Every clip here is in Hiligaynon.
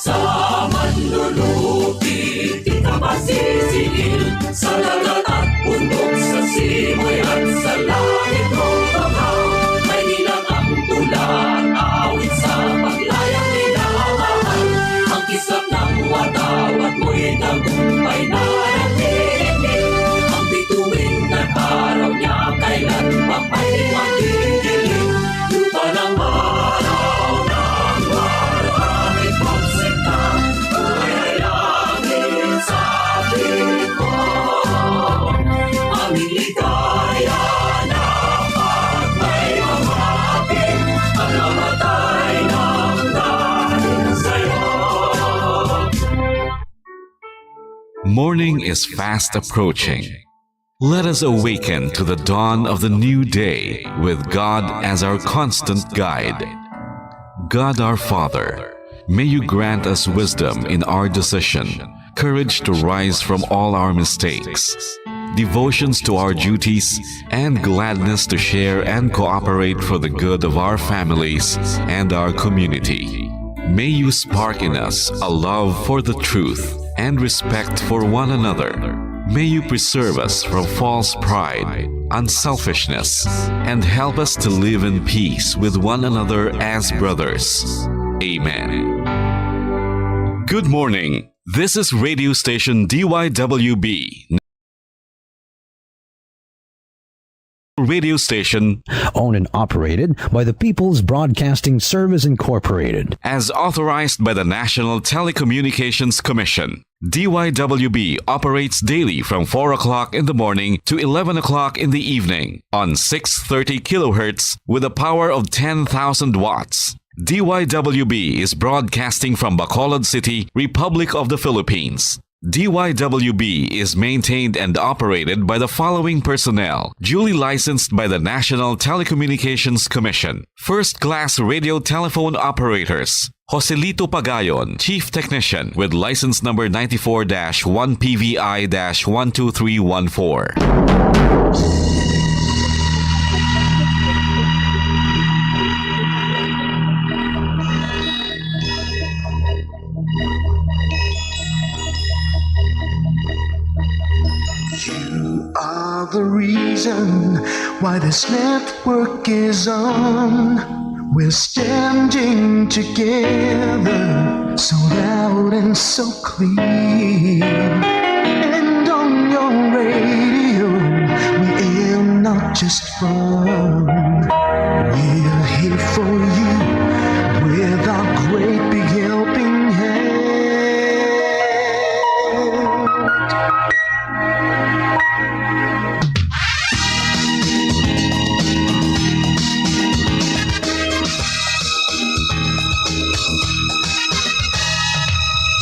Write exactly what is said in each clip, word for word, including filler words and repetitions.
Sa manlulupi kita masisingil, sa dagat at bundok, sa simoy at sa langit, o Tuhan. May dilag ang tula at awit sa paglayang minamahal. Ang kislap ng watawat mo'y tagumpay na nagtitingin. Ang bituin at araw niya kailan pa may magdidilim. Lupa ng araw, ng araw, aming pagsinta, buhay langit sa tingko. Aming ligaya na pag may mamahalin, ang namatay ng dahil sa'yo. Morning is fast approaching. Let us awaken to the dawn of the new day with God as our constant guide. God our Father, may you grant us wisdom in our decision, courage to rise from all our mistakes, devotions to our duties, and gladness to share and cooperate for the good of our families and our community. May you spark in us a love for the truth and respect for one another. May you preserve us from false pride, unselfishness, and help us to live in peace with one another as brothers. Amen. Good morning. This is radio station D Y W B. Radio station owned and operated by the People's Broadcasting Service Incorporated. As authorized by the National Telecommunications Commission. D Y W B operates daily from four o'clock in the morning to eleven o'clock in the evening on six thirty kilohertz with a power of ten thousand watts. D Y W B is broadcasting from Bacolod City, Republic of the Philippines. D Y W B is maintained and operated by the following personnel, duly licensed by the National Telecommunications Commission. First-class radio telephone operators, Joselito Pagayon, Chief Technician, with license number ninety-four dash one P V I dash one two three one four. You are the reason why this network is on. We're standing together, so loud and so clear. And on your radio, we aim not just fun. We're here for you with our great big helping hand.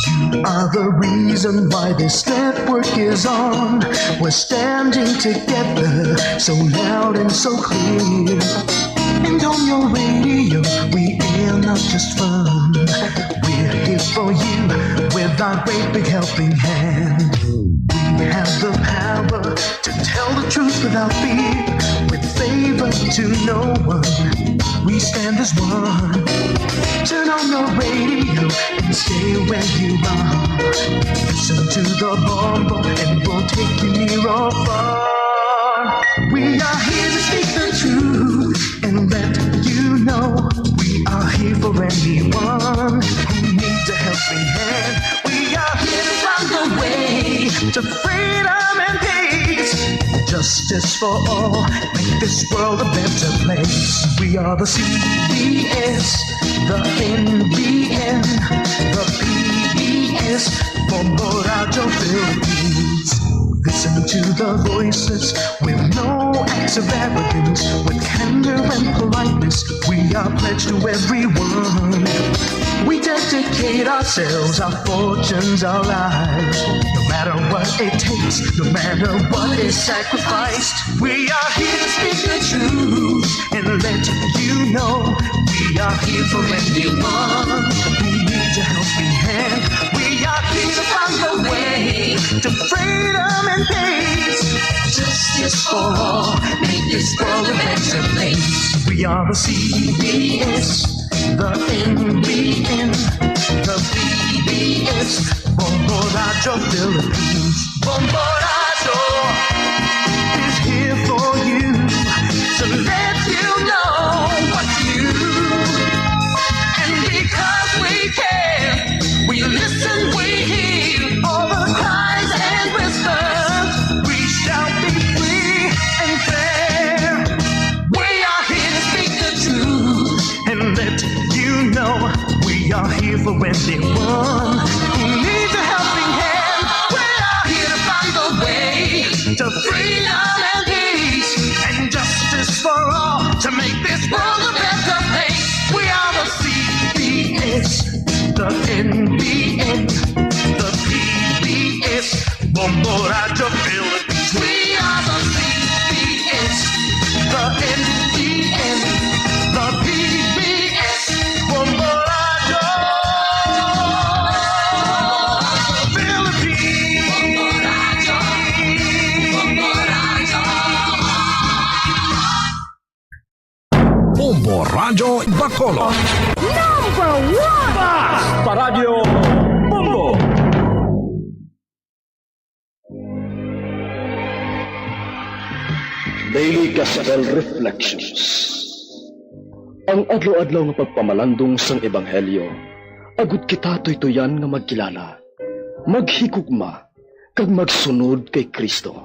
You are the reason why this network is on. We're standing together, so loud and so clear. And on your radio, we air not just fun. We're here for you with our great big helping hand. We have the power to tell the truth without fear, with favor to no one. We stand as one. Turn on your radio and stay where you are. Listen to the bombo and we'll take you near or far. We are here to speak the truth and let you know we are here for anyone who needs a helping hand. We are here to find the way to freedom and peace. Justice for all, make this world a better place. We are the C B S, the N B N, the P B S, Bombo Radio Philippines. Listen to the voices with no acts of arrogance, with candor and politeness. We are pledged to everyone. We dedicate ourselves, our fortunes, our lives. No matter what it takes, no matter what is sacrificed, we are here to speak the truth and let you know we are here for anyone who needs a helping hand. We are here to find the way to freedom and peace. Justice for all, make this world a better place. We are the C B S, the N B N, the B S Bombo Radyo Philippines. Bombo Radyo is here for you to let you know what's new. And because we care, we listen, we hear all the cries and whispers. We shall be free and fair. We are here to speak the truth and let you know we are here for anyone who needs a helping hand. We are here to find the way to freedom and peace and justice for all to make this world a better place. We are the C B S, the N B N, the P B S, Bombo Radyo Philippines. We are the C B S, the N B N, the P B S, Bombo Radyo Philippines. Bombo Radyo Bacolod. Number one! Basta Radyo Bombo! Daily Gospel Reflections. Ang adlaw-adlaw nga pagpamalandong sang Ebanghelyo, agud kita tuytoyan nga magkilala, maghigugma, kag magsunod kay Cristo.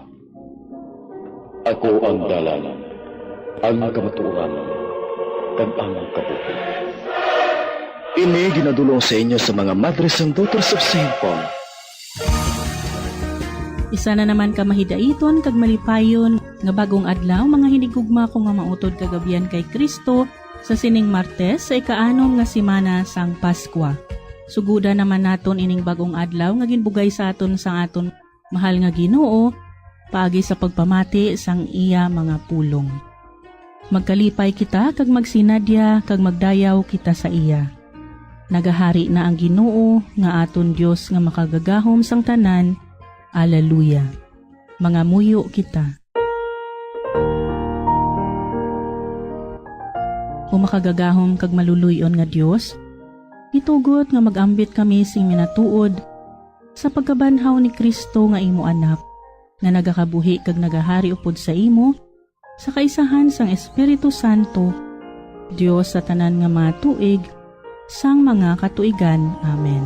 Ako ang dalan, ang kamatuoran, kag ang kabuhi. Ini ginadul-ong sa inyo sa mga Madres and Daughters of Saint Paul. Isa na naman ka mahidaiton kag malipayon nga bag-ong adlaw, mga hinigugma ko nga mautod kag abyan kay Cristo, sa sining Martes sa ikaanom nga semana sang Paskwa. Sugoda naman naton ining bag-ong adlaw nga ginbugay sa aton sang aton mahal nga Ginoo paagi sa pagpamati sang iya mga pulong. Magkalipay kita kag magsinadya kag magdayaw kita sa iya. Nagahari na ang Ginoo nga aton Dios nga makagagahom sang tanan. Aleluya. Mangamuyo kita. O makagagahom kag maluloy-on nga Dios, itugot nga mag-ambit kami sing minatuod sa pagkabanhaw ni Cristo nga imo Anak, nga nagakabuhi kag nagahari upod sa imo, sa kaisahan sang Espiritu Santo, Dios sa tanan nga mga tuig, sang mga katuigan. Amen.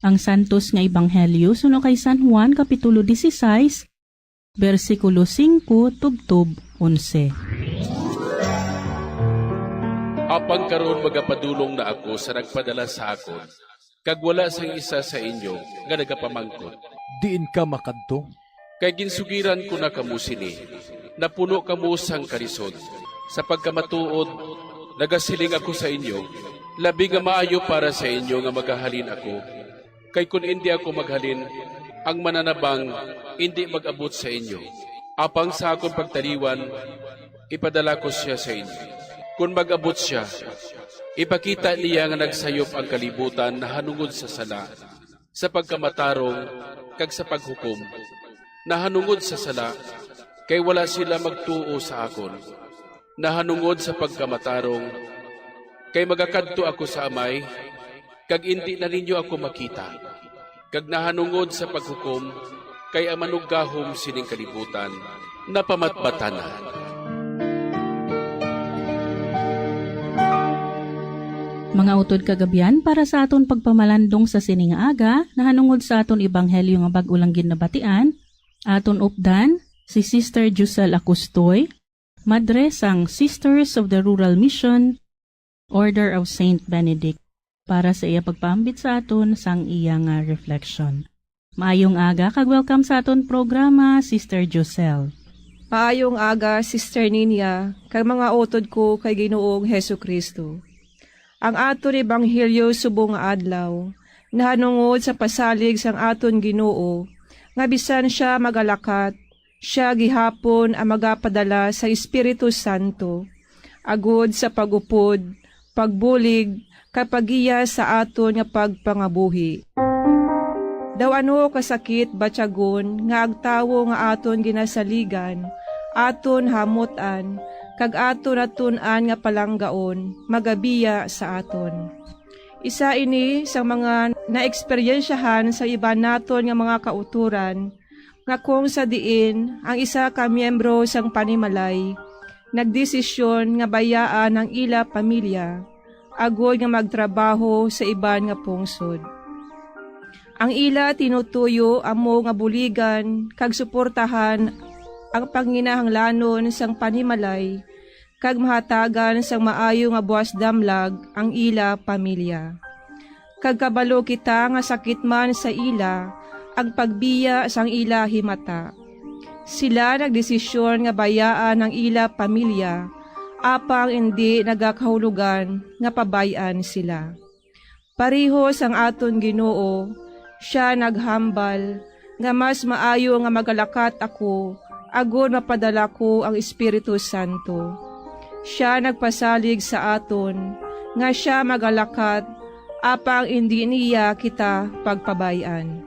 Ang Santos nga Ebanghelyo suno kay San Juan, Kapitulo dieciséis, bersikulo singko tubtob onse. Apang karon magapadulong na ako sa nagpadala sa akon, kag wala sang isa sa inyo nga nagapamangkot, "Diin ka makadto?" Kay ginsugiran ko na kamo sini, napuno kamo sang kalisod. Sa pagkamatuod, nagasiling ako sa inyo, labi nga maayo para sa inyo nga magahalin ako. Kay kon indi ako maghalin, ang Mananabang indi mag-abot sa inyo. Apang sa akon pagtaliwan, ipadala ko sia sa inyo. Kon mag-abot sia, ipakita niya nga nagsayop ang kalibutan nahanungod sa sala, sa pagkamatarong, kag sa paghukom. Nahanungod sa sala, kay wala sila magtuo sa akon. Nahanungod sa pagkamatarong, kay magakadto ako sa Amay, kag indi na ninyo ako makita. Kag nahanungod sa paghukom, kay ang manuggahom sining kalibutan napamatbatan na. Mga utod kag abyan, para sa aton pagpamalandong sa sini nga aga, nahanungod sa aton ebanghelyo nga bag-o lang gid nabatian, aton updan si Sister Giselle Acustoy, madre sang Sisters of the Rural Mission, Order of Saint Benedict, para sa iya pagpaambit sa aton sang iya nga reflection. Maayong aga kag welcome sa aton programa, Sister Giselle. Maayong aga, Sister Ninia, kag mga utod ko kay Ginoong Jesu-Cristo. Ang aton ebanghelyo subong nga adlaw nahanungod sa pasalig sang aton Ginoo, nga bisan sia magalakat, sia gihapon ang magapadala sa Espiritu Santo, agud sa pag-upod, pagbulig, kag paggiya sa aton nga pagpangabuhi. Daw ano kasakit batyagon nga ang tawo nga aton ginasaligan, aton hamut-an, kag aton natun-an nga palanggaon, magabiya sa aton. Isa ini sa mga naeksperyensyahan sa iban naton nga mga kautoran, nga kung sa diin ang isa ka miyembro sang panimalay nagdesisyon nga bayaan ang ila pamilya agod nga magtrabaho sa iban nga pungsod. Ang ila tinutuyo amo nga buligan kag suportahan ang panginahanglanon sang panimalay kag mahatagan sang maayo nga buwas damlag ang ila pamilya. Kag kabalo kita nga sakit man sa ila ang pagbiya sang ila himata. Sila nagdesisyon nga bayaan ang ila pamilya, apang indi nagakahulogan nga pabay-an sila. Pareho sang aton Ginoo, sia naghambal nga mas maayo nga magalakat ako agod mapadala ko ang Espiritu Santo. Sia nagpasalig sa aton nga sia magalakat, apang indi niya kita pagpabay-an.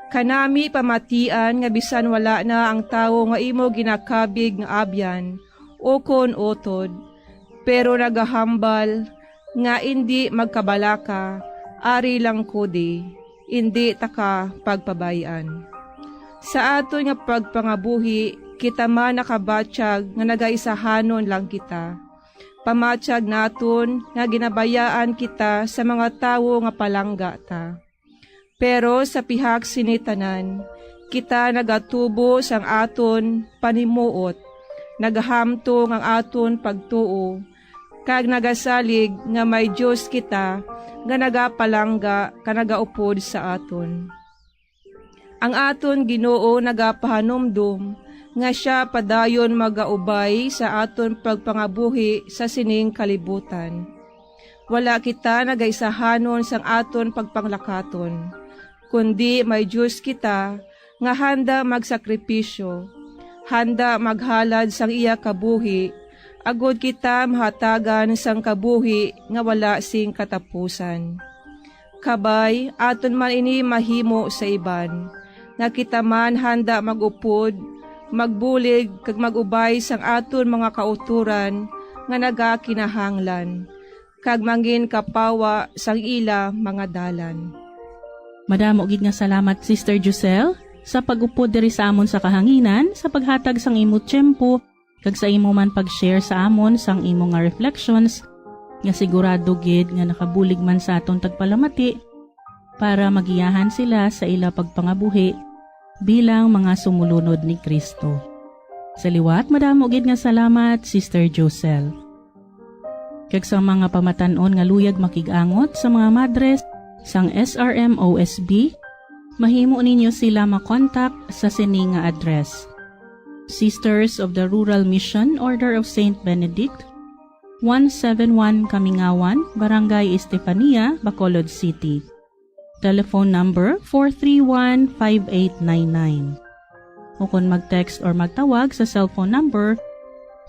Kanami pamatian nga bisan wala na ang tawo nga imo ginakabig nga abyan ukon utod, pero nagahambal nga indi magkabalaka, ari lang kudi, indi ta ka pagpabay-an. Sa aton nga pagpangabuhi, kita man nakabatyag nga nagaisahanon lang kita. Pamatyag naton nga ginabayaan kita sa mga tawo nga palangga ta. Pero sa pihak sini tanan, kita nagatubo sang aton panimuot, nagahamtong ang aton pagtuo, kag nagasalig nga may Dios kita nga nagapalangga kag nagaupod sa aton. Ang aton Ginoo nagapahanumdom nga sia padayon magaubay sa aton pagpangabuhi sa sining kalibutan. Wala kita nagaisahanon sang aton pagpanglakaton, kundi may Dios kita nga handa magsakripisyo, handa maghalad sang iya kabuhi, agod kita mahatagan sang kabuhi nga wala sing katapusan. Kabay, aton man ini mahimo sa iban, nga kita man handa mag-upod, magbulig, kag mag-ubay sang aton mga kautoran nga nagakinahanglan, kag mangin kapawa sang ila mga dalan. Madamo gid nga salamat, Sister Giselle, sa pag-upod diri sa amon sa kahanginan, sa paghatag sang imo tiyempo, kag sa imo man pag-share sa amon sang imo nga reflections, nga sigurado gid nga nakabulig man sa aton tagpalamati para magiyahan sila sa ila pagpangabuhi bilang mga sumulunod ni Cristo. Sa liwat, madamo gid nga salamat, Sister Josel. Kag sa mga pamatan-on nga luyag makig-angot sa mga madres sang S R M O S B, mahimo ninyo sila makontak sa sini nga address: Sisters of the Rural Mission Order of Saint Benedict, one seven one Kamingawan, Barangay Estefania, Bacolod City. Telephone number four three one, five eight nine nine. Ukon mag-text or magtawag sa cellphone number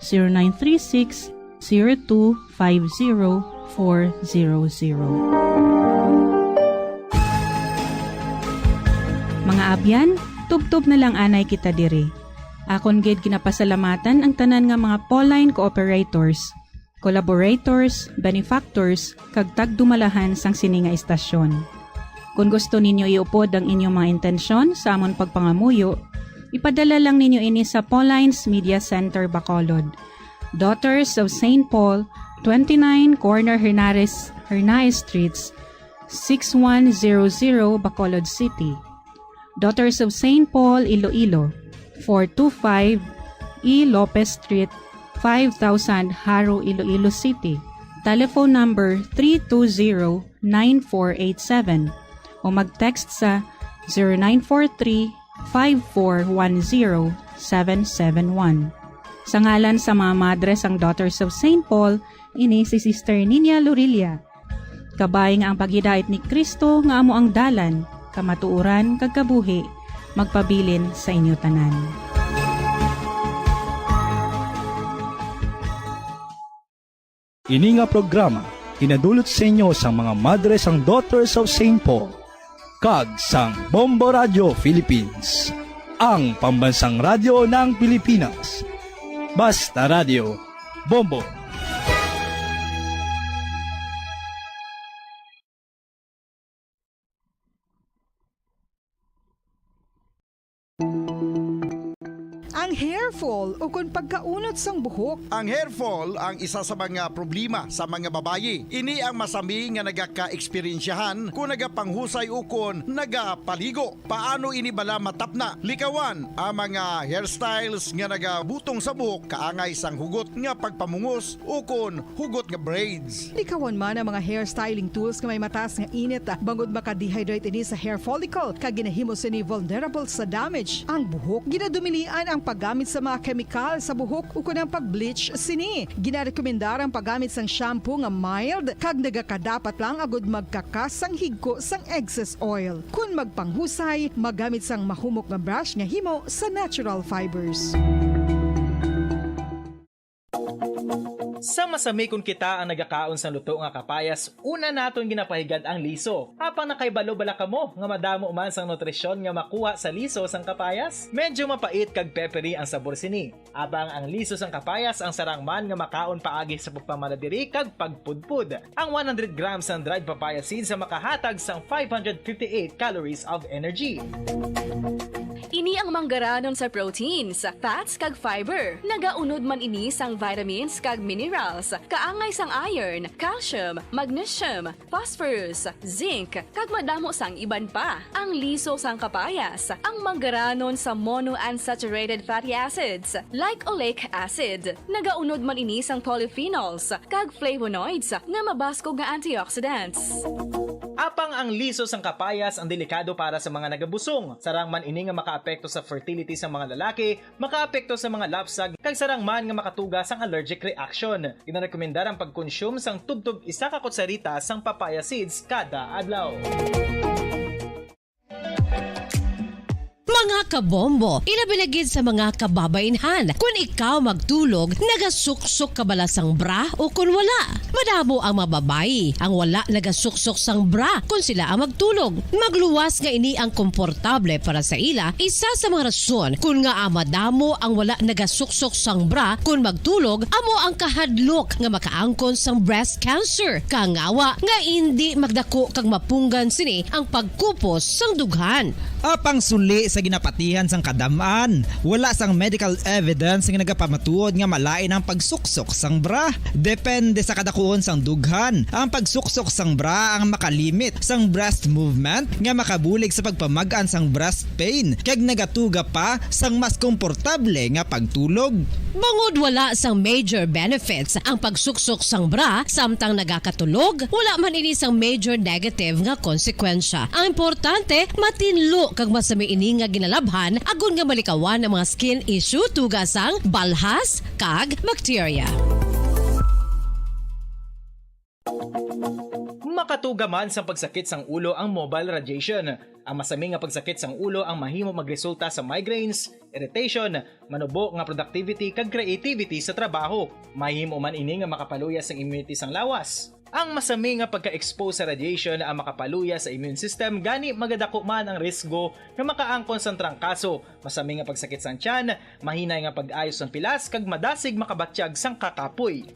zero nine three six, zero two, five zero, four zero zero. Mga abyan, tubtob na lang anay kita diri. Akon gid ginapasalamatan ang tanan nga mga Pauline cooperators, collaborators, benefactors, kag tagdumalahan sang sini nga istasyon. Kon gusto ninyo iupod ang inyong mga intensyon sa amon pagpangamuyo, ipadala lang ninyo ini sa Pauline's Media Center, Bacolod, Daughters of Saint Paul, twenty-nine Corner Hernares, Hernaez Streets, six one zero zero, Bacolod City. Daughters of Saint Paul, Iloilo, four two five E Lopez Street, five thousand, Jaro, Iloilo City. Telephone number three two zero, nine four eight seven, o mag-text sa zero nine four three, five four one zero, seven seven one. Sa ngalan sa mga madre sang Daughters of Saint Paul, ini si Sister Nina Lorilla. Kabay nga ang paghidait ni Cristo nga amo ang dalan, kamatuoran, kag kabuhi, magpabilin sa inyo tanan. Ini nga programa ginadulot sa inyo sang mga madre sang Daughters of Saint Paul kag sang Bombo Radio Philippines, ang pambansang radyo ng Pilipinas. Basta Radio, Bombo. fall ukon pagkaunot sang buhok. Ang hair fall ang isa sa mga problema sa mga babayi. Ini ang masami nga nagaka-eksperyensyahan kon nagapanghusay ukon nagapaligo. Paano ini bala matapna? Likawan ang mga hairstyles nga nagabutong sa buhok kaangay sang hugot nga pagpamungos ukon hugot nga braids. Likawan man ang mga hair styling tools nga may mataas nga init, ah, bangod maka-dehydrate ini sa hair follicle kag ginahimo sini vulnerable sa damage ang buhok. Ginadumilian ang paggamit sa mga kemikal sa buhok ukon ang pag-bleach sini. Ginarekomendar ang paggamit sang shampoo nga mild kag nagakadapat lang agud magkakas sang higko sang excess oil. Kon magpanghusay, magamit sang mahumok nga brush nga himo sa natural fibers. Sa masami kon kita ang nagakaon sang luto nga kapayas, una naton ginapahigad ang liso. Apang nakahibalo bala kamo nga madamo man sang nutrisyon nga makuha sa liso sang kapayas? Medyo mapait kag peppery ang sabor sini. Apang ang liso sang kapayas ang sarang man nga makaon paagi sa pagpamaladiri kag pagpudpod. Ang one hundred grams sang dried papaya seeds ang makahatag sang five hundred fifty-eight calories of energy. Ini ang manggaranon sa proteins, fats, kag fiber. Nagaunod man ini sang vitamins kag minerals, kaangay sang iron, calcium, magnesium, phosphorus, zinc, kag madamo sang iban pa. Ang liso sang kapayas, ang manggaranon sa monounsaturated fatty acids, like oleic acid. Nagaunod man ini sang polyphenols kag flavonoids nga mabaskog nga antioxidants. Apang ang liso sang kapayas ang delikado para sa mga nagabusong. Sarang man ini nga makaapekto sa fertility sa mga lalaki, makaapekto sa mga lapsag, kag sarang man nga makatuga sang allergic reaction. Ginarekomendar ang pagkonsume sang tubtob isa ka kutsarita sang papaya seeds kada adlaw. Mga kabombo, ilabi na gid sa mga kababainhan, kun ikaw magtulog, nagasuksok ka bala sang bra o kun wala? Madamo ang mga babayi ang wala nagasuksok sang bra kun sila ang magtulog. Magluwas nga ini ang komportable para sa ila, isa sa mga rason kun ngaa madamo ang wala nagasuksok sang bra kun magtulog amo ang kahadlok nga makaangkon sang breast cancer. Kangawa nga indi magdako kag mapunggan sini ang pagkupos sang dughan. Apang suli sa ginapatihan sang kadam-an, wala sang medical evidence nga nagapamatuod nga malain ang pagsuksok sang bra. Depende sa kadakuon sang dughan, ang pagsuksok sang bra ang makalimit sang breast movement nga makabulig sa pagpamag-an sang breast pain kag nagatuga pa sang mas komportable nga pagtulog. Bangod wala sang major benefits ang pagsuksok sang bra samtang nagakatulog, wala man ini sang major negative nga konsekwensya. Ang importante, matinlo kag masami ini nga ginalabhan agod nga malikawan ang mga skin issue tuga sang balhas kag bakterya. Makatuga man sang pagsakit sang ulo ang mobile radiation. Ang masami nga pagsakit sang ulo ang mahimo magresulta sa migraines, irritation, manubo nga productivity kag creativity sa trabaho. Mahimo man ini nga makapaluya sang immunity sang lawas. Ang masami nga pagka-expose sa radiation ang makapaluya sa immune system, gani magadako man ang risgo nga makaangkon sang trangkaso, masami nga pagsakit sang tiyan, mahinay nga pag-ayo sang pilas, kag madasig makabatyag sang kakapoy.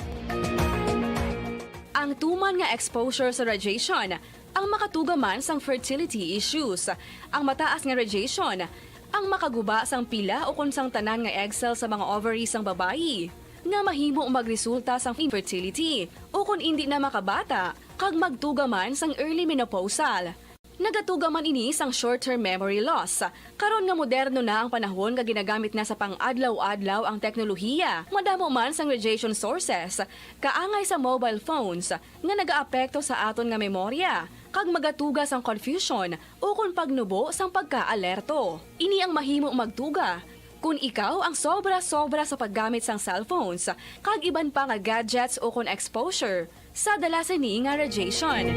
Ang tuman nga exposure sa radiation ang makatuga man sang fertility issues. Ang mataas nga radiation ang makaguba sang pila ukon sang tanan nga egg cell sa mga ovary sang babayi, nga mahimo magresulta sang infertility ukon indi na makabata, kag magtuga man sang early menopausal. Nagatuga man ini sang short-term memory loss. Karon nga moderno na ang panahon nga ginagamit na sa pang-adlaw-adlaw ang teknolohiya, madamo man sang radiation sources, kaangay sa mobile phones, nga nagaapekto sa aton nga memorya, kag magatuga sang confusion ukon pagnubo sang pagkaalerto. Ini ang mahimo magtuga kon ikaw ang sobra-sobra sa paggamit sang cellphones kag iban pa nga gadgets ukon exposure sa dala sini nga radiation.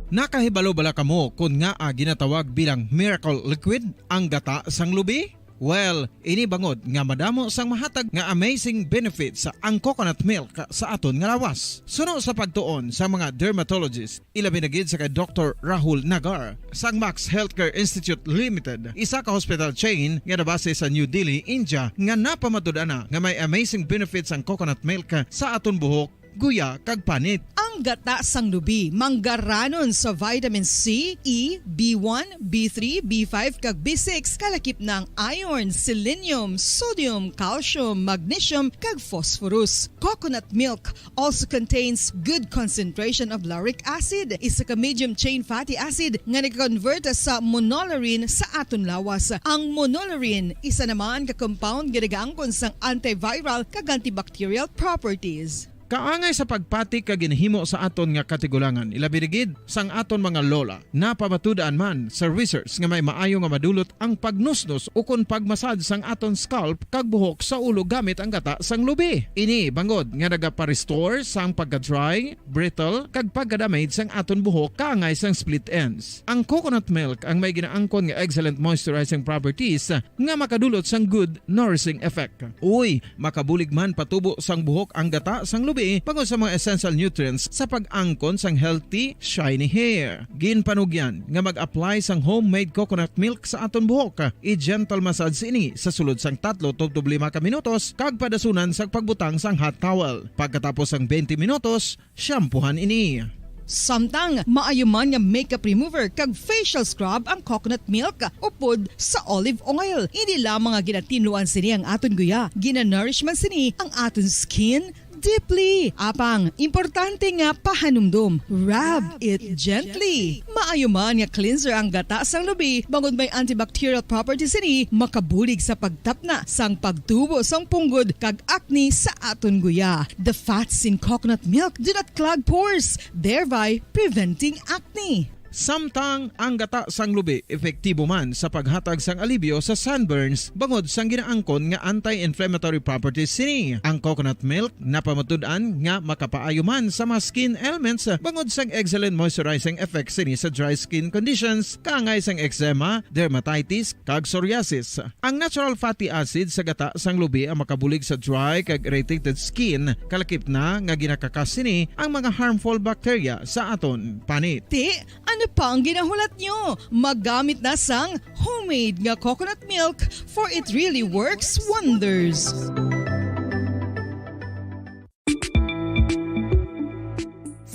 Nakahibalo bala kamo kon ngaa ginatawag bilang miracle liquid ang gata sang lubi? Well, ini bangod nga madamo sang mahatag nga amazing benefits ang coconut milk sa aton nga lawas. Suno sa pagtuon sa mga dermatologist, ilabi na gid sa kay Doktor Rahul Nagar sang Max Healthcare Institute Limited, isa ka hospital chain nga nabase sa New Delhi, India, nga napamatud-an na nga may amazing benefits ang coconut milk sa aton buhok guya, kag panit. Ang gata sang lubi manggaranon sa vitamin C, E, B one, B three, B five, kag B six, kalakip na ang iron, selenium, sodium, calcium, magnesium, kag phosphorus. Coconut milk also contains good concentration of lauric acid, isa ka medium chain fatty acid nga nagakonvert sa monolaurin sa aton lawas. Ang monolaurin isa naman ka compound nga nagaangkon sang antiviral kag antibacterial properties. Kaangay sa pagpati kag ginhimo sa aton nga katigulangan, ilabi na gid sang aton mga lola. Napamatud-an man sa research nga may maayo nga madulot ang pagnusnos ukon pagmasad sang aton scalp kag buhok sa ulo gamit ang gata sang lubi. Ini bangod nga nagapa-restore sang pagka-dry, brittle, kag pagka-damage sang aton buhok kaangay sang split ends. Ang coconut milk ang may ginaangkon nga excellent moisturizing properties nga makadulot sang good nourishing effect. Uy, makabulig man patubo sang buhok ang gata sang lubi bangod sa mga essential nutrients sa pag-angkon sang healthy, shiny hair. Ginpanugyan nga mag-apply sang homemade coconut milk sa aton buhok. I-gentle massage ini sa sulod sang tatlo tubtob lima ka minutos kag padasunan sa pagbutang sang hot towel. Pagkatapos sang twenty minutos, shampoohan ini. Samtang maayo man nga makeup remover kag facial scrub ang coconut milk upod sa olive oil. Hindi lamang nga ginatinluan sini ang aton guya, ginanourish man sini ang aton skin deeply. Apang, importante nga pahanumdom, rub it gently. Maayo man nga cleanser ang gata sang lubi, bangod may antibacterial properties sini, makabulig sa pagtapna sang pagtubo sang punggod kag acne sa aton guya. The fats in coconut milk do not clog pores, thereby preventing acne. Samtang ang gata sang lubi epektibo man sa paghatag sang alibyo sa sunburns bangod sang ginaangkon nga anti-inflammatory properties sini. Ang coconut milk napamatud-an nga makapaayo man sa mga skin ailments bangod sang excellent moisturizing effects sini sa dry skin conditions, kaangay sang eczema, dermatitis, kag psoriasis. Ang natural fatty acid sa gata sang lubi ang makabulig sa dry kag irritated skin, kalakip na nga ginakakas sini ang mga harmful bacteria sa aton panit. Ti, ano pa ang ginahulat nyo? Maggamit na sang homemade nga coconut milk, for it really works wonders.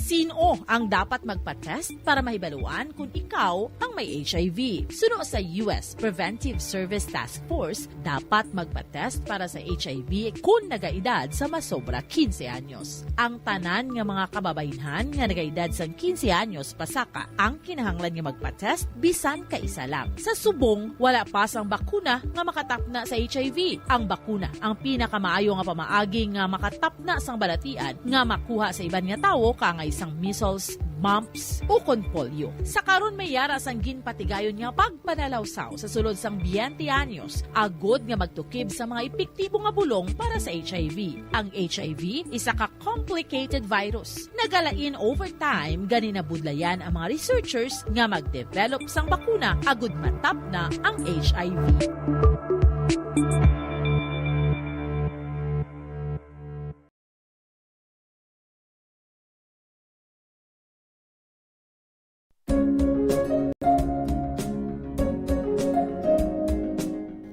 Sino ang dapat magpa-test para mahibaluan kung ikaw ang may H I V? Suno sa U S Preventive Service Task Force, dapat magpa-test para sa H I V kung nagaedad sa masobra quince anyos. Ang tanan nga mga kababaynhan nga nagaedad sang quince anyos pasaka ang kinahanglan nga magpa-test bisan kaisa lang. Sa subong, wala pa sang bakuna nga makatapna sa H I V. Ang bakuna ang pinakamaayo nga pamaagi nga makatapna sang balatian nga makuha sa iban nga tawo, kaangay sang measles, mumps, ukon polio. Sa karon, may yara sang ginpatigayon nga pagpanalawsaw sa sulod sang twenty anyos, agod nga magtukib sa mga epektibo nga bulong para sa H I V. Ang H I V isa ka complicated virus. Nagalain over time, gani nabudlayan ang mga researchers nga mag-develop sang bakuna agud matapna ang H I V.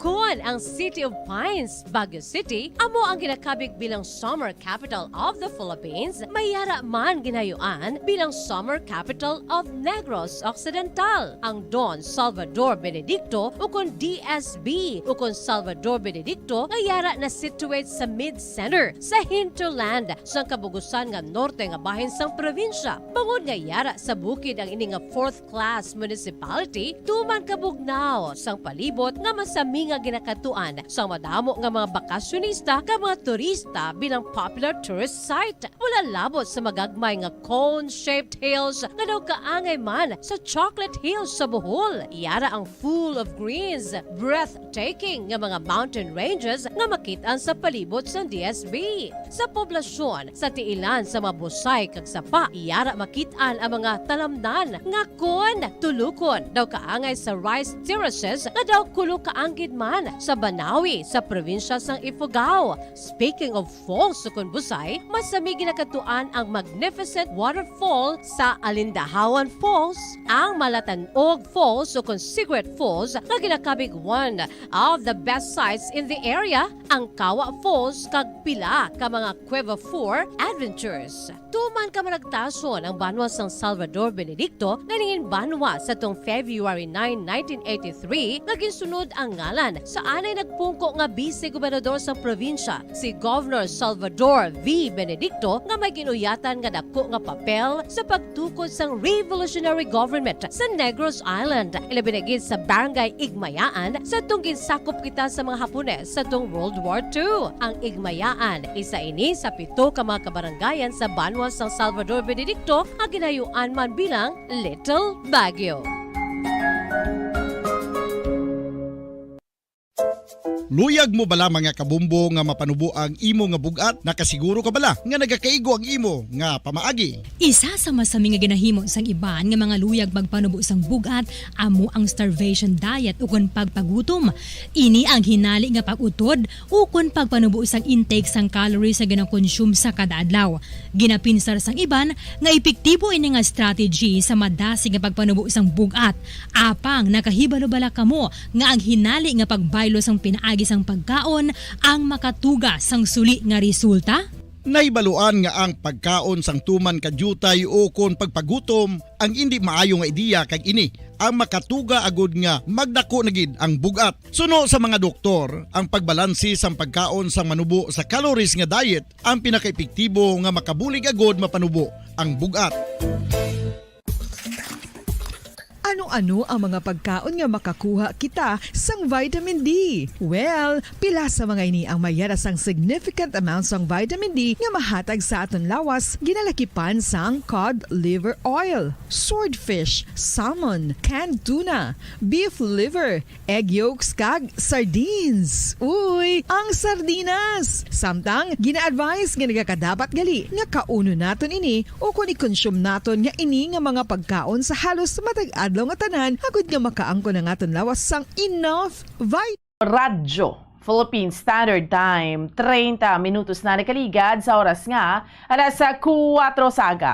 Kon ang City of Pines, Baguio City, amo ang ginakabig bilang Summer Capital of the Philippines, may yara man ginayuan bilang Summer Capital of Negros Occidental. Ang Don Salvador Benedicto, ukon D S B, ukon Salvador Benedicto, nga yara na-situate sa mid-center, sa hinterland, sang kabugusan nga norte nga bahin sang probinsya. Bangod nga yara sa bukid ang ini nga fourth class municipality, tuman kabugnaw sang palibot nga masami nga ginakadtuan sang madamo nga mga bakasyonista kag mga turista bilang popular tourist site. Wala labot sa magagmay nga cone-shaped hills nga daw kaangay man sa chocolate hills sa Bohol. Yara ang full of greens, breathtaking nga mga mountain ranges nga makit-an sa palibot sang D S B. Sa poblasyon, sa tiilan sa mga busay kag sapa, yara makit-an ang mga talamnan nga kon tulukon daw kaangay sa rice terraces nga daw kulo kaanggid man sa Banawi, sa probinsya sang Ifugao. Speaking of falls, sukon Busay, masami ginakatuan ang magnificent waterfall sa Alindahawan Falls, ang Malatanog Falls, sukon Secret Falls, nga ginakabig one of the best sights in the area, ang Kawa Falls, kag pila ka mga Cueva Four adventures. Tuman ka managtason ang banwa sang Salvador Benedicto nga nangin banwa sa tong February nine, nineteen eighty-three, nga ginsunod ang ngalan sa anay nagpungko nga bise gobernador sang probinsya, si Governor Salvador V. Benedicto, nga may ginuyatan nga dako nga papel sa pagtukod sang revolutionary government sa Negros Island, ilabi na gid sa Barangay Igmayaan, sa tong ginsakop kita sa mga Hapones sa tong World War Two. Ang Igmayaan, isa ini sa pito ka mga kabarangayan sa banwa sang Salvador Benedicto nga ginayuan man bilang Little Baguio. Luyag mo bala, mga kabombo, nga mapanubo ang imo nga bug-at? Nakasiguro ka bala nga nagakaigo ang imo nga pamaagi? Isa sa masami nga ginahimo sang iban nga mga luyag magpanubo sang bug-at amo ang starvation diet ukon pagpagutom. Ini ang hinali nga pag-utod ukon pagpanubo sang intake sang calories nga ginakonsume sa kada adlaw. Ginapinsar sang iban nga epektibo ini nga strategy sa madasig nga pagpanubo sang bug-at. Apang nakahibalo bala kamo nga ang hinali nga pagbaylo sang pinaagi sang pagkaon ang makatuga sang suli nga resulta? Nahibaluan nga ang pagkaon sang tuman ka diutay ukon pagpagutom ang indi maayo nga ideya, kag ini ang makatuga agud nga magdako na gid ang bug-at. Suno sa mga doktor, ang pagbalanse sang pagkaon sang manubo sa calories nga diet ang pinakaepektibo nga makabulig agud mapanubo ang bug-at. Ano-ano ang mga pagkaon nga makakuha kita sang vitamin D? Well, pila sa mga ini ang may yara sang significant amount sang vitamin D nga mahatag sa aton lawas, ginalakipan sang cod liver oil, swordfish, salmon, canned tuna, beef liver, egg yolks, kag sardines. Uy, ang sardinas! Samtang, gina-advise nga nagakadapat gali nga kaunon naton ini ukon i-consume naton nga ini nga mga pagkaon sa halos matag adlaw nga tanan, agud nga makaangkon ang aton lawas sang enough vit- Radyo Philippine Standard Time, treinta minutos na nakaligad sa oras nga alas kuwatro sa aga.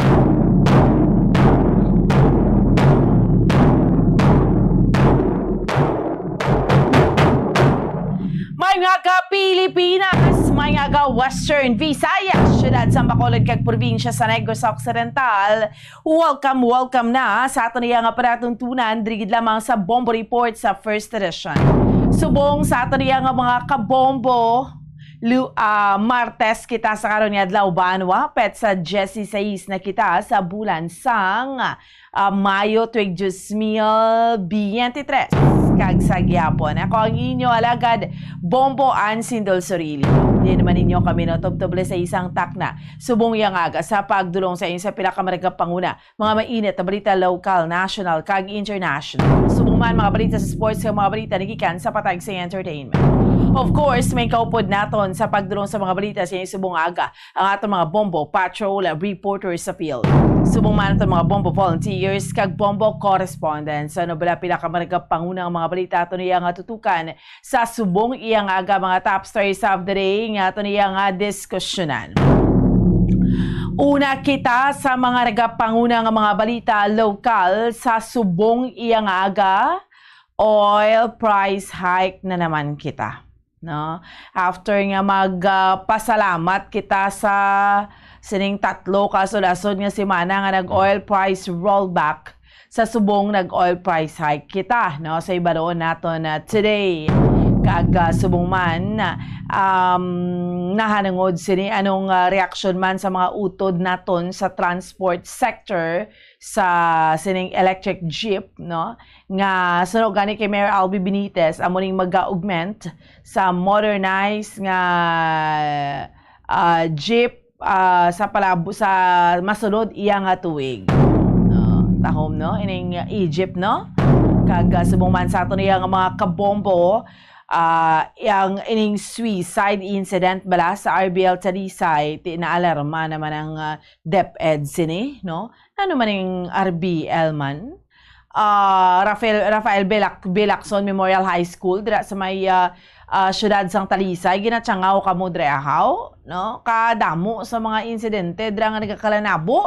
May nga ka Pilipinas, may nga ka Western Visayas, syudad sa Bacolod kag probinsya sa Negros Occidental. Welcome, welcome na sa aton iya nga panatuntunan, diri gid lamang sa Bombo Report sa First Edition. Subong sa aton iya nga mga kabombo, lu-, ah, Martes kita sa karon nga adlaw, banwa, petsa dieciséis na kita sa bulan sang, ah, Mayo, tuig dos mil biyente tres. Kag sa gihapon, ako ang inyo alagad, Bombo Ann Sindol Sorillo. Di naman ninyo kami natubtob sa isang takna. Subong iya nga aga sa pagdulong sa inyo sa pinakamaragap panguna, mga mainit na balita, lokal, national, kag international. Subong man mga balita sa sports kag mga balita nagikan sa patag sa entertainment. Of course, may kaupod naton sa pagdulong sa mga balita sa inyong subong aga ang aton mga Bombo Patrol reporters sa field. Subong man aton mga Bombo volunteers kag Bombo correspondents. Ano bala pila ka maragap panguna nga mga balita aton iya nga tutukan sa subong iya nga aga, mga top stories of the day nga aton iya nga diskusyonan. Una kita sa mga nagapanguna nga mga balita lokal sa subong iya nga aga, oil price hike na naman kita, no? After nga mag, ah, pasalamat kita sa sining tatlo ka sulod-sulod nga semana nga nag-oil price rollback, sa subong nag-oil price hike kita, no? Sa ibaroon naton, ah, today. Kag, ah, subong man, um, nahanungod sini, anong, ah, reaksyon man sa mga utod naton sa transport sector sa sining electric jeep, no? Nga suno gani kay Mayor Albee Benitez, amo ning mag-augment sa modernized nga, ah, jeep, ah, sa palabo-, sa masunod iya nga tuig. No, tahom, no? Ining Egypt, no? Kag, ah, subong man sa aton iya nga mga kabombo, ah, ang ining suicide incident bala sa R B L Talisay, ti naalarma naman ang, ah, DepEd sini, no? Ano man ning R B L man? ah, Rafael, Rafael Belac-, Belacson Memorial High School dira sa may, ah, ah, siyudad sang Talisay. Ginatiyangaw kamo diri, ahaw, no? Kadamo sa mga insidente dira nga nagakalanabo.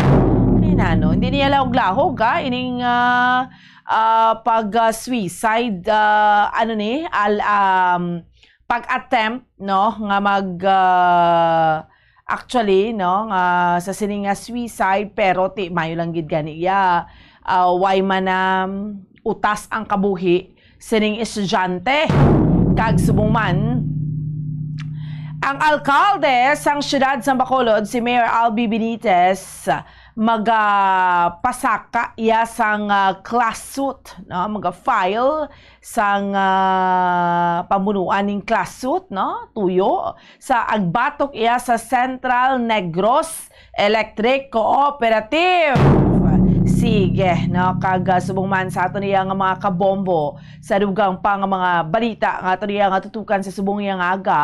Ano, hindi niya lahog-lahog, ah, ining, ah, ah, pag, ah, suicide, ah, ano ni, al-, um, pag-attempt, no, nga mag, ah, actually, no, nga sa sini nga suicide, pero ti mayo lang gid gani iya, ah, way man, um, utas ang kabuhi sining estudyante. Kag subong man, ang alkalde sang siyudad sang Bacolod, si Mayor Albi Benitez, magapasaka iya sang, ah, class suit, no? Maga-file sang, ah, pamunuan ning class suit, no? Tuyo sa agbatok iya sa Central Negros Electric Cooperative. Sige, no? Kag, ah, subong man sa aton iya nga mga kabombo, sa dugang pa nga mga balita nga aton iya nga tutukan sa subong iya nga aga,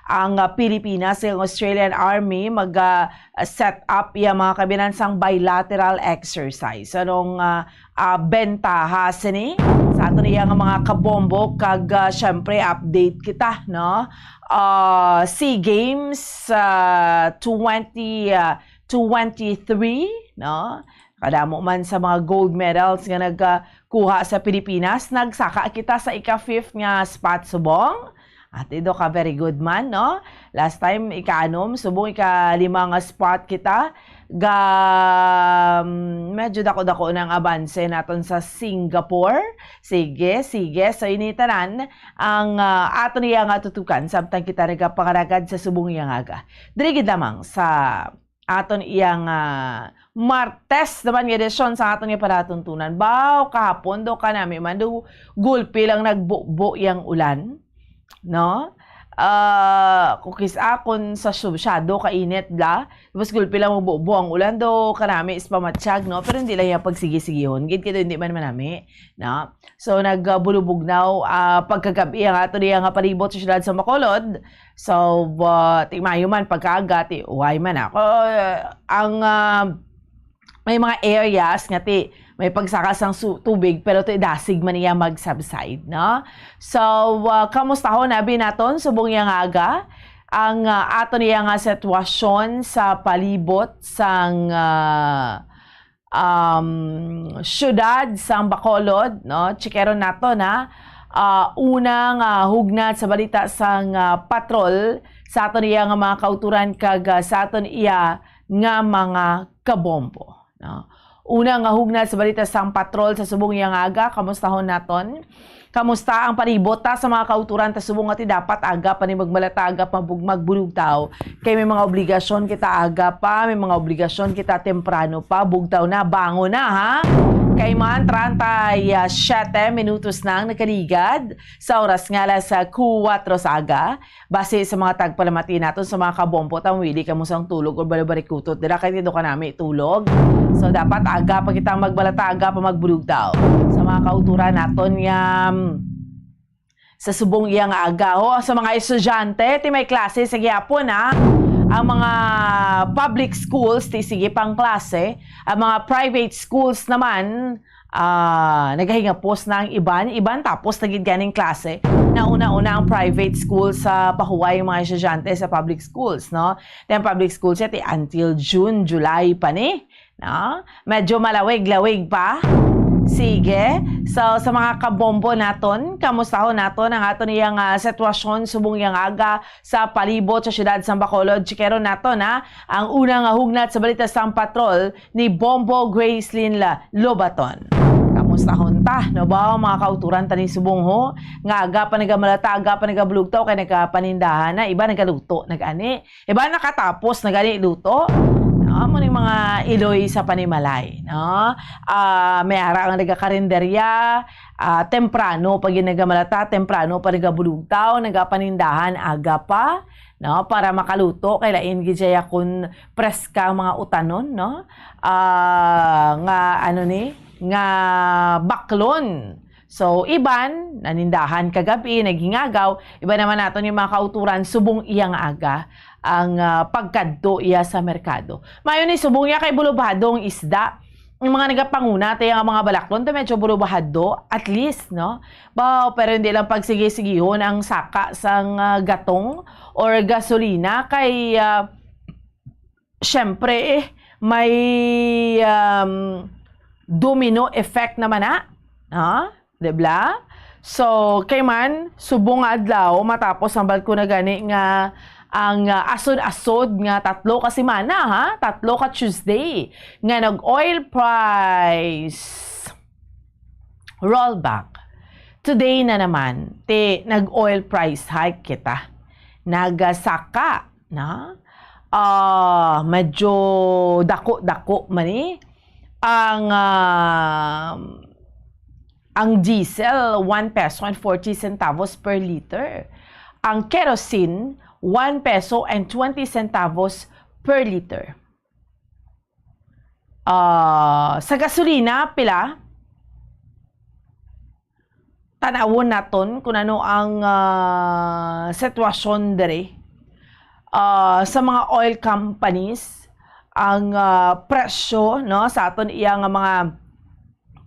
ang, ah, Pilipinas kag Australian Army mag, ah, set up iya mga kabinansang bilateral exercise. Anong, ah, ah, bentaha sini sa aton iya nga mga kabombo? Kag, ah, syempre, update kita, no? Ah, SEA Games, ah, twenty, ah, twenty-three, no? Kadamo man sa mga gold medals nga nagkuha sa Pilipinas, nagsaka kita sa ika-fifth nga spot subong. Ate do ka, very good man, no? Last time, ika-anom, subong ika-lima nga spot kita. Ga, mm, medyo dako-dako na ang abanse naton sa Singapore. Sige, sige. So, ini tanan ang, ah, aton iya nga tutukan, samtang kita nagapangaragad sa subong iya nga aga. Diri gid lamang sa aton iya nga Martes naman nga edisyon sa aton nga palatuntunan. Baw, kahapon do kanami man do gulpi lang nagbubo yang ulan, no? Ah, kung kis-a, kung sa sub-, masyado ka init bla, tapos gulpi lang magbubo ang ulan do kanami is pamatyag, no? Pero hindi lang yung pagsigi-sigihon. Gid kay hindi man manami, no? So, nagbulubugnaw, ah, pagkagabi ang ato niya nga palibot sa siyudad sa Bacolod. So, ah, ti mayo man pagkaaga, ti uway man ako. Ang, ah, may mga areas nga ti may pagsaka sang su-, tubig, pero ti dasig man iya mag-subside, no? So, ah, kamustahon abi naton subong iya nga aga ang, ah, ato niya nga sitwasyon sa palibot sang, ah, um, siyudad sang Bacolod, no? Chikeron nato na, ah, una nga hugnat sa balita sang, ah, patrol sa aton iya nga mga kauturan kag, ah, sa aton iya nga mga kabombo, no? Una nga hugnat sa balita sang patrol sa subong iya nga aga, kamustahon naton. Kamusta ang palibot ta sa mga kauturan ta subong nga ti dapat aga pa ni magmalata, aga pa bug-, magbulugtaw? Kay may mga obligasyon kita aga pa, may mga obligasyon kita temprano pa, bugtaw na, bangon na, ha? Kay man, treinta y siete minutos nang nakaligad sa oras nga alas kuwatro sa aga. Base sa mga tagpalamati naton sa mga kabombo, ta mawili kamo sang tulog o balubarikutot dira kay tindo kanami tulog. So, dapat aga pa kita magbalata, aga pa magbulugtaw. Sa mga kauturan naton nga, mm, sa subong iya nga aga, ho, sa mga estudyante, ti may klase sa gihapon, ha? Ang mga public schools, ti sige pang klase. Ang mga private schools naman, ah, nagahingapos na ang iban. Iban tapos na gid ganing klase. Nauna-una ang private school sa pahuway ang mga estudyante sa public schools, no? Then public school siya ti until June, July pa ni, no? Medyo malawig-lawig pa. Sige. So, sa mga kabombo naton, kamustahon naton ang aton iyang, ah, sitwasyon subong iyang aga sa palibot sa siyudad sa Bacolod. Chikeron naton, ha, ang una nga hugnat sa balita sang patrol ni Bombo Gracelyn La-, Lobaton. Kamustahon ta, no ba, mga kauturan ta ni subong, ho? Nga aga pa nagamalata, aga pa nagabulugtaw, kay nagapanindahan na, iba nagaluto, nagani. Iba nakatapos, nagani luto. No? Amo ning mga iloy sa panimalay, no? Ah, may ara nga nagakarinderya, ah, temprano pa gid nagamalata, temprano pa nagabulugtaw, nagapanindahan, aga pa, no? Para makaluto, kay lain gid siya kun preska ang mga utanon, no? Ah, nga, ano ni, nga baklon. So, iban, nanindahan kagabi, naghingagaw, iba naman naton yung mga kauturan, subong iya nga aga, ang, ah, pagkadto iya sa merkado. Mayo ni subong iya kay bulubhado ang isda. Ang mga nagapanguna, te, ang mga balaklon, te, medyo bulubahado, at least, no? Ba, pero hindi lang pagsigisigihon ang saka sang, ah, gatong or gasolina kay, ah, syempre, eh, may, um, domino effect naman na. Ha? Di ba? So, kay man, subong nga adlaw, matapos ang balko na gani nga ang, ah, asod-asod nga tatlo ka semana, ha? Tatlo ka Tuesday nga nag-oil price rollback. Today na naman, ti nag-oil price hike kita. Nagasaka na. Ah, medyo dako-dako man ni ang, ah, ang diesel, one peso and forty centavos per liter. Ang kerosene, one peso and twenty centavos per liter. Ah, sa gasolina, pila? Tanawon naton kung ano ang, ah, sitwasyon diri. Ah, sa mga oil companies, ang, ah, presyo, no, sa aton iya nga mga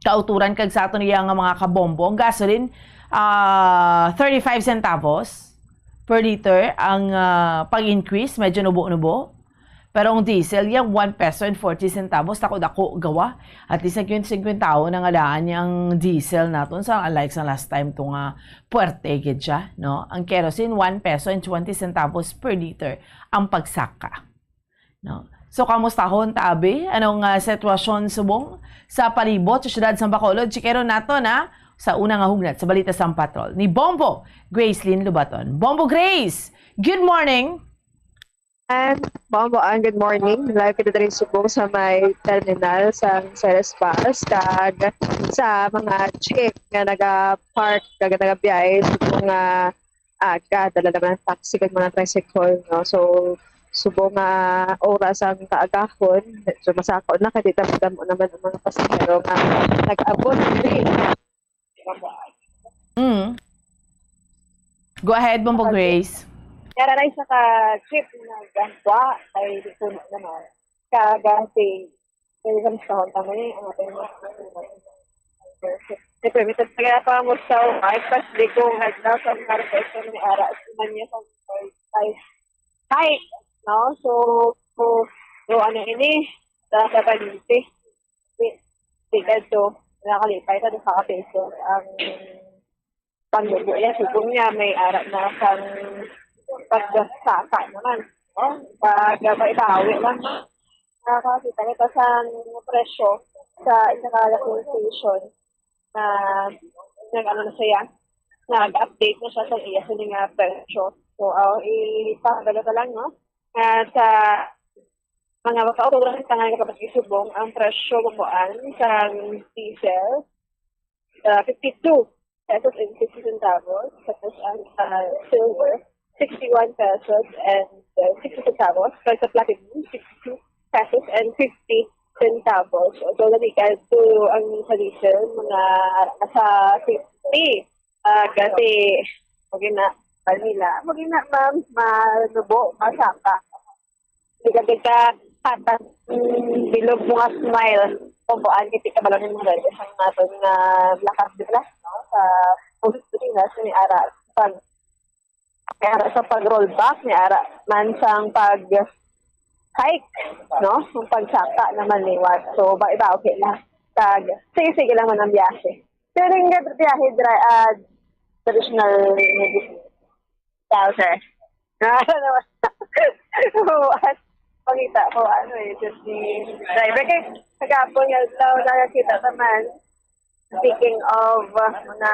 kauturan kag sa aton iya nga mga kabombo. Ang gasoline, ah, thirty-five centavos per liter ang, ah, pag-increase, medyo nubo-nubo. Pero ang diesel, ya, one peso and forty centavos, dako-dako gawa. At least, nag-kwenta-kwenta na nga daan niya ang diesel naton sa, unlike sa last time to nga puwerte gid siya, no? Ang kerosene, one peso and twenty centavos per liter ang pagsaka, no? So, kamustahon ta, abi? Anong, ah, sitwasyon subong sa palibot sa siyudad sa Bacolod? Chikeron nato na sa una nga hugnat sa Balita sa Patrol ni Bombo Gracelyn Lubaton. Bombo Grace, good morning! And, Bombo Ann, good morning. Live kita diri subong sa may terminal sa Ceres Bus, kag sa mga jeep nga naga-park, kag nagabiyahe subong nga aga, dala naman ang taxi kag mga tricycle, no? So, subong nga oras ang kaagahon, so masaka na kay di ta madamo naman ang mga pasahero nga nag-abot diri. Mm. Go ahead, Bombo Grace. Yara na isa ka jeep nga gangwa kay di puno naman. Kagati, kay sa mustahon kami, ang ating mga May permit at kaya pa mo sa ay pas di ko nga na sa mga person ni Ara sa man niya sa ay ay no, so, so, so ano ini sa sa Cavite. Di, di kadto, nakalipay sa duha ka pesos ang panglubo niya. Subong niya, may ara na sang pagsaka naman, no? Pag maibawi lang, nakakita kita sa presyo sa isa ka location na nag-ano na siya, nag-update na siya sa iya sa mga presyo. So, aw, ipabalo ka lang, no? At sa mga makauturan sa nga kapag isubong ang presyo, Bombo Ann, sa diesel, ah, fifty-two pesos and fifty centavos, tapos ang, ah, silver, sixty-one pesos and, ah, sixty centavos, kag sa platinum, sixty-two pesos and fifty centavos. So, nalikan to ang sa diesel, mga nasa fifty. Ah, kasi, okay na, kanila. Okay na, ma'am, manubo, masaka. Di ka, di ka hatag, mm, bilog mo nga smile. Kung kuan, hindi ka balon yung mga sa naton nga lakas nila, no? Sa Pilipinas, ni ara, pag, ni ara sa pag-rollback, ni ara man sang pag-hike, no? Ang pagsaka naman liwat. So, ba, iba, okay na. Tag, sige, sige lang man ang biyahe. Pero yung biyahe, dry, ah, traditional medicine. Tao, sir. Ano naman? Bukas, pakita ko, ano eh, just ni driver. Kay, kagapon nga adlaw, nakakita naman. Speaking of, uh, mga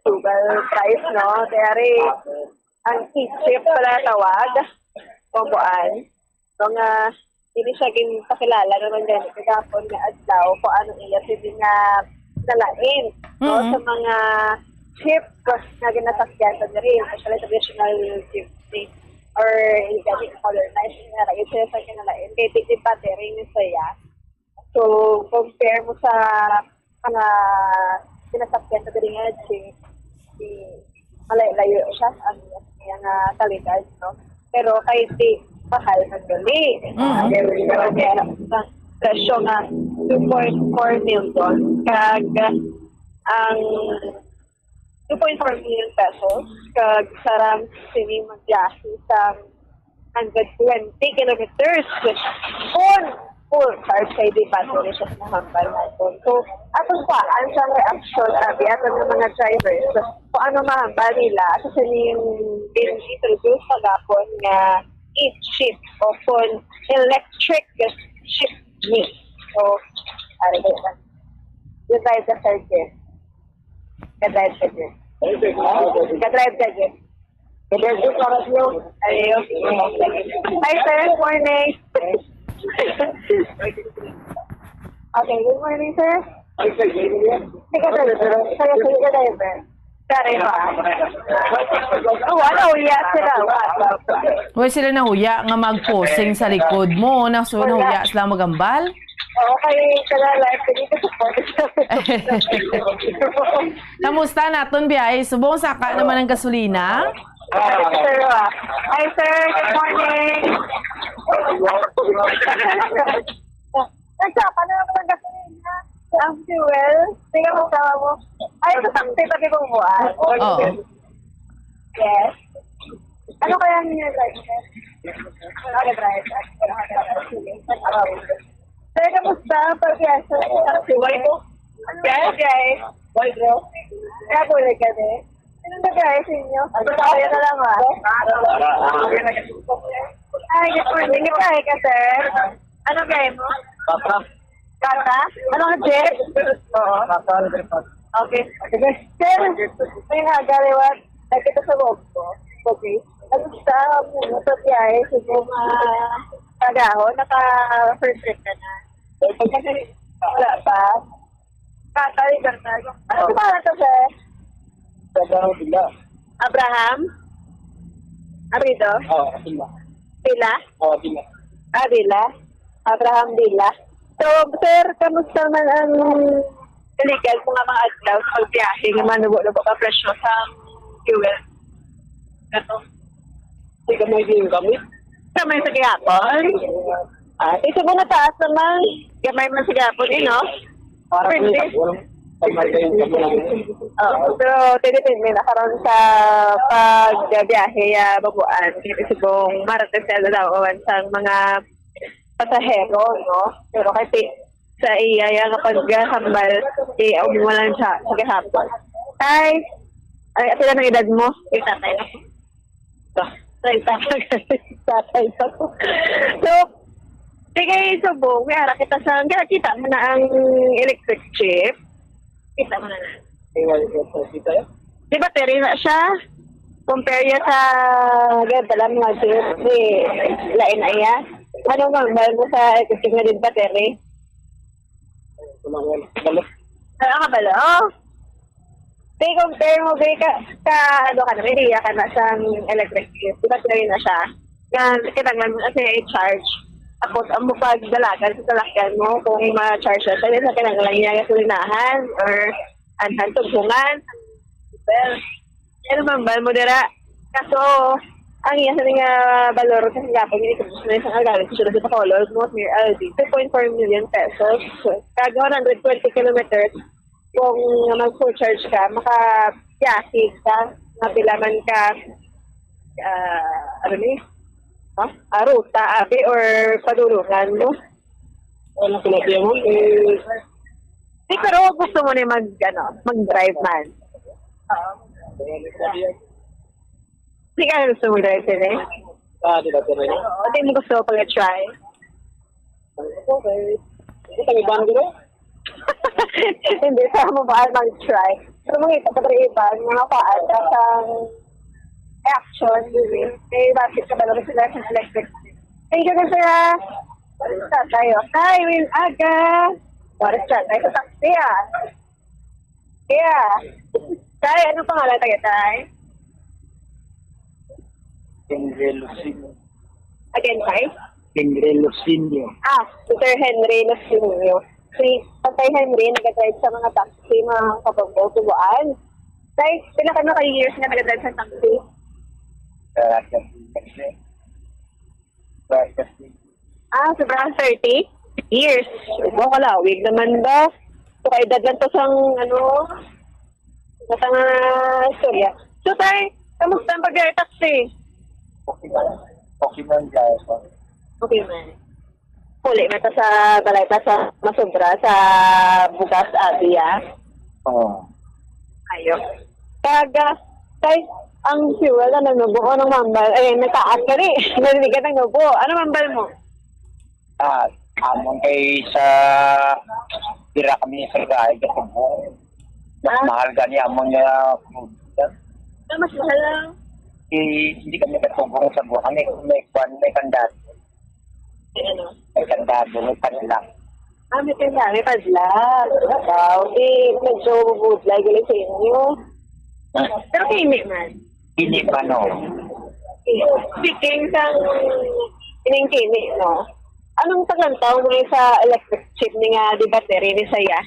sugar price, no? Kaya rin, ang Egypt pala tawag, Bombo Ann. So nga, hindi siya ginpakilala naman gani kagapon nga adlaw kung ano iya pwede nga nalain, no, mm, sa mga jeep nga ginasakyan sa diri, especially traditional jeepney or gani modernized nga lagi siya sa kinalain kay di battery ni siya. So, compare mo sa mga sinasakyan sa diri nga jeep, di malayo-layo siya ang iya nga kalidad, no? Pero kay di mahal man gali. Mm. Pero kaya ang presyo nga two point four million, kag ang two point four million pesos, kag sarang sini magbiyahe sa hundred twenty kilometers. Full, full charge kay di battery siya sa hambal naton. So, aton kuhaan sang reaksyon, abi, aton nga mga drivers, kung ano mahambal nila sa sining gin-introduce kagapon nga e-Jeep o kon electric jeepney. So, ari ko yan. Yung drive ka, sir, Jeff. Ka-drive ka, Jeff. Ka-drive ka, Jeff. Ka-drive ka, para sa'yo. Ayun. Hi, sir. Morning. Okay, good morning, sir. Ay, sir, sir, sir. Sige, sir. Sir, sir, sir, driver. Sorry, pa. Oh, ano, iya sila. Wa sila nahuya nga mag-posing sa likod mo. Nasu-, nahuya sila magambal? Okay, sila live. Sige, support. Kamusta naton biyahe? Subong saka naman ang gasolina? Sir, ah. Hi, sir. Good morning. Nagsaka na naman ang gasolina. Ang fuel. Tingnan mo, sama mo. Ay, sa taxi, pati kong buwan. Oo. Yes. Ano kaya ang niya drive? Ano drive? Sir, kamusta? Pag-yes, sir. Taxi, why po? Yes, guys. Why, bro? Kaya po, like, kami. Ano na, guys, sa inyo? Ano kaya na lang, ah? Ay, good morning. Hindi pa, eh, ka, sir. Ano biyahe mo? Papa. Bata? Ano ang jeep? Oo. Bata, ano ba? Okay. Sige. Sir, may nga, galiwat. Nakita sa loob ko. Okay. Ano sa, ano sa biyahe? Siguro, ah, pag-ahon, naka-first trip ka na. Kasi, wala pa. Bata, yung bata. Ano sa pangalan to, sir? Abraham Villa. Abraham? Abrido? Oo, Villa. Villa? Oo, Villa. Ah, Villa. Abraham Villa. So, sir, kamusta man ang illegal mo nga mga adlaw sa pagbiyahe nga manubo-nubo ka presyo sa fuel? Kato. Di ka may din kami. Sa may sa gihapon? Ah, isa mo na taas naman. Gamay man sa gihapon, eh, no? Para Pwede. Sa walang pagmagay yung kami. Oo, pero depende na karon sa pagbiyahe, ah, babuan. Kasi kung marates sa daw, sa mga pasahero, no? Pero kasi sa iya, iya nga paghambal, eh, umulan siya sa gihapon. Hi! Ay, pila ang edad mo? Kita tayo. Sa, sa isa, tatay pa ko. So, sige, subong, may ara kita sa, kaya kita mo na ang electric jeep. Kita mo na na. Iwan ko po kita. Di ba, battery na siya? Compare niya sa ganda lang nga jeep, eh, lain na iya. Ano nga, mahal mo sa electric nga din battery? Wala, wala. Wala ka bala? Oh. Te, compare mo, be, ka, ka, ano ka na, may idea ka na sa electric jeep. Di ba, clear na siya? Nga, kinahanglan mo na siya i-charge. Tapos, ang mo pagdalagan sa salakyan mo, kung ma-charge na siya, di na kinahanglan niya gasolinahan or anhan, tugsungan. Well, ano man, bal mo dira? Kaso, ang iya sa nga balor sa gapon, hindi ko gusto na isang agamit sa Sunod sa Bacolod, North Mir L D, two point four million pesos. Kag one hundred twenty kilometers, kung mag-full charge ka, makabiyahe ka, nga pila man ka, ah, ano ni? Ha? Ah, ruta, abi, or padulungan mo? Wala ko na siya mo. Eh, Di, pero gusto mo na mag, ano, mag-drive man. Oo. Di ka gusto mag-drive, sir, eh? Ah, di ba, sir, eh? Oo, di mo gusto pag-try? Okay. Ito, may ban ko, no? Hindi, sa mo ba mag-try? Pero mga ito, pag iban, mga paan, sa action, may bakit ka ba naman sila sa electric? Thank you, sir, ah. Sa tayo. Hi, Will Aga. Oras siya tayo sa taxi, ah. Yeah. Tay, anong pangalan tayo, Tay? Henry Lucino. Again, Tay? Henry Lucino. Ah, si Sir Henry Lucino. Si Tatay Henry, nag-drive sa mga taxi, mga kabangko, tubuan. Tay, pila ka na kayo years nga nag-drive sa taxi? Ah, kasi, kasi, kasi, Ah, sobrang thirty? years. Wow, kalawig naman ba? So, kaedad lang to sang, ano, sa nga istorya. So, tay, kamusta ang pagbiyahe taxi? Okay man. Okay man, guys. Okay man. Huli na ta sa balay ta sa masobra sa bugas, abi, ah. Oo. Ayo. Kag, ah, tay, ang fuel, ano, nubo, anong mambal? Eh, nagtaas ka ni. Naliligan ang nubo. Ano mambal mo? Ah, amon kay sa pira kami sa gahe sa Cebu. Mas Ah. mahal gani amon nga food. Ah, mas mahal ang Eh, hindi kami katugong sa buwan. May, may kwan, may kandado. May ano? May kandado, may padla. Ah, may kandado, may padla. Wow, di medyo budlay gali sa inyo. Ah. Pero kini man. Hindi pa, no? Speaking sang ining kini, no? Anong paglantaw mo sa electric jeepney nga di battery ni saya?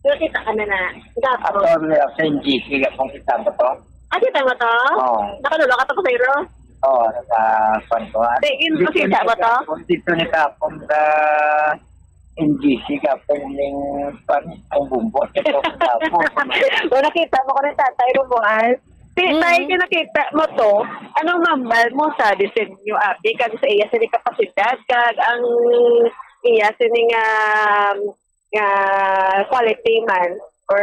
Pero kita ka na na. Dapat. Actually, sa N G C, kung kita mo to? Ah, kita mo to? Oo. Nakanulo ka to, pasahero? Oo, sa kwan ko, ah. Di, yun, Dito makita ni mo to? Kapon, dito ni Kapon sa N G C, Kapon yung, kwan, ang bumbo. Ito, Kapon. O, nakita mo ko ng tatay, Romuald? Ti-, Mm. tay, kinakita mo to, anong mambal mo sa disenyo, abi, kag sa iya sini kapasidad, kag ang iya sini nga, nga quality man, or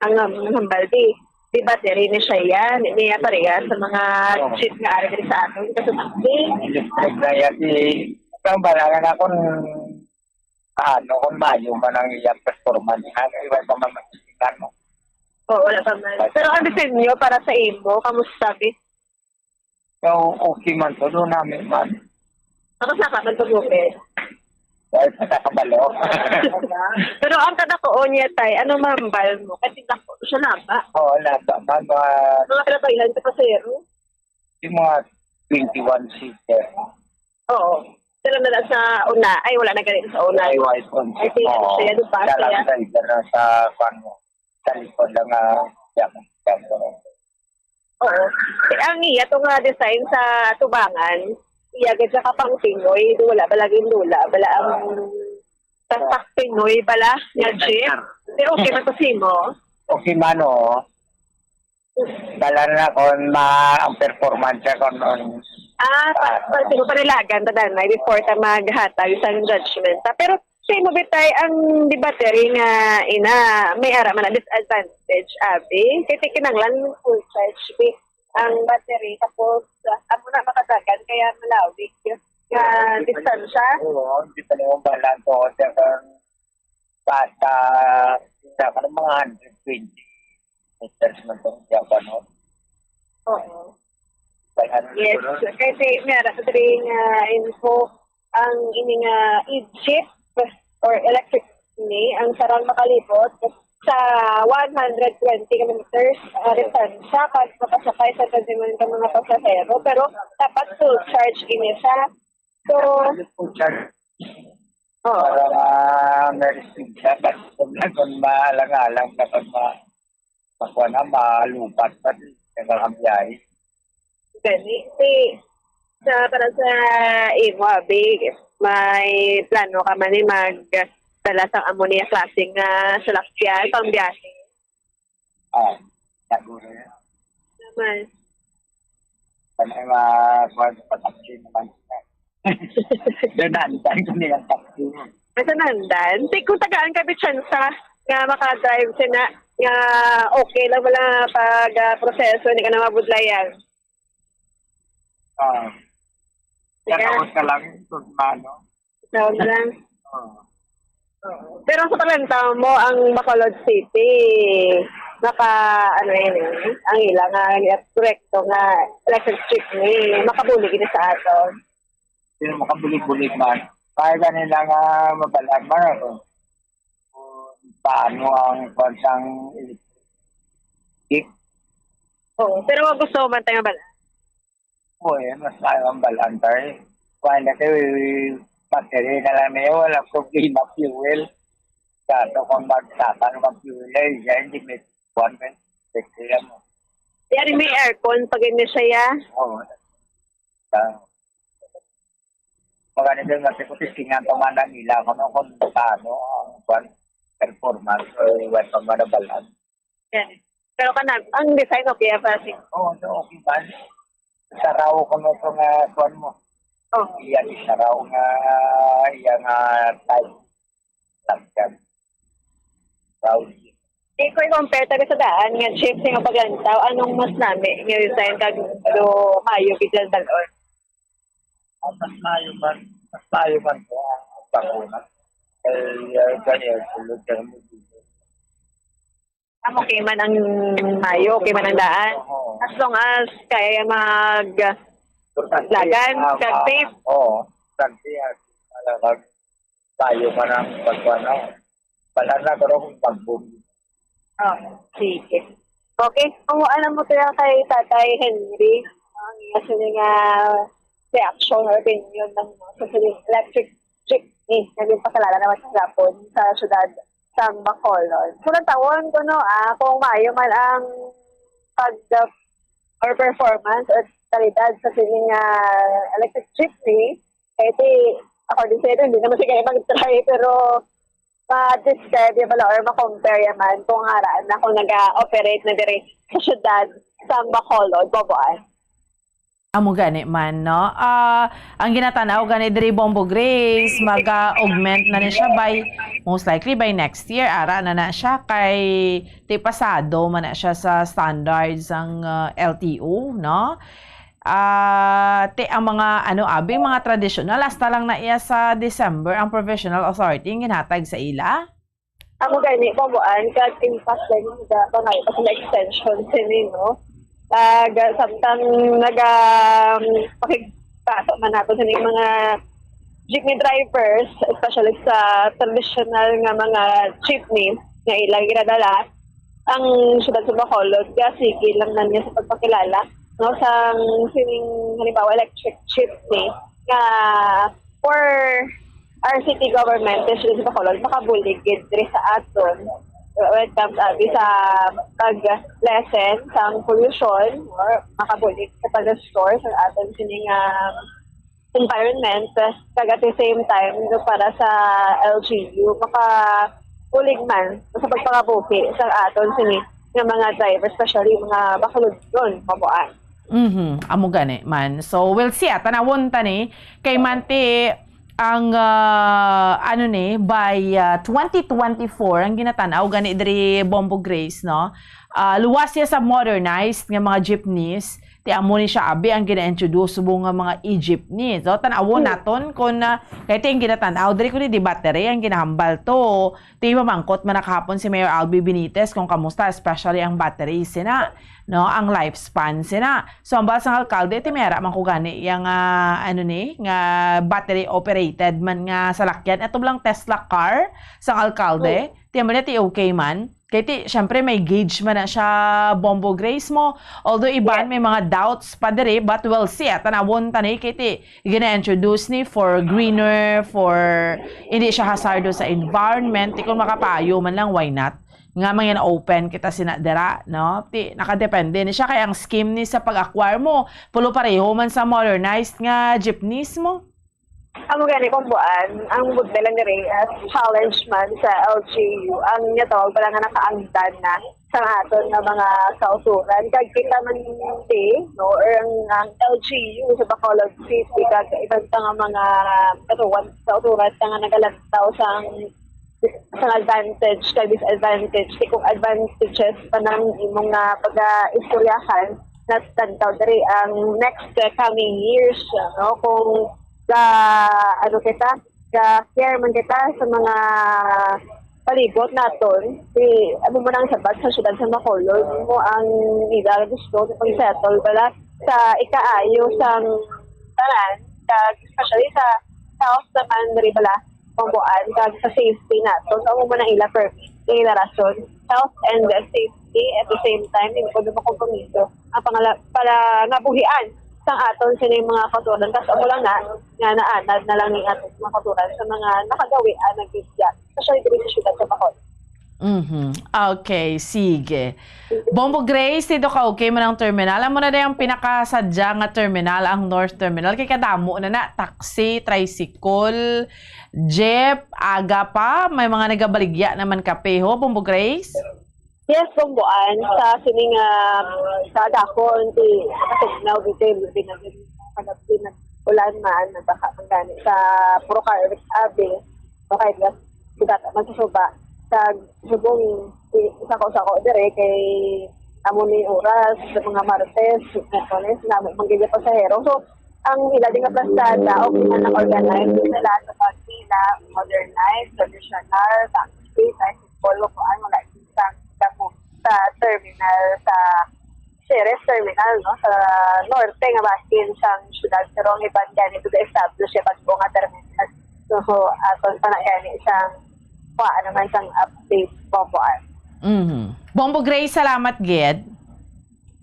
ang, ang hambal di, di ba, diri ni siya yan, niya pareha sa mga Oo. Jeep nga ari diri sa aton, kasi taxi. Electric na yan, si, ang balangan ako, ano, kung mayo man ang iya performance, ha? Iwan pa man, ano. Oo, wala pa man. Pero ang disenyo para sa imo, kamusta, bi? So, okay man to, doon namin man. Tapos nakaman to, Bukid? Dahil sa kakabalo. Pero ang kadakuon niya, tay, ano mambal mo? Kasi dako siya, laba. Oo, laba. Mga mga Mga trabayan sa pasero? Yung mga twenty-one seater. Oo. Pero na lang sa una. Ay, wala na ganito sa una. Ay, wise on. I think, ano Oo. siya, doon pa Siya lang siya. Driver na sa, kwan mo. Sa likod lang, ah, yan. Yan. Oo. Ang iya to nga design sa tubangan, iya gid sa kapang Pinoy, wala ba laging lula, wala ang tatak Pinoy bala nga jeep. Pero okay na to simo. Okay man, oo. Bala na kung ma-, ang performance niya kung ano. Ah, pa-, pa-, siguro panilagan ta danay before ta maghatag isang judgment ta. Pero sa imo bitay ang di battery nga ina, may ara man na disadvantage, abi. Kay ti kinanglan full charge bi ang battery, tapos, ah, amo na makadagan kaya malawig nga distansya. Oo, hindi pa naman bahala to. Kaya kang bata, sa mga hundred twenty meters man tong Java, no? Oo. Kaya ano Yes. siguro? Kasi may ara sa diri nga info, ang ini nga e-jeep or electric ni, ang sarang makalibot sa one hundred twenty kilometers, ah, distansya, kag makasakay sa twenty-one ka mga pasahero, pero dapat full charge ini siya. So, Full charge. Oo. Para ma-, ma-restrict siya, kasi kung, kung maalang-alang ka, pag ma-, makuha na, malupat pa din, tagal ang biyahe. Gani, si, sa, para sa imo, abi, may plano ka man ni magdala sa amo niya klaseng, ah, salakyan, pang biyahe? Ah, siguro yan. Naman. Panay ma-, ma-, pataksi naman siya. Danandan ko nilang taksi. Asa nandan? Di, kung tagaan ka, bitsansa nga makadrive siya na, nga okay lang wala pag, ah, proseso, hindi ka na mabudlayan. Ah. Kaya Kaya tapos ka lang, ito, ano? Tawag lang. Oo. Oo. Pero sa paglantaw mo, ang Bacolod City, naka, ano yun eh, ang ila nga, direkto nga electric jeepney, makabulig ini sa aton. Pero makabulig-bulig man. Kaya ganun lang nga mabalaan man ako. Kung paano ang kwan sang electric. Oo, pero gusto man tayo mabalaan. Uy, mas maayo ang balantar. Kuan na kay battery na lang niya, walang problema, fuel. Kaso kung magsaka ng fuel, eh, siya hindi may kuan, may battery mo. Yari may aircon pag ini siya, ya? Oo. Ah. Magani din nga si Kutis, kingan pa man ang ila, kung ano, kung paano ang, kwan, performance, o iwan pa man ang balan. Yan. Pero kanan, ang design okay pa si Oo, so okay man. Saraw ko mo ito nga, kwan mo. Oh. Iya, saraw nga, iya nga type. Sakyan. Proud. Di ko i-compare taga sa daan nga jeep nga paglantaw, anong mas nami nga design kag do maayo gid ang dalon? Ang mas maayo man, mas maayo man ko ang pagkuna. Kay, uh, kaya, sulod ka mo dito. Amo okay man ang maayo, okay man ang daan. Oo. As long as kaya mag Importante, lagan, ah, kag ma-, safe. Oo, importante yan. Talagang tayo man ang pagkuha na. Bahala na ko kung pag-boom. Oh, sige. Okay, kung ano mo kaya kay Tatay Henry, ang iya sila nga reaction or opinion ng sa sining electric jeepney na ginpakilala naman sa Japon sa syudad sang Bacolod. Sa unang taon, kuno, ah, kung maayo man ang pag, or performance or kalidad sa sining, ah, electric jeepney, kay ti, ako din sa'yo, hindi naman siya kayo mag-try, pero ma-describe niya bala or ma-compare niya man kung haraan na kung nag-operate na diri sa syudad sa Bacolod, Boboan. Amo gani man, no? Ah, ang ginatanaw gani diri, Bombo Grace, maga-augment na ni siya by, most likely by next year, ara na na siya kay ti pasado man na siya sa standards sang, ah, L T O, no? Ah, ti ang mga, ano, abi, mga traditional, hasta lang na iya sa December ang provisional authority ang ginhatag sa ila. Amo gani, Boboan, kag impact gani sa pangay pa sila extension sini, no? Kag samtang naga, um, pakigkaso man nato sa mga jeepney drivers, especially sa traditional nga mga jeepney nga ilang ginadala, ang siyudad sa Bacolod, kaya sige lang man niya sa pagpakilala, no, sang sining, halimbawa, electric jeepney nga for our city government, especially sa Bacolod, makabulig gid diri sa aton when it comes, abi, sa pag-lessen sang pollution or makabulig sa pag-restore sa aton sining, ah, environment, kag at the same time, no, para sa L G U, makabulig man sa pagpangabuhi sa aton sini nga mga driver, especially mga Bacolodon, Boboan. Mhm, amo gani man. So, we'll see, ah, tanawon ta ni kay manti ang, ah, ano ni, by, ah, twenty twenty-four ang ginatanaw gani diri, Bombo Grace, no? Ah, luwas siya sa modernized nga mga jeepneys. Ti amo ni siya, abi, ang gina-introduce mo nga mga e-jeepney. So, tan-awon Hmm. naton kung, ah, kay ti ang ginatan-aw diri, kung di battery ang ginahambal to. Ti mamangkot man na kahapon si Mayor Albi Benitez kung kamusta, especially ang battery sina, no, ang lifespan sina. So, ang bala sang alkalde, ti may ara man ko gani yang, ah, ano ni, nga battery operated man nga salakyan. Ito lang Tesla car sang alkalde. Hmm. Ti amo na ti okay man. Kay ti, syempre, may gauge man na siya, Bombo Grace mo. Although, iban Yes. may mga doubts pa diri, but we'll see. At tanawon ta ni, kay ti, gina-introduce ni for greener, for hindi siya hazardo sa environment. Ti kung makapayo man lang, why not? Nga mga open kita sina dira, no? Ti, nakadepende ni siya. Kay ang scheme ni sa pag-acquire mo, pulo pareho man sa modernized nga jeepneys mo. Amo gani, Bomboan, ang budlay lang diri, ah, challenge man sa L G U, ang natawag pala nga nakaangdan na sa aton nga mga kauturan. Kag kita man di, no, or ang, ang L G U sa Bacolod City, kag iban pa nga mga katuwan, kauturan sa nga nagalantaw sa, sa advantage kag disadvantage. Di kung advantages pa nang imong nga pag-istoryahan, natantaw diri ang next, uh, coming years, no? Kung ga, ano kita, ga-care man kita sa mga palibot naton, di, amo man ang sabat sa syudad sa Bacolod, mo ang ila gusto sa pag-settle bala sa ikaayo sang tanan, kag especially sa health naman diri bala, Bomboan, kag sa safety nato. So, amo man ang ila purpose, ang ila rason, health and safety at the same time, hindi ko makompromiso ang pangala-, palangabuhian sang aton sini mga kauturan. Kasi amo lang na, nga naanad na lang ning aton mga kauturan sa mga nakagawian ng bigya, especially diri sa syudad sa Bacolod. Mhm. Okay, sige. Bombo Grace, dito ka okay man ang terminal. Amo na day ang pinakasadya nga terminal, ang North Terminal. Kay kadamo na na, taxi, tricycle, jeep, aga pa. May mga nagabaligya naman kape, ho, Bombo Grace? Yes, Bombo Ann, sa sining ah, sa Dacon, di nakatugnaw dito, di na din kagabi nag-ulan man, nagbaka man gani sa Purok Carlos Abe, o kay Gas, Sugata, magsusuba, sa subong, di, isa ko, isa ko, dire, kay amo ni oras, sa mga Martes, Miyerkules, na may manggigil pasahero. So, ang ila din nga plastada, okay na nag-organize, sila sa pagpila, modernized, traditional, taxi, tricycle, kuan, wala isang damo sa terminal, sa Ceres Terminal, no, sa norte nga bahin sang syudad, pero ang iban gani to establish yung bago nga terminal. So, aton pa na gani sang kuan naman sang update, Bombo Ann. Mhm. Bombo Grace, salamat gid.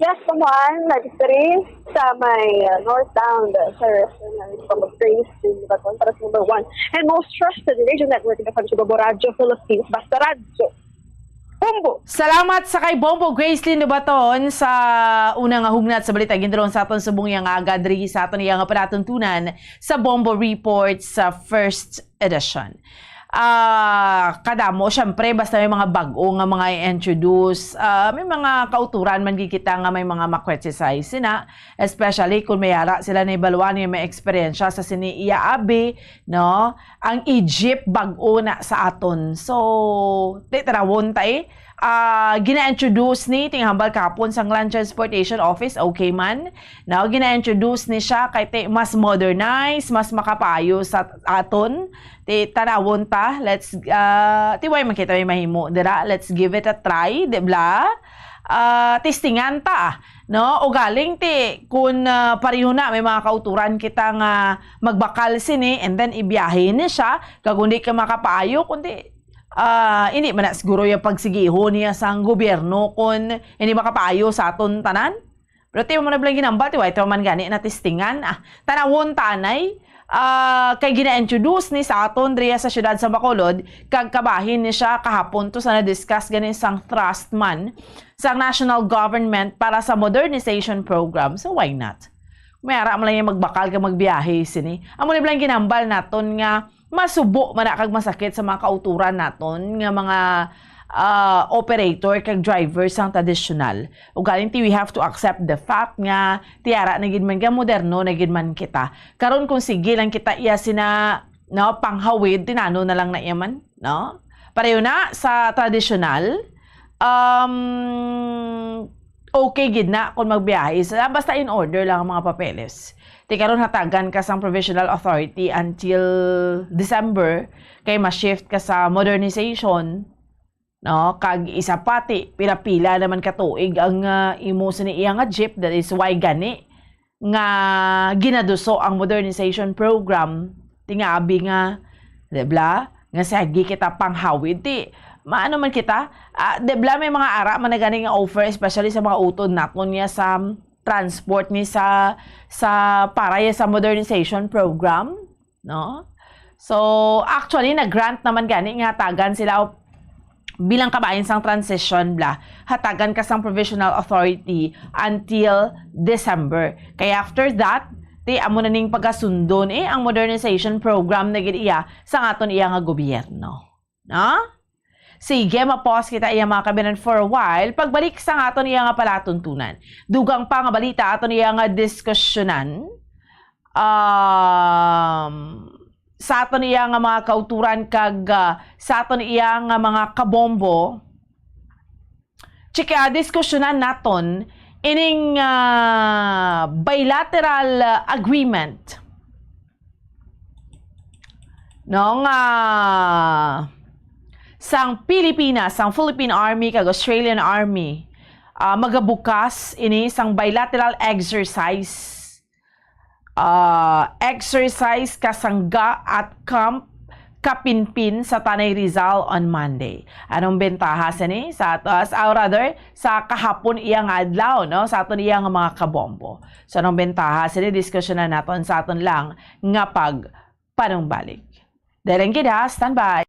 Yes, Bombo Ann, nag-three sa may uh, northbound, uh, Ceres Terminal, Bombo Grace, in Baton, para sa number one and most trusted radio network in the country, Bombo Radyo Philippines, Basta Radyo. Bombo! Salamat sa kay Bombo Grace Lindo Baton sa una nga hugnat sa balita gindulong sa aton subong iya nga aga diri sa aton iya nga palatuntunan sa Bombo Report sa first edition. Ah, kadamo, syempre, basta may mga bag-o nga mga i-introduce, ah, may mga kauturan man gid kita nga may mga ma-criticize sina, especially kung may ara sila na ibalwa niya may eksperyensya sa sini iya abi, no? Ang Egypt bag-o na sa aton. So, di tarawon ta eh. Ah, gina-introduce ni tinghambal kahapon sang Land Transportation Office, okay man. No, gina-introduce ni siya kay ti mas modernized, mas makapayo sa aton. Ti tanawon ta, let's ah, ti way man kita may mahimo dira. Let's give it a try, di bla? Ah, testingan ta, no? O galing ti kun ah, pareho na may mga kauturan kita nga magbakal sini and then ibiyahe ni siya kag hindi ka makapaayo kundi ah, hindi man na siguro yung pagsigihon niya sang gobyerno kun hindi makapaayo sa aton tanan. Pero ti mo na bala ginambal, ti way man gani na testingan. Ah, tanawon ta anay. Ah, kay gina-introduce ni sa aton diri sa siyudad sa Bacolod, kag kabahin ni siya kahapon to sa na-discuss gani sang thrust man sa national government para sa modernization program. So why not? May ara man lang yung magbakal ka magbiyahe sini. Amo ni bala ginambal naton nga masubo man na kag masakit sa mga kauturan naton nga mga ah, operator kag driver sang tradisyonal. Ugaling ti we have to accept the fact nga ti ara na gid man nga moderno na gid man kita. Karon kung sige lang kita iya sina no panghawid, tinano na lang na iya man, no? Pareho na sa tradisyonal, um, okay gid na kung magbiyahe sila, basta in order lang ang mga papeles. Ti karon hatagan ka sang provisional authority until December, kay ma-shift ka sa modernization, no? Kag isa pa ti pila-pila naman ka tuig ang ah, imo sini iya nga jeep, that is why gani nga ginaduso ang modernization program. Ti nga abi nga, di bla, nga sagi kita panghawid ti maano man kita, ah, di bla, may mga ara man na gani nga offer, especially sa mga utod naton niya sa transport ni sa sa para ya sa modernization program, no? So actually nag-grant naman gani nga hatagan sila bilang kabahin sang transition bla, hatagan ka sang provisional authority until December. Kay after that, ti amo na ning pagasundon eh ang modernization program na gid iya sa aton iya nga gobyerno, no? Sige, ma-pause kita iya mga kabinan for a while. Pagbalik sa aton iya nga palatuntunan, dugang pa nga balita aton iya nga diskusyonan. Um, sa aton iya nga mga kauturan kag ah, sa aton iya nga mga kabombo, chika diskusyonan naton ining ah, bilateral ah, agreement, no, nga sang Pilipinas, sang Philippine Army kag Australian Army, ah, magabukas ini sang bilateral exercise, ah, exercise kasangga at Camp Kapinpin sa Tanay, Rizal on Monday. Anong bentaha sini sa ato, as, or rather, sa kahapon iya nga adlaw, no, sa aton iya nga mga kabombo? So anong bentaha sini? Diskusyonan naton sa aton lang nga pagpanumbalik. Daling gid ha, standby.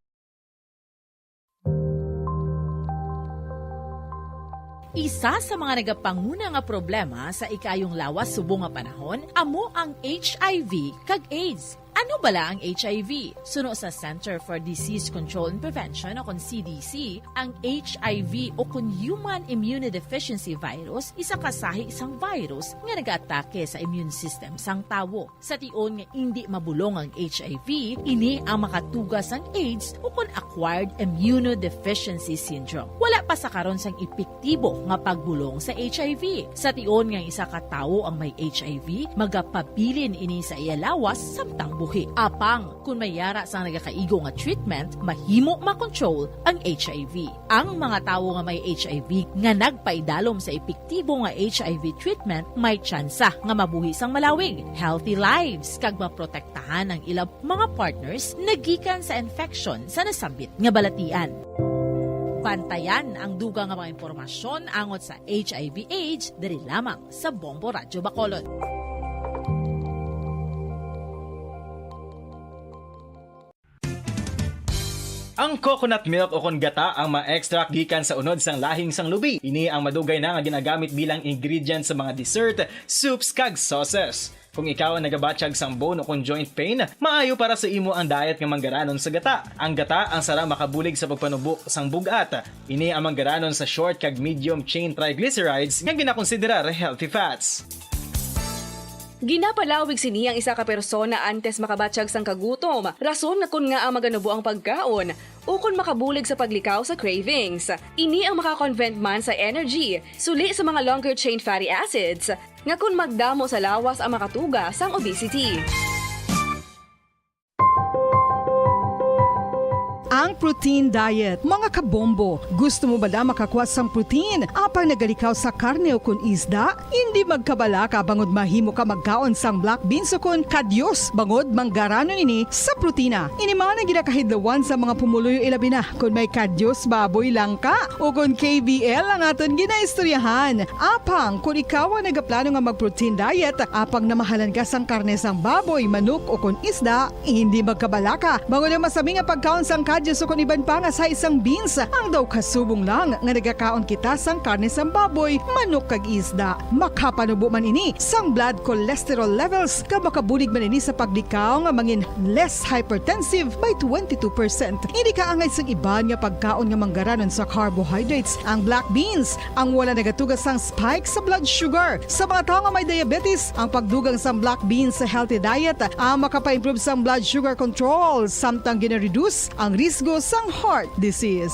Isa sa mga nagapanguna nga problema sa ikaayong lawas subong nga panahon amo ang H I V kag AIDS. Ano bala ang H I V? Suno sa Center for Disease Control and Prevention o kon C D C, ang H I V o kon Human Immunodeficiency Virus isa ka sahi sang virus nga nagaatake sa immune system sang tawo. Sa tion nga indi mabulong ang H I V, ini ang makatuga sang AIDS o kon acquired immunodeficiency syndrome. Wala pa sa karon sang epektibo nga pagbulong sa H I V. Sa tion nga isa ka tawo ang may H I V, magapabilin ini sa iya lawas samtang buhi. Apang, kon may yara sang nagakaigo nga treatment, mahimo makontrol ang H I V. Ang mga tawo nga may H I V nga nagpaidalom sa epektibo nga H I V treatment may tsansa nga mabuhi sang malawig, healthy lives, kag maprotektahan ang ila mga partners nagikan sa infection sa nasambit nga balatian. Bantayan ang dugang nga mga impormasyon angot sa H I V AIDS diri lamang sa Bombo Radyo Bacolod. Ang coconut milk o kon gata ang ma-extract gikan sa unod sang lahing sang lubi. Ini ang madugay na nga ginagamit bilang ingredient sa mga dessert, soups, kag sauces. Kung ikaw ang nagabatyag sang bone o kon joint pain, maayo para sa imo ang diet nga manggaranon sa gata. Ang gata ang sara makabulig sa pagpanubo sang bug-at. Ini ang manggaranon sa short kag medium chain triglycerides nga ginakonsiderar healthy fats. Ginapalawig sini ang isa ka persona antes makabatyag sang kagutom, rason nga kon ngaa maganubo ang pagkaon, ukon makabulig sa paglikaw sa cravings. Ini ang makakonvert man sa energy, suli sa mga longer chain fatty acids, nga kon magdamo sa lawas ang makatuga sang obesity. Ang protein diet, mga kabombo. Gusto mo bala makakuha sang protein, apang nagalikaw sa karne o kon isda? Indi magkabalaka bangod mahimo ka magkaon sang black beans o kon kadyos, bangod manggaranon ini sa protina. Ini man ang ginakahidlawan sa mga pumuluyo, ilabi na kon may kadyos baboy lang ka o kon K B L ang aton ginaistoryahan. Apang kon ikaw ang nagaplano nga mag-protein diet, apang namahalan ka sang karne sang baboy, manok o kon isda, hindi magkabalaka, bangod ang masami nga pagkaon sang kadyos o kon iban pa nga sa isang beans, ang daw kasubong lang nga nagakaon kita sang karne sang baboy, manok kag isda. Makapanubo man ini sang blood cholesterol levels, kag makabulig man ini sa paglikaw nga mangin less hypertensive by twenty-two percent. Hindi kaangay sang iban nga pagkaon nga manggaranon sa carbohydrates, ang black beans, ang wala nagatuga sang spike sa blood sugar. Sa mga tawo nga may diabetes, ang pagdugang sang black beans sa healthy diet ang makapa-improve sang blood sugar control, samtang gina-reduce ang risgo sang heart disease.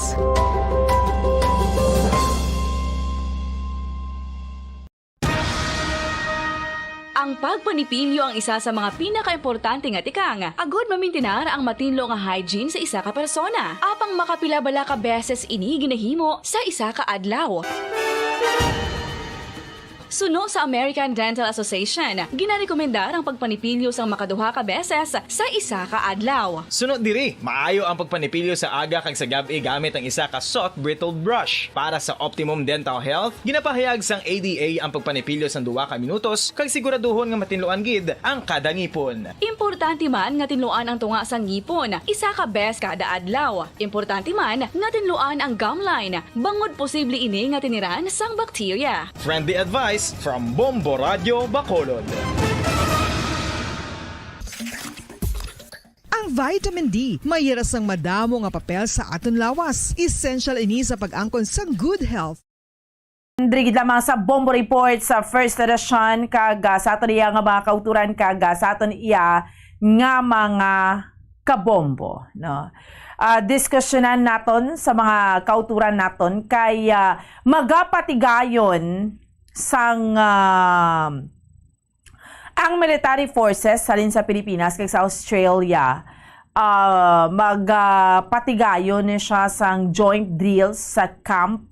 Ang pagpanipilyo ang isa sa mga pinakaimportante nga tikang agud mamintinar ang matinlo nga hygiene sa isa ka persona. Apang makapila bala ka beses ini ginahimo sa isa ka adlaw? Suno sa American Dental Association, ginarekomendar ang pagpanipilyo sang makaduha ka beses sa isa ka adlaw. Suno diri, maayo ang pagpanipilyo sa aga kag sa gab-i gamit ang isa ka soft bristled brush. Para sa optimum dental health, ginapahayag sang A D A ang pagpanipilyo sang duha ka minutos kag siguraduhon nga matinluan gid ang kada ngipon. Importante man nga tinluan ang tunga sang ngipon isa ka bes kada adlaw. Importante man nga tinluan ang gum line, bangod posible ini nga tiniran sang bakterya. Friendly advice from Bombo Radyo Bacolod. Ang vitamin D may yara sang madamo nga papel sa aton lawas. Essential ini sa pag-angkon sang good health. Diri gid lamang sa Bombo Report sa first edition, kag, ah, sa aton iya nga mga kauturan, kag, ah, sa aton iya nga mga kabombo, no? Ah, diskusyonan naton sa mga kauturan naton kay, ah, magapatigayon sang, ah, ang military forces halin sa Pilipinas kag sa Australia, ah, mag, ah, patigayon ni siya sang joint drills sa Camp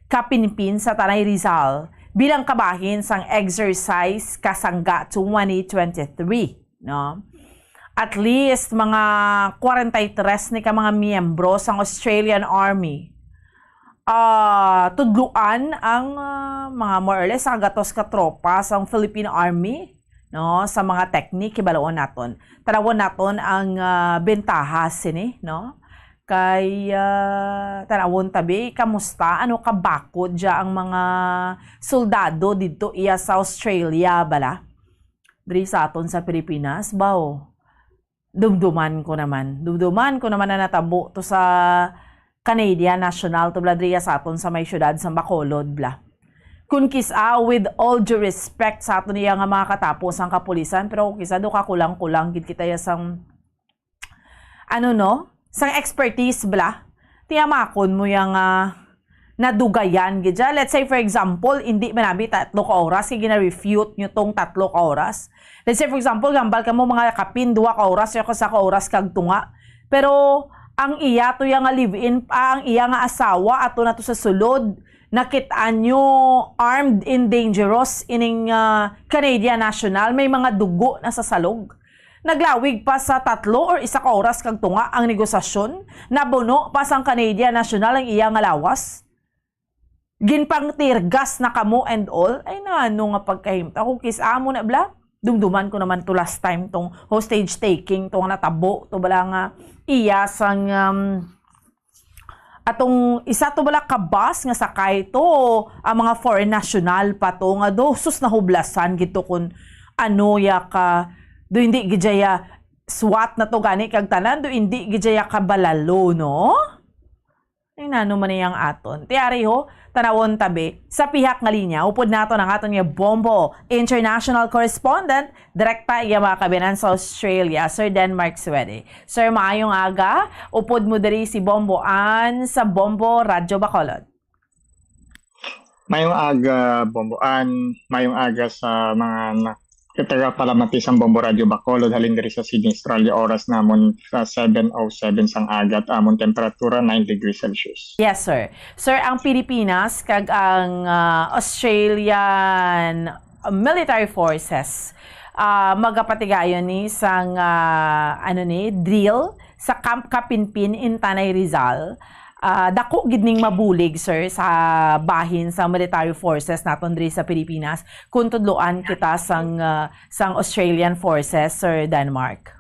Kapinpin sa Tanay, Rizal, bilang kabahin sang Exercise Kasangga twenty twenty-three, no? At least mga kwarenta y tres ni ka mga miyembro sang Australian Army ah, tudloan ang, ah, mga more or less ang gatos ka tropa sang Philippine Army, no, sa mga technique, hibaluon naton. Tan-awon naton ang, ah, bentaha sini, no? Kay, ah, tanawon tabi, kamusta? Ano kabakod dya ang mga soldado didto iya sa Australia, bala? Diri sa aton sa Pilipinas, baw? Dumduman ko naman. Dumduman ko naman na natabo to sa Canadian national to, bala, diri sa aton sa may syudad sa Bacolod, bala. Kun kis-a, with all due respect sa aton iya nga mga katapo sang kapulisan, pero kis-a do ka kulang-kulang gid kita ya sang, ano, no? Sang expertise, bala. Tiyamakon mo yang, ah, nadugayan gid siya. Let's say, for example, hindi man abi tatlo ka oras, kay gina-refute nyo tong tatlo ka oras. Let's say, for example, gambal ka mo mga kapin, duha ka oras, o sa ka oras kag tunga. Pero ang iya to yang live-in, ah, ang iya nga asawa, ato na to sa sulod, nakit-an nyo armed and dangerous ining, ah, Canadian national, may mga dugo na sa salog. Naglawig pa sa tatlo or isa ka oras kag tunga ang negosasyon, nabuno pa sang Canadian national ang iya nga lawas. Ginpang-tear gas na kamo and all. Ay, nano nga pagkahimta. Kung kis-a mo na, bala, dumduman ko naman to last time, tong hostage taking, tong natabo, to bala nga iya sang, um, atong isa to bala ka bus nga sakay to, ang mga foreign national pa to nga do, sus, nahublasan gid to kun ano ya ka, do hindi gid ya swat na to gani kag tanan, do hindi gid ya kabalalo, no? Ay, nano man niyang aton. Tiari ho, tanawon tabi, sa pihak nga linya, upod naton ang aton nga Bombo International Correspondent, direkta iya mga kabinan sa Australia, Sir Denmark Suede. Sir, maayong aga. Upod mo diri si Bombo Ann sa Bombo Radyo Bacolod. Mayong aga, Bombo Ann. Mayong aga sa mga na-, taga palamati sang Bombo Radyo Bacolod, halin diri sa Sydney, Australia. Oras namon sa seven oh seven sang agat. Amon temperatura, nine degrees Celsius. Yes, sir. Sir, ang Pilipinas kag ang, ah, Australian military forces, ah, magapatigayon ni sang, ah, ano ni, drill sa Camp Kapinpin in Tanay, Rizal. Ah, dako gid ning mabulig, sir, sa bahin sa military forces naton diri sa Pilipinas, kung tudloan kita sang, ah, sang Australian forces, Sir Denmark.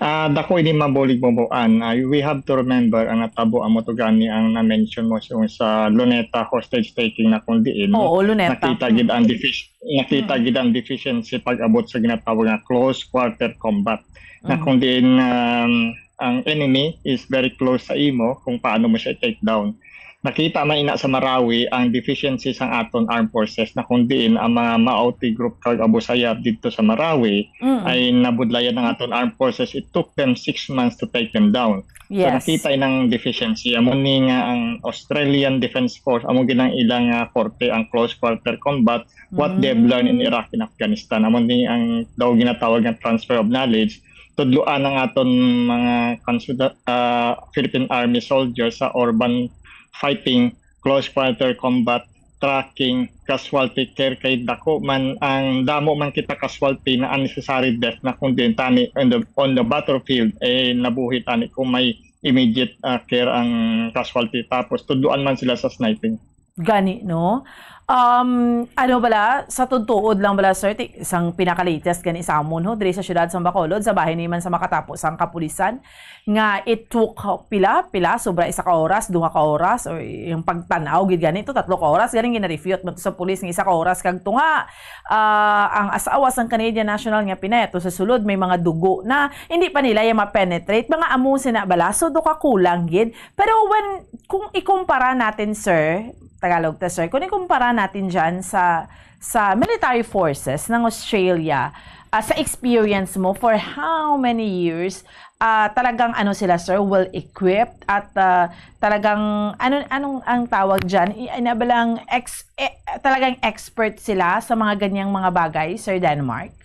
Ah, dako ini mabulig, Bombo Ann. Ah, we have to remember ang natabo amo to gani ang na-mention mo sa, sa Luneta hostage taking na kung diin Oo, Luneta. nakita gid ang defici-, nakita Mm. gid ang deficiency pag-abot sa ginatawag nga close quarter combat. Na Mm. kung diin, um, ang enemy is very close sa imo kung paano mo siya i-take down. Nakita man ina sa Marawi ang deficiency sang aton armed forces na kung diin ang mga Maoti group kag Abu Sayyaf didto sa Marawi Mm. ay nabudlayan ng aton armed forces. It took them six months to take them down. So, Yes. nakita inang deficiency. Amo ni nga ang Australian Defense Force, amo ginang ilang, ah, forte ang close quarter combat, what they've learned in Mm. Iraq and Afghanistan. Amo ni ang daw ginatawag nga transfer of knowledge. Tudloan ang aton mga konsuda-, ah, Philippine Army soldiers sa urban fighting, close quarter combat, tracking, casualty care, kay dako man ang damo man kita casualty na unnecessary death na kung diin tani on the, on the battlefield, eh, nabuhi tani kung may immediate, ah, care ang casualty. Tapos, tudloan man sila sa sniping. Gani, no? Um, ano bala, sa tutuod lang bala, sir, ti-, isang pinaka-latest gani sa amon, ho, diri sa siyudad sa Bacolod, sa bahin ni man sa makatapo sang kapulisan, nga it took pila, pila, sobra isa ka oras, duha ka oras, o yung pagtanaw, gid gani, to, tatlo ka oras, ganing gina-refute man to sa pulis nga isa ka oras kag tunga. Ah, ang asawa sang Canadian national nga pinay ato sa sulod, may mga dugo na, hindi pa nila yung ma-penetrate, mga amo sina bala, so do ka kulang gid. Pero when, kung ikumpara natin, sir, Tagalog ta, sir, kung ikumpara natin dyan sa, sa military forces ng Australia, ah, sa experience mo, for how many years, ah, talagang ano sila, sir, well equipped at, ah, talagang, ano, anong ang tawag dyan? I-, ano ba lang, ex-, eh, talagang expert sila sa mga ganyang mga bagay, Sir Denmark?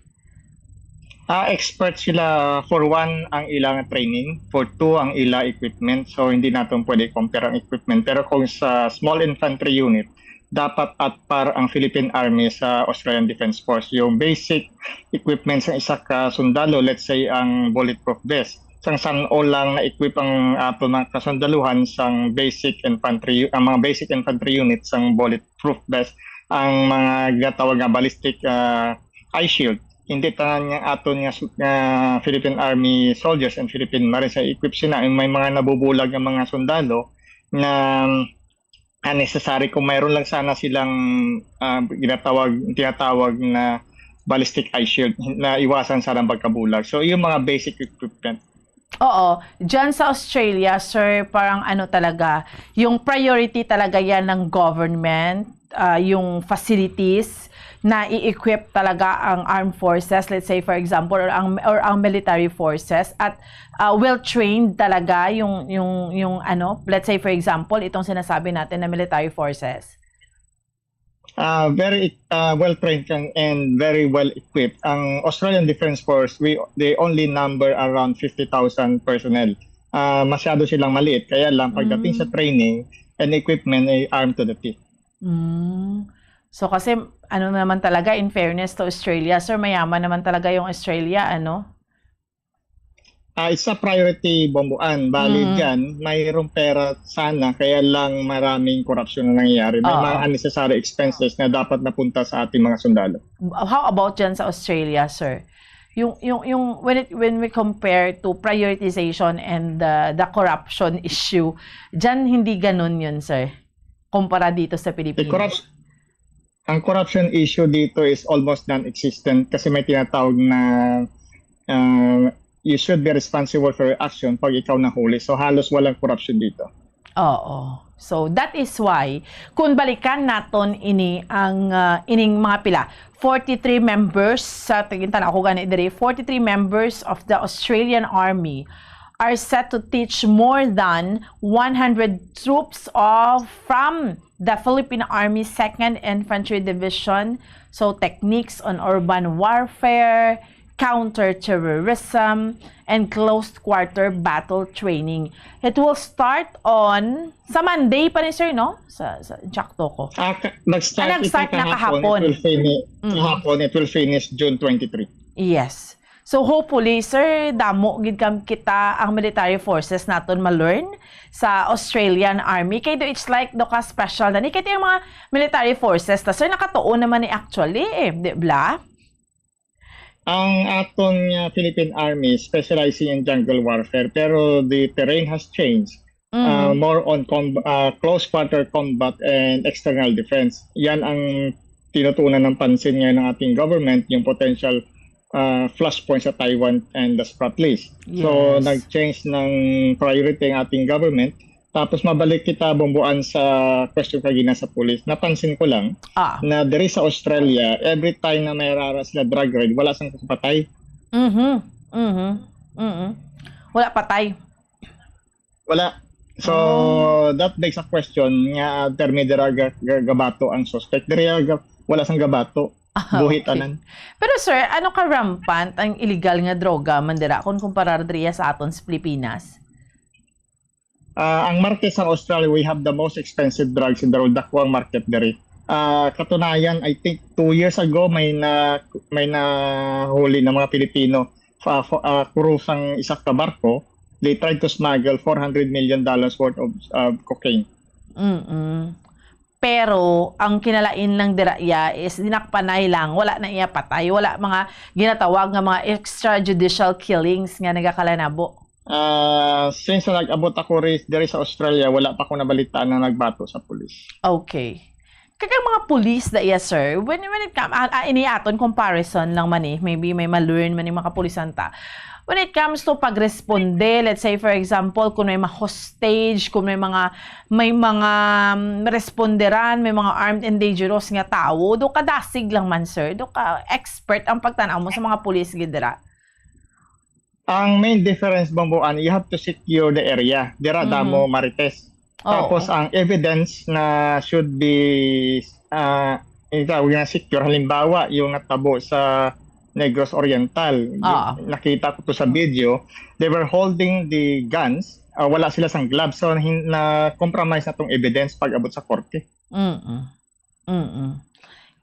Ah, expert sila, for one, ang ilang training, for two, ang ila equipment. So, hindi natin pwede compare ang equipment. Pero kung sa small infantry unit, dapat at par ang Philippine Army sa Australian Defense Force. Yung basic equipment sa isa ka sundalo, let's say, ang bulletproof vest. Sang san-o lang na-equip ang ato mga kasundaluhan sang basic infantry, ang mga basic infantry unit sang bulletproof vest, ang mga ginatawag nga ballistic, ah, eye shield. hindi tanan nga aton nga su-, nga Philippine Army soldiers and Philippine Marines ay equipped sina. May mga nabubulag nga mga sundalo na, ah, necessary kung mayroon lang sana silang, ah, ginatawag, tinatawag na ballistic eye shield na iwasan sana ang pagkabulag. So, yung mga basic equipment. Oo, dyan sa Australia, sir, parang ano talaga, yung priority talaga yan ng government, ah, yung facilities na i-equip talaga ang armed forces, let's say for example, or ang or ang military forces, at ah, well trained talaga yung yung yung ano, let's say for example, itong sinasabi natin na military forces. Uh, very uh, well trained and very well equipped. Ang Australian Defense Force, we they only number around fifty thousand personnel. Uh, masyado silang maliit, kaya lang pagdating sa training and equipment ay armed to the teeth. Mm. So kasi ano naman talaga, in fairness to Australia, sir, mayaman naman talaga yung Australia, ano? Ah, it's a priority, Bomboan. Bali dyan, mayroong pera sana, kaya lang maraming korupsyon na nangyayari. May Oo. Mga unnecessary expenses na dapat napunta sa ating mga sundalo. How about dyan sa Australia, sir? Yung, yung, yung when it, when we compare to prioritization and the, the corruption issue, dyan hindi ganun yun, sir, kumpara dito sa The Pilipinas. corruption, ang corruption issue dito is almost non-existent kasi may tinatawag na uh, you should be responsible for your action pag ikaw nahuli. So halos walang corruption dito. Oo. So that is why kung balikan naton ini ang ah, ining mga pila, forty-three members sa tingin ako gani diri, forty-three members of the Australian Army are set to teach more than one hundred troops of from the Philippine Army Second Infantry Division. So techniques on urban warfare, counter-terrorism, and closed quarter battle training. It will start on sa Monday pa ni sir, no? Sa, sa sakto ko. Ah, ka- nag-start, Ah, nag-start ito na kahapon. kahapon. It will finish, kahapon, it will finish June twenty-three. Yes. So hopefully, sir, damo gid kam kita ang military forces naton ma-learn sa Australian Army. Kay do it's like do ka special na ni kay yung mga military forces ta, sir, nakatuon naman ni actually, eh, di ba? Ang aton nga Philippine Army specializing in jungle warfare, pero the terrain has changed. Uh, more on com- uh, close quarter combat and external defense. Yan ang tinutuunan ng pansin ngayon ng ating government, yung potential uh, flashpoint sa Taiwan and the Spratlys. So, Yes. Nag-change ng priority ang ating government. Tapos mabalik kita, Bomboan, sa question kagina sa pulis. Napansin ko lang Ah. na diri sa Australia, every time na may rara sila drug raid, wala sang kapatay. Mhm. Mhm. Mhm. Wala patay. Wala. So, that begs a question nga termi dira ga- ga- gabato ang suspect. Diri ga- wala sang gabato. Buhi Okay. Tanan. Pero sir, ano ka rampant ang illegal nga droga man dira kung kumparar diriya sa aton sa Pilipinas? Ah, ang market sa Australia, we have the most expensive drugs in the world. Dako ang market diri. Ah, katunayan, I think two years ago may na may nahuli na mga Pilipino fa, fa, ah, crew sang isa ka barko. They tried to smuggle four hundred million dollars worth of uh, cocaine. Mm. Pero ang kinalain lang dira iya is dinakpanay lang, wala na iya patay, wala mga ginatawag nga mga extrajudicial killings nga nagakalanabo. Ah, since na nag-abot ako ri- diri sa Australia, wala pa ko nabalitaan na nagbato sa pulis. Okay. Kag ang mga pulis da iya, sir, when when it come ah, ah, ini aton comparison lang man eh, maybe may ma-learn man yung mga kapulisan ta. When it comes to pagresponde, let's say for example, kung may mga hostage, kung may mga may mga um, responderan, may mga armed and dangerous nga tawo, do ka dasig lang man, sir, do ka expert ang pagtanaw mo sa mga pulis gid dira. Ang main difference, Bomboan, you have to secure the area. Dira damo marites. Oo. Tapos ang evidence na should be uh, itawag na secure. Halimbawa, yung natabo sa Negros Oriental. Ah. Nakita ko to sa video. They were holding the guns. Uh, wala sila sang gloves. So, hin- na-compromise na tong evidence pag abot sa korte. Mm. Mm.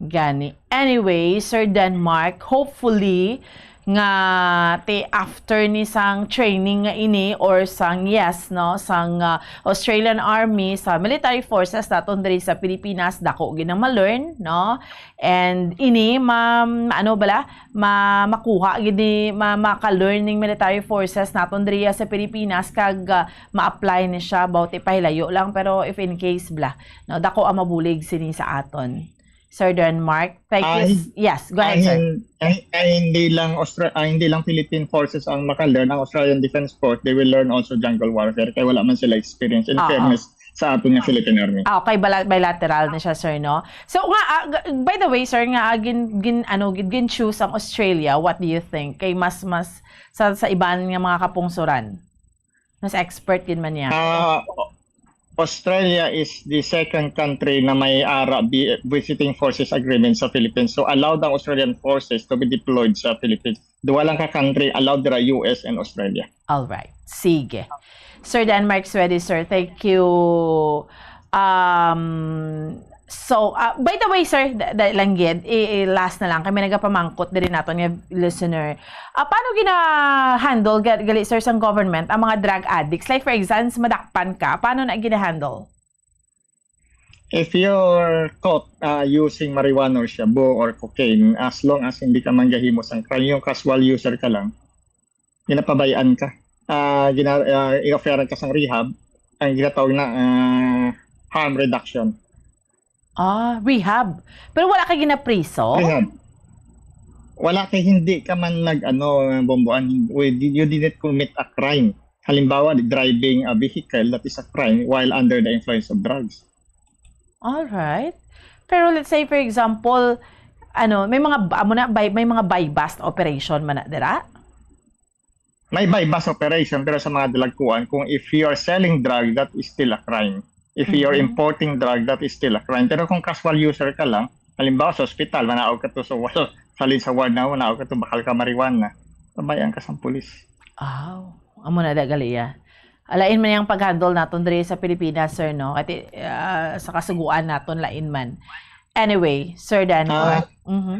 Gani. Anyway, Sir Denmark, hopefully nga ti after ni sang training nga ini or sang, yes, no, sang, ah, Australian Army, sa military forces naton diri sa Pilipinas, dako gid ang ma-learn, no? And ini, ma-, ano bala, ma-, makuha gid ni, ma-, maka-learn ning military forces naton diri sa Pilipinas kag, ah, ma-apply ni siya, about ipahilayo lang, pero if in case bala, no, dako ang mabulig sini sa aton. Sir Denmark, thank you. Ah, s-, hin-, yes, go ah, ahead, sir. Hin-, ah, ah, hindi lang Austra-, ah, hindi lang Philippine Forces ang maka-learn, ang Australian Defense Force, they will learn also jungle warfare, kaya wala man sila experience, in Oo. fairness sa aton nga Philippine Army. Ah, okay, bala-, bilateral na siya, sir, no? So, nga, ah, g-, by the way, sir, nga, ah, gin-, gin-, ano, gin-, gin-choose ang Australia, what do you think? Kay mas, mas, sa, sa iban nga mga kapungsoran? Mas expert gid man niya. Ah, Australia is the second country na may ara bi-, visiting forces agreement sa Philippines. So, allowed ang Australian forces to be deployed sa Philippines. Duha lang ka country allowed dira, U S and Australia. All right. Sige. Sir Denmark Swede, sir, thank you. Um, so, ah, by the way, sir, da-, da-, lang gid, i-, i-, last na lang, kami nagapamangkot diri naton nga listener. Ah, paano gina-handle ga-, gali, sir, sang government ang mga drug addicts? Like, for example, madakpan ka, paano na gina-handle? If you're caught, ah, using marijuana or shabu or cocaine, as long as hindi ka manggahimo sang crime, yung casual user ka lang, ginapabayaan ka. Ah, gina-, ah, i-offeran ka sang rehab, ang ginatawag na, ah, harm reduction. Ah, rehab. Pero wala ka ginapriso? Rehab. Wala kay hindi ka man nag-ano, Bomboan, we di-, you didn't commit a crime. Halimbawa, driving a vehicle that is a crime while under the influence of drugs. All right. Pero let's say, for example, ano, may mga, amo na, buy, may mga buy-bust operation man na dira? May buy-bust operation, pero sa mga dalagkuan, kung if you are selling drug, that is still a crime. If you are Mhm. importing drug, that is still a crime. Pero kung casual user ka lang, halimbawa sa ospital, manaog ka to sa wall, salin sa ward na, manaog ka to, bakal ka marijuana, pabayaan ka sang pulis. Aw, amo na da gali iya. Alain man yang pag-handle naton diri sa Pilipinas, sir, no? Kati, ah, sa kasuguan naton, lain man. Anyway, Sir Dan, Ah. or, mhm.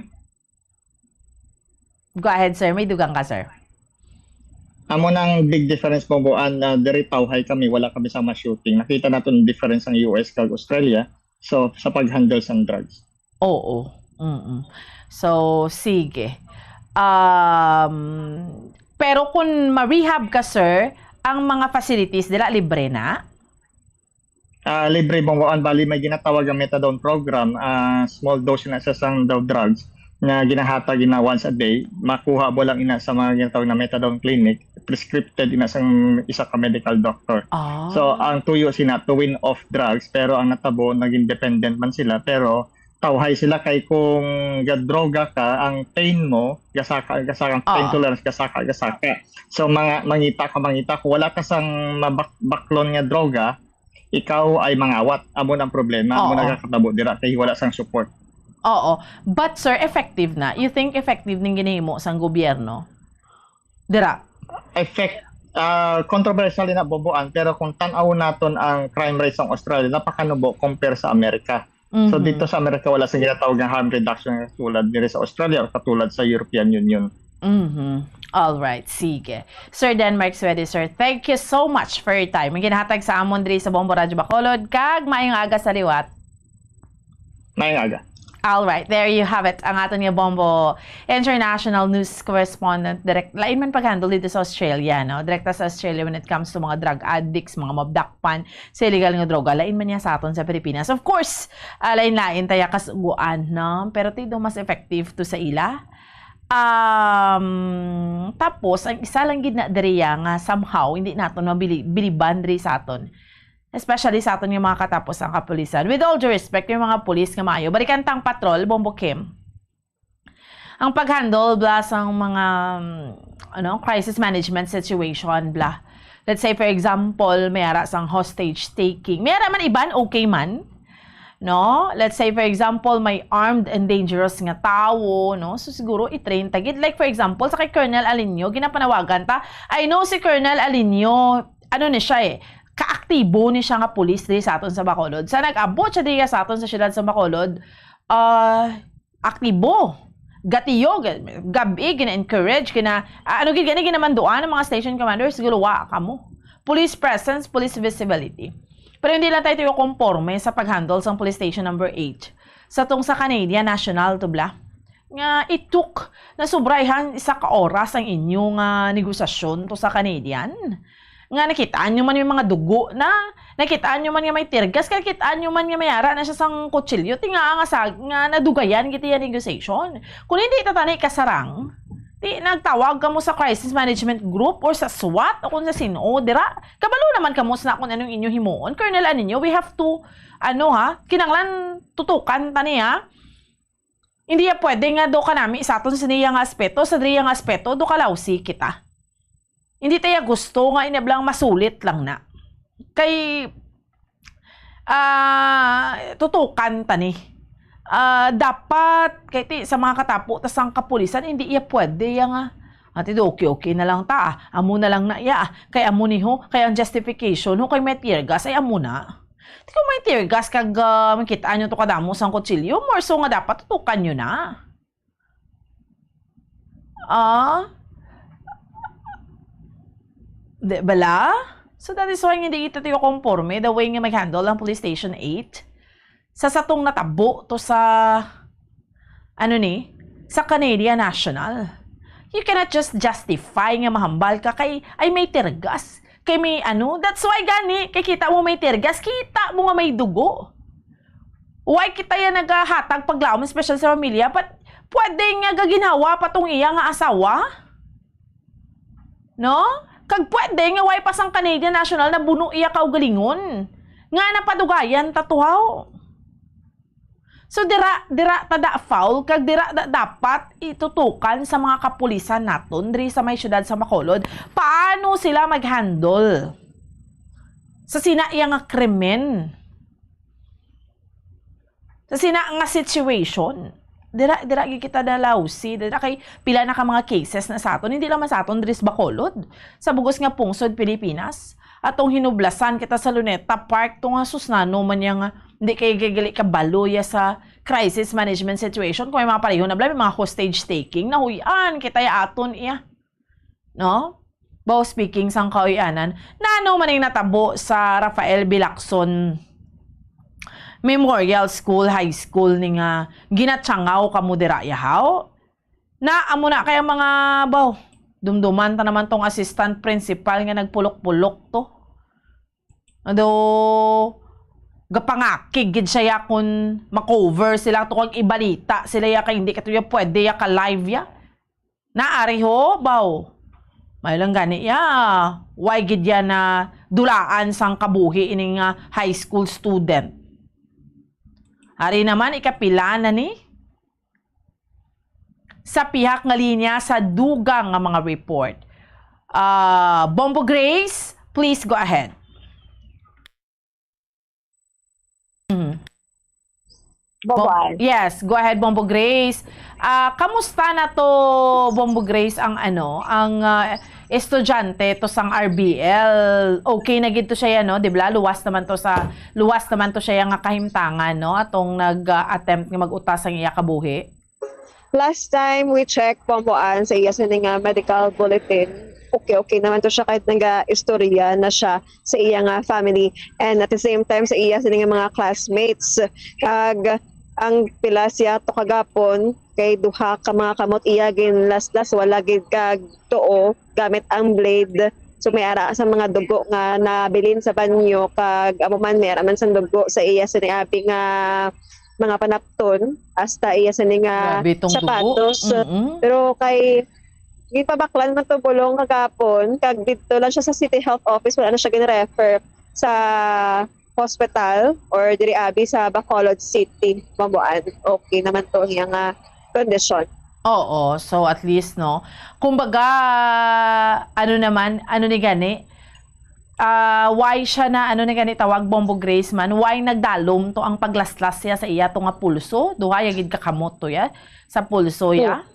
Go ahead, sir. May dugang ka, sir. Amo nang big difference, Bomboan, na diri tawhay kami, wala kami sa mass shooting. Nakita naton difference ang U S kag Australia, so, sa pag-handle sang drugs. Oo. Mm-mm. So, sige. Um, pero kung ma-rehab ka, sir, ang mga facilities dira libre na? Ah, libre, Bomboan. Bali, may ginatawag nga methadone program. Ah, small dose na sa sang daw drugs nga ginahatag ina once a day. Makuha mo lang ina sa mga ginatawag na methadone clinic, prescripted ina sang isa ka medical doctor. Ah. So, ang tuyo sina to wean off drugs, pero ang natabo, naging dependent man sila, pero tawhay sila kay kung gadroga ka, ang pain mo, gasaka, gasaka, ang pain Ah. tolerance, gasaka, gasaka. So, mga, mangita ka, mangita. Kung wala ka sang mabak-, baklon nga droga, ikaw ay mangawat. Amo na ang problema. Amo Oo. nagakatabo dira kay wala sang support. Oo. But, sir, effective na? You think effective ning ginahimo sang gobyerno? Dira. Effect, ah, controversial na, Bomboan, pero kung tan-aw naton ang crime rate sa Australia, napakanubo compare sa Amerika. So, Mhm. dito sa Amerika, wala sing ginatawag nga harm reduction katulad diri sa Australia o katulad sa European Union. Mhm. All right, sige. Sir Denmark Swede, sir, thank you so much for your time. Ang ginahatag sa amon diri sa Bombo Radyo Bacolod, kag maayong aga sa liwat. Maayong aga. All right, there you have it. Ang aton nga Bombo International News Correspondent, direct, lain man pag-handle dito sa Australia, no? Direkta sa Australia when it comes to mga drug addicts, mga mabdakpan sa illegal nga droga, lain man niya sa aton sa Pilipinas. Of course, ah, lain-lain taya kasuguan, no? Pero ti do mas effective to sa ila. Um, tapos, ang isa lang gid na diriya nga somehow hindi naton mabili-, biliban diri sa aton. Especially sa aton nga mga katapos ang kapulisan. With all due respect, yung mga pulis nga maayo. Balikan tang patrol, Bombo Kim. Ang pag-handle, bla, sang mga, um, ano, crisis management situation, bla. Let's say, for example, may ara sang hostage taking. May ara man iban, okay man. No? Let's say, for example, may armed and dangerous nga tawo, no? So, siguro, i-train ta gid. Like, for example, sa kay Colonel Alinio, ginapanawagan ta. I know si Colonel Alinio, ano ni siya eh, kaaktibo ni siya nga pulis diri sa aton sa Bacolod. Sa nag-abot siya diri sa aton sa siyudad sa Bacolod, ah, aktibo, gatiyo, ga-, gab-i, gina-encourage, gina-, ah, ano gid gani, ginamanduan ang mga station commanders, guluwa kamo. Police presence, police visibility. Pero hindi lang tayo, tayo konforme sa pag-handle sang police station number eight sa tong sa Canadian National to bla. Nga it took na sobra ihan isa ka oras ang inyo nga negosasyon to sa Canadian. Nga nakitaan nyo man yung mga dugo na, nakitaan nyo man nga may tear gas, kay nakitaan nyo man nga may ara na siya sang kutsilyo, ti nga nga sa, nga nadugayan gid iya negosasyon. Kung hindi ta tani kasarang, ti nagtawag kamo sa crisis management group or sa SWAT o kung sa sin-o, dira, kabalo naman kamo sa kung anong inyo himuon. Colonel Anino, we have to, ano ha, kinanglan tutukan tani ha. Hindi ya pwede nga do kanami sa aton sini yang aspeto, sa diri yang aspeto, do kalawsi kita. Hindi tayo gusto nga inablang masulit lang na. Kay, ah, tutukan tani. Ah, dapat, kay ti, sa mga katapo, ta sang kapulisan, hindi iya pwede ya nga. Ati do, okay, okay na lang ta, ah. Amo na lang na iya, ah. Kay amo ni ho, kay ang justification ho, kay may tear gas, ay amo na. Di ko may tear gas kag, ah, makita nyo to kadamo sang kutsilyo, more so nga dapat tutukan nyo na. Ah? Di bala? So that is why nga di kita tayo konforme the way nga mag-handle ang Police Station eight. Sa satong natabo to sa, ano ni? Sa Canadian National. You cannot just justify nga mahambal ka kay ay may tear gas. Kay may ano, that's why gani, kay kita mo may tear gas, kita mo nga may dugo. Why kita yan nagahatag paglaom, especially sa pamilya? But pwede nga gaginhawa pa tong iya nga asawa? No? Kag pwede nga why pa sang Canadian National nabuno iya kaugalingon? Nga napadugayan ta tuhaw. So dira, dira ta da foul, kag dira da dapat itutukan sa mga kapulisan naton diri sa may siyudad sa Bacolod. Paano sila mag-handle sa sina iya nga krimen? Sa sina nga situation? Dira, dira gyud kita nalawsi, dira kay pila na ka mga cases na sa aton, hindi lang man sa aton, diri sa Bacolod, sa bugos nga pungsod Pilipinas. Atong hinublasan kita sa Luneta Park, to nga sus nano man niya nga, hindi kay gali kabalo ya sa crisis management situation. Kung may mga pareho na bala, may mga hostage taking, nahuy-an kita ya aton iya. No? Baw speaking sang kauy-anan, nano man ang natabo sa Rafael Bilacson Memorial School, High School ni nga ginatsangaw kamo dira, yahaw? Na, amo na kay ang mga, baw, dumduman ta naman tong assistant principal nga nagpulok-pulok to. Ado, gapangakig gid siya ya kun makover sila to kag ibalita sila ya kay hindi ka to ya pwede ya ka-live ya. Naari ho, baw. May lang gani ya. Why gid ya na dulaan sang kabuhi ining, ah, high school student? Ari naman, ikapila na ni? Sa pihak nga linya sa dugang nga mga report. Ah, Bombo Grace, please go ahead. Mhm. Bom-, Bomboan. Yes, go ahead, Bombo Grace. Ah, kamusta na to, Bombo Grace, ang ano, ang, ah, estudyante to sang R B L? Okay na gid to siya, no? Di ba? Luwas naman to sa, luwas naman to siya nga kahimtangan, no? Atong nag, ah, attempt nga mag-utas ang iya kabuhi. Last time we check, Bomboan, sa iya sini nga medical bulletin, okay, okay naman to siya kahit naga-istorya na siya sa iya nga family. And at the same time, sa iya sini nga mga classmates. Kag ang pila siya to kagapon, kay duha ka mga kamot iya ginlaslas, wala gid kag tuo gamit ang blade. So may ara sa mga dugo nga nabilin sa banyo, kag amo man may ara man sang dugo sa iya sini abi nga mga panapton, hasta iya sini nga Grabe tong dugo. sapatos. Mm-mm. Pero kay gipabaklan man to bulong kagapon, kag didto lang siya sa City Health Office, wala na siya gin-refer sa hospital or diri abi sa Bacolod City, Bomboan. Okay naman to iya nga kondisyon. Oo, so at least, no. Kumbaga, ano naman, ano ni gani, ah, why siya na, ano ni gani tawag, Bombo Grace man, why nagdalom to ang paglaslas siya sa iya to nga pulso? Duha ya gid ka kamot to ya, sa pulso ya? Hmm.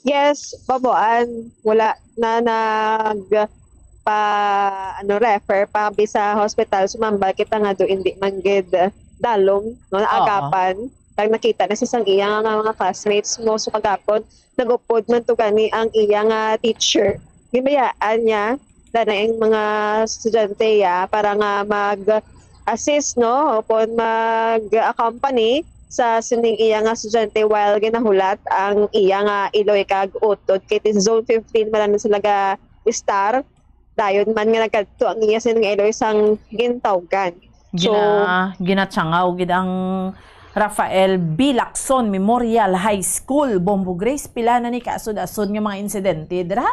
Yes, Bomboan, wala na nag pa, ano, refer pa bi sa hospital, sumambal kita nga do hindi man gid dalom, no, Oo. naagapan. Kag nakita na sa sang iya nga mga classmates mo. So kagapon, nag-upod man to gani ang iya nga teacher. Ginbayaan niya na ang mga estudyante ya para nga mag-assist, no, upon mag-accompany sa sining iya nga estudyante while ginahulat ang iya nga iloy kag utod kay ti zone fifteen man lang sila ga-estar. Dayon man nga nagkadto ang iya sining iloy sang gintawgan. So, Gina-, ginatsangaw gid ang Rafael B. Lacson Memorial High School. Bombo Grace, pila na ni kaasod-asod nga mga insidente dira?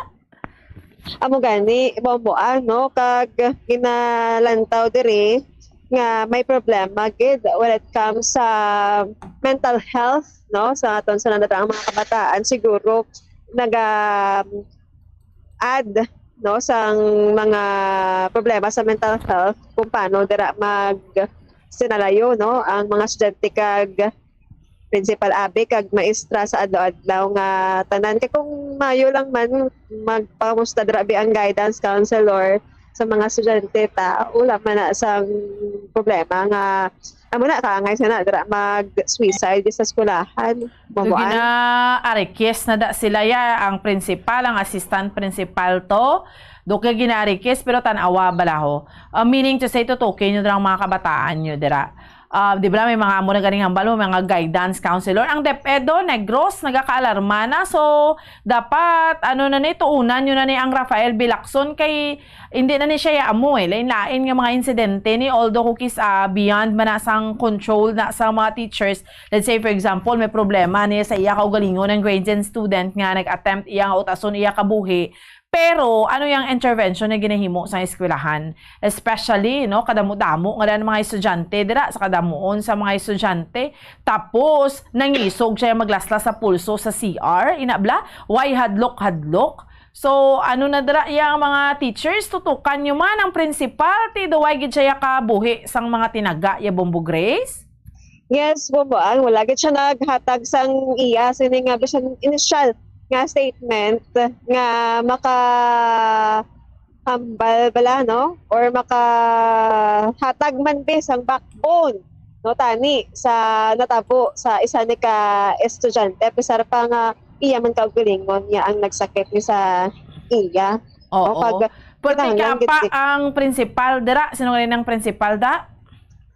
Amo gani, Bombo, ano, kag ginalantaw diri nga may problema gid when it comes sa mental health, no, sa aton sa nandang mga kabataan. Siguro naga-add, no, sang mga problema sa mental health kung paano dira mag sinalayo, no, ang mga estudyante kag principal abi kag maestra sa adlaw-adlaw nga tanan. Kay kung maayo lang man, magpangamusta dira bi ang guidance counselor sa mga estudyante ta, wala man na sang problema nga amo na kaangay sana dira mag-suicide sa eskwelahan. So, Mabuan. Gina-arikis na da sila ya, ang principal, ang assistant principal to. Do kay gina-arikis, pero tan-awa bala ho. Ah, meaning to say, tutukin nyo dira ang mga kabataan nyo dira. Ah, di ba, may mga amo na ganing hambal mo, mga guidance counselor. Ang DepEd do, Negros, nagakaalarma na. So, dapat, ano na ni, tuunan nyo na ni ang Rafael B. Lacson kay hindi na ni siya ya amo eh. Lain-lain nga mga insidente ni, although kukis, ah, beyond man na sang control na sa mga teachers. Let's say, for example, may problema niya sa iya kaugalingon ang grade ten student nga nag-attempt iya nga utason iya kabuhi. Pero ano yang intervention na ginahimo sa eskwelahan? Especially, no, kadamo-damo nga daan mga estudyante dira sa kadamuon sa mga estudyante. Tapos, nangisog siya maglaslas sa pulso sa C R. Ina bala, why hadlok-hadlok? So, ano na dira yang mga teachers? Tutukan nyo man ang principal, ti duway gid siya kabuhi sang mga tinaga ya Bombo Grace? Yes, Bombo, ang wala gid siya naghatag sang iya sini nga bisan initial nga statement nga maka hambal bala, no? Or makahatag man bi sang backbone, no, tani sa natabo sa isa ni ka estudyante, pisar pa nga iya man kaugalingon niya ang nagsakit ni sa iya. Oo. No, pag Pati kinahanglan ka gid pa si ang principal dira. Sino nga rin ang principal da?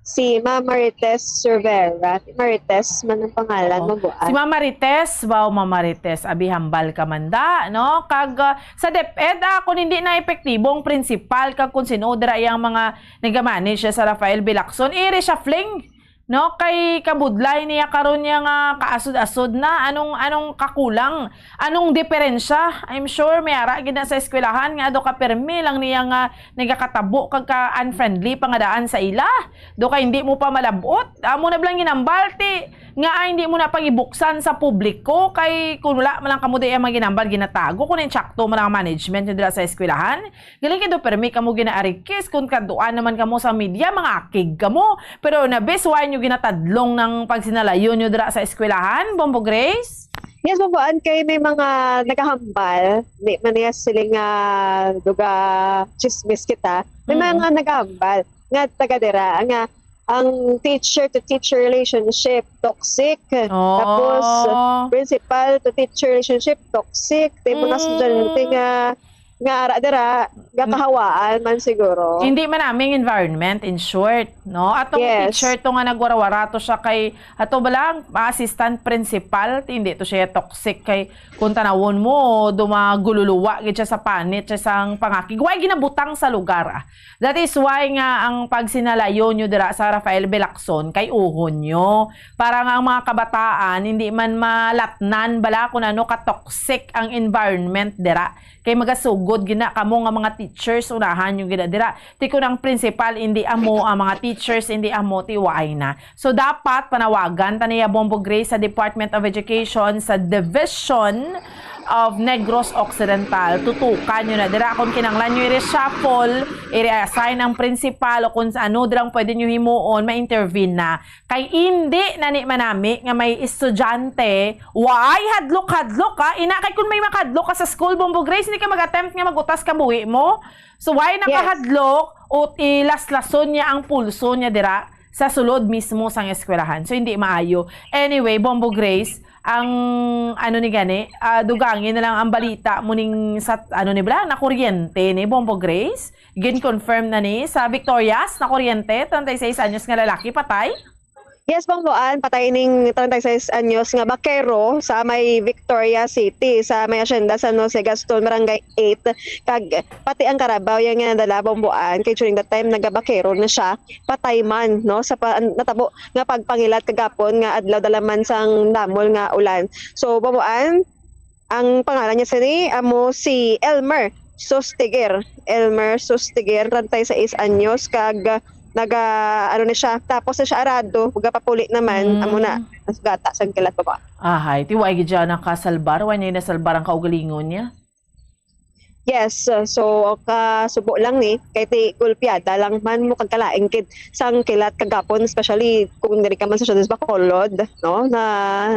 Si Ma'am Marites Cervera. Si Marites man ang pangalan, Oo. Mabuan. Si Ma'am Marites, wow, Ma'am Marites, abi hambal ka man da, no? Kag, ah, sa DepEd, ah, kung hindi na epektibo ang principal, kag kung sino dira yang mga nagamanage siya sa Rafael B. Lacson, i-reshuffling, no? Kay kabudlay niya karon niya nga kaasod-asod na. Anong, anong kakulang? Anong diferensya? I'm sure may ara gid na sa eskwelahan nga do ka permi lang niya nga nagakatabo kag ka-unfriendly pa nga daan sa ila. Do kay hindi mo pa malabot. Amo na bala ang ginambal, ti, nga ay hindi mo na pag-ibuksan sa publiko kay kung wala man lang kamo di ang mga ginambal, ginatago kung insakto man ang management nyo dira sa eskwelahan. Galing kay do permi kamo ginaarikis kung kaduan naman kamo sa media, mga akig kamo. Pero na bes, why nyo ginatadlong ng pagsinalayo nyo dira sa eskwelahan, Bombo Grace? Yes, Bombo, an kay may mga nagahambal, di man niya siling nga duga chismis kita. May Mm. mga nagahambal nga taga dira nga ang teacher to teacher relationship toxic. Oh. Tapos principal to teacher relationship toxic. Tay mga Mm. estudyante nga nga ara dira, nga kahawaan man siguro. Hindi man naming environment, in short, no? Atong Yes. teacher to nga nagwarawara to siya kay, ato ba lang, assistant principal, hindi to siya toxic kay kung tanawon mo, dumagululuwa gid siya sa panit, siya sang pangakig. Way ginabutang sa lugar, ah. That is why nga ang pagsinalayo nyo dira sa Rafael B. Lacson kay uhon nyo. Para nga ang mga kabataan, hindi man malatnan bala kung ano ka-toxic ang environment dira. Kay magasugod gina kamo nga mga teachers, unahan nyo gina dira. Ti kun ang principal hindi amo, ang mga teachers hindi amo, ti waay na. So, dapat panawagan ta niya, Bombo Grace, sa Department of Education, sa Division of Negros Occidental. Tutukan nyo na dira kung kinanglan nyo i-reshuffle, i-reassign ang principal, o kung sa ano dirang pwede nyo himuon, ma-intervene na. Kay indi na ni manami nga may estudyante, way hadlok-hadlok ka. Ina, kay kung may makadlok ka sa school, Bombo Grace, hindi ka mag-attempt nga mag-utas ka buhi mo. So, way Yes. nakahadlok, o ilaslason niya ang pulso niya dira. sa sulod mismo sang eskwelahan. So, hindi maayo. Anyway, Bombo Grace, ang ano ni gani, ah, dugangi na lang ang balita mo ning sa, ano ni bala, nakuryente ni Bombo Grace. Gin-confirm na ni sa Victorias, nakuryente, treinta y seis anyos nga lalaki, patay. Yes, Bombo Ann, patay ning treinta y seis anyos nga bakero sa may Victoria City, sa may Hacienda San Jose Gaston, Barangay eight. Kag pati ang karabaw yan nga nadala, Bombo Ann, kay during that time, nagabakero na siya, patay man, no, sa pa, natabo nga pagpangilat kagapon nga adlaw dala man sang damol nga ulan. So, Bombo Ann, ang pangalan niya sini amo si Elmer Sustiger. Elmer Sustiger, treinta y seis anyos, kag naga, ano na siya, tapos na siya arado, magapapuli naman, Mm. amo na, nasugata sang kilat, Bombo Ann. Ahay, ti wa gid siya nakasalbar, wa niya nasalbar ang kaugalingon niya. Yes, uh, so kasubo lang ni, kay ti gulpiada lang man mo kag kalain gid sang kilat kagapon, especially kung diri ka man sa Siyudad sa Bacolod, no, na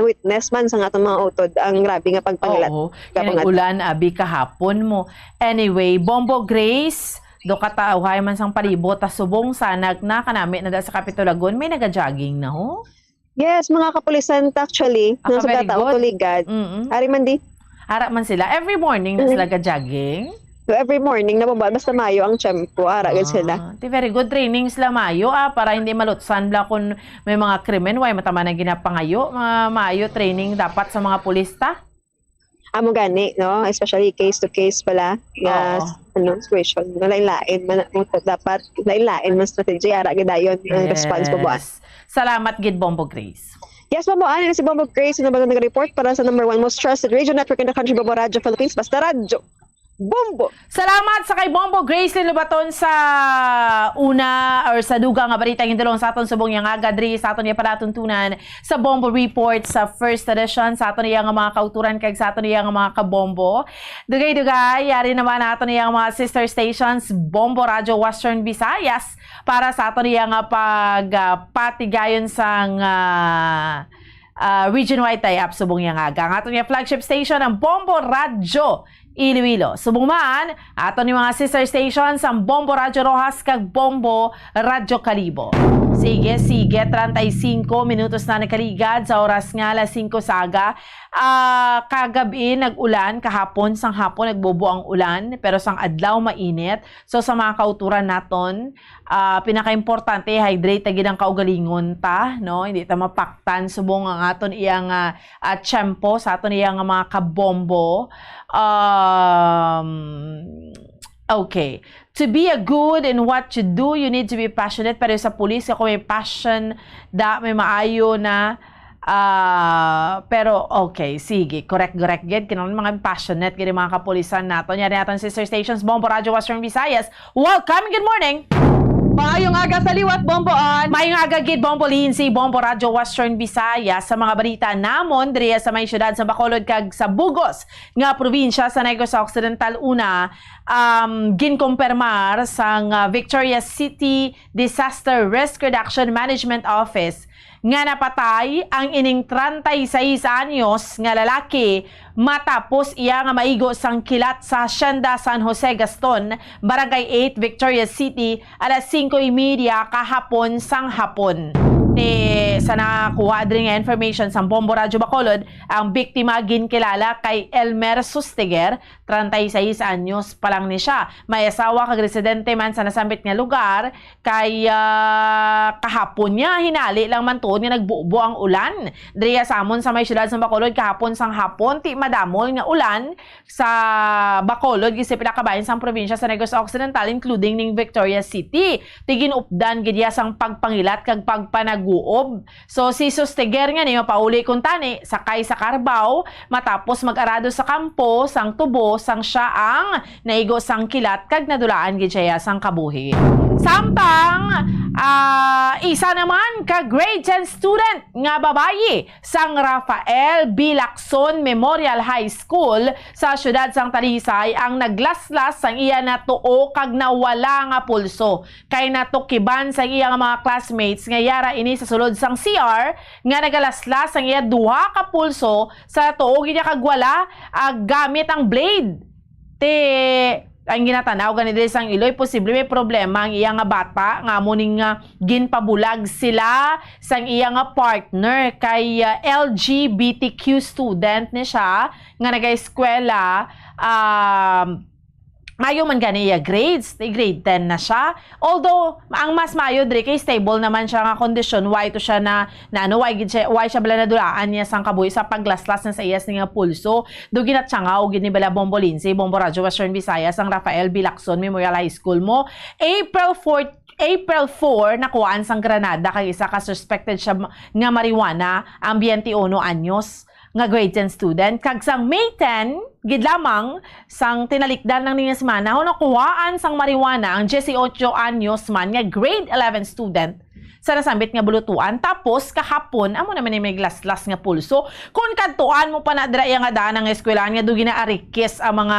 witness man sa atong mga utod ang grabe nga pagpangilat. Oo, kay gapon nga nag-ulan abi kahapon mo. Anyway, Bombo Grace, do katawhay man sang palibot, ta subong sa nag-, na kanami na da sa Capitolagon, may naga-jogging na ho. Yes, mga kapulisan ta, actually, Ah, nang sa very Gata good. Autoligad. Mm-mm. Ari man di. Ara man sila. Every morning na Mm. sila ga-jogging? So, every morning na, Bombo Ann, basta maayo ang tiyempo, ara gid sila. Ah, ti very good training sila maayo, ah, para hindi malutsan bala kung may mga krimen, way mataman ang ginapangayo. Mga maayo training dapat sa mga pulis ta. Amo gani, no? Especially case to case pala nga, Oo. ano, situation. Nga lain-lain man, dapat lain-lain man strategy, ara gid dayon ang response, Bombo Ann. Yes. Salamat gid, Bombo Grace. Yes, Bombo Ann, si Bombo Grace, na ba nag-report para sa number one most trusted radio network in the country, Bombo Radyo Philippines, basta radyo. Bombo! Salamat sa kay Bombo Grace Lilobaton sa una or sa dugang nga balita gindulong sa aton subong nga aga diri sa aton nga palatuntunan sa Bombo Report sa first edition sa aton iya nga mga kauturan kag sa aton iya nga mga kabombo. Dugay-dugay, yari naman aton iya nga mga sister stations, Bombo Radyo Western Visayas, para sa aton iya nga pag, ah, patigayon sang, ah, ah, region-wide tie-up subong nga aga. Ang aton nga flagship station, ang Bombo Radyo Iloilo. Subong man, aton ni mga sister stations, ang Bombo Radyo Roxas kag Bombo Radyo Kalibo. Sige, sige, treinta y cinco minutos na nakaligad sa oras nga alas singko sa aga. Ah, kagab-i nag-ulan, kahapon, sang hapon nagbubo ang ulan, pero sang adlaw mainit. So, sa mga kauturan naton, ah, pinakaimportante, hydrate ta gid ang kaugalingon ta, no? Hindi ta mapaktan subong ang aton iyang, ah, ah, tiyempo sa aton iyang mga kabombo. Um, okay. To be a good in what you do, you need to be passionate. Pero sa pulis, ako may passion, da, may maayo na, ah, pero okay, sige, correct, correct gid. Kinahanglan mga passionate gid ang mga kapulisan naton. Yari naton, sister stations, Bombo Radyo Western Visayas. Welcome, good morning. Maayong aga sa liwat, Bombo Ann. Maayong aga gid, Bombo Lindsay, Bombo Radyo Western Visayas. Sa mga balita namon diri sa may siyudad sa Bacolod kag sa bug-os nga probinsya sa Negros Occidental, una, um, ginkumpirmar sang, ah, Victoria City Disaster Risk Reduction Management Office nga napatay ang ining treinta y seis anyos nga lalaki matapos iya nga maigo sang kilat sa Hacienda San Jose Gaston, Barangay eight, Victoria City, alas singko y media kahapon sang hapon. Ti, sa nakuha diri nga information sang Bombo Radyo Bacolod, ang biktima ginkilala kay Elmer Sustiger, treinta y seis anyos pa lang ni siya. May asawa kag residente man sa nasambit nga lugar, kay, ah, kahapon niya, hinali lang man tuod nga nagbubo ang ulan. Diriya sa amon sa may siyudad sa Bacolod, kahapon sang hapon, ti madamol nga ulan sa Bacolod, gid sa pila ka bahin sang probinsya sa Negros Occidental, including ning Victoria City. Ti gin-updan gid iya sang pagpangilat kag pagpanaguob. So, si Sustiger nga ni mapauli kuntani, sakay sa karbaw, matapos mag-arado sa kampo sang tubo sang siya ang naigo sang kilat kag nadulaan gid siya sang kabuhi. Samtang, ah, isa naman ka grade ten student nga babayi sang Rafael B. Lacson Memorial High School sa siyudad sang Talisay ang naglaslas sang iya natuo kag nawala nga pulso, kay natukiban sang iya nga mga classmates nga yara ini sa sulod sang C R nga nagalaslas ang iya duha ka pulso sa tuo gid niya kag wala, ah, gamit ang blade. Ti, Ang ginatanaw gani diri sang Iloy, posible may problema ang iya nga bata nga amo ning, ah, ginpabulag sila sang iya nga partner kay, ah, L G B T Q student ni siya nga nagaeskwela. Um, mayo man gani iya grades, di grade ten na siya. Although, ang mas maayo diri kay stable naman siya nga kondisyon, why to siya na, na ano, why gid siya, why siya bala nadulaan niya sang kabuhi sa paglaslas na sa iya sini nga pulso. Do ginatsangaw gid ni bala Bombo Lindsay, Bombo Radyo Western Visayas, ang Rafael B. Lacson Memorial High School mo. April four, April four, nakuhaan sang granada kag isa ka suspected siya ma-, nga marijuana, ang twenty-uno anyos nga grade ten student. Kag sang May ten, gid lamang, sang tinalikdan lang niya semana, ho, nakuhaan sang marijuana ang dieciocho anyos man nga grade eleven student sa nasambit nga bulutuan. Tapos, kahapon, amo naman yung may glaslas nga pulso. Kung kadtuan mo pa na dira iya nga daan ang eskwelahan nga do ginaarikis ang mga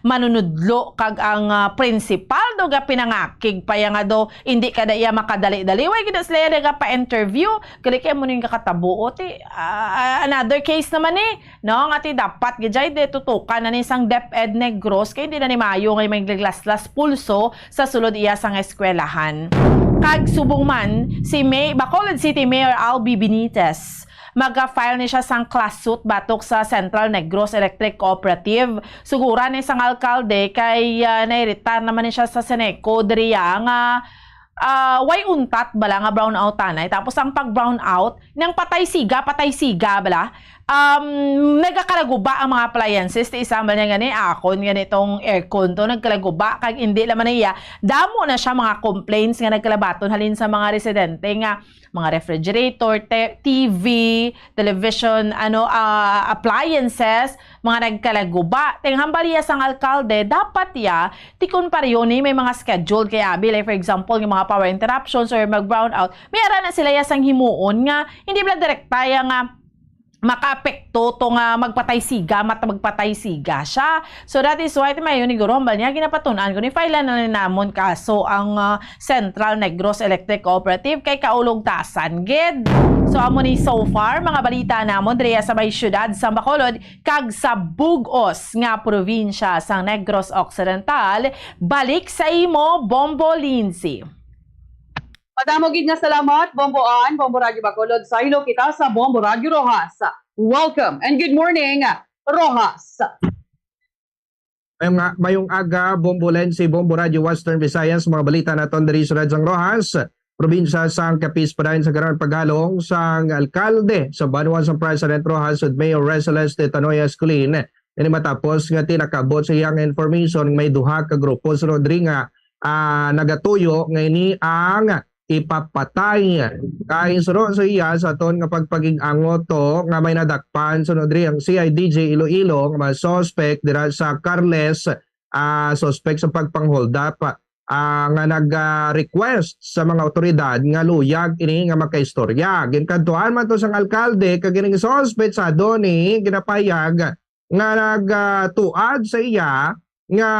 manunudlo kag ang, ah, principal do ga pinangakig pa iya nga do hindi kada iya makadali-dali. Way gid sila iya pa-interview. Gali kay mo ning kakatabo, o, ti, ah, another case naman ni, no? Nga ti dapat gid jay de tutukan na ni sang DepEd Negros kay hindi na ni maayo nga may glaslas pulso sa sulod iya sang eskwelahan. Kag subong man, si May, Bacolod City Mayor Albi Benitez, maga-file ni siya sang class suit batok sa Central Negros Electric Cooperative. Suguran ni sang alkalde kay, ah, nairitar naman ni siya sa Seneco diriya nga, ah, way untat bala nga brownout tanay. Tapos ang pag-brownout, nang patay siga, patay siga bala. Um, nagakalaguba ang mga appliances. Ti isa man niya gani, akon gani tong aircon to, nagkalaguba. Kag hindi naman niya, damo na siya mga complaints nga nagkalabaton halin sa mga residente nga mga refrigerator, te-, T V, television, ano, ah, appliances, mga nagkalaguba. Ting hambal iya sang alkalde, dapat iya, ti kun pareho ni may mga schedule kay abi, like, for example, yung mga power interruptions or mag-brownout, may ara na sila iya sang himuon nga hindi bala direkta iya nga makaapekto to nga magpatay siga, mat-, magpatay siga siya. So that is why, ti mayo ni guro, hambal niya, ginapatun-an ko ni file na lang namon kaso ang, ah, Central Negros Electric Cooperative kay kaulog tasan gid. So amo ni so far mga balita namon diri sa may siyudad sa Bacolod kag sa bug-os nga probinsya sang Negros Occidental. Balik sa imo, Bombo Lindsay. Madamo gid nga salamat, Bombo Ann, Bombo Radyo Bacolod. Sa Iloilo kita sa Bombo Radyo Roxas. Welcome and good morning, Roxas. Mayong, mayong aga, Bombo Lindsay, Bombo Radyo Western Visayas, mga balita naton diri sa Radyang Roxas, probinsya sang Capiz, padayon sa karon paghalong sang alkalde sa banwa sang President Roxas ug Mayor Receleste Tanoya Escolin. Ini matapos nga ti nakaabot sa iyang information nga may duha ka grupo sunod diri nga, ah, nagatuyo nga ini ang ipapatay. Kay suno sa iya, sa aton nga pagpakig-angot to nga may nadakpan sunod diri ang C I D J Iloilo nga mga suspect dira sa Carles, ah, suspect sa pagpanghold up, ah, nga nag, ah, request sa mga awtoridad nga luyag ini nga makaistorya. Ginkadtuan man to sang alkalde kag ining suspetsado ni ginapahayag nga nagatuad sa iya nga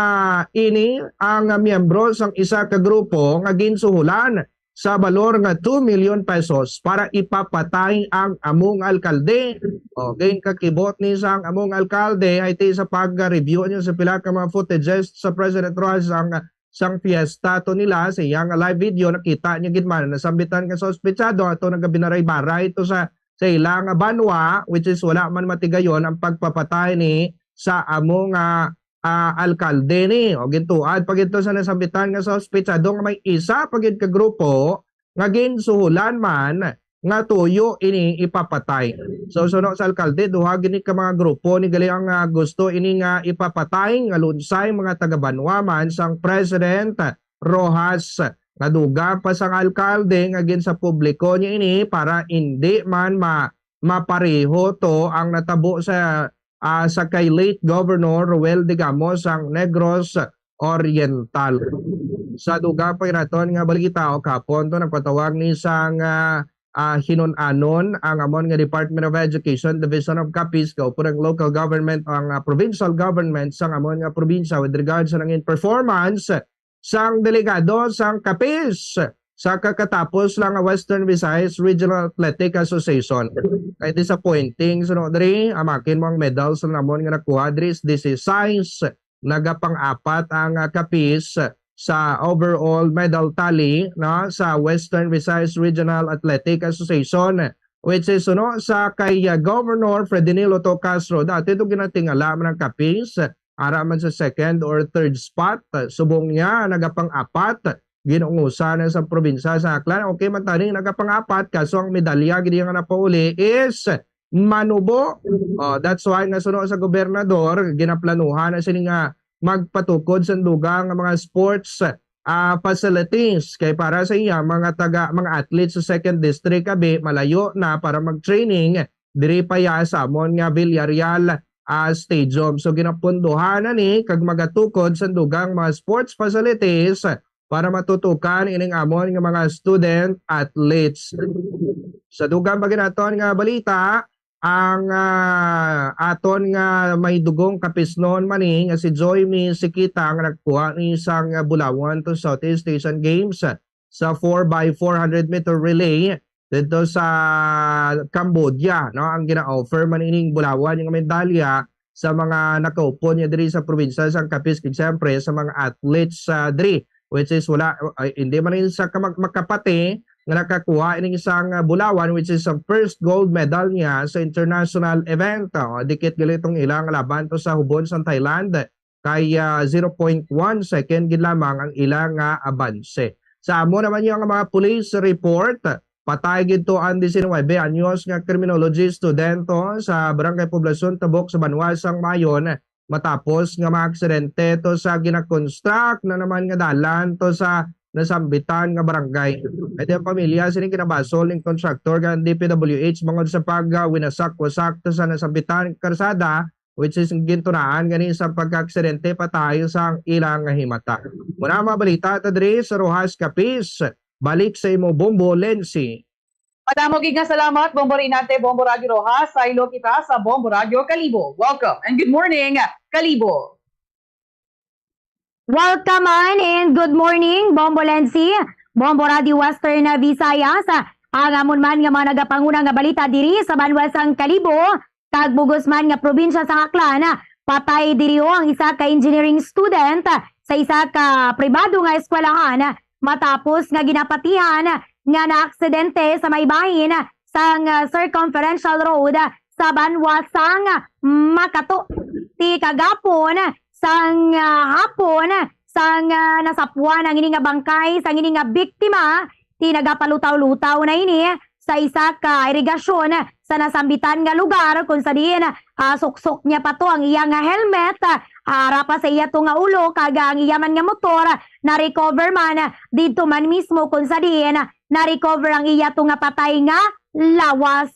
ini ang miyembro sang isa ka grupo nga ginsuhulan sa balor nga two million pesos para ipapatay ang among alkalde. O, ginkakibot ni sang among alkalde ay ti sa pag-review niya sa pila ka mga footages sa President Roxas ang sang fiesta to nila sa iyang live video, nakita niya gid man nasambitan nga suspetsado ato nagabinaray-baray to sa sa ila nga banwa, which is wala man matigayon ang pagpapatay ni sa amo nga, ah, alkalde ni. O gintuad pa gid to sa nasambitan nga suspetsado nga may isa pa gid ka grupo nga ginsuhulan man nga tuyo ini ipapatay. So, suno sa alkalde, duha gini ka mga grupo ni gali ang, ah, gusto ini nga ipapatay nga lunsay mga taga-banwa man sang President Roxas. Nga dugang pa sang alkalde nga gin sa publiko niya ini para indi man ma-, mapareho to ang natabo sa, ah, sa kay late Governor Roel Digamo sang Negros Oriental. Sa dugang pa ginaton nga balita, o kahapon to nagpatawag ni sang, ah, ah, hinun-anon ang amon nga Department of Education, Division of Capiz, kaupo ng local government, ang, ah, provincial government sang amon nga probinsya with regards sa nangin performance sang delegado sang Capiz sa kakatapos lang nga Western Visayas Regional Athletic Association. Kay disappointing, suno diri, amakin mo ang medals na namon nga nakuha diri is disisais nagapang-apat ang, ah, Capiz sa overall medal tally, no, sa Western Visayas Regional Athletic Association, which is, no, sa kay, ah, Governor Fredinilo Too Castro. Dati ito ginatingala man ang Capiz, ara man sa second or third spot. Subong niya, nagapang-apat. Ginungusan na sa probinsya sa Aklan. Okay man tani, nagapang-apat. Kaso ang medalya, gid nga napauli is manubo. Oh, that's why nga suno sa gobernador, ginaplanuhan na sini nga magpatukod sa dugang nga mga sports, ah, facilities. Kay para sa iya, mga taga, mga athletes sa second district, abi, malayo na para mag-training diri pa ya sa amon nga Villarreal, ah, Stadium. So, ginapunduhan na ni kag magatukod sa dugang mga sports facilities para matutukan ining amon nga mga student athletes. Sa dugang pa gid naton nga balita, ang, ah, aton nga may dugong Capiznon man ni nga si Joy Mi Sikita nga nagkuha ni sang bulawan to Southeast Asian Games sa four by four hundred meter relay dito sa Cambodia, no? Ang gina-offer man ining bulawan nga medalya sa mga nakaupod niya diri sa probinsya sang Capiz, kag siyempre sa mga athletes, ah, diri, which is wala, ay, hindi man rin sa kamag-, makapati nga nakakuha ining isang, ah, bulawan, which is ang first gold medal niya sa international event. Oh, dikit gali tong ilang laban to sa Hubon sa Thailand, kay, ah, zero point one second gid lamang ang ila nga abanse. Sa amo naman yung mga police report, patay gid to ang diecinuebe anyos nga criminology student to sa Barangay Poblacion Tabok sa banwa sang Mayon, matapos nga maaksidente to sa ginakonstruct na naman nga dalan to sa nasambitan nga barangay. Ito ang pamilya sining kinabasol ning kontraktor nga D P W H bangod sa pag, ah, winasak-wasak to sa nasambitan nga karsada, which is gintunaan gani sa pagkaaksidente patay sa ilang himata. Muna ang mga balita ta diri sa Rojas Capiz. Balik sa imo, Bombo Lensi. Madamo gid nga salamat, Bombo Reynante, Bombo Radyo Rojas. Sa ilo kita sa Bombo Radyo Kalibo. Welcome and good morning, Kalibo. Welcome man and good morning, Bombo Lensi, Bombo Radyo Western Visayas. Ang amon man nga mga nagapanguna nga balita diri sa banwa sang Kalibo, kag bugos man nga probinsya sang Aklan, patay diri ho ang isa ka engineering student sa isa ka pribado nga eskwelahan matapos nga ginapatihan nga naaksidente sa may bahin sang, ah, Circumferential Road sa banwa sang Makato. Ti kagapon sang, ah, hapon sang, ah, nasapuan ang ini nga bangkay sang ini nga biktima, ti nagapalutaw-lutaw na ini sa isa ka irigasyon sa nasambitan nga lugar, kung sa diin, ah, suksok niya pa to ang iya nga helmet, ah, ara pa sa iya to nga ulo, kag ang iya man nga motor, ah, na-recover man, ah, didto man mismo, kung sa diin, ah, na-recover ang iya to nga patay nga lawas.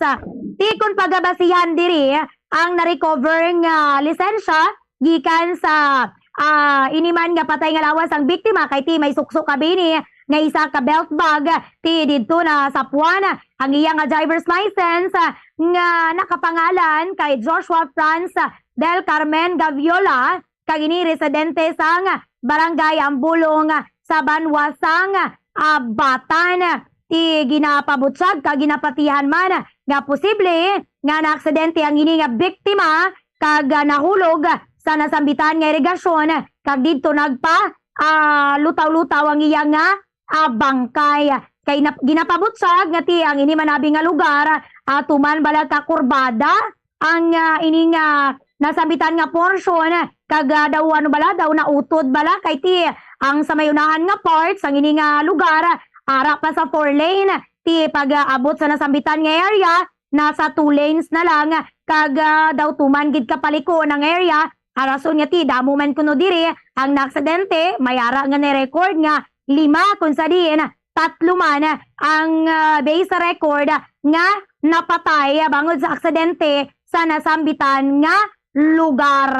Ti kon pagabasihan diri, ang na-recover nga lisensya gikan sa, ah, ini man nga patay nga lawas ang biktima, kay ti may suksok kabini nga isa ka belt bag, ti didto nasapuan ang iya nga driver's license, ah, nga nakapangalan kay Joshua Franz Del Carmen Gaviola, kag ini residente sang Barangay Ambulong sa banwa sang, ah, Batan. Ti ginapabutyag kag ginapatihan man nga posible nga naaksidente ang ini nga biktima kag, ah, nahulog sa nasambitan nga irigasyon kag didto nagpa, ah, lutaw-lutaw ang iya nga, ah, bangkay. Kay nap-, ginapabutyag nga ti ang ini man abi nga lugar, ah, tuman bala ka kurbada ang, ah, ini nga nasambitan nga porsyon, kag, ah, daw ano bala, daw nautod bala, kay ti ang sa may unahan nga parts, ang ini nga lugar, ara pa sa four lane, ti pag, ah, abot sa nasambitan nga area, nasa two lanes na lang, kag, ah, daw tuman gid kapaliko ang area, ah, rason nga ti damo man kuno diri ang naaksidente, may ara nga ni-record nga lima, kung sa diin tatlo man ang, ah, base sa record nga napatay bangod sa aksidente sa nasambitan nga lugar.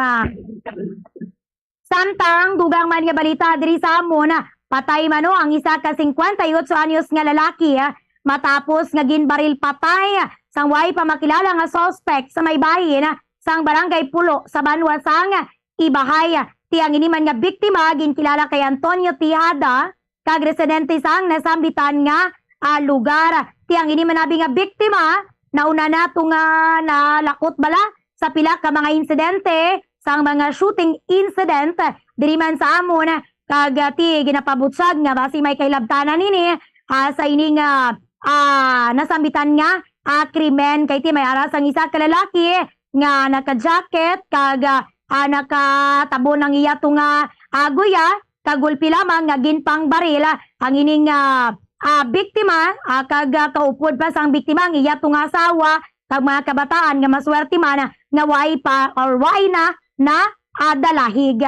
Samtang dugang man nga balita diri sa amon, patay mano ang isa ka singkwenta y otso anyos nga lalaki matapos nga ginbaril patay sang way pa makilala nga suspect sa may bahin sang Barangay Pulo sa banwa sang Ibahay. Ti ang ini man nga biktima ginkilala kay Antonio Tejada, kag residente sang nasambitan nga, ah, lugar. Ti ang ini man abi nga biktima, nauna na to nga nalakot bala sa pila ka mga insidente sang mga shooting incident diri man sa amon, kag, ah, ti ginapabutyag nga basi may kahilabtanan ini, ah, sa ini nga, ah, nasambitan nga, ah, krimen, kay ti may ara sang isa ka lalaki nga naka-jacket kag, ah, ah, nakatabon ang iya tunga, ah, guya, kagulpi lamang nga ginpangbaril, ah, ang ining, ah, ah, biktima, ah, kag, ah, kaupod pa sang biktima ang iya tunga asawa kag mga kabataan nga maswerte man, ah, nga way pa or way na na, ah, dalahig.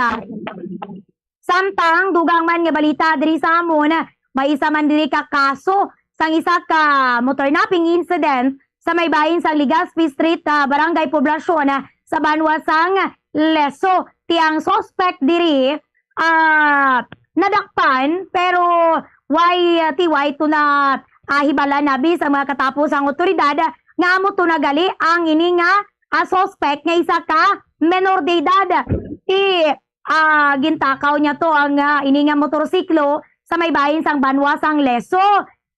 Samtang dugang man nga balita diri sa amon, may isa man diri ka kaso sang isa ka motor napping incident sa may bahin sang Legazpi Street, ah, Barangay Poblacion, ah, sa banwa sang Leso. Ti ang suspect diri, ah, nadakpan, pero way, ah, ti way to na, ah, hibal-an abi sa mga katapos ang otoridad nga amo to na gali ang ini nga, ah, suspect nga isa ka menor de edad. Ti, ah, gintakaw niya to ang, ah, ini nga motorsiklo sa may bahin sang banwa sang Leso.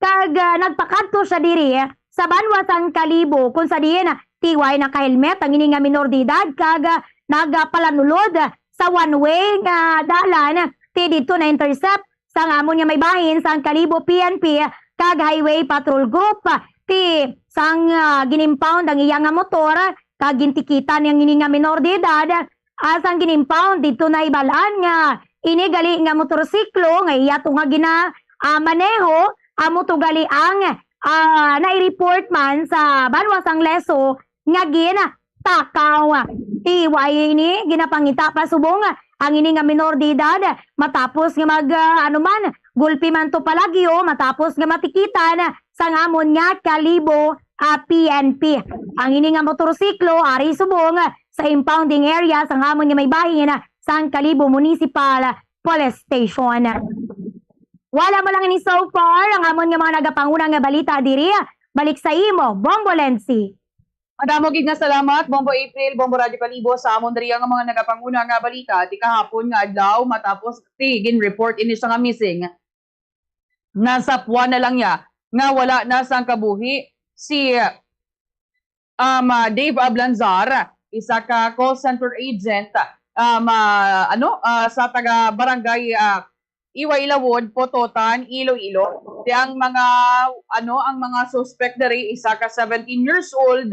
Kag, ah, nagpakadto siya diri sa banwa sang Kalibo, kung sa diin, ah, ti way naka-helmet ang ini nga minor de edad kag, ah, nagapalanulod sa one-way nga dalan. Ti didto na-intercept sang amon nga may bahin sang Kalibo P N P kag Highway Patrol Group. Ti sang, ah, gin-impound ang iya nga motor kag gintikitan ang ini nga minor de edad, ah, sang gin-impound, didto nahibal-an nga ini gali nga motorsiklo nga iya to nga gina, ah, maneho, amo to gali ang, ah, nai-report man sa banwa sang Leso nga gintakaw. Ti way ini ginapangita pa subong ang ini nga minor de edad matapos nga mag, ah, ano man, gulpi man to palagyo matapos nga matikitan sang amon nga Kalibo, ah, P N P. Ang ini nga motorsiklo ari subong sa impounding area sang amon nga may bahin sang Kalibo Municipal Police Station. Wala mo lang ini so far ang amon nga mga nagapanguna nga balita diri. Balik sa imo, Bombo Lenzi. Madamo gid nga salamat, Bombo April, Bombo Radyo Kalibo, sa amon diri nga mga nagapanguna nga balita ti kahapon nga adlaw, matapos ti gin-report ini siya nga missing. Nasapwan na lang niya nga wala na sang kabuhi si, um, ah, Dave Ablanzar, isa ka call center agent, um, ah, ano, ah, sa taga barangay, ah, Iwailawod, Pototan, Iloilo. Ti ang mga, ano, ang mga suspect diri, isa ka seventeen years old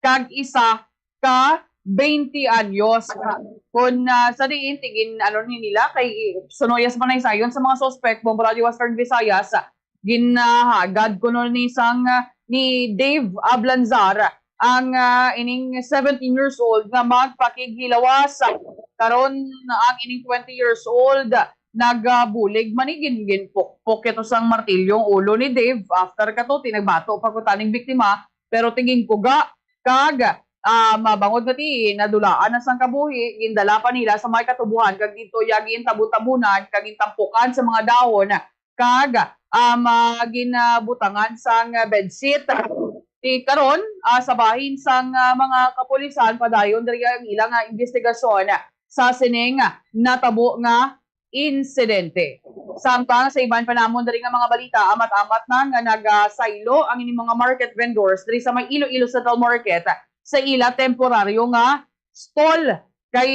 kag isa ka twenty anyos. Kun, ah, sa diin, ti gin-, ano ni nila, kay suno iya sa panaysayon sa mga suspect, Bombo Radyo Western Visayas, ginahagad kuno ni sang, ah, ni Dave Ablanzar ang, ah, ining seventeen years old nga magpakighilawas. Karon, ang ining twenty years old nagabulig man ni gin-, ginpukpok ito sang martilyo ang ulo ni Dave. After kato, ti nagbato pa kuno taning biktima, pero ti ginkuga kag, ah, mabangod nga ti nadulaan na sang kabuhi, gindala pa nila sa may katubohan kag didto iya gintabo-tabunan kag gintampukan sa mga dahon kag, um, ah, ginabutangan sang bedsheet. Ti karon, ah, sa bahin sang, ah, mga kapulisan, padayon diri ang ilang, ah, investigasyon sa sining natabo nga insidente. Samtang sa iban pa namon diri nga mga balita, amat-amat na nga nagasaylo ang ining mga market vendors diri sa may Iloilo Central Market sa ila temporaryo nga stall. Kay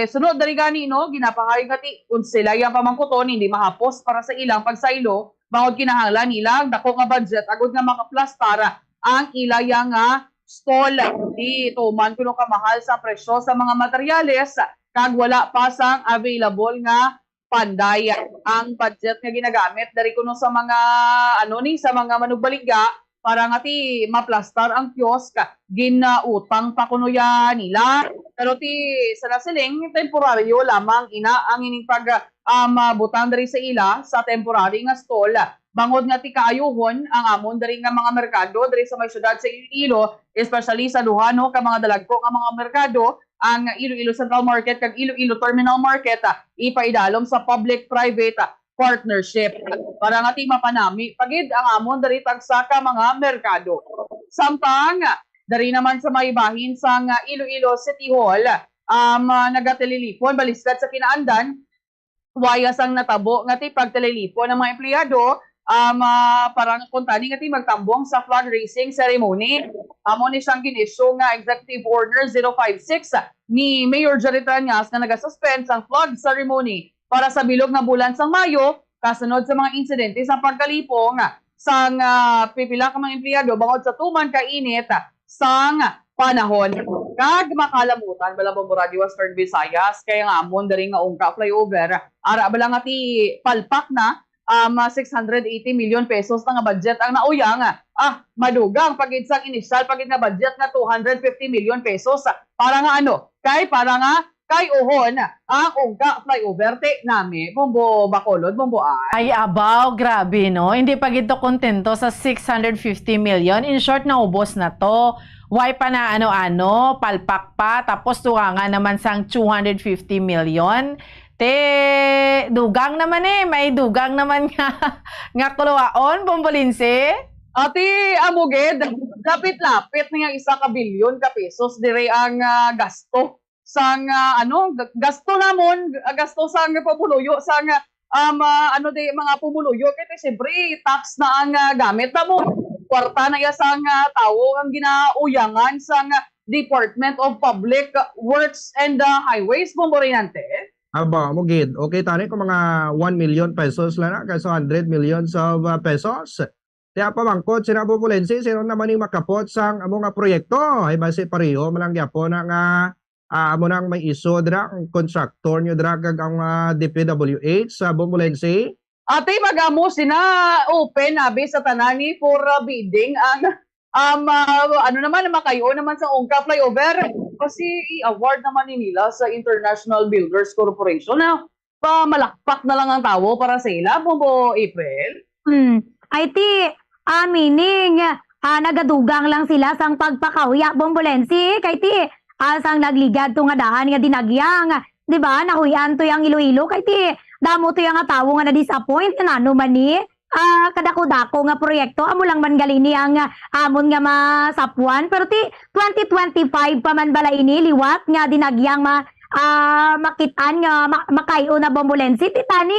sunod diri gani, no, ginapahay nga ti kung sila yang pamangkuton hindi mahapos para sa ilang pagsaylo, bangod kinahanglan nila ang dako nga budget agud nga makaplastar ang ila yang, ah, stall. Di tuman kuno kamahal sa presyo sa mga materyales kag wala pa sang available nga panday. Ang budget nga ginagamit diri kuno sa mga, ano ni, sa mga manugbaligya para nga ti maplastar ang kiosk, ginautang pa kuno ya nila. Pero ti sa nasiling, temporaryo lamang ina ang ining pag, um, butang diri sa ila sa temporary nga stall. Bangod nga ti kaayuhon ang amon diri nga mga merkado diri sa may syudad sa Iloilo, especially sa duha, no, ka mga dalagko nga mga merkado, ang Iloilo Central Market kag Iloilo Terminal Market, ah, ipaidalom sa public-private, ah, partnership para nga ti mapanami pa gid ang amon diri tagsa ka mga merkado. Samtang, ah, diri naman sa may bahin sang, ah, Iloilo City Hall, um, ah, nagatelelipon baliskad sa kinaandan, waya sang natabo nga ti pagtelelipon ang mga empleyado um, ah, parang kuntani nga ti magtambong sa flag raising ceremony. Amo ni siyang gin-issue nga Executive Order zero five six ni Mayor Jerry Triañas nga nagasuspend sang flag ceremony para sa bilog nga bulan sang Mayo, kasunod sa mga insidente sa pagkalipong sang, ah, pipila ka mga empleyado bangod sa tuman ka init sang panahon. Kag makalamutan bala, Bombo Radyo Western Visayas, kaya nga amon diri nga Ungka Flyover, ara bala nga ti palpak na, um, six hundred eighty million pesos na nga budget ang nauyang. Ah, madugang pa gid sang inisyal pa gid nga budget nga two hundred fifty million pesos. Para nga ano? Kay para nga kay uhon ang Ungka Flyover, ti nami, Bombo Bacolod, Bombo Ay. Ay, abaw, grabe, no? Hindi pa gid to kontento sa six hundred fifty million. In short, naubos na to. Why pa na ano-ano, palpak pa, tapos tuwangan naman sang two hundred fifty million. Te, dugang naman eh, may dugang naman nga, nga kuluwaon, Bombolinse. Ati, amo gid, lapit-lapit na nga isa ka bilyon ka pesos dire ang, ah, gasto sang, ah, ano, g-, gasto namon, g-, gasto sang pumuluyo sang, um, ah, ano di, mga pumuluyo, kay siyempre tax na ang, ah, gamit namo. Kwarta na iya sang, ah, tawo ang ginauyangan sang Department of Public Works and, ah, Highways, Bombo Reynante. Aba, mo gid. Okay, tani kung mga one million pesos lang na, kay sa hundred millions of, ah, pesos. Kaya pamangkot sina Bombolense, sino naman yung makapot sang amo nga proyekto? Ay, basi pareho man lang gyapon ang, ah, ah, amo nang may iso dira, ang contractor nyo dira, kag ang, ah, D P W H sa Bombolense? Ate, magamo sina open abi sa tanan ni for, ah, bidding ang, um, ah, ano naman, makayo naman sa Ungka Flyover. Kasi i-award naman ni nila sa International Builders Corporation na pamalakpak na lang ang tawo para sa ila, Bombo April. Hmm. Ay, ti, ah, meaning, ah, nagadugang lang sila sang pagpakauya, Bombolense, kay ti, ah, sang nagligad to nga dahan nga dinagyang, di ba, nahuy-an to yang Iloilo, kay ti, damo to yang nga tawo nga na-disappoint, nga nano man ni, ah, kadako-dako nga proyekto, amo lang man gali ni ang, ah, amon nga masapuan, pero ti, twenty twenty-five pa man bala ini, liwat nga dinagyang ma-, ah, makit-an nga ma-, makay-o na Bombolense, ti tani,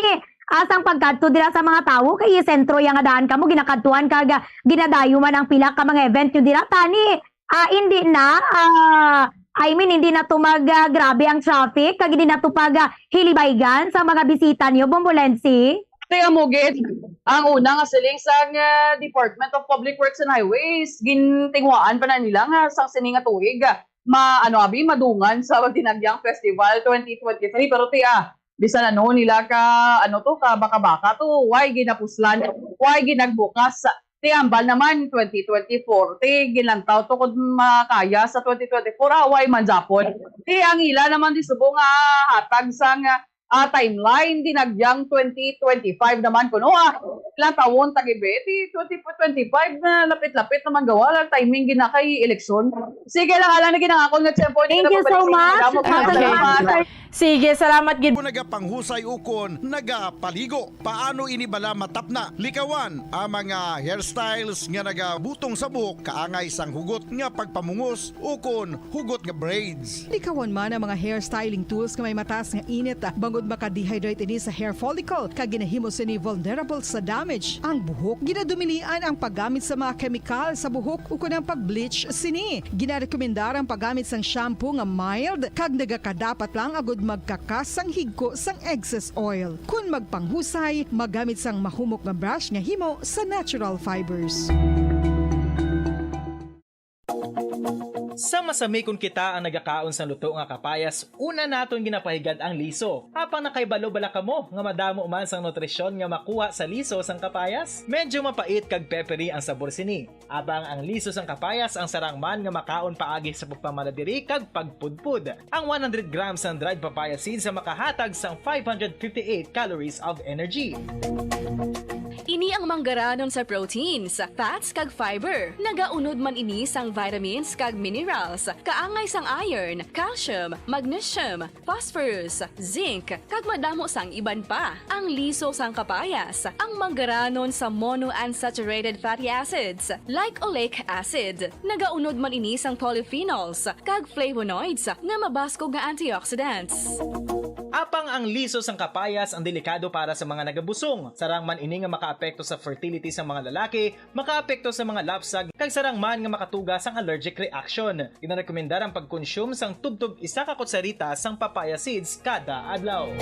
ah, sang pagkadto dira sa mga tawo, kay sentro ya nga daan kamo ginakadtuan kag, ah, ginadayo man ang pila ka mga event nyo dira, tani, ah, hindi na, ah, I mean, hindi na to mag, ah, grabe ang traffic, kag hindi na to pag, ah, hilibaygan sa mga bisita nyo, Bombolense. Kaya mo gid, ang una nga siling sang, ah, Department of Public Works and Highways, gintinguhaan pa na nila nga sang sini nga tuig, ah, ma-, ano, abi, madungan sa Dinagyang Festival twenty twenty-three. Pero ti, ah, bisan ano nila ka, ano to, ka baka-baka to, why ginapuslan, why ginagbukas? Ti, ambal naman, twenty twenty-four, ti, ginlantaw to kung makaya sa twenty twenty-four, ah, why man japon? Ti, ang ila naman di subong nga hatag sang, ah, timeline, Dinagyang twenty twenty-five naman kuno, ah. Ilang taon ta gid, ti twenty twenty-five na lapit-lapit naman gawa lang timing gina kay eleksyon. Sige lang, ala na ginangakon nga tiyempo. Hindi Thank na you so mabalik sa much. inyo. Maraming Okay. salamat. Sige, salamat gid. Kung nagapanghusay ukon nagapaligo, paano ini bala matapna? Likawan ang mga hairstyles nga nagabutong sa buhok kaangay sang hugot nga pagpamungos ukon hugot nga braids. Likawan man ang mga hair styling tools nga may mataas nga init, bangod maka-dehydrate ini sa hair follicle, kag ginahimo sini vulnerable sa damage ang buhok. Ginadumilian ang paggamit sa mga kemikal sa buhok ukon ang pag-bleach sini. Ginarekomendar ang paggamit sang shampoo nga mild kag nagakadapat lang agud magkakas sang higko sang excess oil. Kon magpanghusay, magamit sang mahumok nga brush nga himo sa natural fibers. Sa masami kon kita ang nagakaon sang luto nga kapayas, una naton ginapahigad ang liso. Apang nakaibalo bala kamo nga madamo man sang nutrisyon nga makuha sa liso sang kapayas? Medyo mapait kag peppery ang sabor sini. Apang ang liso sang kapayas ang sarang man nga makaon paagi sa pagpamala diri kag pagpudpod. Ang one hundred grams sang dried papaya seeds ang makahatag sang five hundred fifty-eight calories of energy. Ini ang manggaranon sa proteins, fats, kag fiber. Nagaunod man ini sang vitamins kag minerals, kaangay sang iron, calcium, magnesium, phosphorus, zinc, kag madamo sang iban pa. Ang liso sang kapayas, ang manggaranon sa monounsaturated fatty acids, like oleic acid. Nagaunod man ini sang polyphenols kag flavonoids nga mabaskog nga antioxidants. Apang ang liso sang kapayas ang delikado para sa mga nagabusong. Sarang man ini nga makaapekto sa fertility sa mga lalaki, makaapekto sa mga lapsag, kag sarang man nga makatuga sang allergic reaction. Ginarekomendar ang pagkonsume sang tubtob isa ka kutsarita sang papaya seeds kada adlaw.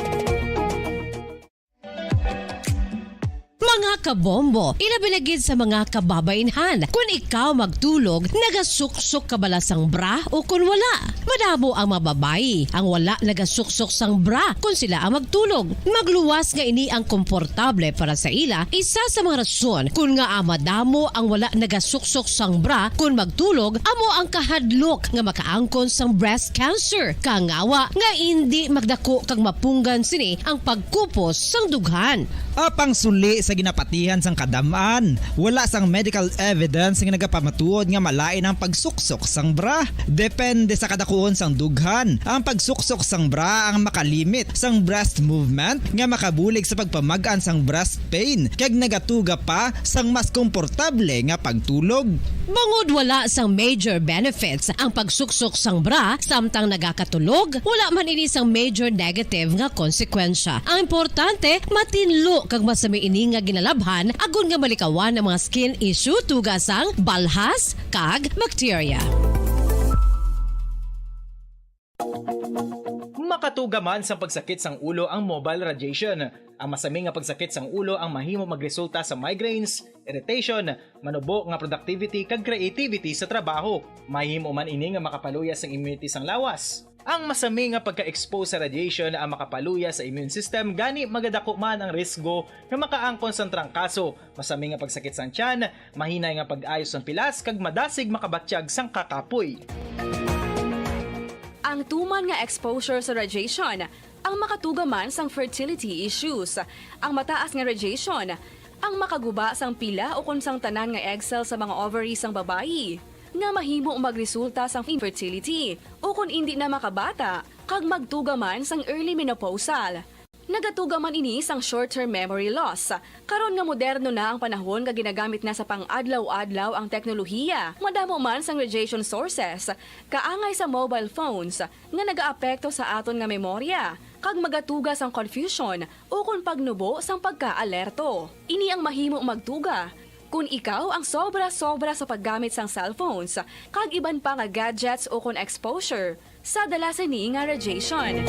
Mga kabombo, ilabi na gid sa mga kababainhan, kun ikaw magtulog, nagasuksok ka bala sang bra o kun wala? Madamo ang mga babayi ang wala nagasuksok sang bra kun sila ang magtulog. Magluwas nga ini ang komportable para sa ila, isa sa mga rason kun ngaa madamo ang wala nagasuksok sang bra kun magtulog amo ang kahadlok nga makaangkon sang breast cancer. Kangawa nga indi magdako kag mapunggan sini ang pagkupos sang dughan. Apang suli sa ginapatihan sang kadam-an, wala sang medical evidence nga nagapamatuod nga malain ang pagsuksok sang bra. Depende sa kadakuon sang dughan, ang pagsuksok sang bra ang makalimit sang breast movement nga makabulig sa pagpamag-an sang breast pain kag nagatuga pa sang mas komportable nga pagtulog. Bangod wala sang major benefits ang pagsuksok sang bra samtang nagakatulog, wala man ini sang major negative nga konsekwensya. Ang importante, matinlo kag masami ini nga ginalabhan agod nga malikawan ang mga skin issue tuga sang balhas kag bakterya. Makatuga man sang pagsakit sang ulo ang mobile radiation. Ang masami nga pagsakit sang ulo ang mahimo magresulta sa migraines, irritation, manubo nga productivity kag creativity sa trabaho. Mahimo man ini nga makapaluya sang immunity sang lawas. Ang masami nga pagka-expose sa radiation ang makapaluya sa immune system, gani magadako man ang risgo nga makaangkon sang trangkaso, masami nga pagsakit sang tiyan, mahinay nga pag-ayo sang pilas kag madasig makabatyag sang kakapoy. Ang tuman nga exposure sa radiation ang makatuga man sang fertility issues. Ang mataas nga radiation ang makaguba sang pila ukon sang tanan nga egg cell sa mga ovary sang babayi, nga mahimo magresulta sang infertility ukon indi na makabata kag magtuga man sang early menopausal. Nagatuga man ini sang short-term memory loss. Karon nga moderno na ang panahon nga ginagamit na sa pang-adlaw-adlaw ang teknolohiya, madamo man sang radiation sources, kaangay sa mobile phones, nga nagaapekto sa aton nga memorya, kag magatuga sang confusion ukon pagnubo sang pagka-alerto. Ini ang mahimo magtuga kon ikaw ang sobra-sobra sa paggamit sang cellphones kag iban pa nga gadgets ukon exposure sa dala sini nga radiation.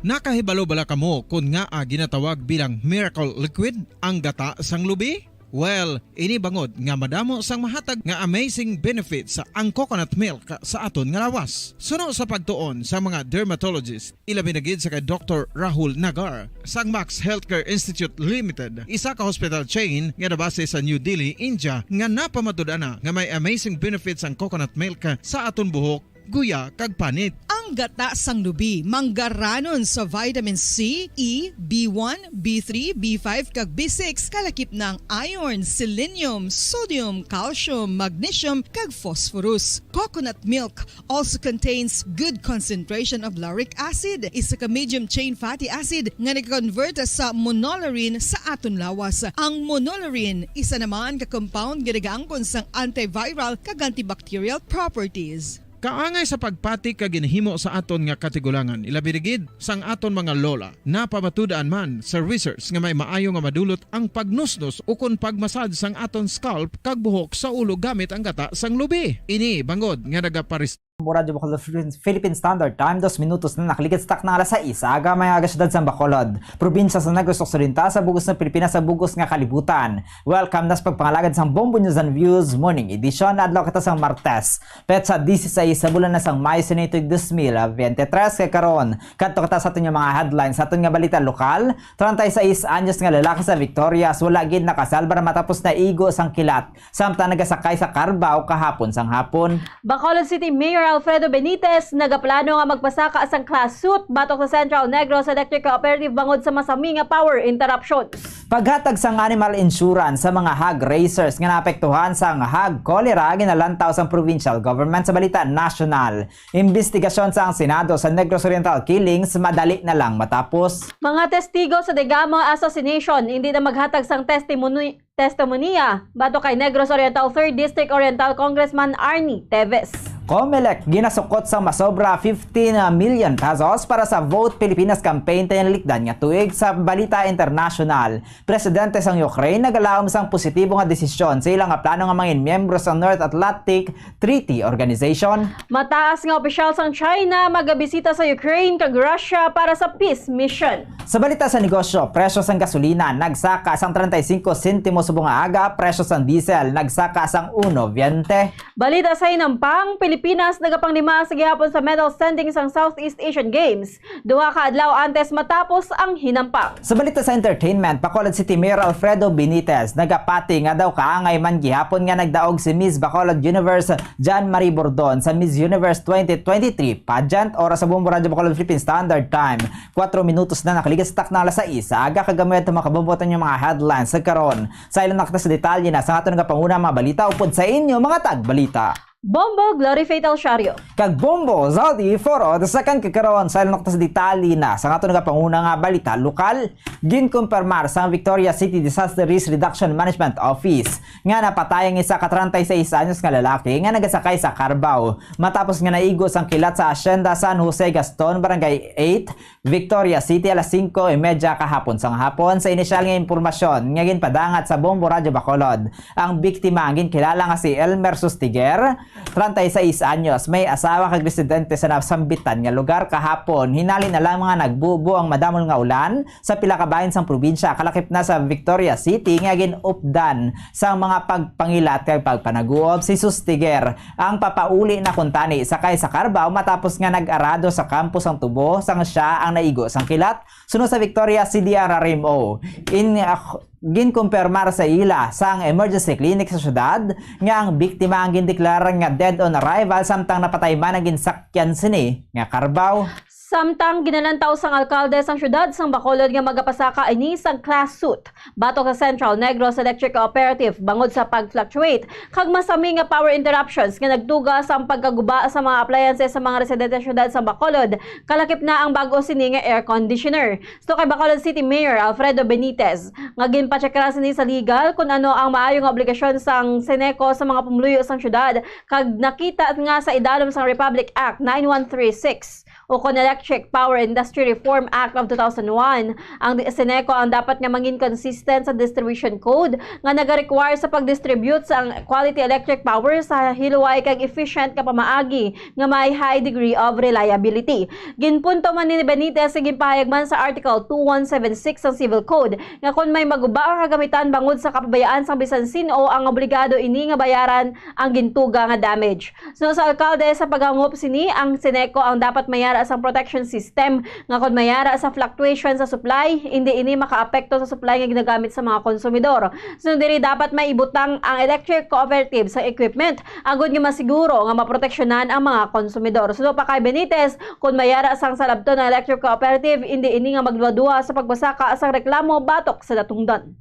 Nakahibalo bala kamo kon ngaa ginatawag bilang miracle liquid ang gata sang lubi? Well, ini bangod nga madamo sang mahatag nga amazing benefits ang coconut milk sa aton nga lawas. Suno sa pagtuon sa mga dermatologist, ilabi na gid sa kay Doktor Rahul Nagar sang Max Healthcare Institute Limited, isa ka hospital chain nga nabase sa New Delhi, India, nga napamatud-an na nga may amazing benefits ang coconut milk sa aton buhok, guya, kag panit. Ang gata sang lubi manggaranon sa vitamin C, E, B one, B three, B five, kag B six, kalakip na ang iron, selenium, sodium, calcium, magnesium, kag phosphorus. Coconut milk also contains good concentration of lauric acid, isa ka medium chain fatty acid nga nag-convert sa monolaurin sa aton lawas. Ang monolaurin isa naman ka compound nga nagaangkon sang antiviral kag antibacterial properties. Kaangay sa pagpati kag ginhimo sa aton nga katigulangan, ilabi na gid sang aton mga lola, napamatud-an man sa research nga may maayo nga madulot ang pagnusnos ukon pagmasad sang aton scalp kag buhok sa ulo gamit ang gata sang lubi. Ini bangod nga nagaparis- Radyo Bacolod Philippine, Philippine Standard Time, dos minutos na nakaligid sa takna nga alas sais sa aga, mga aga-syudad sang Bacolod, probinsya sa Negros Occidental, sa bug-os nga Pilipinas, sa bug-os nga kalibutan. Welcome na sa pagpangalagad sang Bombo News and Views Morning Edition. Adlaw kita sang Martes, petsa dieciséis sa bulan na sang Mayo, sini tuig dos mil veintitrés. Kay karon, kadto kita sa aton nga mga headlines sa aton nga balita lokal. Treinta y seis anyos nga lalaki sa Victorias, wala gid nakasalbar matapos naigo sang kilat samtang nagasakay sa Carabao kahapon sang hapon. Bacolod City Mayor Alfredo Benitez nagaplano nga magpasaka sang class suit batok sa Central Negros Electric Cooperative bangod sa masami nga power interruption. Paghatag sang animal insurance sa mga hog raisers nga naapektuhan sang hog cholera ginalantaw sang provincial government sa balita nasyonal. Imbestigasyon sang Senado sa Negros Oriental killings madali na lang matapos. Mga testigo sa Degamo Assassination indi na maghatag sang testimony testimonya batok kay Negros Oriental Third District Oriental Congressman Arnie Teves. Comelec ginasukot sang masobra fifteen million pesos para sa Vote Pilipinas campaign tinalikdan nga tuig. Sa balita internasyonal, presidente sang Ukraine nagalaom sang positibo nga desisyon sa ila nga plano nga mangin miyembro sa North Atlantic Treaty Organization. Mataas nga opisyal sang China magabisita sa Ukraine kag Russia para sa peace mission. Sa balita sa negosyo, presyo sang gasolina nagsaka sang treinta y cinco sentimo subong nga aga, presyo sang diesel nagsaka sang uno veinte. Balita sa hinampang, Pilipinas nagapanglima sa gihapon sa medal standing sang Southeast Asian Games, duha ka adlaw antes matapos ang hinampang. Sa balita sa entertainment, Bacolod City Mayor Alfredo Benitez nagapati nga daw kaangay man gihapon nga nagdaog si Miss Bacolod Universe Jan Marie Bordon sa Miss Universe twenty twenty-three pageant. Oras sa Bombo Radyo Bacolod, Philippine Standard Time, kuwatro minutos na nakaligad sa takna alas sais sa aga. Kag gamay ang mga kabombo, aton nga mga headlines sa karon. Sa ilang nakita sa detalye na sa aton nga panguna mga balita upod sa inyo mga tagbalita. Bombo, Glory Faith El Shario. Kag Bombo, Zaldi Foro the second. Kag karon sa ilang nakita sa detalye na sa aton nga panguna nga balita lokal. Ginkumpirmar sang Victoria City Disaster Risk Reduction Management Office nga napatay ang isa ka treinta y seis anyos nga lalaki nga nagasakay sa Carabao matapos nga naigo sang kilat sa Hacienda San Jose Gaston, Barangay eight, Victoria City, alas singko y medya kahapon sang hapon. Sa inisyal nga impormasyon nga ginpadangat sa Bombo Radyo Bacolod, ang biktima ang ginkilala nga si Elmer Sustiger, treinta y seis anyos, may asawa kag residente sa nasambitan nga lugar. Kahapon, hinali na lang nga nagbubo ang madamol nga ulan sa pila ka bahin sang probinsya, kalakip na sa Victoria City nga gin-updan sang mga pagpangilat kag pagpanaguob. Si Sustiger ang papauli na kuntani sakay sa Carabao matapos nga nag-arado sa kampo sang tubo sang siya ang naigo sang kilat. Suno sa Victoria C D R R M O, in, ah, ginkumpirmar sa ila sang emergency clinic sa syudad nga ang biktima ang gindeklara nga dead on arrival, samtang napatay man ang ginsakyan sini nga Carabao. Samtang ginalantaw sang alkalde sang syudad sang Bacolod nga magapasaka ini sang class suit batok sa Central Negros Electric Cooperative bangod sa pag-fluctuate kag masami nga power interruptions nga nagtuga sang pagkaguba sa mga appliances sa mga residente sa syudad sang Bacolod, kalakip na ang bag-o sini nga air conditioner. Suno kay Bacolod City Mayor Alfredo Benitez, nga ginpacheck ra sini sa legal kun ano ang maayo nga obligasyon sang Ceneco sa mga pumuluyo sang syudad, kag nakita nga sa idalom sang Republic Act nine one three six ukon Electric Power Industry Reform Act of two thousand one, ang di-, Ceneco ang dapat nga mangin consistent sa distribution code nga nagarequire sa pagdistribute sa quality electric power sa hiluway kag efficient nga pamaagi nga may high degree of reliability. Ginpunto man ni Benitez sa ginpahayag man sa Article two one seven six sang Civil Code nga kon may maguba nga kagamitan bangod sa kapabayaan sang bisan sin-o, ang obligado ini nga bayaran ang gintuga nga damage. Suno sa alkalde, sa paghangop sini, ang Ceneco ang dapat mayara sang protection system nga kon mayara sa fluctuation sa supply, indi ini makaapekto sa supply nga ginagamit sa mga konsumidor. Suno diri, dapat may ibutang ang electric cooperative sa equipment agod nga masiguro nga maproteksyonan ang mga konsumidor. Suno pa kay Benitez, kon mayara sang salabton ang electric cooperative, indi ini nga magduha-duha sa pagpasaka sang reklamo batok sa natungdan.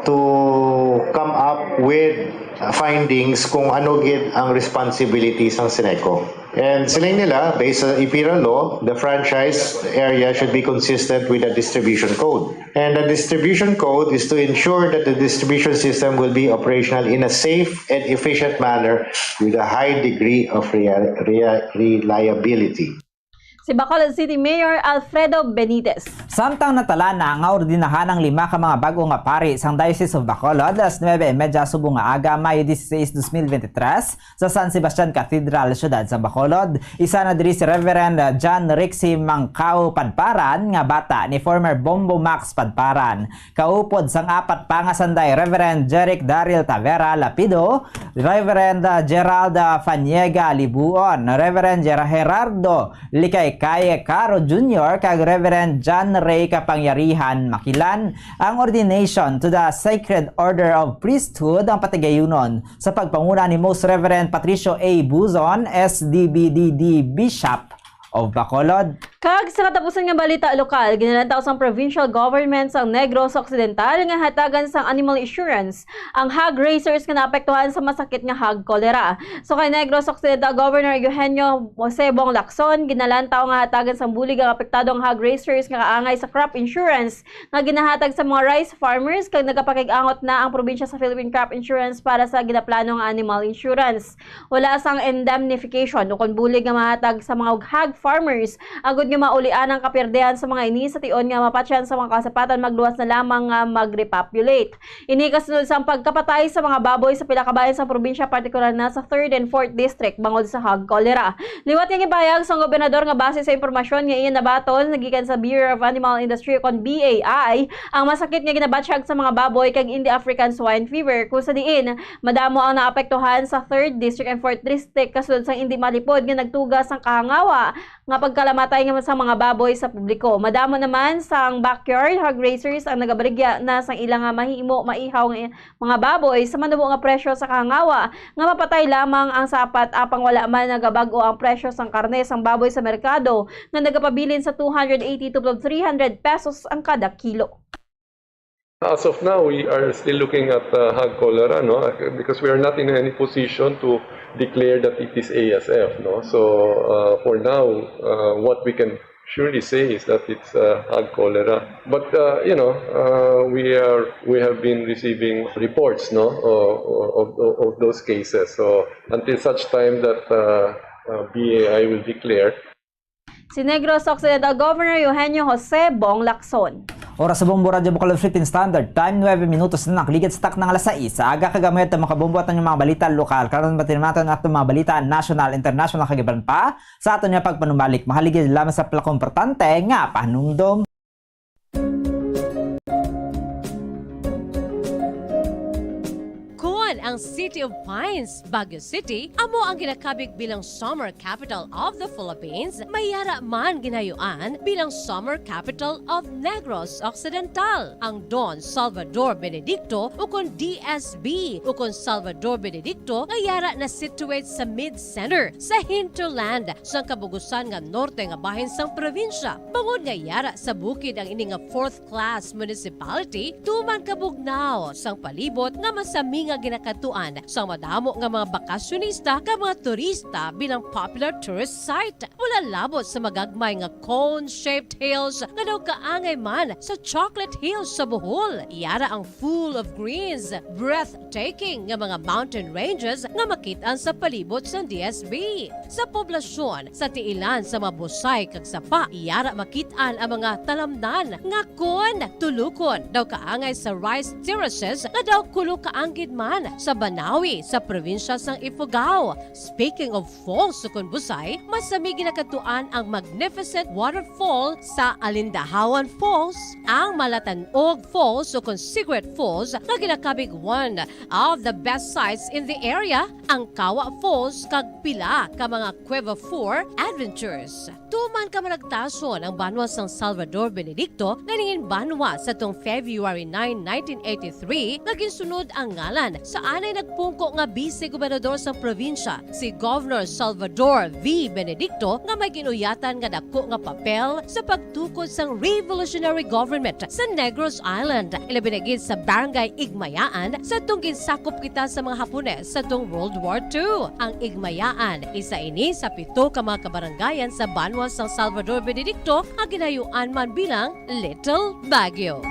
To come up with, uh, findings kung ano gid ang responsibility sang Ceneco. And siling nila, based sa EPIRA law, the franchise area should be consistent with the distribution code. And the distribution code is to ensure that the distribution system will be operational in a safe and efficient manner with a high degree of rea-, rea-, reliability. Si Bacolod City Mayor Alfredo Benitez. Samtang natala na nga ordinahan ang lima ka mga bag-o nga pari sang Diocese of Bacolod, alas nuebe y medya subong nga aga, Mayo dieciséis, dos mil veintitrés, sa San Sebastian Cathedral, siyudad sang Bacolod. Isa na diri si Reverend John Rixie Mangkao Padparan, nga bata ni former Bombo Max Padparan. Kaupod sang apat pa nga sanday, Reverend Jeric Daryl Tavera Lapido, Reverend Gerald Faniega Libuon, Reverend Ger-, Gerardo Likay Kaye Caro Junior, kag Reverend John Ray Kapangyarihan Makilan. Ang ordination to the Sacred Order of Priesthood ang patigayunon sa pagpanguna ni Most Reverend Patricio A. Buzon, S D B D D Bishop of Bacolod. Kag sa katapusan nga balita lokal, ginalantaw sang provincial government sang Negros Occidental nga hatagan sang animal insurance ang hog raisers nga naapektuhan sa masakit nga hog cholera. So kay Negros Occidental Governor Eugenio Jose Bong Lacson, ginalantaw nga hatagan sang bulig ang apektado nga hog raisers nga kaangay sa crop insurance nga ginahatag sa mga rice farmers, kag nagapakig-angot na ang probinsya sa Philippine Crop Insurance para sa ginaplano nga animal insurance. Wala sang indemnification o kon bulig nga mahatag sa mga hog farmers, agud nga maulian ang kapirdehan sa mga ini sa tion nga mapatyan sa mga kasapatan magluwas na lamang nga mag-repopulate. Ini kasunod sang pagkapatay sa mga baboy sa pila ka bahin sa probinsya, partikular na sa third and fourth district, bangod sa hog cholera. Liwat nga gipahayag sang gobernador nga base sa impormasyon nga iya nabaton nagikan sa Bureau of Animal Industry, kon B A I, ang masakit nga ginabatsyag sa mga baboy kag indi African swine fever, kung sa diin madamo ang naapektuhan sa third district and fourth district kasunod sang indi malipod nga nagtuga sang kahangawa nga pagkalamatay nga sa mga baboy sa publiko. Madamo naman sang backyard hog raisers ang nagabaligya na sang ila nga mahimo maihaw nga mga baboy sa manubo nga presyo sa kahangawa nga mapatay lamang ang sapat, apang wala man nagabag-o ang presyo sang karne sang baboy sa merkado nga nagapabilin sa two hundred eighty to three hundred pesos ang kada kilo. As of now, we are still looking at uh, hog cholera, no? Because we are not in any position to declare that it is A S F, no? So uh, for now, uh, what we can surely say is that it's uh, hog cholera. But uh, you know, uh, we are we have been receiving reports, no, of, of, of those cases. So until such time that uh, uh, B A I will declare, Si Negros Occidental Governor Eugenio Jose Bong Lacson. Oras sa Bombo Radyo Bukal Philippine Standard Time, nuebe minutos na nakaligid sa takna nga alas sais sa aga. Kag amay ato, mga kabombo, aton nga mga balita lokal. Karon, batiin naton aton mga balita national, international, kag iban pa. Sa aton nga pagpanumbalik, mahaligid lamang sa pila ka importante nga pahanumdom. Kon ang City of Pines, Baguio City, amo ang ginakabig bilang Summer Capital of the Philippines, may yara man ginayuan bilang Summer Capital of Negros Occidental. Ang Don Salvador Benedicto, ukon D S B, ukon Salvador Benedicto, nga yara na situate sa mid-center, sa hinterland, sang kabugusan nga norte nga bahin sang probinsya. Bangod nga yara sa bukid ang ini nga fourth class municipality, tuman kabugnaw sang palibot nga masami nga ginakadtuan sang madamo nga mga bakasyonista kag mga turista bilang popular tourist site. Wala labot sa magagmay nga cone-shaped hills nga daw kaangay man sa Chocolate Hills sa Bohol. Yara ang full of greens, breathtaking nga mga mountain ranges nga makit-an sa palibot sang D S B. Sa poblasyon, sa tiilan sa mga busay kag sapa, yara makit-an ang mga talamnan nga kon tulukon daw kaangay sa rice terraces nga daw kulo kaanggid man sa Banawi sa probinsya sang Ifugao. Speaking of falls ukon busay, masami ginakadtuan ang magnificent waterfall sa Alindahawan Falls, ang Malatanog Falls ukon Secret Falls nga ginakabig one of the best sights in the area, ang Kawa Falls kag pila ka mga Cueva Four adventures. Tuman ka managtason ang banwa sang Salvador Benedicto nga nangin banwa sa tung February nine, nineteen eighty-three, nga ginsunod ang ngalan sa anay nagpungko nga bise gobernador sang probinsya, si Governor Salvador V. Benedicto, nga may ginuyatan nga dako nga papel sa pagtukod sang revolutionary government sa Negros Island, ilabi na gid sa Barangay Igmayaan, sa tung ginsakop kita sa mga Hapones sa tung World War Two. Ang Igmayaan, isa ini sa pito ka mga kabarangayan sa banwa sang Salvador Benedicto nga ginayuan man bilang Little Baguio.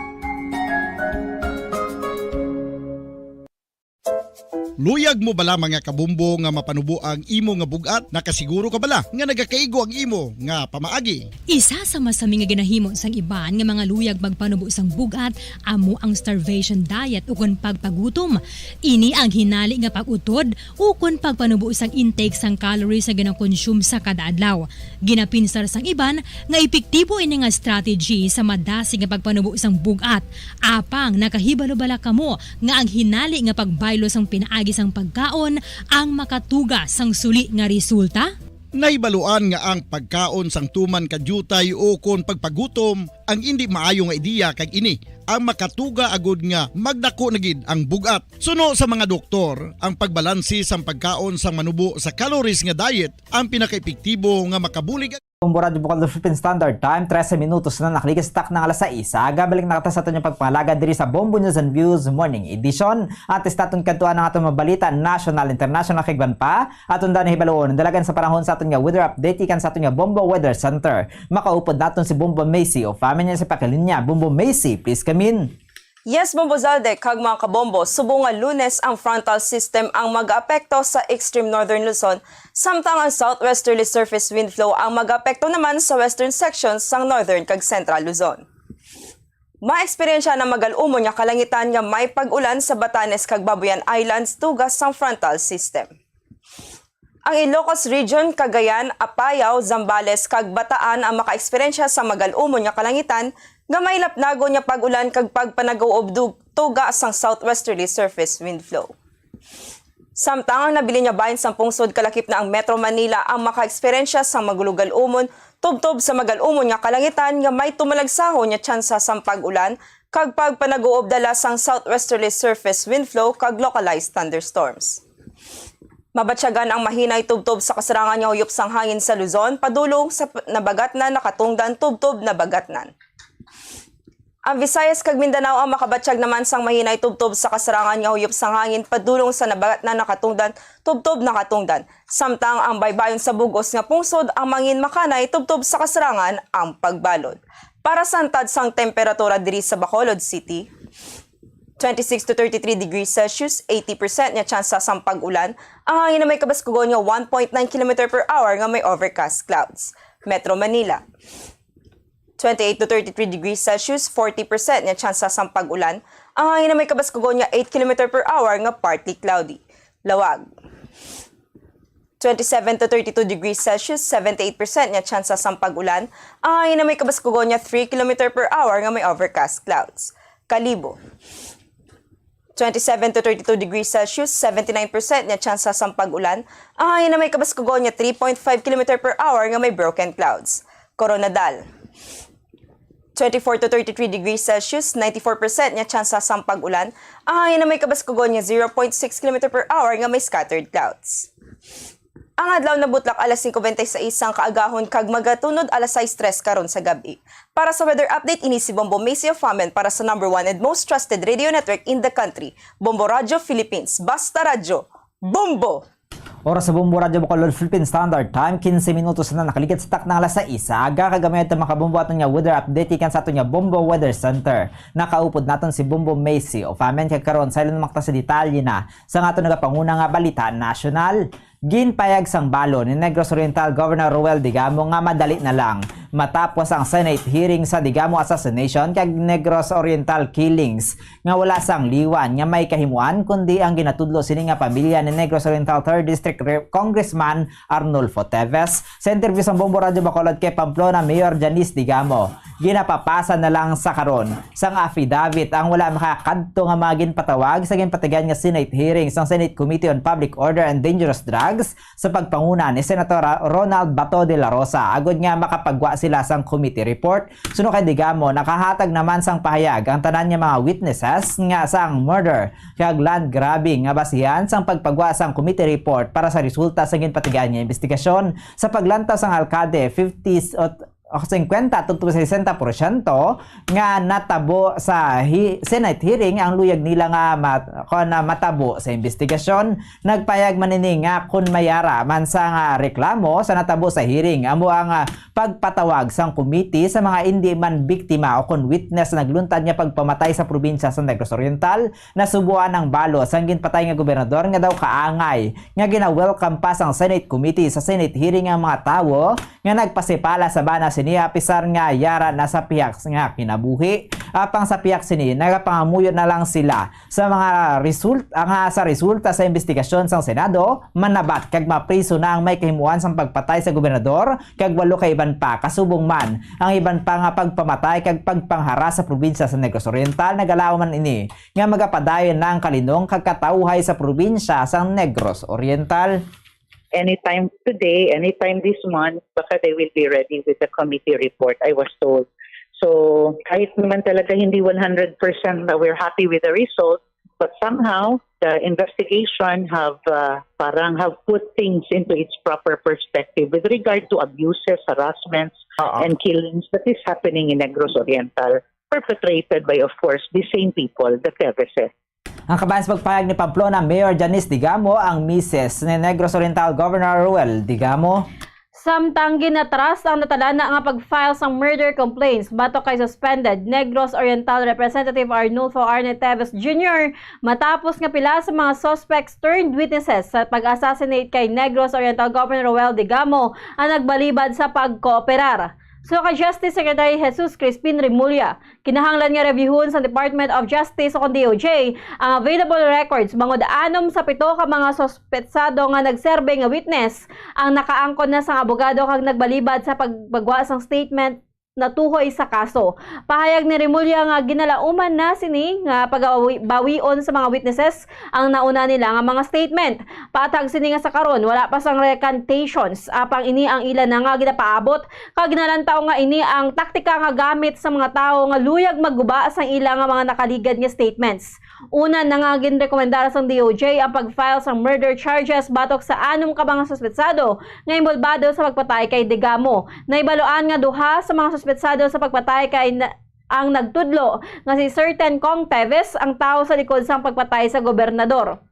Luyag mo bala, mga kabumbo, nga mapanubo ang imo nga bug-at? Nakasiguro ka bala nga nagakaigo ang imo nga pamaagi? Isa sa masami nga ginahimo sang iban nga mga luyag magpanubo sang bug-at amo ang starvation diet ukon pagpagutom. Ini ang hinali nga pag-utod ukon pagpanubo sang intake sang calories nga ginakonsume sa kada adlaw. Ginapinsar sang iban nga epektibo ini nga strategy sa madasig nga pagpanubo sang bug-at. Apang nakahibalo bala kamo nga ang hinali nga pagbaylo sang pinaagi sang pagkaon ang makatuga sang suli nga resulta? Nahibaluan nga ang pagkaon sang tuman ka diutay ukon pagpagutom ang indi maayo nga ideya, kag ini ang makatuga agud nga magdako na gid ang bug-at. Suno sa mga doktor, ang pagbalanse sang pagkaon sang manubo sa calories nga diet ang pinakaepektibo nga makabulig Bombo Radyo Bukol, Philippine Standard Time, trese minutos na nakaligid sa takna nga alas sais. Aga, balik na kita sa aton nga pagpangalaga diri sa Bombo News and Views Morning Edition. Antes naton kadtuan ang aton mga balita, national, international, kag iban pa, aton daan hibaluon ang dalagan sa panahon sa aton nga weather update gikan sa aton nga Bombo Weather Center. Makaupod naton si Bombo Macy. O, family niya sa pakilinya. Bombo Macy, please come in. Yes, Bombo Zalde, kag mga kabombo, subong nga Lunes ang frontal system ang mag-apekto sa extreme northern Luzon, samtang ang southwesterly surface wind flow ang mag-apekto naman sa western section sang northern kag central Luzon. Maeksperiensya na magal-umon nga kalangitan nga may pag-ulan sa Batanes kag Babuyan Islands tuga sang frontal system. Ang Ilocos Region, Cagayan, Apayao, Zambales, kag Bataan ang makaeksperyensya sa magal-umon nga kalangitan nga may lapnagon nga pag-ulan kag pagpanag-uob dug-, tuga sang southwesterly surface wind flow. Samtang ang nabilin nga bahin sang pungsod kalakip na ang Metro Manila ang makaeksperyensya sang magal-umon tubtob sa magal-umon nga kalangitan nga may tumalagsahon nga tsansa sang pag-ulan kag pagpanag-uob dala sang southwesterly surface wind flow kag localized thunderstorms. Mabatyagan ang mahinay tubtob sa kasarangan nga huyop sang hangin sa Luzon, padulong sa p-, Nabagatnan, Nakatungdan, tubtob Nabagatnan. Ang Visayas kag Mindanao ang makabatyag naman sang mahinay tubtob sa kasarangan nga huyop sang hangin padulong sa Nabagatnan, Nakatungdan, tubtob Nakatungdan. Samtang ang baybayon sa bug-os nga pungsod ang mangin makanay tubtob sa kasarangan ang pagbalod. Para sa hantad sang temperatura diri sa Bacolod City, twenty-six to thirty-three degrees Celsius, eighty percent nga tsansa sang pag-ulan, ang hangin nga may kabaskugon nga one point nine kilometer per hour nga may overcast clouds. Metro Manila, twenty-eight to thirty-three degrees Celsius, forty percent nga tsansa sang pag-ulan, ang hangin nga may kabaskugon nga eight kilometer per hour nga partly cloudy. Laoag, twenty-seven to thirty-two degrees Celsius, seventy-eight percent nga tsansa sang pag-ulan, ang hangin nga may kabaskugon nga three kilometer per hour nga may overcast clouds. Kalibo, twenty-seven to thirty-two degrees Celsius, seventy-nine percent nga tsansa sang pag-ulan, ang hangin nga may kabaskugon nga three point five kilometer per hour nga may broken clouds. Koronadal, twenty-four to thirty-three degrees Celsius, ninety-four percent nga tsansa sang pag-ulan, ang hangin nga may kabaskugon nga zero point six kilometer per hour nga may scattered clouds. Ang adlaw nabutlak alas singko bente y seis sang kaagahon kag magatunod alas sais tres karon sa gab-i. Para sa weather update, ini si Bombo Macy of Amen para sa number one and most trusted radio network in the country, Bombo Radyo Philippines. Basta Radyo, Bombo! Oras sa Bombo Radyo Bacolod, Philippine Standard Time, kinse minutos na nakaligid sa takna nga alas sais sa aga, kag gamay ato makabombo aton nga weather update gikan sa aton nga Bombo Weather Center. Nakaupod naton si Bombo Macy of Amen, kag karon, saylo na makita sa detalye na sa aton nagapanguna nga balita nasyonal. Ginpayag sang balo ni Negros Oriental Governor Roel Digamo nga madali na lang matapos ang Senate hearing sa Digamo assassination kag Negros Oriental killings nga wala sang liwan nga may kahimuan, kundi ang ginatudlo sini nga pamilya ni Negros Oriental Third District Re-, Congressman Arnulfo Teves. Sa interview sa Bombo Radyo Bacolod kay Pamplona Mayor Janice Digamo, ginapapasa na lang sa karon sang affidavit ang wala makakadto nga mga ginpatawag sa ginpatigayon nga Senate hearing sang Senate Committee on Public Order and Dangerous Drugs sa pagpanguna ni Senator Ronald Bato de la Rosa, agod nga makapagwa sila sang committee report. Suno kay Digamo, nakahatag naman sang pahayag ang tanan nga mga witnesses nga sang murder kag land grabbing nga basihan sang pagpagwa sang committee report para sa resulta sa ginpatigayon nga investigasyon. Sa paglantaw sang alkalde, fifty o, o fifty tubtob sa sesenta porsyento nga natabo sa hi-, Senate hearing ang luyag nila nga mat-, kon, ah, matabo sa investigasyon. Nagpayag man ini nga kon may ara man sang, ah, reklamo sa natabo sa hearing, amo ang, ah, pagpatawag sang komite sa mga indi man biktima o kon witness sa nagluntad nga pagpamatay sa probinsya sa Negros Oriental. Nasubuan ang balo sang ginpatay nga gobernador nga daw kaangay nga gina-welcome pa sang Senate Committee sa Senate hearing ang mga tawo nga nagpasipala sa bana sini, apisar nga yara na sa pihak nga kinabuhi. Apang sa pihak sini, nagapangamuyo na lang sila sa mga result-, nga sa resulta sa investigasyon sang Senado, manabat kag mapriso na ang may kahimuan sang pagpatay sa gobernador kag walo ka iban pa, kasubong man ang iban pa nga pagpamatay kag pagpangharas sa probinsya sa Negros Oriental. Nagalaom man ini nga magapadayon na ang kalinong kag katawhay sa probinsya sa Negros Oriental. Anytime today, anytime this month, baka they will be ready with the committee report, I was told. So, kahit naman talaga hindi one hundred percent na we're happy with the result, But somehow, the investigation have, uh, parang have put things into its proper perspective with regard to abuses, harassments, Oo. and killings that is happening in Negros Oriental, perpetrated by, of course, the same people, the Teveses. Ang kabahin sa pagpahayag ni Pamplona Mayor Janice Digamo, ang misis ni Negros Oriental Governor Ruel Digamo. Samtang ginatras ang natalana nga pag-file sang murder complaints batok kay suspended Negros Oriental Representative Arnulfo Arne Teves Junior, matapos nga pila sa mga suspects turned witnesses sa pag-assassinate kay Negros Oriental Governor Ruel Digamo ang nagbalibad sa pagkooperar. So, kay Justice Secretary Jesus Crispin Remulla, kinahanglan nga reviewhon sa Department of Justice o kon D O J ang available records bangod anom sa pito ka mga suspetsado nga nagserbe nga witness ang nakaangkon na sang abogado kag nagbalibad sa pagpagwa sang statement natuhoy sa kaso. Pahayag ni Remulla nga ginalauman na sini nga pagawi-, bawion sa mga witnesses ang nauna nila nga mga statement. Paathag sini nga sa karon, wala pa sang recantations, apang ini ang ila na nga ginapaabot, kag ginalantaw nga ini ang taktika nga gamit sa mga tawo nga luyag magguba sang ila nga mga nakaligad nga statements. Una na nga ginrekomendar sang D O J ang pag-file sang murder charges batok sa anom ka mga suspetsado nga inbolbado sa pagpatay kay Digamo. Nahibaluan nga duha sa mga suspetsado sa pagpatay kay na-, ang nagtudlo nga si Sir Tencong Teves ang tawo sa likod sang pagpatay sa gobernador.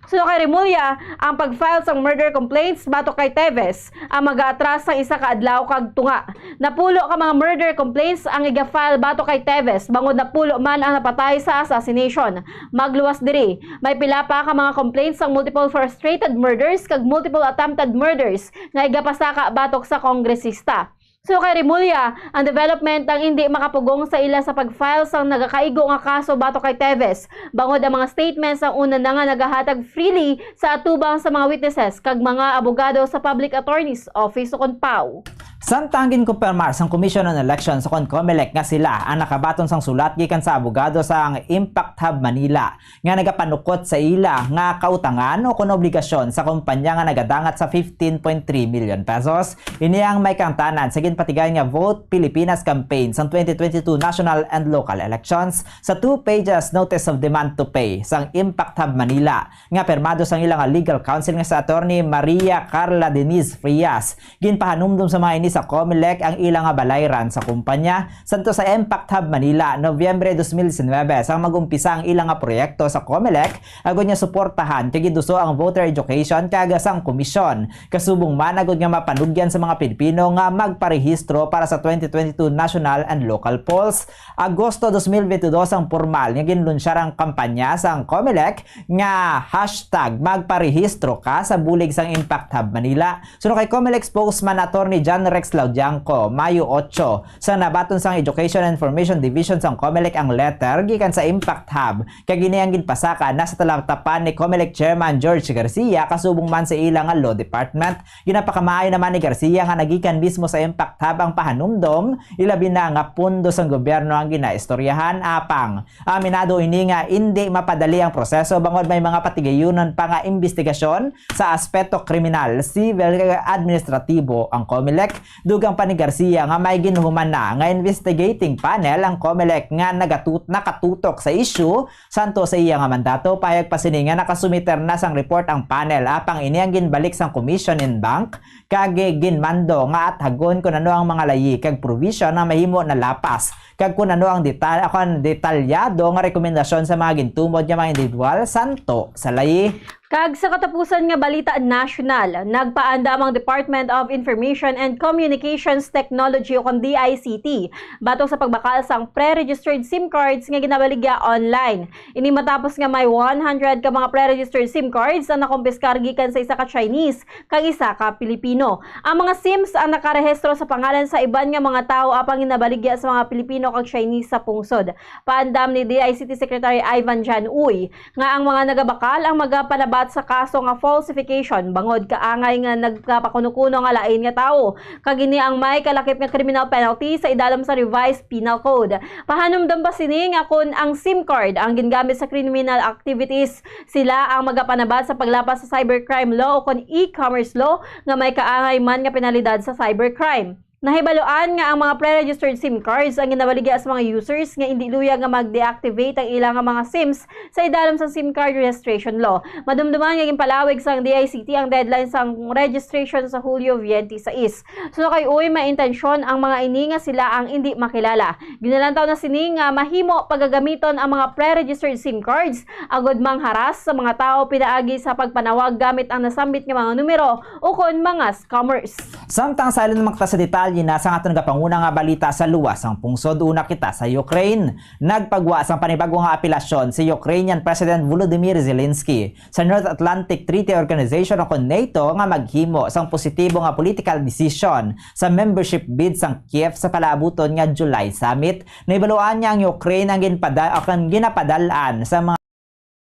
Suno kay Remulla, ang pag-file sang murder complaints batok kay Teves ang mag-aatras sang isa ka adlaw kag tunga. Napulo ka mga murder complaints ang iga-file batok kay Teves, bangod napulo man ang napatay sa assassination. Magluwas diri, may pila pa ka mga complaints sang multiple frustrated murders kag multiple attempted murders nga igapasaka batok sa kongresista. So, kay Remulla, ang development ang indi makapugong sa ila sa pag-file sang nagakaigo nga kaso batok kay Teves, bangod ang mga statements ang una na nga nagahatag freely sa atubang sa mga witnesses kag mga abogado sa Public Attorney's Office ukon PAO. Samtang ginkumpirmar sang Commission on Elections ukon COMELEC nga sila ang nakabaton sang sulat gikan sa abogado sang Impact Hub Manila nga nagapanukot sa ila nga kautangan ukon obligasyon sa kumpanya nga nagadangat sa fifteen point three million pesos. Ini ang may kaangtanan sa ginpatigayon nga Vote Pilipinas campaign sang twenty twenty-two national and local elections sa two pages notice of demand to pay sang Impact Hub Manila nga pirmado sang ila nga legal counsel nga si Attorney Maria Carla Denise Frias. Ginpahanumdom sa mga ini sa COMELEC ang ila nga balayran sa kumpanya sadto sa Impact Hub Manila, Nobyembre dos mil disinwebe, sang mag-umpisa ang ila nga proyekto sa COMELEC, agod nga suportahan kag iduso ang voter education kag sang komisyon. Kasubong man agud nga mapanugyan sa mga Pilipino nga magparehistro para sa twenty twenty-two national and local polls. Agosto dos mil bentidós ang pormal nga ginlunsyar ang kampanya sang COMELEC nga hashtag magparehistro ka sa bulig sang Impact Hub Manila. Suno kay COMELEC spokesman Attorney John Rex Laudiangco, Mayo otso, sa nabaton sang Education and Information Division sang COMELEC ang letter gikan sa Impact Hub, kag ini ang ginpasaka na sa talatapan ni COMELEC Chairman George Garcia kasubong man sa ila nga Law Department. Ginapakamaayo naman ni Garcia nga nagikan mismo sa Impact Hub ang pahanumdom, ilabi na nga pondo sang gobyerno ang ginaistoryahan, apang aminado ini nga indi mapadali ang proseso bangod may mga patigayunan pa nga imbestigasyon sa aspeto kriminal, sibil, kag administratibo ang COMELEC. Dugang pa ni Garcia nga may ginhuman na nga investigating panel ang COMELEC nga nagatut-, nakatutok sa issue santo sa iya nga mandato. Pahayag pa sini nga nakasumiter na sang report ang panel, apang ini ang ginbalik sang Commission en banc kag ginmando nga athagon kon ano ang mga layi kag provision nga mahimo na lapas kag kon ano ang detal-, kon detalyado nga rekomendasyon sa mga gintumod nga mga individual santo sa layi. Kag sa katapusan nga balita nasyonal, nagpaandam ang Department of Information and Communications Technology o kon D I C T batok sa pagbakal sang pre-registered SIM cards nga ginabaligya online. Ini matapos nga may one hundred ka mga pre-registered SIM cards ang nakumpiskar gikan sa isa ka Chinese kag isa ka Pilipino. Ang mga SIMs ang nakarehistro sa pangalan sa iban nga mga tawo apang ginabaligya sa mga Pilipino kag Chinese sa pungsod. Paandam ni D I C T Secretary Ivan Jan Uy nga ang mga nagabakal ang magapanabat sa kaso nga falsification bangod kaangay nga nagkapakuno-kuno nga lain nga tawo, kag ini ang may kalakip nga criminal penalty sa idalom sa Revised Penal Code. Pahanumdom pa sini nga kon ang SIM card ang gingamit sa criminal activities, sila ang magapanabat sa paglapas sa cybercrime law o kon e-commerce law nga may kaangay man nga penalidad sa cybercrime. Nahibaluan nga ang mga pre-registered SIM cards ang ginabaligya sa mga users nga indi luyag nga mag-deactivate ang ilang mga SIMs sa idalom sang SIM card registration law. Madumduman nga ginpalawig sang D I C T ang deadline sang registration sa Hulyo twenty-six. Suno kay Uy, may intensyon ang mga ini nga sila ang indi makilala. Ginalantaw na sini nga mahimo pagagamiton ang mga pre-registered SIM cards agud mangharas sa mga tawo pinaagi sa pagpanawag gamit ang nasambit nga mga numero ukon mga scammers. Samtang sa alanumang sa detalye na sang aton nagapanguna nga balita sa luwas sang pungsod, una kita sa Ukraine. Nagpagwa sang panibago nga apelasyon si Ukrainian President Volodymyr Zelensky sa North Atlantic Treaty Organization o kon NATO nga maghimo sang positibo nga political decision sa membership bid sang Kiev sa palaabuton nga July summit. Nahibaluan niya ang Ukraine ang ginpada-, ang ginapadal-an sa mga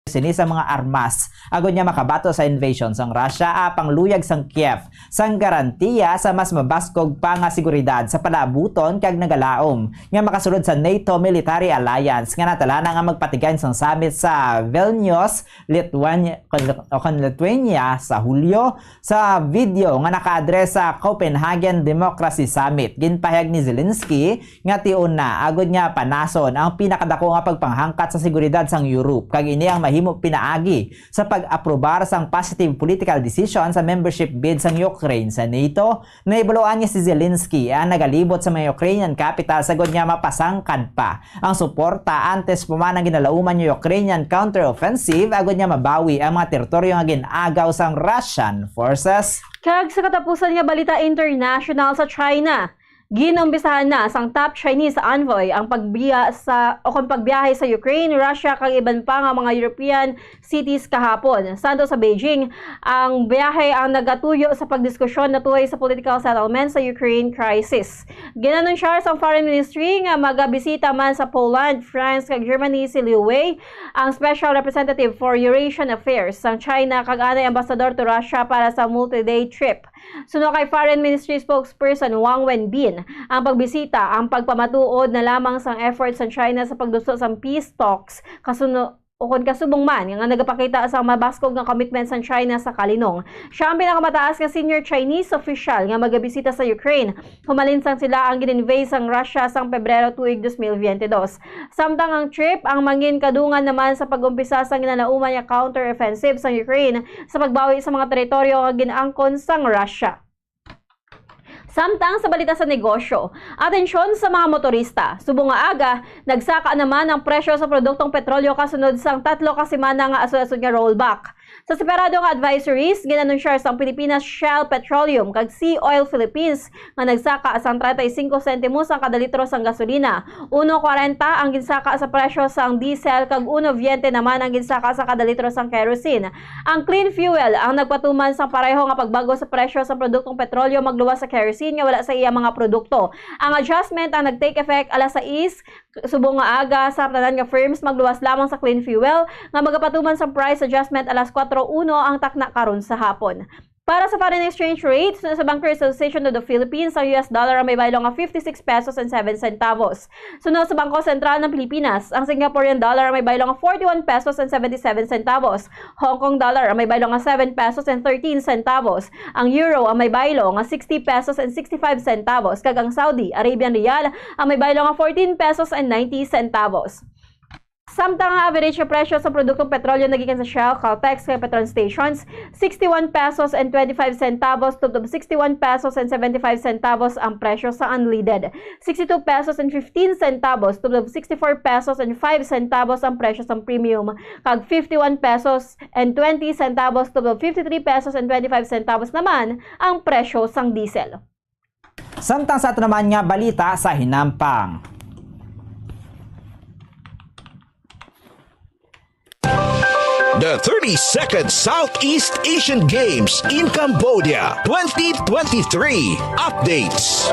sini sa mga armas agud nga makabato sa invasion sang Russia, apang luyag sang Kiev sang garantiya sa mas mabaskog pa nga seguridad sa palaabuton kag nagalaom nga makasulod sa NATO military alliance nga natala na nga magpatigayon sang summit sa Vilnius, Lithuania, kon Lithuania sa Hulyo. Sa video nga naka-address sa Copenhagen Democracy Summit, ginpahayag ni Zelensky nga tion na agud nga panason ang pinakadako nga pagpanghangkat sa seguridad sang Europe, kag ini ang mahimo pinaagi sa pag-aprobar sang positive political decision sa membership bid sang Ukraine sa NATO. Nahibaluan niya si Zelensky ang nagalibot sa mga Ukrainian capital sagod nga mapasangkad pa ang suporta antes pa man ang ginalauman nga Ukrainian counter-offensive agud nga mabawi ang mga teritoryo nga gin-agaw sang Russian forces. Kag sa katapusan nga balita international, sa China, ginumpisahan na sang top Chinese envoy ang pagbiya sa, o kon pagbiyahe sa Ukraine, Russia, kag iban pa nga mga European cities kahapon. Sa anto sa Beijing, ang biyahe ang nagatuyo sa pagdiskusyon natuhoy sa political settlement sa Ukraine crisis. Ginanunsyar sang Foreign Ministry nga magabisita man sa Poland, France, kag Germany si Liu Wei, ang Special Representative for Eurasian Affairs sang China, kag anay ambassador to Russia para sa multi-day trip. Suno kay Foreign Ministry spokesperson Wang Wenbin, ang pagbisita ang pagpamatuod na lamang sang effort sang China sa pagduso sang peace talks, kasuno-, ukon kasubong man nga nagapakita sang mabaskog nga commitment sang China sa kalinong. Siya ang pinakamataas nga senior Chinese official nga magabisita sa Ukraine, humalin sang sila ang gin-invade sang Russia sang Pebrero tuig dos mil biyente dos. Samtang ang trip ang mangin kadungan naman sa pag-umpisa sang ginalauman nga counter-offensive sang Ukraine sa pagbawi sa mga teritoryo nga gin-angkon sang Russia. Samtang sa balita sa negosyo, atensyon sa mga motorista. Subong nga aga, nagsaka naman ang presyo sa produktong petrolyo kasunod sang tatlo ka semana nga asod-asod nga rollback. Sa separado nga advisories, ginanunsyar sang Pilipinas Shell Petroleum kag Sea Oil Philippines nga nagsaka sang treinta y cinco sentimos ang kada litro sang gasolina, uno kwarenta ang ginsaka sa presyo sang diesel, kag uno veinte naman ang ginsaka sa kada litro sang kerosene. Ang clean fuel ang nagpatuman sang pareho nga pagbago sa presyo sa produktong petrolyo magluwas sa kerosene nga wala sa iya mga produkto. Ang adjustment ang nag-take effect alas sais subong nga aga sa tanan nga firms magluwas lamang sa clean fuel nga magapatuman sang price adjustment alas kuwatro uno ang takna karon sa hapon. Para sa foreign exchange rates, sa Bankers Association of the Philippines, ang U S dollar ang may baylo nga fifty-six pesos and seven centavos. Sunod sa Bangko Sentral ng Pilipinas, ang Singaporean dollar ang may baylo nga forty-one pesos and seventy-seven centavos, Hong Kong dollar ang may baylo nga seven pesos and thirteen centavos, ang euro ang may baylo nga sixty pesos and sixty-five centavos, kag ang Saudi Arabian riyal ang may baylo nga fourteen pesos and ninety centavos. Samtang ang average nga presyo sa produktong petrolyo nagikan sa Shell, Caltex, kag Petron stations, sixty-one pesos and twenty-five centavos tubtob sixty-one pesos and seventy-five centavos ang presyo sa unleaded, sixty-two pesos and fifteen centavos tubtob sixty-four pesos and five centavos ang presyo sa premium, kag fifty-one pesos and twenty centavos tubtob fifty-three pesos and twenty-five centavos naman ang presyo sang diesel. Samtang sa ato naman nga balita sa hinampang. The thirty-second Southeast Asian Games in Cambodia twenty twenty-three updates.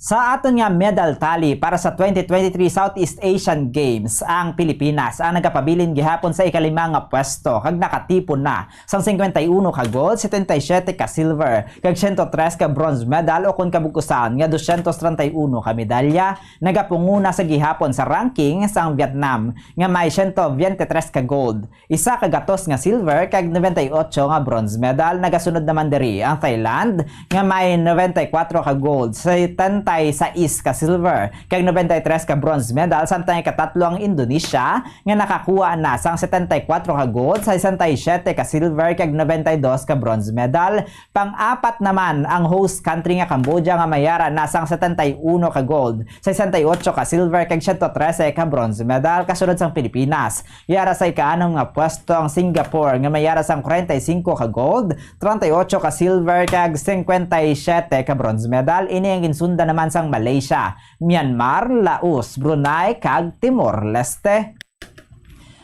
Sa aton nga medal tally para sa twenty twenty-three Southeast Asian Games, ang Pilipinas ang nagapabilin gihapon sa ikalima nga pwesto kag nakatipon na sang singkwenta y uno ka gold, setenta y siyete ka silver, kag siyento tres ka bronze medal, o kon kabug-usan nga dosyentos treinta y uno ka medalya. Nagapunguna sa gihapon sa ranking sang Vietnam nga may siyento biyente tres ka gold, isa ka gatos nga silver, kag nobenta y ocho nga bronze medal. Nagasunod naman diri ang Thailand nga may nobenta y kuwatro ka gold, setenta y sais ka silver, kag nobenta y tres ka bronze medal, samtang ikatatlo ang Indonesia nga nakakuha na sang setenta y kuwatro ka gold, sesenta y siyete ka silver, kag nobenta y dos ka bronze medal. Pang-apat naman ang host country nga Cambodia nga may ara na sang setenta y uno ka gold, sesenta y ocho ka silver, kag siyento trese ka bronze medal, kasunod sang Pilipinas. Yara sa ikaanom nga pwesto ang Singapore nga may ara sang kwarenta y singko ka gold, treinta y ocho ka silver, kag singkwenta y siyete ka bronze medal. Ini ang ginsundan naman sang Malaysia, Myanmar, Laos, Brunei, kag Timor-Leste.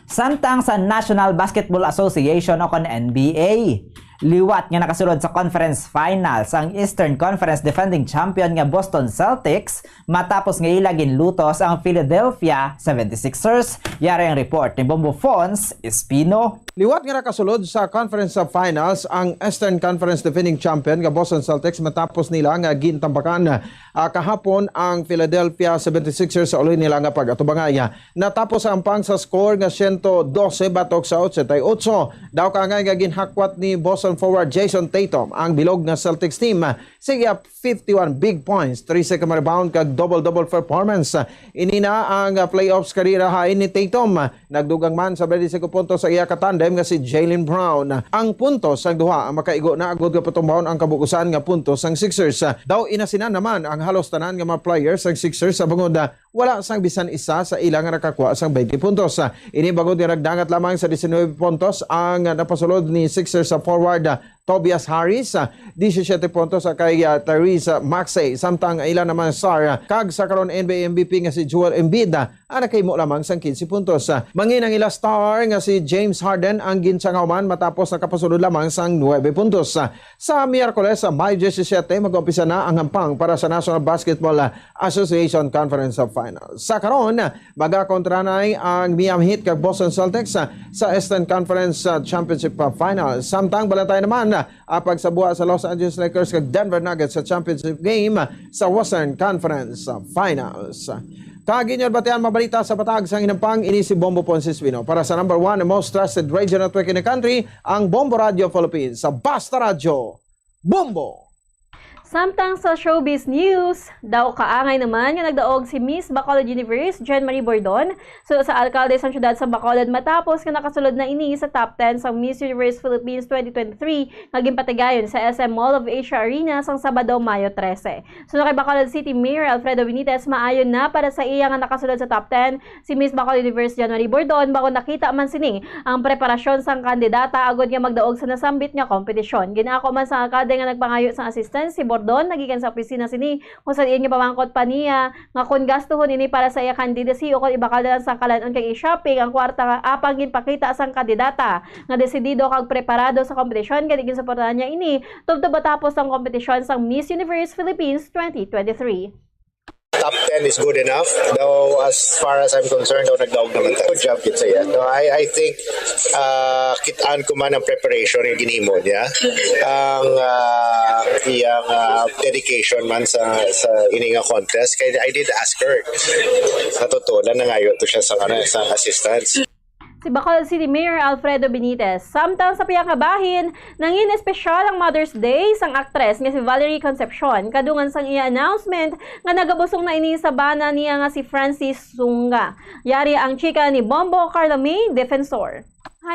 Samtang sa National Basketball Association o kon N B A, liwat nga nakasulod sa conference finals ang Eastern Conference defending champion nga Boston Celtics matapos nga ila ginlutos ang Philadelphia seventy-sixers. Yari ang report ni Bombo Fons Espino. Liwat nga nakasulod sa conference finals ang Eastern Conference defending champion nga Boston Celtics matapos nila nga gintambakan, ah, kahapon ang Philadelphia seventy-sixers sa uli nila nga pag-atubangay. Natapos ang ampang sa score nga siyento dose batok sa ochenta y ocho. Daw kaangay nga ginhakwat ni Boston forward Jayson Tatum ang bilog nga Celtics team sa iya fifty-one big points, trese ka rebound, kag double-double performance. Ini na ang, ah, playoffs career high ni Tatum. Nagdugang man sa twenty-five puntos sa iya katandem nga si Jaylen Brown. Ang puntos sang duha ang makaigo na agod nga patumbahon ang kabug-usan nga puntos sang Sixers. Daw inasinan naman ang halos tanan nga mga players sang Sixers sa bangod, ah, wala sang bisan isa sa ila nga nakakuha sang twenty puntos. Ini bangod nga nagdangat lamang sa diecinuebe puntos ang napasulod ni Sixers sa forward, ah, Tobias Harris, ah, disisyete puntos sa kay, ah, Tyrese Maxey, samtang ang ila naman star, ah, kag sa karon N B A M V P nga si Joel Embiid, ah, ang nakahimo lamang sang kinse puntos. Ah, mangin ang ila star nga si James Harden ang ginsangaw man matapos nakapasulod lamang sang nuebe puntos. Ah, sa Miyerkules, ah, May disisyete, mag-umpisa na ang hampang para sa National Basketball, ah, Association Conference Finals. Sa karon, magakontra na ang Miami Heat kag Boston Celtics sa, sa Eastern Conference, ah, Championship, ah, Finals. Samtang balantayan naman, ah, ang pagsabuha sa Los Angeles Lakers kag Denver Nuggets sa championship game, ah, sa Western Conference, ah, Finals. Kag inyo batian mabalita sa patag sang hinampang, ini si Bombo Ponce Espino para sa number one and most trusted radio network in the country, ang Bombo Radio Philippines, sa Basta Radyo. Bombo! Samtang sa showbiz news, daw kaangay naman nga nagdaog si Miss Bacolod Universe, Jen Marie Bordon, suno sa alkalde sang siyudad sa Bacolod, matapos nga nakasulod na ini sa top ten sa Miss Universe Philippines twenty twenty-three nga ginpatigayon sa S M Mall of Asia Arena sang Sabado, Mayo trese. Suno kay Bacolod City Mayor Alfredo Benitez, maayo na para sa iya nga nakasulod sa top ten si Miss Bacolod Universe January Bordon, bangod nakita man sini ang preparasyon sang kandidata agud nga magdaog sa nasambit nga kompetisyon. Gin-ako man sang alkalde nga nagpangayo sang assistance si Bordon nagikan sa opisina sini, kung sa diin nga pamangkot pa niya nga kon gastuhon ini para sa iya candidacy o kon ibakal na lang sang kalan-on kag i-shopping ang kwarta nga apang ginpakita sang kandidata nga desidido kag preparado sa kompetisyon, gani ginsuportahan niya ini tubtob matapos ang kompetisyon sang Miss Universe Philippines twenty twenty-three. Top ten is good enough. Though, as far as I'm concerned, daw nagdaog naman ta. Good job gid sa iya. No, I, I think, ah, kit-an ko man ang preparation nga ginhimo niya. Ang, ah, iyang, ah, dedication man sa, sa ini nga contest. Kay I did ask her. Sa totoo lang, nangayo to siya sa, ano, sa assistance. Si Bacolod City Mayor Alfredo Benitez. Samtang sa pihak nga bahin, nangin espesyal ang Mother's Day sang aktres nga si Valerie Concepcion, kadungan sang iya announcement nga nagabusong na ini sa bana niya nga si Francis Sunga. Yari ang chika ni Bombo Carlo May Defensor.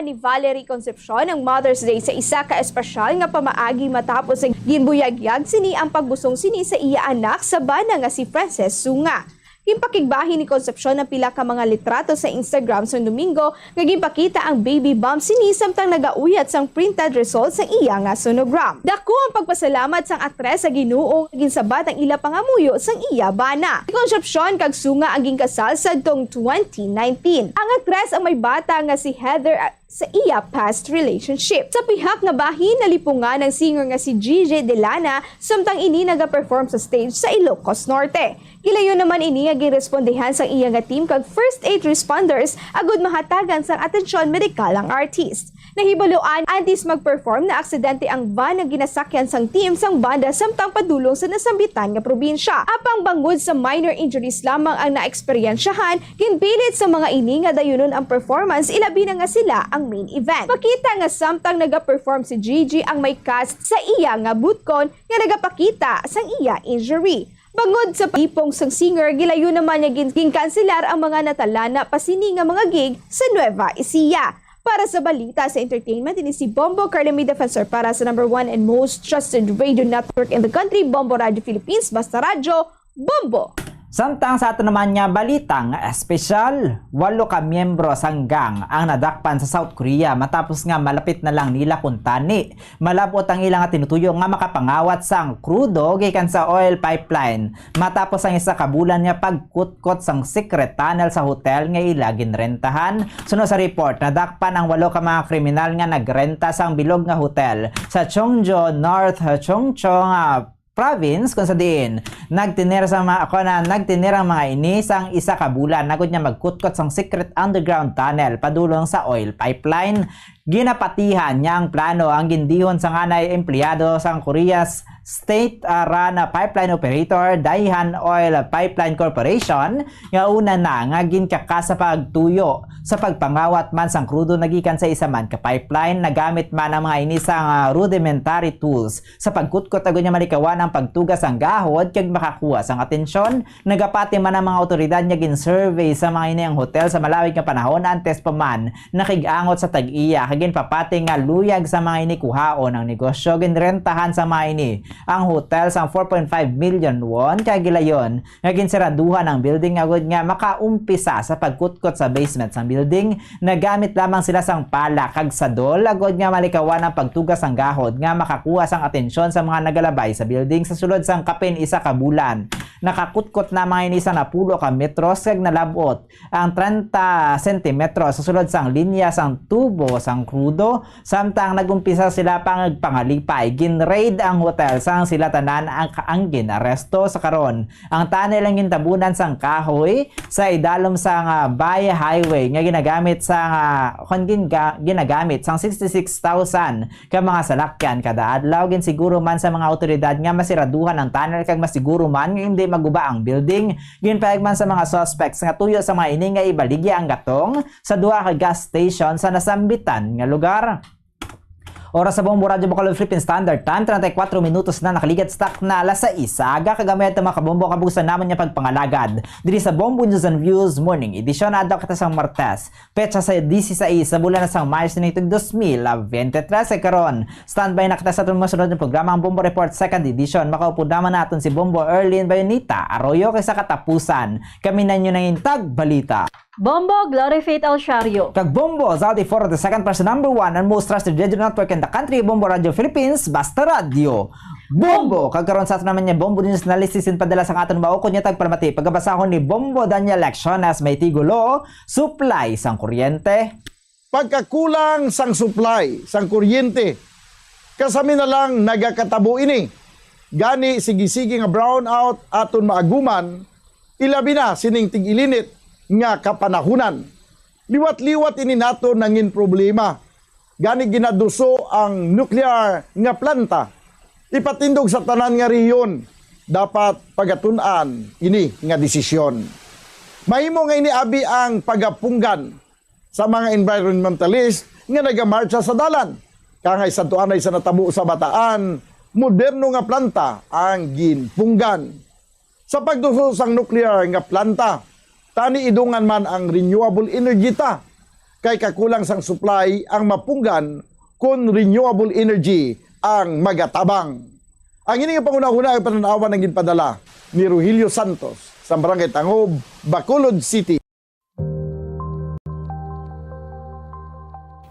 Ni Valerie Concepcion ang Mother's Day sa isa ka espesyal nga pamaagi matapos nga ginbuyagyag sini ang pagbusong sini sa iya anak sa bana nga si Frances Sunga. Ginpakigbahin ni Concepcion ang pila ka mga litrato sa Instagram sang Domingo nga ginpakita ang baby bump sini samtang nagauyat sang printed result sa iya nga sonogram. Dako ang pagpasalamat sang aktres sa Ginoo nga ginsabat ang ila pangamuyo sang iya bana. Si Concepcion kag Sunga ang ginkasal sadtong twenty nineteen. Ang aktres ang may bata nga si Heather sa iya past relationship. Sa pihak nga bahin, nalipungan ang singer nga si Gigi Delana samtang ini nagaperform sa stage sa Ilocos Norte. Gilayon naman ini nga ginrespondihan sang iya nga team kag first aid responders agud mahatagan sang atensyon medikal ang artist. Nahibaluan, antes magperform, naaksidente ang van nga ginasakyan sang team sang banda samtang padulong sa nasambitan nga probinsya. Apang bangod sa minor injuries lamang ang naeksperyensyahan, ginpilit sa mga ini nga dayunon ang performance, ilabi na nga sila ang main event. Pakita nga samtang nagaperform si Gigi ang may cast sa iya nga butkon nga nagapakita sang iya injury. Bangod sa pagtipong sang singer, gilayon naman niya gin-, ginkanselar ang mga natalana pa sini nga mga gig sa Nueva Ecija. Para sa balita sa entertainment, ini si Bombo Carlo May Defensor para sa number one and most trusted radio network in the country, Bombo Radio Philippines, Basta Radyo, Bombo! Samtang sa ato naman nga balita nga espesyal, walo ka miyembro sang gang ang nadakpan sa South Korea matapos nga malapit na lang nila kuntani malab-ot ang ila nga tinutuyo nga makapangawat sang krudo gikan sa oil pipeline matapos ang isa ka bulan nga pagkutkot sang secret tunnel sa hotel nga ila ginrentahan. Suno sa report, nadakpan ang walo ka mga kriminal nga nagrenta sang bilog nga hotel sa Chungju, North Chungcheong, ah, Province, kung sa diin nagtener sa mga, ako na, nagtener ang mga ini sang isa ka bulan agud nga magkutkot sang secret underground tunnel padulong sa oil pipeline. Ginapatihan niya ang plano ang gindihon sang anay empleyado sang Korea's state, ah, run pipeline operator, Daehan Oil Pipeline Corporation, nga una na nga ginkakas sa pagtuyo sa pagpangawat man sang krudo nagikan sa isa man ka pipeline. Nagamit man ang mga ini sang, ah, rudimentary tools sa pagkutkot agud nga malikawan ang pagtuga sang gahod kag makakuha sang atensyon. Nagapati man ang mga awtoridad nga gin-survey sa mga ini ang hotel sa malawig nga panahon antes pa man nakig-angot sa tag-iya kag ginpapati nga luyag sa mga ini kuhaon ang negosyo. Ginrentahan sa mga ini ang hotel sang four point five million won kag gilayon nga ginseraduhan ang building agud nga makaumpisa sa pagkutkot sa basement sang building. Nagamit lamang sila sang pala kag sadol agud nga malikawan ang pagtuga sang gahod nga makakuha sang atensyon sa mga nagalabay sa building sa sulod sang kapin isa ka bulan. Nakakutkot na mga ini sa napulo ka metros kag nalab-ot ang trenta sentimetros sa sulod sang linya sang tubo sang krudo. Samtang nag-umpisa sila pangagpangalipay, gin-raid ang hotel sang sila tanan ang, ang gin-aresto. Sa karon, ang tunnel ang gintabunan sang kahoy sa idalom sang, ah, Bay Highway nga ginagamit sang, ah, kon gin-, ga-, ginagamit sang sixty-six thousand ka mga salakyan kada adlaw. Ginsiguro man sa mga awtoridad nga masiraduhan ang tunnel kag masiguro man nga hindi maguba ang building. Ginpahayag man sa mga suspects nga tuyo sa mga ini nga ibaligya ang gatong sa duha ka gas station sa nasambitan nga lugar. Oras sa Bombo Radyo Bacolod Philippine Standard Time, treinta y cuatro minutos na, nakaligat sa takna alas sais sa aga. Kag amay ato, mga kabombo, kabusan namon nga pagpangalagad diri sa Bombo News and Views Morning Edition. Adlaw kita sang Martes, petsa sa dieciséis sa bulan na sang Mayo, sini dos mil veintitrés. Kag karon, standby na kita sa aton mga sunod nga programa, ang Bombo Report Second Edition. Makaupod naman naton si Bombo Erlin Bayonita Arroyo kay sa katapusan, kami na inyo nangin tagbalita. Bombo Glory Faith Alciario. Kag Bombo Zaldi Foro the second person number one and most trusted radio network in the country, Bombo Radio Philippines, Basta Radio. Bombo! Kag karon sa aton naman nga Bombo News Analysis, ginpadala sa aton maukod nga tagpalamati, pagabasahon ni Bombo Daniel Lecciones, may tigulo, Supply sang Kuryente. Pagkakulang sang supply sang kuryente, kasami na lang nagakatabo ini. Gani, sige-sige nga brownout aton maaguman, ilabi na sining tig-ilinit nga kapanahunan. Liwat-liwat ini naton nangin problema. Gani, ginaduso ang nuklear nga planta. Ipatindog sa tanan nga rehiyon, dapat pagatun-an ini nga desisyon. Mahimo nga ini abi ang pagapunggan sa mga environmentalist nga nagamartsa sa dalan. Kangay sadto anay sa natabo sa Bataan, moderno nga planta ang ginpunggan. Sa pagduso sang nuklear nga planta, tani idungan man ang renewable energy ta, kay kakulang sang supply ang mapunggan kon renewable energy ang magatabang. Ang ini nga panghunahuna ang panan-awan ang ginpadala ni Rogelio Santos sa Barangay Tangob, Bacolod City.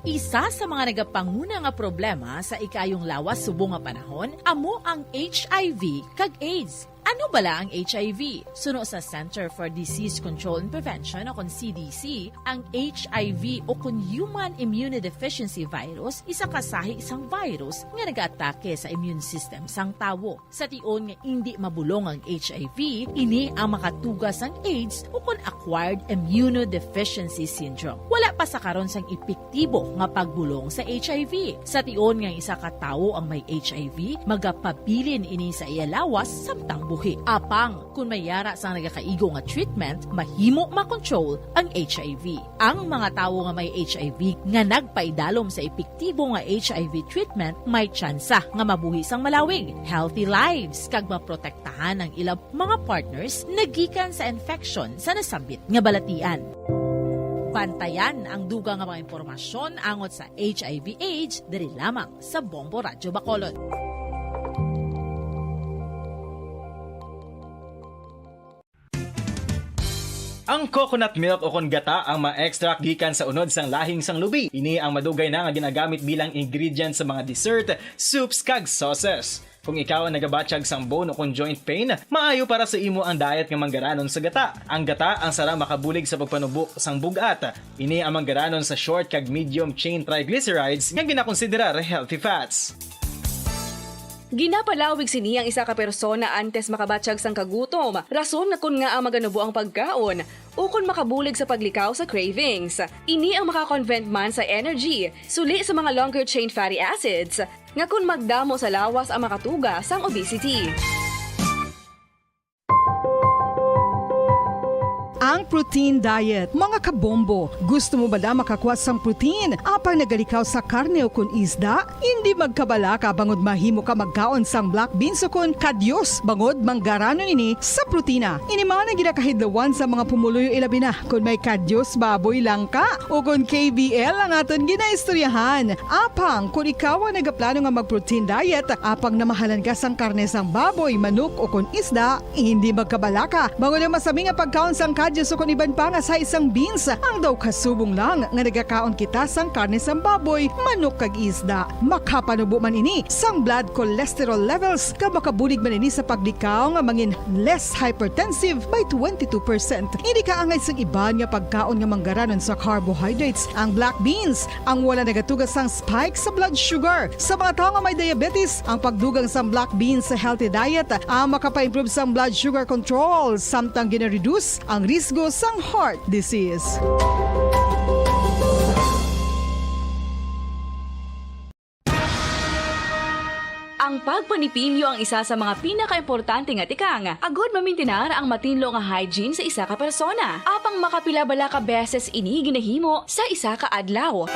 Isa sa mga nagapanguna nga problema sa ikaayong lawas subong nga panahon amo ang H I V kag AIDS. Ano bala ang H I V? Suno sa Center for Disease Control and Prevention o kon C D C, ang H I V o kon Human Immunodeficiency Virus isa ka sahi sang virus nga nagaatake sa immune system sang tawo. Sa tion nga indi mabulong ang H I V, ini ang makatuga sang AIDS o kon acquired immunodeficiency syndrome. Wala pa sa karon sang epektibo nga pagbulong sa H I V. Sa tion nga isa ka tawo ang may H I V, magapabilin ini sa iya lawas samtang buhi. Apang, kon may yara sang nagakaigo nga treatment, mahimo makontrol ang H I V. Ang mga tawo nga may H I V nga nagpaidalom sa epektibo nga H I V treatment may tsansa nga mabuhi sang malawig, healthy lives, kag maprotektahan ang ila mga partners nagikan sa infection sa nasambit nga balatian. Bantayan ang dugang nga mga impormasyon angot sa H I V AIDS diri lamang sa Bombo Radyo Bacolod. Ang coconut milk o kon gata ang ma-extract gikan sa unod sang lahing sang lubi. Ini ang madugay na nga ginagamit bilang ingredient sa mga dessert, soups, kag sauces. Kung ikaw ang nagabatyag sang bone o kon joint pain, maayo para sa imo ang diet nga manggaranon sa gata. Ang gata ang sarang makabulig sa pagpanubo sang bug-at. Ini ang manggaranon sa short kag medium chain triglycerides nga ginakonsiderar healthy fats. Ginapalawig sini ang isa ka persona antes makabatyag sang kagutom, rason nga kon ngaa maganubo ang pagkaon, ukon makabulig sa paglikaw sa cravings. Ini ang makakonvert man sa energy, suli sa mga longer chain fatty acids, nga kon magdamo sa lawas ang makatuga sang obesity. Ang protein diet, mga kabombo. Gusto mo bala makakuha sang protein apang nagalikaw sa karne o kon isda? Indi magkabalaka bangod mahimo ka magkaon sang black beans o kon kadyos bangod manggaranon ini sa protina. Ini man ang ginakahidlawan sa mga pumuluyo, ilabi na kon may kadyos baboy, langka, o kon K B L ang aton ginaistoryahan. Apang kon ikaw ang nagaplano nga mag-protein diet, apang namahalan ka sang karne sang baboy, manok, o kon isda, hindi magkabalaka, bangod ang masami nga pagkaon sang kadyos o kon iban pa nga sahi sang beans, ang daw kasubong lang nga nagakaon kita sang karne sang baboy, manok, kag isda. Makapanubo man ini sang blood cholesterol levels, kag makabulig man ini sa paglikaw nga mangin less hypertensive by twenty-two percent. Hindi kaangay sang iban nga pagkaon nga manggaranon sa carbohydrates, ang black beans, ang wala nagatuga sang spike sa blood sugar. Sa mga tawo nga may diabetes, ang pagdugang sang black beans sa healthy diet ang makapa-improve sang blood sugar control, samtang gina-reduce ang risgo sang heart disease. Ang pagpanipilyo ang isa sa mga pinakaimportante nga tikang agud mamintinar ang matinlo nga hygiene sa isa ka persona. Apang makapila bala ka beses ini ginahimo sa isa ka adlaw?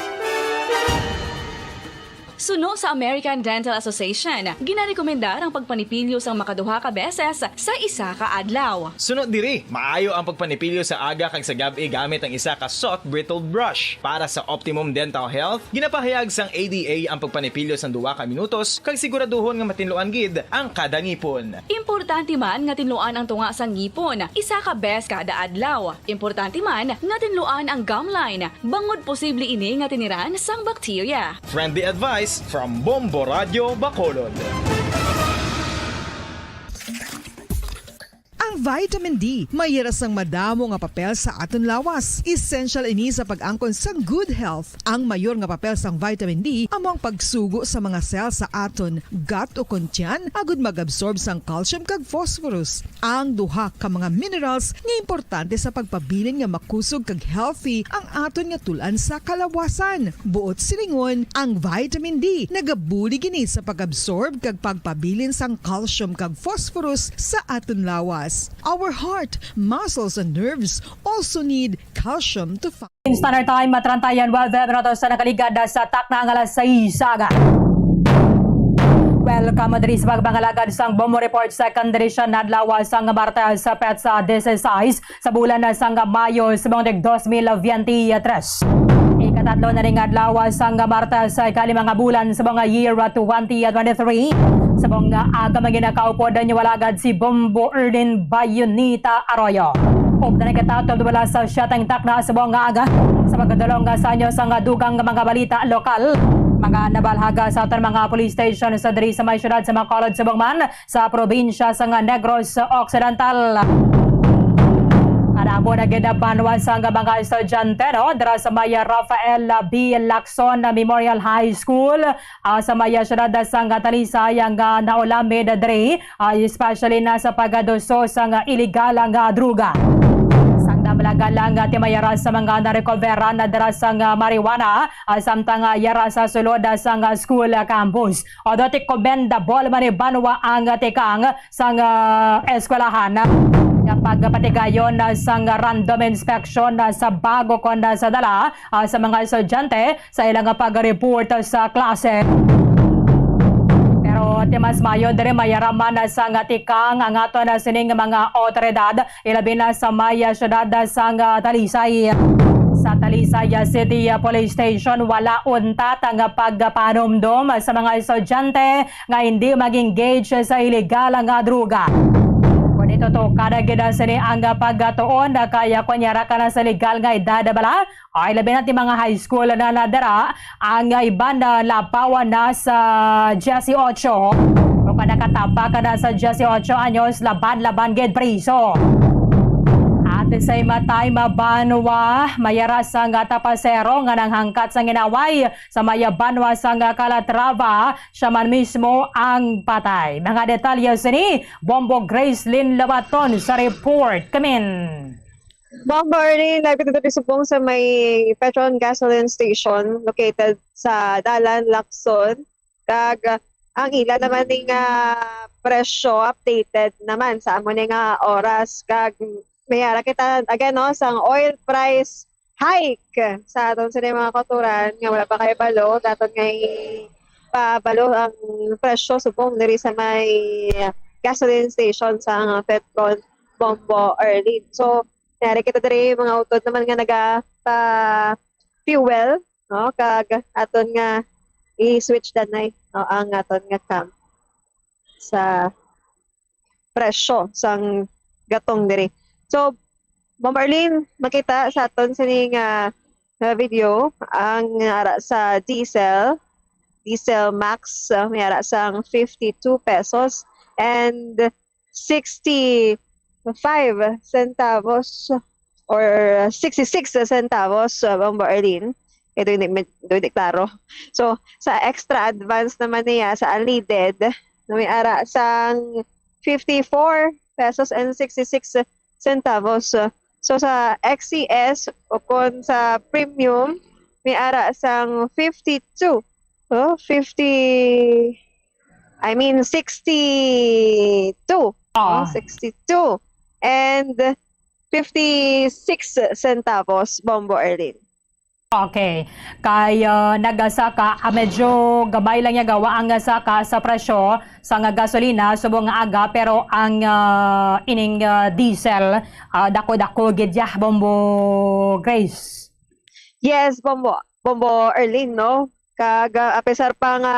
Suno sa American Dental Association, ginarekomendar ang pagpanipilyo sang makaduha ka beses sa isa ka adlaw. Suno diri, maayo ang pagpanipilyo sa aga kag sa gab-i gamit ang isa ka soft bristled brush. Para sa optimum dental health, ginapahayag sang A D A ang pagpanipilyo sang duha ka minutos kag siguraduhon nga matinluan gid ang kada ngipon. Importante man nga tinluan ang tunga sang ngipon isa ka bes kada adlaw. Importante man nga tinluan ang gum line, bangod posible ini nga tiniran sang bakterya. Friendly advice from Bombo Radyo Bacolod. Ang vitamin D may yara sang madamo nga papel sa aton lawas. Essential ini sa pag-angkon sang good health. Ang mayor nga papel sang vitamin D amo ang pagsugo sa mga cell sa aton gut o kon tiyan agud mag-absorb sang calcium kag phosphorus, ang duha ka mga minerals nga importante sa pagpabilin nga makusog kag healthy ang aton nga tul-an sa kalawasan. Buot silingon, ang vitamin D nagabulig ini sa pag-absorb kag pagpabilin sang calcium kag phosphorus sa aton lawas. Our heart, muscles, and nerves also need calcium to function. Standard Time, treinta y nueve minutos na nakaligad sa takna nga alas sais sa aga. Welcome diri sa pagpangalagad sang Bombo Report, second edition, adlaw sang Martes, petsa dieciséis sa bulan sang Mayo sa mga dos mil veintitrés. Ikatatlo na ning adlaw sang Martes sa ikalima nga bulan sa mga year twenty twenty-three. Sa mga aga, mga ginakaupod ninyo alagad si Bombo Erlin Bayonita Arroyo. Ug na nagkatato wala sa siyatang takna sa mga aga. Sa pagkadulong sa inyo sa nga dugang nga mga balita lokal. Mga nabalhaga sa aton mga police station sa diri sa may siyudad sa Bacolod, subong man sa probinsya sa nga Negros Occidental. Kadamo na gid ang banwa sa nga mga estudyante, no, dira sa may Rafael B. Lacson Memorial High School, ah, sa may siyudad sa nga Talisay, ang, ah, naulamid diri, ah, especially na sa pagaduso sa nga iligal nga droga. Sang damlaga lang, ah, timayara sa mga narecoveran na dira sa nga marijuana, ah, samtang, ah, yara sa sulod, ah, sang, ah, school, ah, campus. Although ti commendable man ni banwa ang, ah, tikang sang, ah, eskwelahan nga pagpatigayon, ah, sang random inspection, ah, sa bag kon, ah, sa dala, ah, sa mga estudyante sa ilang pag-report sa klase. Pero ti mas maayo diri mayaraman sa nga tikang ang aton sining mga awtoridad, ilabi na sa may, ah, siyudad sa nga Talisay. Sa Talisay, ah, City, ah, Police Station, wala untat ang pagpanumdom sa mga estudyante nga hindi mag-engage sa iligal nga droga. Kung itutukan na gid sini ang pagtuon, kaya kunyara ka na sa legal nga edad bala, ay, labi na ti mga high school na nadara, ang iban na labawan na sa diyesyocho. Kung pa nakatapak ka na sa diyesyocho anyos, laban-laban gid priso. At sa imatay mabanwa, mayara sang tapasero nga nanghangkat sang inaway sa may banwa sang Calatrava, siya man mismo ang patay. Mga detalye sini, Bombo Grace Lynn Labaton sa report. Kamin. Bombo Arlene, live kita diri subong sa may Petron Gasoline Station located sa Dalan, Lacson. Kag, ah, ang ila naman ning, ah, presyo updated naman sa amo ni nga oras. Kag may ara kita again, no, sang oil price hike sa aton sini mga kautoran nga wala pa kayo balo, daton nga i-, pabalo ang presyo subong diri sa may gasoline station sa Petron, Bombo Arlene. So, may ara kita diri mga utod naman nga naga pa fuel, no? Kag aton nga i-switch danay, no, ang aton nga cam sa presyo sang gatong diri. So, Ma'am Arlene, makita sa aton sini nga, nga video ang ara sa diesel, diesel max, uh, may ara sang fifty-two pesos and sixty-five centavos or sixty-six centavos, uh, Bombo Arlene. Kaya doon di, doon di klaro. So, sa extra advance naman niya, sa unleaded, na may ara sang fifty-four pesos and sixty-six centavos. So, sa X C S o kon sa premium, may ara sang fifty-two. Oh, fifty, I mean, sixty-two. Ah. Oh, sixty-two. And fifty-six centavos, Bombo Arlene. Okay. Kay, ah, nagasaka, ah, medyo gamay lang niya gawa ang saka sa presyo sa nga gasolina subong nga aga, pero ang, ah, ining, ah, diesel, ah, dako-dako gid ya, Bombo Grace. Yes, Bombo, Bombo Erlin, no? Kag, ah, apisar pa nga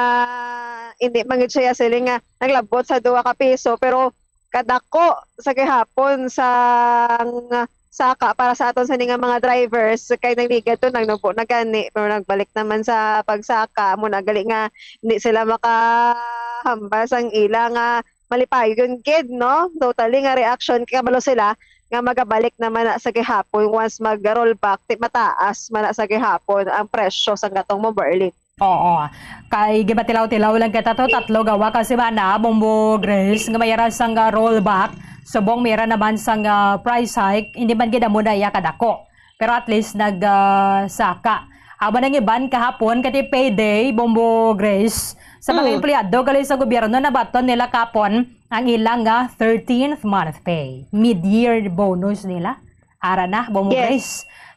hindi man gid siya siling nga naglabot sa duha ka piso, pero kadako sa gihapon sang saka para sa aton sini nga mga drivers, kay nagligad to, nagnubo na gani, pero nagbalik naman sa pagsaka, mo na gali nga hindi sila makahambal sang ila nga malipayon gid, no? Totally nga reaction, kay kabalo sila nga magabalik naman na sa gihapon once mag-rollback, ti mataas man na sa gihapon ang presyo sang gatong mo, Berlin. Oo. Kay gibatilaw-tilaw lang kita to, tatlo gawa ka semana, Bombo Grace, nga mayara sang, ah, rollback, subong mayara naman sang, ah, price hike, hindi man gid amo na iya kadako. Pero at least nag, ah, saka. Amo nang iban kahapon, kati payday, Bombo Grace, sa mga Mm. empleyado gali sa gobyerno, nabaton nila kapon ang ilang, ah, thirteenth month pay, mid-year bonus nila. Ara na, Bombo Yes. Grace.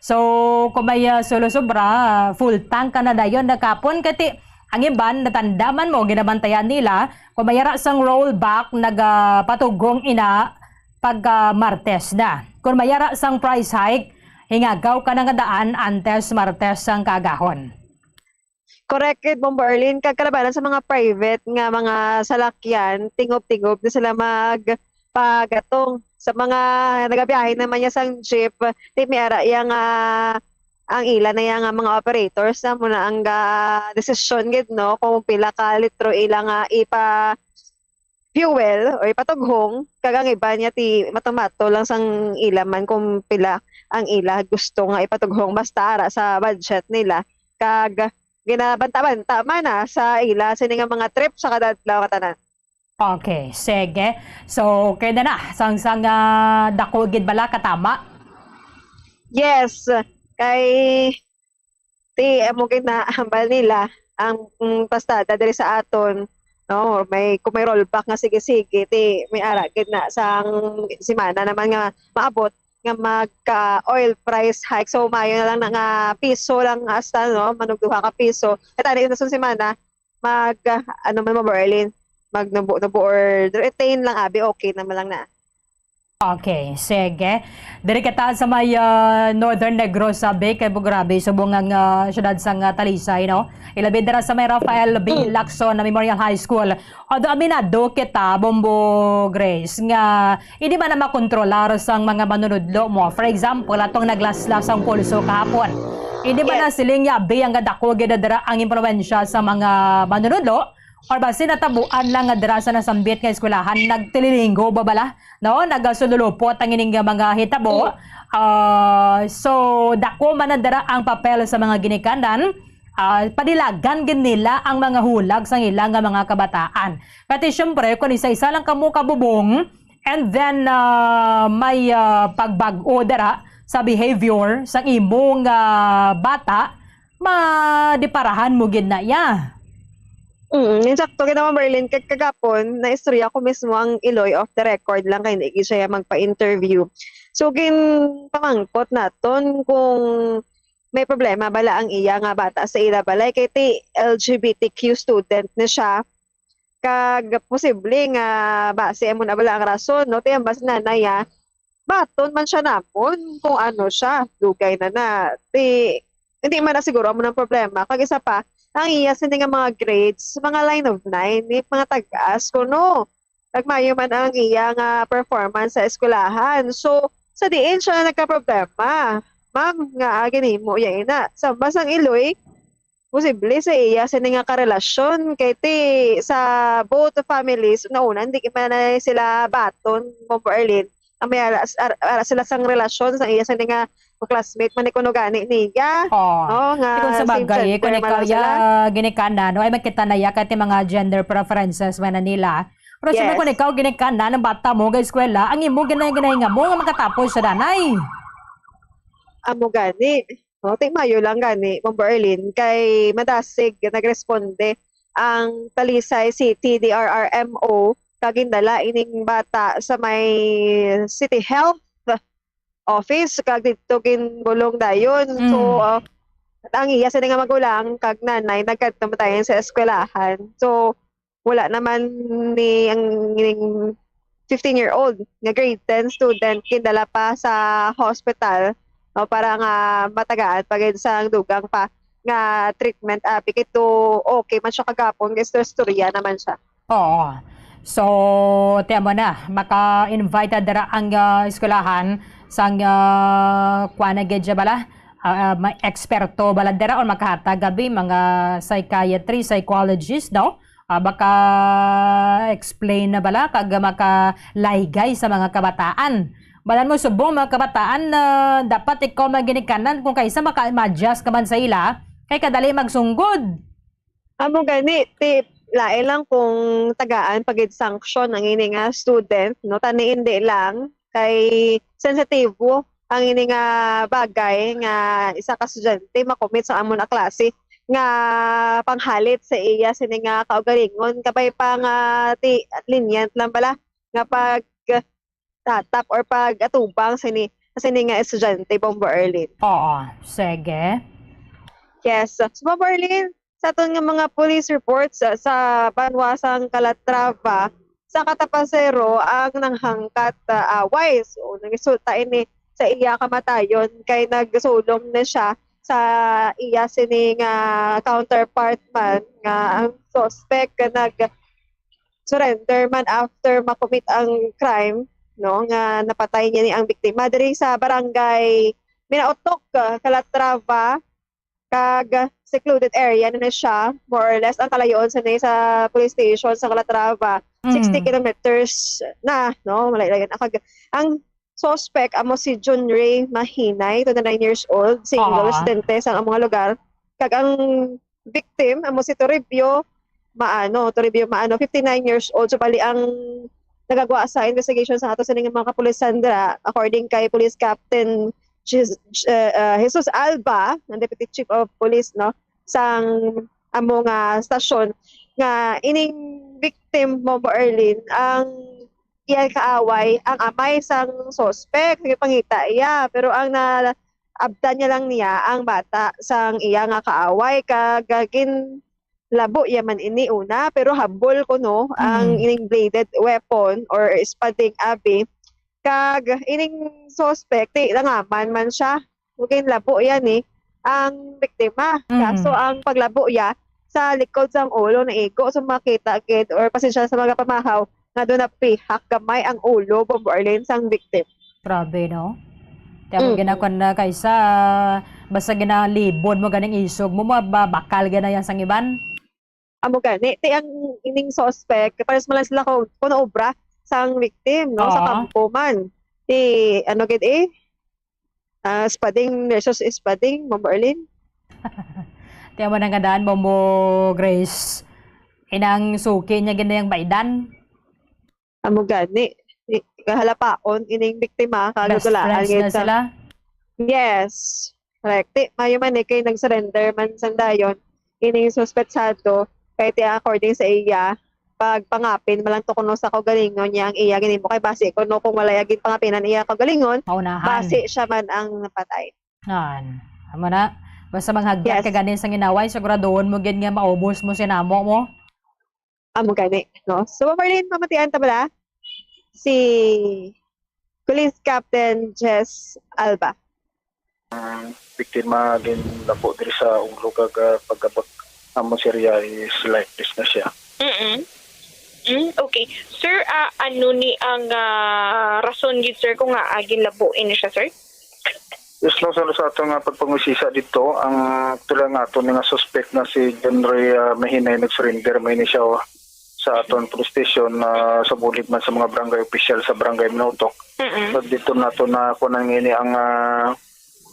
So, kung may, ah, sulo sobra, full tank ka na dayon na kapon. Kati, ang iban, natanda man mo, ginabantayan nila, kung mayara sang rollback, nagapatugong ina pagka Martes na. Kung mayara sang price hike, hingagaw ka na nga daan antes Martes sang kaagahon. Correct gid, Bombo Erlin. Kag kalabanan sa mga private nga mga salakyan, tingob-tingob na sila magpagatong. Sa mga nagabiyahe naman niya sang jeep, ti may ara iya nga ang ila na iya nga mga operators na muna ang ga-, desisyon gid, no, kung pila ka litro ila nga ipa-fuel o ipatughong, kag ang iba niya ti mato-mato lang sang ila man kung pila ang ila gusto nga ipatughong, basta ara sa budget nila. Kag ginabanta-banta man na sa ila sini nga mga trip sa kada adlaw nga tanan. Okay, sige. So, kaya na na, sang, sang, ah, dako gid bala katama? Yes, kay ti amo gid na hambal nila ang, mm, pastada diri sa aton, no? May, kung may rollback nga sige-sige, ti may ara gid na sang semana naman nga maabot nga magka oil price hike. So, maayo na lang na nga piso lang hasta, no? Manugduha ka piso. Kay tani na sa semana, mag, ah, ano man mo, Berlin, magnubo-nubo or retain lang, abi, okay naman lang na. Okay, sige. Diri kita sa may, ah, Northern Negros, sabi kay Bugrabe, subong ang, ah, syudad sang, ah, Talisay, no? Ilabi dira sa may Rafael B. Mm. Lacson na Memorial High School. Although aminado kita, Bombo Grace, nga hindi man na makontrolar sang mga manunudlo mo. For example, atong naglaslas ang pulso kahapon. Hindi man na Yes. siling yabi ang gadako gid dira ang impluwensya sa mga manunudlo, or basi natabuan lang nga dira sa nasambit nga eskwelahan nagtililinggo ba bala, no? Nagasululupot ang ining mga hitabo. Mm. Ah, so, dako man na dira ang papel sa mga ginikanan. Ah, padilagan gid nila ang mga hulag sang ila nga mga kabataan. Kati, syempre, kung isa-isa lang kamo kabubong, and then, ah, may, ah, pagbag-o dira sa behavior sang imong, ah, bata, madiparahan mo gid na iya. Mm, insakto gid naman, Berlin. Kag kagapon, naistorya ko mismo ang Iloy off the record lang kay hindi siya magpa-interview. So, ginpamangkot naton kung may problema bala ang iya nga bata sa ila balay kay ti L G B T Q student ni siya. Kag posible nga basi amo na bala ang rason, no? Ti ang basi nanay, ah, baton man siya namon kung ano siya, dugay na na. Ti, hindi man na siguro amo nang problema. Kag isa pa, ang iya sini nga mga grades, mga line of nine, ni mga tag-as kuno. Nagmayo man ang iya nga performance sa eskwelahan. So, sa diin siya na nagkaproblema, ma'am, nga ginhimo iya ina. Sa Basang Iloy, posible sa iya sini nga karelasyon kay ti sa both families, nauna, hindi man na sila baton, Bombo Erlin. Ang may ara, ara, ara sila sang relasyon sa iya sini nga classmate man ni kuno gani niya. Oh. Oh, nga Di kung sa same bagay, gender kung man ikaw lang ya, sila. Ginikanan, no, ay makita na ya, kahit yung mga gender preferences man na nila. Pero siyempre, Yes. kung ikaw ginikanan, ang bata mo, ga eskwela, ang imo ginay-ginay nga mo, nga makatapos sa danay. Amo gani. No, ti mayo lang gani, Bombo Erlin, kay madasig nagresponde ang Talisay City D R R M O, kag gindala ining bata sa may City Health Office, kag didto ginbulong dayon. So, Mm. uh, ang iya sini nga magulang kag nanay nagkadto man dayon sa eskwelahan. So, wala naman ni ang, ning fifteen-year-old nga grade ten student gindala pa sa hospital, no, para nga matagaan pa gid sang dugang pa nga treatment, ah, bikito okay man siya kagapon, istorya naman siya. Oo. So, tiyan mo na, maka-invite dira ang, ah, eskwelahan sang, ah, kuan na gid siya bala, ah, ah, may eksperto bala dira or makahatag gabi mga psychiatry, psychologist, no? Ah, baka explain na bala kag makalaygay sa mga kabataan. Balan mo subong mga kabataan na dapat ikaw man ginikanan kung kaisa maka-adjust ka man sa ila, kay kadali magsunggod. Amo gani, ti lain lang kung tagaan pa gid sanction ang ini nga student, no? Tani hindi lang kay sensitibo ang ini nga bagay nga isa ka estudyante makumit sa amo na klase nga panghalit sa iya sini nga kaugalingon, kabay pa nga ti lenient lang bala nga pagtatap or pag-atubang sini, sini nga estudyante, Bombo Erlin. Oo, sige. Yes. So, Bombo Erlin, sa aton nga mga police reports, ah, sa banwa sang Calatrava, sa katapasero ang nanghangkat, ah, away. So, nagresulta ini sa iya kamatayon kay nagsulong na siya sa iya sini nga counterpart man nga ang suspect nag-surrender man after makumit ang crime, no, nga napatay niya ni ang biktima diri sa barangay Minautok, ah, Calatrava, kag secluded area na, na siya, more or less, ang kalayoon sa ni sa police station sa Calatrava, sixty Mm. kilometers na, no? Malayo-layo na. Kag ang suspect amo si John Ray Mahinay, twenty-nine years old, single, Ah. residente sa among lugar. Kag ang victim amo si Toribio Maano, Toribio Maano, fifty-nine years old. So, bali ang nagagwa sa investigation sa ato sining mga kapulisan dira, according kay Police Captain Jis-, uh, uh, Jesus Alba, ang Deputy Chief of Police, no, sang amo nga stasyon, nga ining victim mo, Bo Erlin, ang iya kaaway, ang amay sang suspect, nagpangita iya, pero ang naabtan niya lang niya ang bata sang iya nga kaaway, kag ginlabo iya man ini una, pero habol kuno ang Mm. ining bladed weapon or espading abi, kag ining suspect, ti, langaman man siya. Ug ginlabo iya ni ang biktima. Mm. Kaso ang paglabo iya sa likod sang ulo, naigo sa makita gid, or pasensya sa mga pamahaw, nga doon napihak gamay ang ulo, Bombo Arlene, sang victim. Grabe, no? Kaya mo Mm. ginakwan na kaysa, basta ginalibon mo ganing isog mo, mababakal gid na yan sang iban. Amo gani, ti ang ining suspect, pares man lang sila ko, kuno obra sang victim, no, sa Oo. kampo man. Ti, ano gid eh, ah, espading versus espading, Ma'am Arlene. Ti amo na nga daan, Bombo Grace. Inang suki niya gid na yang baidan. Amo gani, i-, kahalapaon ining biktima, Best kagulaan friends gid na sa sila? Yes. Correct. Ti, mayo man eh, kay nag-surrender man sang dayon ining suspetsado, kay ti according sa iya, pagpangapin man lang to kuno sa kaugalingon niya ang iya ginimo, kay basi kuno kung wala iya ginpangapinan iya kaugalingon, Maunahan. basi siya man ang napatay. Nan. Amo na. Basta manghagyat Yes. ka gani sa ginaway, siguraduhon mo gid nga maubos mo sinamo mo. Amo gani, no? So, Marlene, pamatian ta bala si Police Captain Jess Alba. Ang biktima ginlabo diri sa ulo kag, ah, pagkabot amo siya is lifeless na siya. Mm-mm. Mm, okay. Sir, ah, ano ni ang, ah, rason gid, sir, kung nga, ah, ginlabo ini siya, sir? Yes, no, sa, sa ato nga pagpangusisa dito, ang tulang ato ni nga suspect na si John Ray, ah, Mahinay nag-surrender man ini siya, oh, sa aton police station, ah, sa bulig man sa mga barangay official sa barangay Minautok. Mm-mm. So, dito nato na kunan ini ang, ah,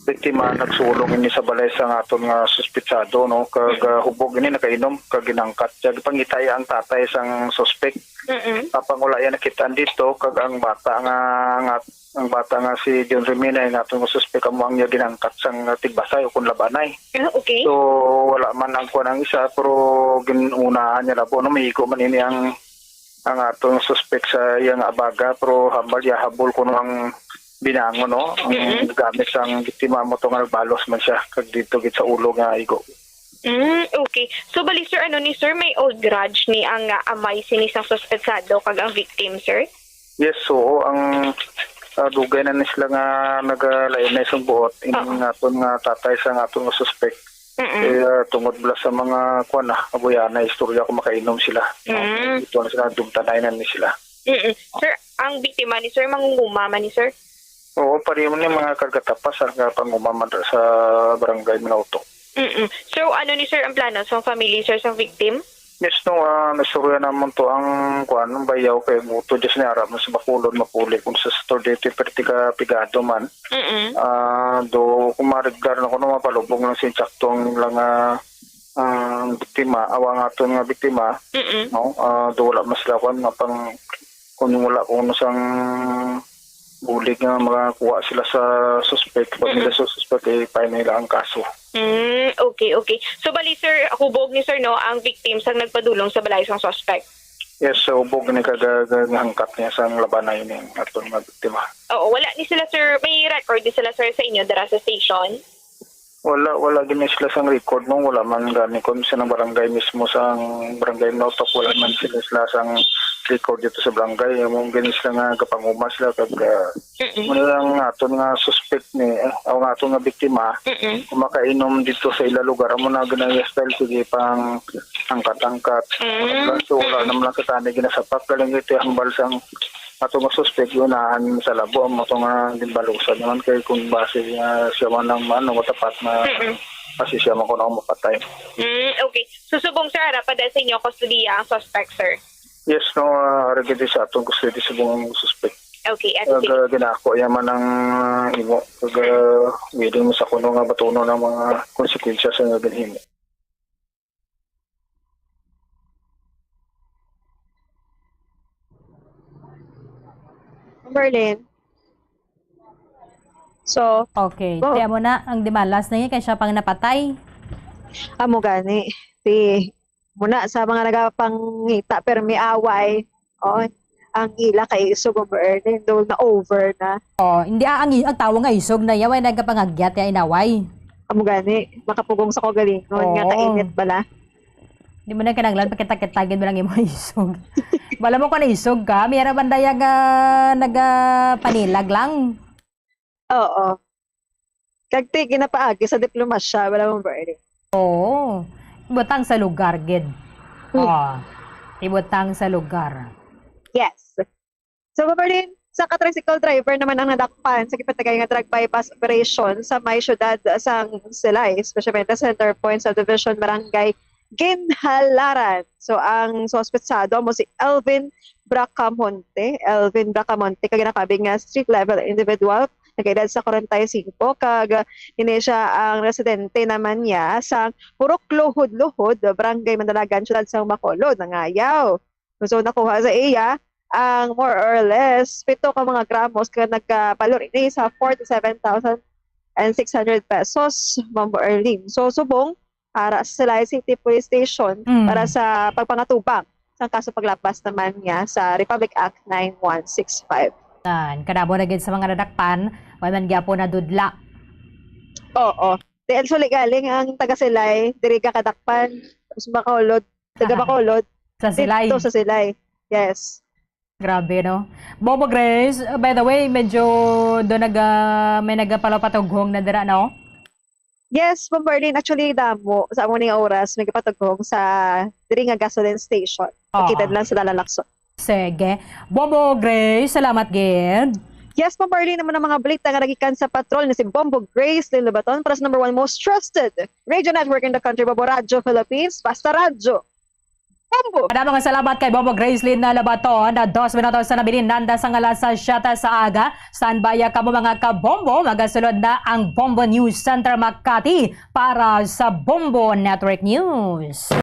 biktima nagsulong ini sa balay sa aton nga suspetsado, no? Kag, Mm. ah, hubog ini nakainom, kag ginangkat siya. Gipangita iya ang tatay sang suspect. Mm-mm. Apang wala iya nakitaan dito, kag ang bata nga, nga, ang bata nga si John Ray Mahinay nga aton nga suspect amo ang iya ginangkat sang tigbasay o kung labanay. Ah, okay. So, wala man ang kuwan ang isa, pero ginunahan niya labo, no? Miigo man ini ang, ang atong suspect sa iya nga abaga, pero hambal iya habol kuno ang binangon, no? Ang Mm-mm. gamit sang biktima mo to nga nagbalos man siya, kag dito gid sa ulo nga igo. Mm, okay. So, bali, sir, ano ni, sir, may old grudge ni ang, ah, amay sini sang suspetsado kag ang victim, sir? Yes, oo. Ang, ah, dugay na ni sila nga nagalainay sang buot. Ining Oo. aton nga tatay sang aton nga suspect. Mm-mm. Eh, ah, tungod bala sa mga, kuwan na, abuyana, istorya kung makainom sila. Mm. Ito na sila, dumtanay na ni sila. Mm-mm. Sir, ang biktima ni sir, mangunguma man ni sir? Oo, pareho ni mga kargatapas ang, ah, panguma man sa barangay Minautok. Mm-mm. So, ano ni sir ang plano sa family, sir, sa victim? Yes, no, ah, naistorya namon to ang, kuwan, ang bayaw kay buto dyan ni ara man sa Bacolod, Mapuli, kung sa Saturday, ito yung perti ka pigado man. Mm-mm. Ah, do, kung marigar na kuno, mapalubong lang sa insakto ang ilang, ah, ang biktima, awa nga aton nga biktima, Mm-mm. no? Ah, do wala man sila, kuwan, nga pang, kung wala, kung ano sang bulig nga makakuha sila sa suspect, pag nila Mm-mm. sa suspect, eh, file nila ang kaso. Mm, okay, okay. So, bali, sir, hubog ni sir, no, ang victim sang nagpadulong sa balay sang suspect? Yes, so, hubog ni kag, ah, hangkat niya sang labanay ni aton nga biktima. Oo, wala ni sila, sir. May record ni sila, sir, sa inyo dira sa station? Wala, wala gini sila sang record, no? Wala man gani kung sa nang barangay mismo, sang barangay Notok, wala man sila, sila sang record dito sa barangay. Amo gani sila nga gapanguma sila kag, ah, Mm-mm. muna lang nga aton nga suspect ni, eh, o nga aton nga biktima, Mm-mm. kung makainom dito sa ila lugar, amo na gani nga style, sige pang angkat-angkat. Mm. So, wala Mm-mm. naman lang sa tani ginasapak. Galing ito yung hambal sang Ato nga suspek, unahan sa labo ang ato nga ginbalusan naman kay kung base nga siya man ang, ano, matapat na Mm-mm. base siya man kuno ang mapatay. Mm, okay. So, subong, sir, ara pa sa inyo kustodiya ang suspect, sir? Yes, no, ah, ara gid sa atong custody subong ang suspect. Okay, at Kag, sige. ah, ginako niya man ang, ah, imo. Kag, ah, willing mo sa kuno nga batunon ang mga konsekwensya sa nga ginhimo. Merlin. So, Okay. oh, Kaya mo na, ang dimalas na niya kay siya pang napatay. Amo gani. Si, muna sa mga nagapangita, pero may away. Oh, ang ila kay isog over early, though na over na. Oh, hindi, ah, ang, ang tawo nga isog na yawa, nagkapangagyat ya inaway. Amo gani, makapugong sa kaugalingon nga Oo. Kainit bala. Di mo na kinahanglan pakita-kita gid mo lang imo isog. Wala mo ko na isog ka, may ara man daya nga nagapanilag lang. Oo. Kag ti ginapaagi sa diplomasya, wala mo ba, Ernie? Oo. Ibutang sa lugar, gid. Hmm. Oh, ibutang sa lugar. Yes. So, Marilyn, sa ka-tricycle driver naman ang nadakpan sa gipatagay nga drug buy-bust operation sa may siyudad sang Silay, especially sa Center Point Subdivision, Barangay Ginhalaran. So, ang suspetsado mo si Elvin Bracamonte. Elvin Bracamonte, kag ginakabig nga street level individual, nag-edad sa kwarenta y cinco, kag ini siya ang residente naman niya sa Purok Luhod-Luhod, Barangay Mandalagan, Siyudad sang Bacolod, nangayaw. So, nakuha sa iya ang more or less pito ka mga gramos nga nagkapalor ini sa forty-seven thousand and six hundred pesos, Ma'am Erlene. So, subong ara sa Silay City Police Station Mm. para sa pagpangatubang sa kaso paglapas naman niya sa Republic Act nine one six five. Yan. Kadamo na gid sa mga nadakpan, wala man gyapon nadudla. Oo. Di, actually, galing ang taga Silay, diri ka kadakpan, tapos Bacolod, taga Bacolod, Sa Silay. Dito sa Silay. Yes. Grabe, no? Bobo Grace, uh, by the way, medyo do nag, ah, may nagapalapatughong na dira, no? Yes, Ma'am Berlin, actually, damo sa amo ning oras, may gapatughong sa diri nga gasoline station. Nakita Oo. lang sa Dalalakson. Sige. Bobo Grace, salamat gid. Yes, Ma'am Berlin, naman ang mga balita nga nagikan sa patrol ni si Bombo Grace Lin Lobaton para sa number one most trusted radio network in the country, Bobo Radyo Philippines, Basta Radyo. Bombo! Kadamo nga salamat kay Bombo Gracelyn na Labaton, na dos minutos na nabilin nanda sa alas siyete sa aga. Standby kamo, mga kabombo, magasulod na ang Bombo News Center Makati para sa Bombo Network News.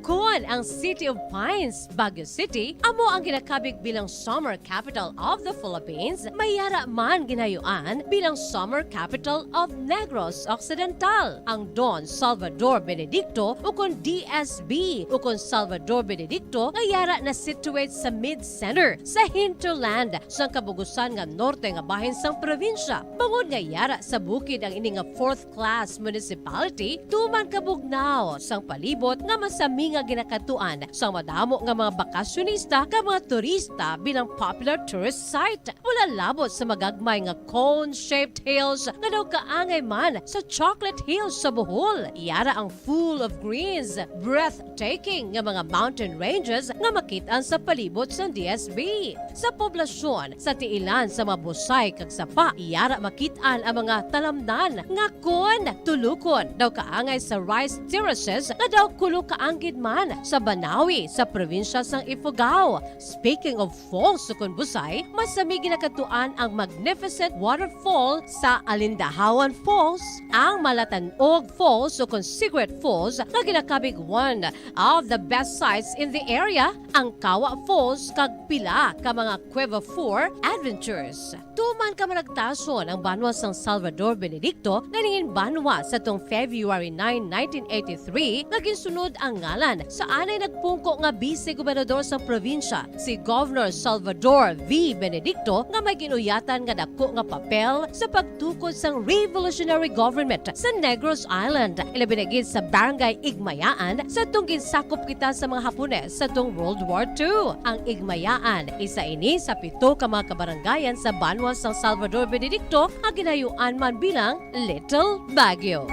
Kon ang City of Pines, Baguio City, amo ang ginakabig bilang Summer Capital of the Philippines, may yara man ginayuan bilang Summer Capital of Negros Occidental. Ang Don Salvador Benedicto, ukon D S B, ukon Salvador Benedicto, nga yara na situate sa mid-center sa hinterland sang kabugusan nga norte nga bahin sang probinsya. Bangod nga yara sa bukid ang ini nga fourth class municipality, tuman kabugnaw sang palibot nga masami nga ginakadtuan sang madamo nga mga bakasyonista kag mga turista bilang popular tourist site. Mula labot sa magagmay nga cone-shaped hills nga daw kaangay man sa Chocolate Hills sa Bohol, yara ang full of greens, breathtaking nga mga mountain ranges nga makit-an sa palibot sang D S B. Sa poblasyon, sa tiilan sa mga busay kag sapa, yara makit-an ang mga talamnan nga kon tulukon daw kaangay sa rice terraces nga daw kulo kaanggid man sa Banawi sa probinsya sang Ifugao. Speaking of falls, ukon busay, masami ginakadtuan ang magnificent waterfall sa Alindahawan Falls, ang Malatanog Falls ukon Cigarette Falls nga ginakabig one of the best sights in the area, ang Kawa Falls kag pila ka mga Cueva Four adventures. Tuman kamaragtason ang banwa sang Salvador Benedicto nga nangin banwa sa tung February nine, nineteen eighty-three, nga ginsunod ang ngalan sa anay nagpungko nga bise gobernador sang probinsya, si Governor Salvador V. Benedicto, nga may ginuyatan nga dako nga papel sa pagtukod sang revolutionary government sa Negros Island, ilabi na gid sa Barangay Igmayaan, sa tung ginsakop kita sa mga Hapones sa tung World War Two. Ang Igmayaan, isa ini sa pito ka mga kabarangayan sa banwa sang Salvador Benedicto nga ginayuan man bilang Little Baguio.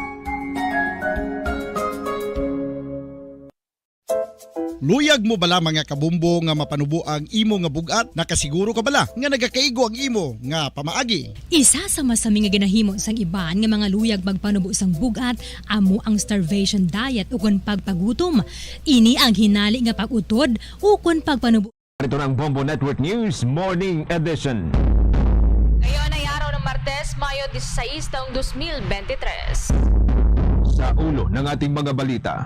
Luyag mo bala, mga kabombo, nga mapanubo ang imo nga bug-at? Nakasiguro ka bala nga nagakaigo ang imo nga pamaagi? Isa sa masami nga ginahimo sang iban nga mga luyag magpanubo sang bug-at amo ang starvation diet ukon pagpagutom. Ini ang hinali nga pag-utod ukon pagpanubo. Ito ang Bombo Network News Morning Edition. Ngayon ay araw ng Martes, Mayo dieciséis, taong dos mil bente tres. Sa ulo ng ating mga balita,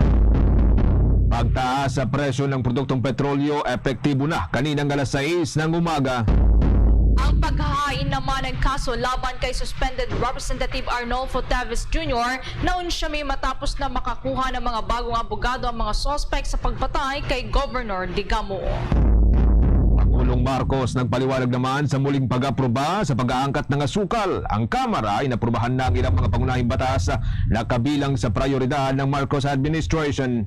pagtaas sa presyo ng produktong petrolyo epektibo na kaninang alas sais ng umaga. Ang paghahain naman ng kaso laban kay suspended Representative Arnolfo Teves Junior Naunsya mi matapos na makakuha ng mga bagong abogado ang mga suspek sa pagpatay kay Governor Digamo. Pangulong Marcos nagpaliwanag naman sa muling pag-aproba sa pag-aangkat ng asukal. Ang Kamara ay inaprubahan na ang ilang mga pangunahing batas na kabilang sa prioridad ng Marcos administration.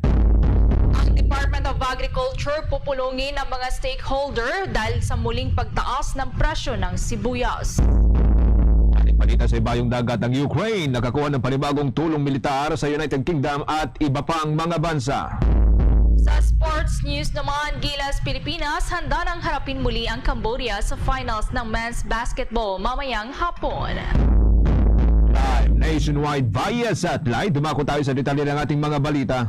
Ang Department of Agriculture pupulungin ang mga stakeholder dahil sa muling pagtaas ng presyo ng sibuyas. Ating balita sa ibayong dagat, ang Ukraine nakakuha ng panibagong tulong militar sa United Kingdom at iba pang mga bansa. Sa sports news naman, Gilas Pilipinas handa nang harapin muli ang Cambodia sa finals ng men's basketball mamayang hapon. Live nationwide via satellite, dumako tayo sa detalye ng ating mga balita.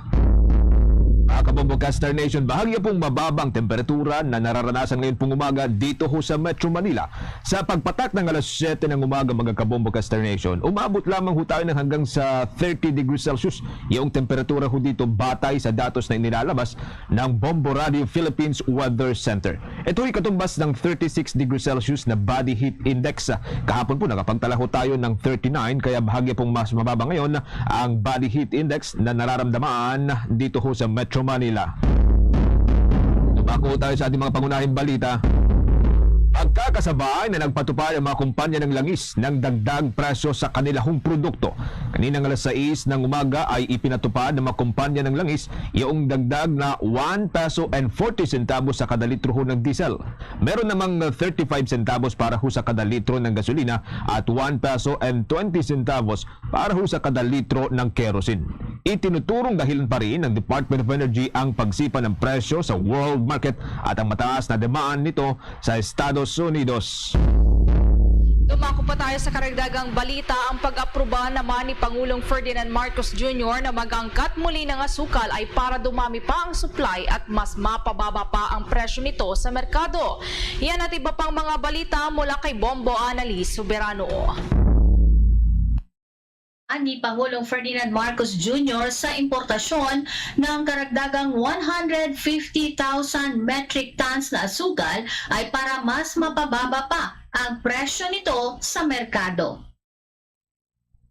Mga kabombo, Star Nation, bahagya pong mababang temperatura na nararanasan ngayon pong umaga dito ho sa Metro Manila. Sa pagpatak ng alas siyete ng umaga, mga kabombo, Star Nation, umabot lamang ho tayo ng hanggang sa thirty degrees Celsius yung temperatura ho dito, batay sa datos na inilalabas ng Bombo Radio Philippines Weather Center. Ito'y katumbas ng thirty-six degrees Celsius na body heat index. Kahapon po, nakapagtala ho tayo ng thirty-nine, kaya bahagya pong mas mababa ngayon ang body heat index na nararamdaman dito ho sa Metro Manila. Tumako tayo sa ating mga pangunahing balita. Magkakasabay na nagpatupad ang mga kumpanya ng langis ng dagdag presyo sa kanila hong produkto. Kaninang alas sais ng umaga ay ipinatupad ng mga kumpanya ng langis yung dagdag na one peso and forty centavos sa kada litro ho ng diesel. Meron namang thirty-five centavos para ho sa kada litro ng gasolina at one peso and twenty centavos para ho sa kada litro ng kerosene. Itinuturong dahilan pa rin ng Department of Energy ang pagsipa ng presyo sa world market at ang mataas na demand nito sa Estados Unidos. Dumako pa tayo sa karagdagang balita. Ang pag-aproba naman ni Pangulong Ferdinand Marcos Junior na mag-angkat muli ng asukal ay para dumami pa ang supply at mas mapababa pa ang presyo nito sa merkado. Yan at iba pang mga balita mula kay Bombo Annalise Soberano. Ni Pangulong Ferdinand Marcos Junior sa importasyon ng karagdagang one hundred fifty thousand metric tons na asukal ay para mas mapababa pa ang presyo nito sa merkado.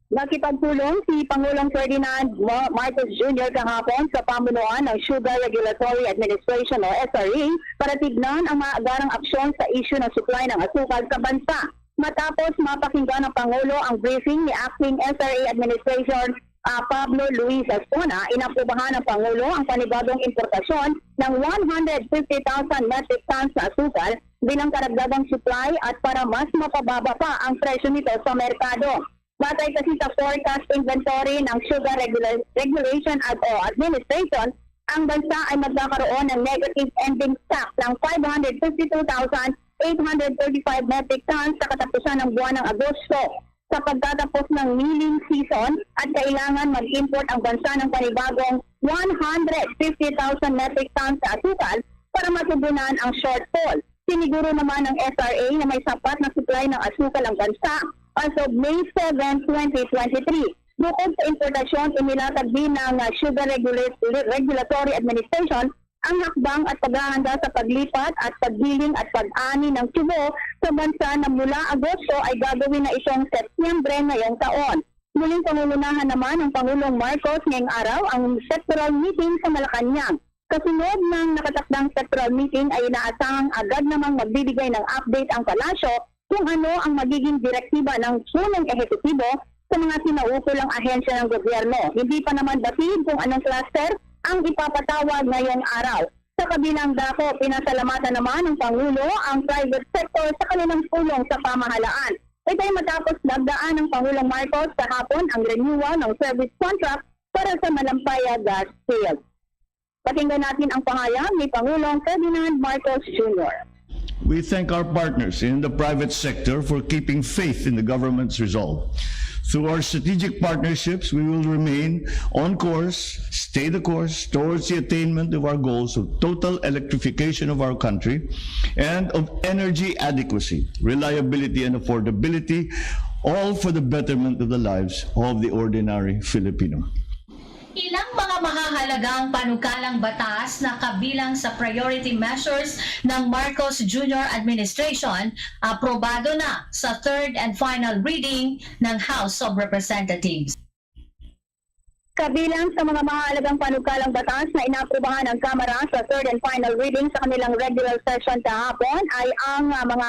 Nakipagpulong si Pangulong Ferdinand Mo-, Marcos Junior kahapon sa pamunuan ng Sugar Regulatory Administration o S R A para tignan ang maagarang aksyon sa isyu ng supply ng asukal sa bansa. Matapos mapakinggan ng Pangulo ang briefing ni Acting S R A Administration, ah, Pablo Luis Ascona, inaprubahan ng Pangulo ang panibagong importasyon ng one hundred fifty thousand metric tons na asukal bilang karagdagang supply at para mas mapababa pa ang presyo nito sa merkado. Batay kasi sa forecast inventory ng Sugar Regula-, Regulation Ad-, o Administration, ang bansa ay magkakaroon ng negative ending stock ng five hundred fifty-two thousand eight hundred thirty-five metric tons sa katapusan ng buwan ng Agosto, sa pagtatapos ng milling season, at kailangan mag-import ang bansa ng panibagong one hundred fifty thousand metric tons sa asukal para matugunan ang shortfall. Siniguro naman ng S R A na may sapat na supply ng asukal ang bansa as of May seven, twenty twenty-three. Bukod sa importasyon, inilatag din ng, ah, Sugar Regula-, Regulatory Administration ang hakbang at paghahanda sa paglipat at paggiling at pag-ani ng tubo sa bansa na mula Agosto ay gagawin na itong Setyembre ngayong taon. Muling pangungunahan naman ng Pangulong Marcos ngayong araw ang sectoral meeting sa Malacañang. Kasunod ng nakatakdang sectoral meeting ay inaasahang agad namang magbibigay ng update ang palasyo kung ano ang magiging direktiba ng punong ehekutibo sa mga kinaukulang ahensya ng gobyerno. Hindi pa naman batid kung anong cluster ang ipapatawag ngayong araw. Sa kabilang dako, pinasalamatan naman ng Pangulo ang private sector sa kanilang tulong sa pamahalaan. Ito'y matapos nagdaan ng Pangulong Marcos kahapon ang renewal ng service contract para sa Malampaya Gas Field. Pakinggan natin ang pahayag ni Pangulong Ferdinand Marcos Junior. We thank our partners in the private sector for keeping faith in the government's resolve. Through our strategic partnerships, we will remain on course, stay the course towards the attainment of our goals of total electrification of our country and of energy adequacy, reliability, and affordability, all for the betterment of the lives of the ordinary Filipino. Ilang mga mahahalagang panukalang batas na kabilang sa priority measures ng Marcos Junior Administration, aprobado na sa third and final reading ng House of Representatives. Kabilang sa mga mahalagang panukalang batas na inaprubahan ng Kamara sa third and final reading sa kanilang regular session kahapon ay ang, ah, mga,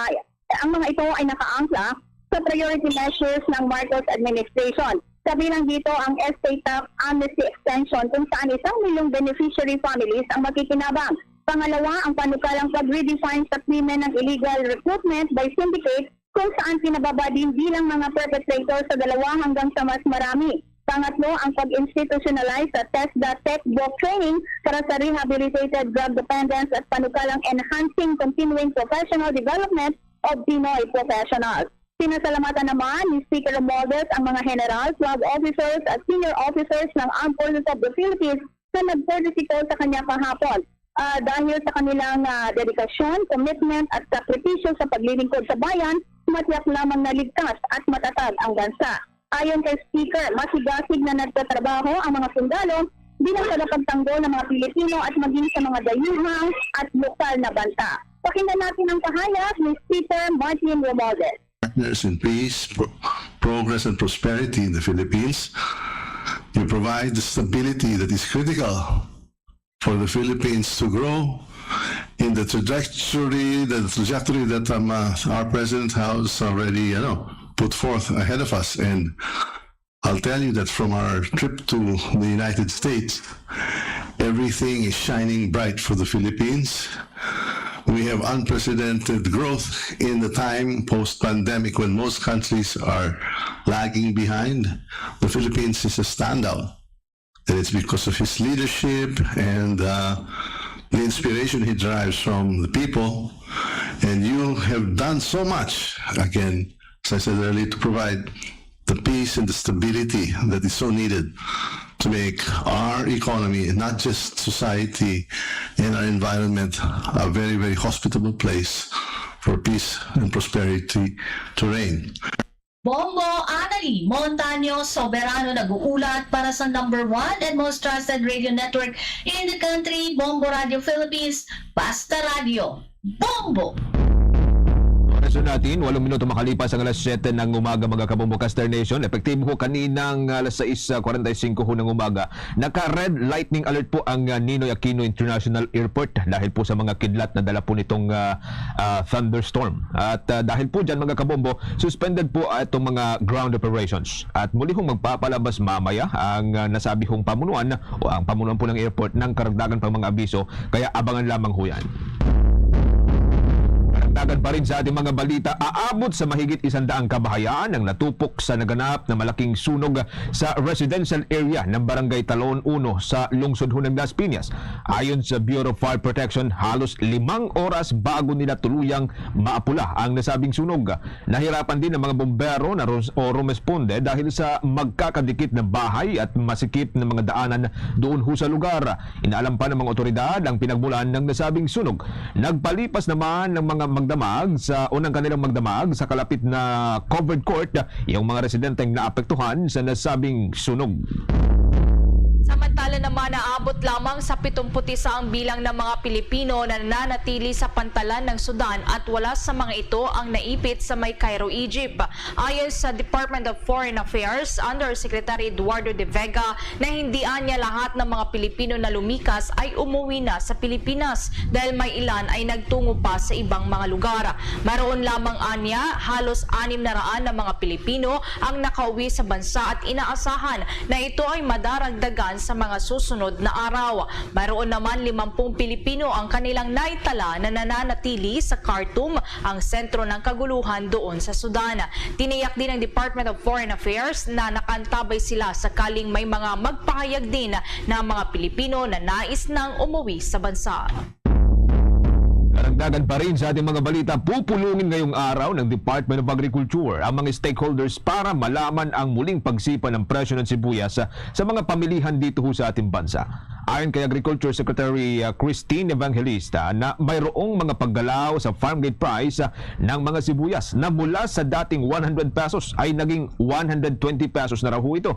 ang mga ito ay nakaangkla sa priority measures ng Marcos administration. Kabilang dito ang estate tax amnesty extension, kung saan isang milyong beneficiary families ang makikinabang. Pangalawa, ang panukalang pag-redefine sa krimen ng illegal recruitment by syndicate, kung saan pinababa din bilang mga perpetrator sa dalawa hanggang sa mas marami. Pangatlo, ang pag-institutionalize sa TESDA Tech Book Training para sa rehabilitated drug dependents at panukalang enhancing continuing professional development of Pinoy professionals. Pinasalamatan naman ni Speaker Romualdez ang mga general, flag officers at senior officers ng Armed Forces of the Philippines na nagpartisipo sa kanya kahapon. Ah, dahil sa kanilang, ah, dedikasyon, commitment at sakripisyo sa paglilingkod sa bayan, matiyak lamang na ligtas at matatag ang bansa. Ayon kay Speaker, masigasig na nagtatrabaho ang mga sundalo bilang tagapagtanggol ng mga Pilipino at maging sa mga dayuhang at lokal na banta. Pakinggan natin ang pahayag ni Speaker Martin Romualdez. Partners in peace, pro-, progress, and prosperity in the Philippines. You provide the stability that is critical for the Philippines to grow in the trajectory, the trajectory that, um, uh, our President has already, you know, put forth ahead of us. And I'll tell you that from our trip to the United States, everything is shining bright for the Philippines. We have unprecedented growth in the time post-pandemic when most countries are lagging behind. The Philippines is a standout. And it's because of his leadership and, uh, the inspiration he derives from the people. And you have done so much, again, as I said earlier, to provide the peace and the stability that is so needed to make our economy, not just society and our environment, a very, very hospitable place for peace and prosperity to reign. Bombo Anali Montaño Soberano nag-uulat para sa number one and most trusted radio network in the country, Bombo Radio Philippines, Basta Radio. Bombo! Oras na natin, walong minuto makalipas ang alas siyete ng umaga, mga kabombo, Caster Nation. Epektibo ho kaninang alas sais kwarenta y singko ho ng umaga. Naka-red lightning alert po ang, ah, Ninoy Aquino International Airport dahil po sa mga kidlat na dala po nitong, ah, ah, thunderstorm. At, ah, dahil po dyan, mga kabombo, suspended po, ah, itong mga ground operations. At muli hong magpapalabas mamaya ang, ah, nasabi hong pamunuan o ang pamunuan po ng airport ng karagdagan pang mga abiso, kaya abangan lamang ho yan. Karagdagan pa rin sa ating mga balita, aabot sa mahigit isang daang kabahayan ang natupok sa naganap na malaking sunog sa residential area ng Barangay Talon uno sa lungsod ho ng Las Piñas. Ayon sa Bureau of Fire Protection, halos limang oras bago nila tuluyang maapula ang nasabing sunog. Nahirapan din ang mga bombero na ros-, o rumesponde dahil sa magkakadikit na bahay at masikip na mga daanan doon ho sa lugar. Inaalam pa ng mga otoridad ang pinagmulan ng nasabing sunog. Nagpalipas naman ng mga magdamag sa, o ng kanilang magdamag sa kalapit na covered court yung mga residenteng naapektuhan sa nasabing sunog. Samantala naman, naabot lamang sa pitumpu't isa ang bilang ng mga Pilipino na nananatili sa pantalan ng Sudan at wala sa mga ito ang naipit sa may Cairo, Egypt. Ayon sa Department of Foreign Affairs, Undersecretary Eduardo de Vega, na hindi anya lahat ng mga Pilipino na lumikas ay umuwi na sa Pilipinas dahil may ilan ay nagtungo pa sa ibang mga lugar. Maroon lamang anya, halos anim na raan na mga Pilipino ang nakauwi sa bansa at inaasahan na ito ay madaragdagan sa mga susunod na araw. Mayroon naman limampung Pilipino ang kanilang naitala na nananatili sa Khartoum, ang sentro ng kaguluhan doon sa Sudan. Tiniyak din ng Department of Foreign Affairs na nakaantabay sila sakaling may mga magpahayag din na mga Pilipino na nais nang umuwi sa bansa. Karagdagan pa rin sa ating mga balita, pupulungin ngayong araw ng Department of Agriculture ang mga stakeholders para malaman ang muling pagsipa ng presyo ng sibuyas sa, sa mga pamilihan dito ho sa ating bansa. Ayon kay Agriculture Secretary, uh, Christine Evangelista, na mayroong mga paggalaw sa farm gate price, uh, ng mga sibuyas na mula sa dating one hundred pesos ay naging one hundred twenty pesos na raw ho ito.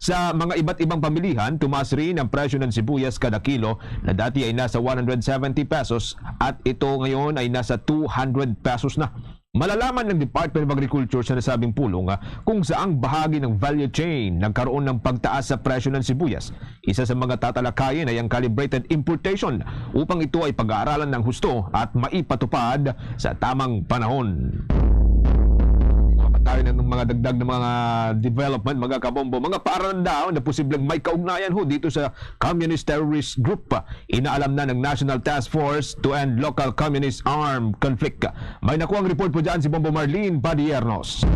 Sa mga iba't ibang pamilihan, tumaas rin ang presyo ng sibuyas kada kilo na dati ay nasa one hundred seventy pesos at ito ngayon ay nasa two hundred pesos na. Malalaman ng Department of Agriculture sa nasabing pulong, ah, kung saang bahagi ng value chain nagkaroon ng pagtaas sa presyo ng sibuyas. Isa sa mga tatalakayin ay ang calibrated importation upang ito ay pag-aaralan ng husto at maipatupad sa tamang panahon. Makabat tayo ng mga dagdag na mga development, mga kabombo. Mga paaralan daw na posibleng may kaugnayan ho dito sa communist terrorist group, inaalam na ng National Task Force to End Local Communist Armed Conflict. May nakuhang report po dyan si Bombo Marlene Padiernos.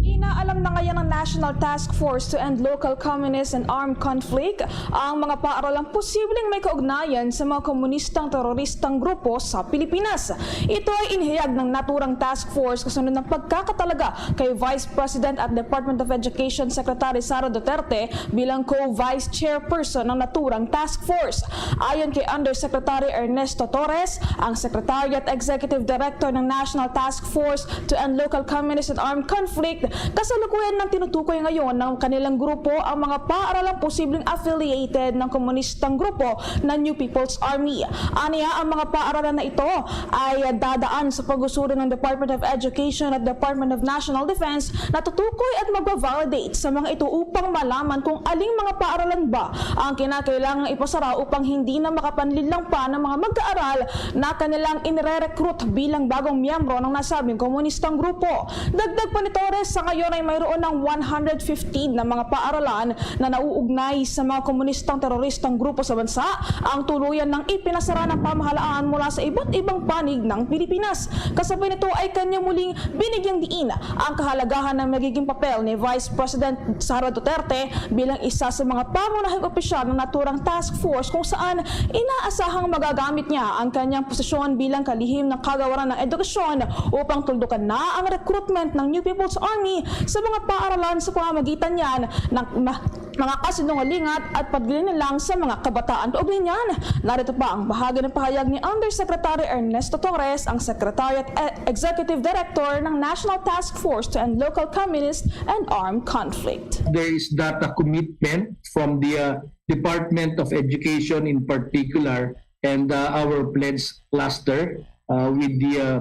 Inaalam na ngayon ng National Task Force to End Local Communist and Armed Conflict ang mga paaralang posibleng may kaugnayan sa mga komunistang teroristang grupo sa Pilipinas. Ito ay inihayag ng naturang task force kasunod ng pagkakatalaga kay Vice President at Department of Education Secretary Sara Duterte bilang co-vice chairperson ng naturang task force. Ayon kay Undersecretary Ernesto Torres, ang Secretary at Executive Director ng National Task Force to End Local Communist and Armed Conflict, kasalukuyan nang tinutukoy ngayon ng kanilang grupo ang mga paaralang posibleng affiliated ng komunistang grupo na New People's Army. Aniya, ang mga paaralan na ito ay dadaan sa pag-usuri ng Department of Education at Department of National Defense na tutukoy at magva-validate sa mga ito upang malaman kung aling mga paaralan ba ang kinakailangang ipasara upang hindi na makapanlinlang pa ng mga mag-aaral na kanilang inire-recruit bilang bagong miyembro ng nasabing komunistang grupo. Dagdag pa ni Torres, sa ngayon ay mayroon ng one hundred fifteen na mga paaralan na nauugnay sa mga komunistang teroristang grupo sa bansa ang tuluyan ng ipinasara ng pamahalaan mula sa iba't ibang panig ng Pilipinas. Kasabay nito ay kanya muling binigyang diin ang kahalagahan ng magiging papel ni Vice President Sara Duterte bilang isa sa mga pangunahing opisyal ng naturang task force, kung saan inaasahang magagamit niya ang kanyang posisyon bilang kalihim ng kagawaran ng edukasyon upang tuldukan na ang recruitment ng New People's Army sa mga paaralan sa pamamagitan niyan ng ma-, mga kasinungalingan at paglinilang sa mga kabataan. Kaugnay niyan, narito pa ang bahagi ng pahayag ni Undersecretary Ernesto Torres, ang Secretary at E-, Executive Director ng National Task Force to End Local Communist and Armed Conflict. There is that, uh, commitment from the, uh, Department of Education in particular and, uh, our pledge cluster, uh, with the, uh,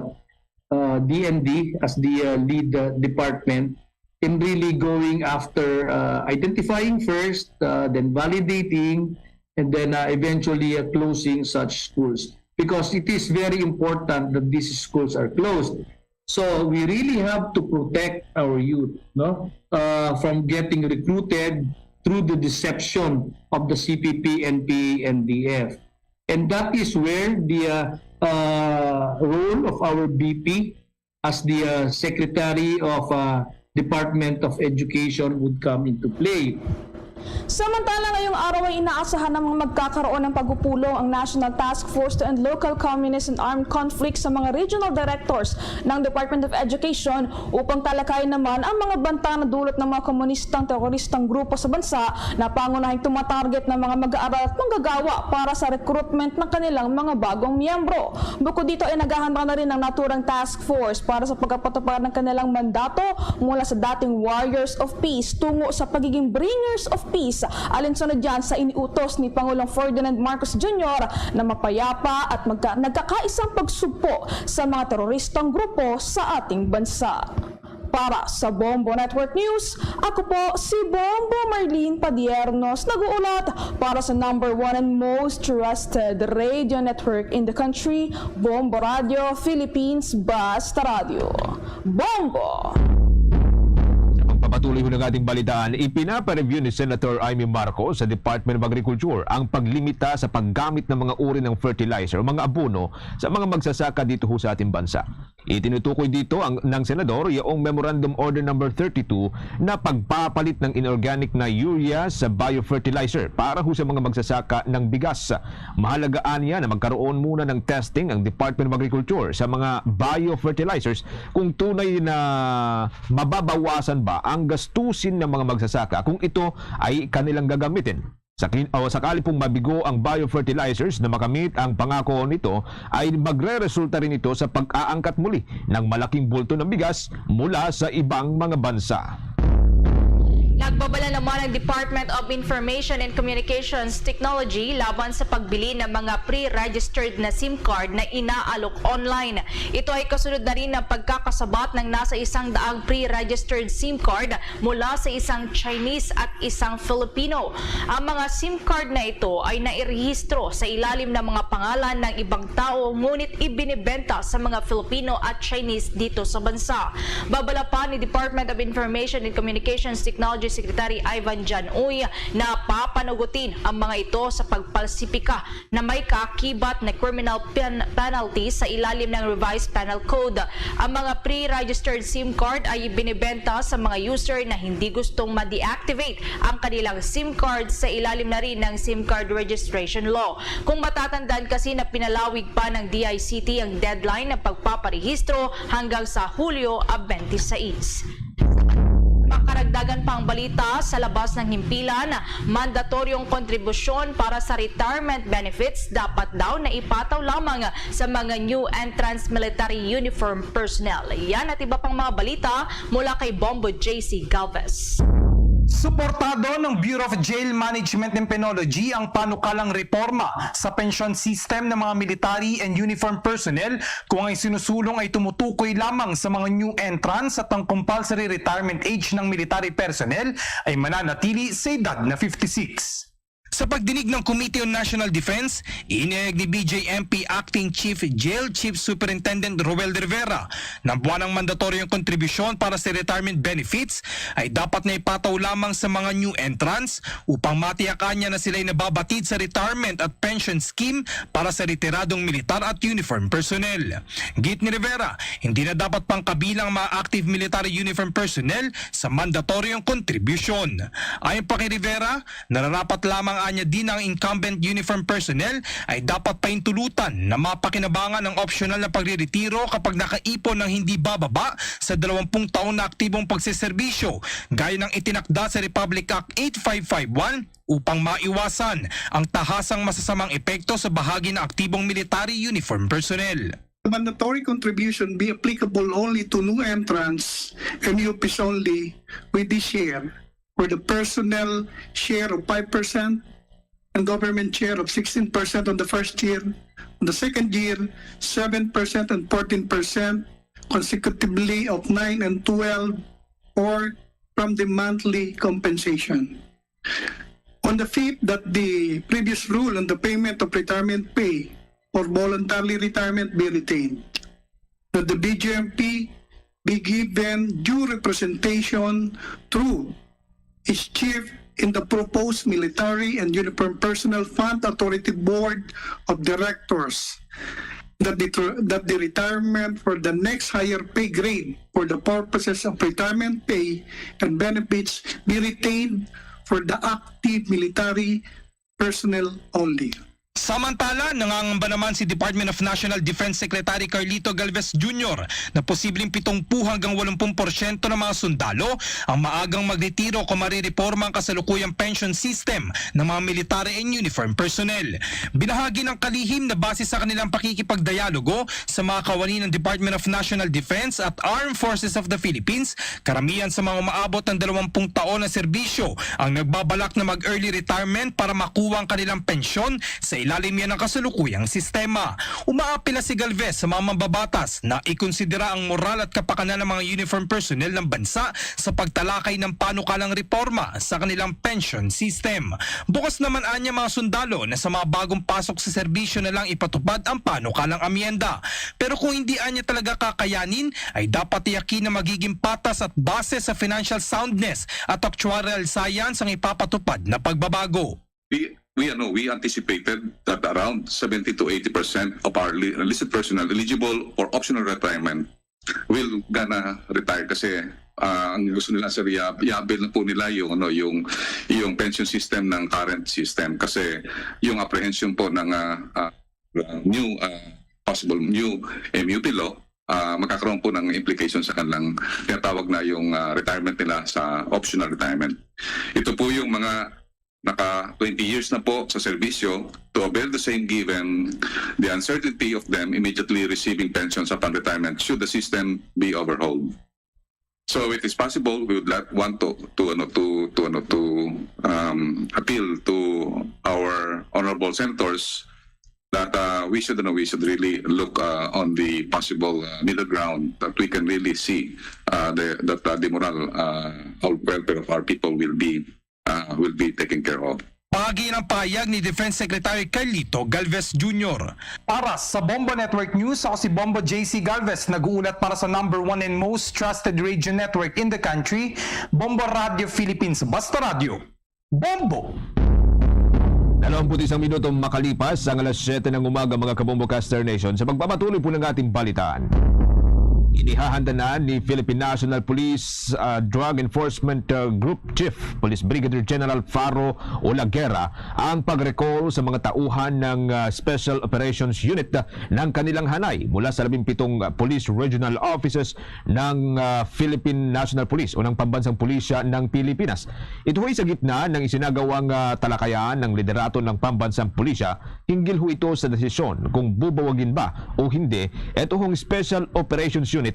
uh, D N D as the, uh, lead, uh, department in really going after, uh, identifying first, uh, then validating, and then, uh, eventually, uh, closing such schools. Because it is very important that these schools are closed. So we really have to protect our youth, no, uh, from getting recruited through the deception of the C P P, N P A, N D F. And that is where the, uh, uh, role of our V P as the, uh, Secretary of, uh, Department of Education would come into play. Samantala, ngayong araw ay inaasahan namang magkakaroon ng pagpupulong ang National Task Force to End Local Communist and Armed Conflict sa mga regional directors ng Department of Education upang talakayin naman ang mga banta na dulot ng mga komunistang teroristang grupo sa bansa na pangunahing tumatarget ng mga mag-aaral at manggagawa para sa recruitment ng kanilang mga bagong miyembro. Bukod dito ay naghahanda na rin ang naturang task force para sa pagpapatupad ng kanilang mandato mula sa dating Warriors of Peace tungo sa pagiging Bringers of Peace, alinsunod yan sa iniutos ni Pangulong Ferdinand Marcos Junior na mapayapa at magka-, nagkakaisang pagsugpo sa mga teroristang grupo sa ating bansa. Para sa Bombo Network News, ako po si Bombo Marlene Padiernos, nag-uulat para sa number one and most trusted radio network in the country, Bombo Radio Philippines, Basta Radio. Bombo! Sa pagpapa- Patuloy ho ng ating balitaan, ipinapa-review ni Senator Imee Marcos sa Department of Agriculture ang paglimita sa paggamit ng mga uri ng fertilizer o mga abono sa mga magsasaka dito ho sa ating bansa. Itinutukoy dito ang, ng Senador yaong Memorandum Order Number thirty-two na pagpapalit ng inorganic na urea sa biofertilizer para ho sa mga magsasaka ng bigas. Mahalaga anya na magkaroon muna ng testing ang Department of Agriculture sa mga biofertilizers kung tunay na mababawasan ba ang gastusin ng mga magsasaka kung ito ay kanilang gagamitin. Sa kin-, o sakali pong mabigo ang biofertilizers na makamit ang pangako nito, ay magreresulta rin ito sa pag-aangkat muli ng malaking bulto ng bigas mula sa ibang mga bansa. Nagbabala naman ang Department of Information and Communications Technology laban sa pagbili ng mga pre-registered na SIM card na inaalok online. Ito ay kasunod na rin ng pagkakasabat ng nasa isang daang pre-registered SIM card mula sa isang Chinese at isang Filipino. Ang mga SIM card na ito ay nairehistro sa ilalim ng mga pangalan ng ibang tao, ngunit ibinibenta sa mga Filipino at Chinese dito sa bansa. Babala pa ni Department of Information and Communications Technology Secretary Ivan Jan Uy na papanugutin ang mga ito sa pagpalsipika na may kaakibat na criminal pen-, penalty sa ilalim ng Revised Penal Code. Ang mga pre-registered SIM card ay ibinibenta sa mga user na hindi gustong ma-deactivate ang kanilang SIM card sa ilalim na rin ng SIM card registration law. Kung matatandaan kasi na pinalawig pa ng D I C T ang deadline ng pagpaparehistro hanggang sa Hulyo a twenty-six. Makaragdagan pa ang balita sa labas ng himpilan, mandatoryong kontribusyon para sa retirement benefits dapat daw na ipataw lamang sa mga new entrants military uniform personnel. Yan at iba pang mga balita mula kay Bombo J C Galvez. Suportado ng Bureau of Jail Management and Penology ang panukalang reforma sa pensyon system ng mga military and uniform personnel kung ang sinusulong ay tumutukoy lamang sa mga new entrants at ang compulsory retirement age ng military personnel ay mananatili sa edad na fifty-six. Sa pagdinig ng Committee on National Defense, inihayag ni B J M P Acting Chief Jail Chief Superintendent Roel Rivera na buwan ang mandatoryong kontribusyon para sa retirement benefits ay dapat na ipataw lamang sa mga new entrants upang matiyakan niya na sila'y nababatid sa retirement at pension scheme para sa retiradong militar at uniform personnel. Git ni Rivera, hindi na dapat pangkabilang ang mga active military uniform personnel sa mandatoryong kontribusyon. Ayon pa kay Rivera, nararapat lamang anya din ang incumbent uniform personnel ay dapat pahintulutan na mapakinabangan ang opsyonal na pagreretiro kapag nakaipon ng hindi bababa sa dalawampung taon na aktibong pagseserbisyo, gaya ng itinakda sa Republic Act eight five five one, upang maiwasan ang tahasang masasamang epekto sa bahagi ng aktibong military uniform personnel. The mandatory contribution be applicable only to new entrants and U Ps only with this year, where the personnel share of five percent and government share of sixteen percent on the first year, on the second year, seven percent and fourteen percent consecutively of nine and twelve, or from the monthly compensation. On the fifth, that the previous rule on the payment of retirement pay for voluntary retirement be retained, that the B J M P be given due representation through its chief in the proposed military and uniform personnel fund authority board of directors, that the, that the retirement for the next higher pay grade for the purposes of retirement pay and benefits be retained for the active military personnel only. Samantala, nangangamba naman si Department of National Defense Secretary Carlito Galvez Junior na posibleng pitungpu hanggang walumpung porsyento ng mga sundalo ang maagang magretiro kung marireporma ang kasalukuyang pension system ng mga military and uniform personnel. Binahagi ng kalihim na base sa kanilang pakikipagdialogo sa mga kawani ng Department of National Defense at Armed Forces of the Philippines, karamihan sa mga umaabot ng dalawampung taon na serbisyo ang nagbabalak na mag-early retirement para makuha ang kanilang pensyon sa ilalim yan ang kasalukuyang sistema. Umaapila si Galvez sa mga mambabatas na ikonsidera ang moral at kapakanan ng mga uniform personnel ng bansa sa pagtalakay ng panukalang reforma sa kanilang pension system. Bukas naman anya mga sundalo na sa mga bagong pasok sa serbisyo na lang ipatupad ang panukalang amyenda. Pero kung hindi anya talaga kakayanin, ay dapat tiyakin na magiging patas at base sa financial soundness at actuarial science ang ipapatupad na pagbabago. We, we, ano, we anticipated that around seventy to eighty percent of our li- enlisted personnel eligible for optional retirement will gonna retire kasi ah, ang gusto nila, sir, i-, i-avail na po nila yung, ano, yung, yung pension system ng current system kasi yung apprehension po ng ah, ah, new ah, possible new M U P law, ah, magkakaroon po ng implication sa kanilang tinatawag na yung ah, retirement nila sa optional retirement. Ito po yung mga naka twenty years na po sa serbisyo. To avail the same, given the uncertainty of them immediately receiving pensions upon retirement should the system be overhauled. So it is possible we would like want to to ano to to ano to um, appeal to our honorable senators that uh, we should, ano, we should really look uh, on the possible uh, middle ground that we can really see uh, the, that uh, the moral uh, welfare of our people will be uh, will be taken care of. Paagi ng pahayag ni Defense Secretary Carlito Galvez Junior. Para sa Bombo Network News, ako si Bombo J C Galvez, nag-uulat para sa number one and most trusted radio network in the country, Bombo Radio Philippines. Basta Radio, Bombo! Dalawampu't isang minuto makalipas ang alas siyete ng umaga, mga Kabombo Caster Nation, sa pagpapatuloy po ng ating balitaan. Inihahanda na ni Philippine National Police ah, Drug Enforcement ah, Group Chief Police Brigadier General Faro Olaguera ang pag-recall sa mga tauhan ng ah, Special Operations Unit ah, ng kanilang hanay mula sa labing pitong ah, police regional offices ng ah, Philippine National Police o ng Pambansang Pulisya ng Pilipinas. Ito ay sa gitna ng isinagawang ah, talakayan ng liderato ng Pambansang Pulisya hinggil ho ito sa desisyon kung bubawagin ba o hindi ito hong Special Operations Unit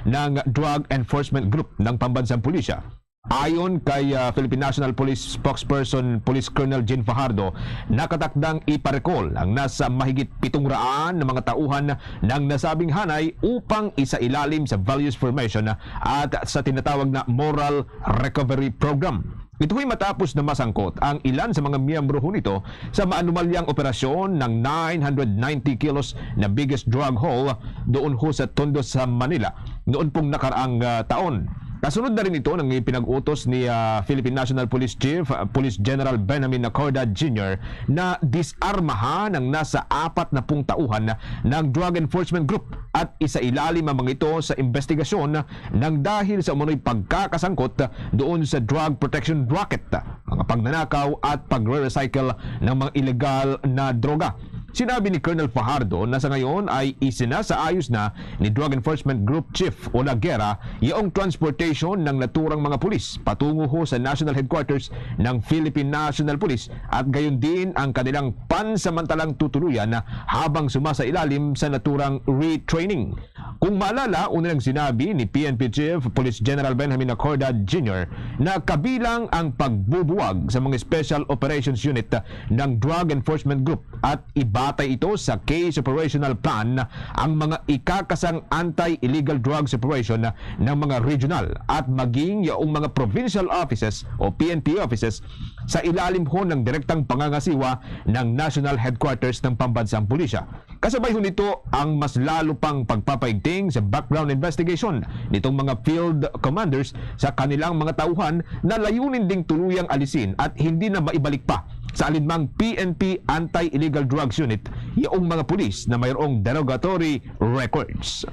ng Drug Enforcement Group ng Pambansang Pulisya. Ayon kay ah, Philippine National Police Spokesperson Police Colonel Jean Fajardo, nakatakdang iparecall ang nasa mahigit pitong raan na mga tauhan ng nasabing hanay upang isailalim sa values formation at sa tinatawag na moral recovery program. Ito'y matapos na masangkot ang ilan sa mga miyembro ho nito sa maanumalyang operasyon ng nine hundred ninety kilos na biggest drug haul doon ho sa Tondo sa Manila noon pong nakaraang ah, taon. Kasunod na rin ito ng ipinag-utos ni ah, Philippine National Police Chief, ah, Police General Benjamin Nacorda Junior na disarmahan ang nasa apat na pung tauhan ng Drug Enforcement Group at isailalim ang mga ito sa investigasyon nang dahil sa umano'y pagkakasangkot doon sa drug protection racket, mga pagnanakaw at pagre-recycle ng mga illegal na droga. Sinabi ni Colonel Fajardo na sa ngayon ay isinasaayos na ni Drug Enforcement Group Chief Olaguera yaong transportation ng naturang mga pulis patungo ho sa National Headquarters ng Philippine National Police at gayon din ang kanilang pansamantalang tutuluyan habang sumasailalim sa naturang retraining. Kung maalala, una nang sinabi ni P N P Chief Police General Benjamin Nacorda Junior na kabilang ang pagbubuwag sa mga Special Operations Unit ng Drug Enforcement Group at ibatay ito sa case operational plan ang mga ikakasang anti-illegal drugs operation ng mga regional at maging yaong mga provincial offices o P N P offices sa ilalim ho ng direktang pangangasiwa ng National Headquarters ng Pambansang Pulisya. Kasabay ho nito ang mas lalo pang pagpapaigting sa background investigation nitong mga field commanders sa kanilang mga tauhan na layunin ding tuluyang alisin at hindi na maibalik pa sa alinmang P N P Anti-Illegal Drugs Unit yaong mga pulis na mayroong derogatory records.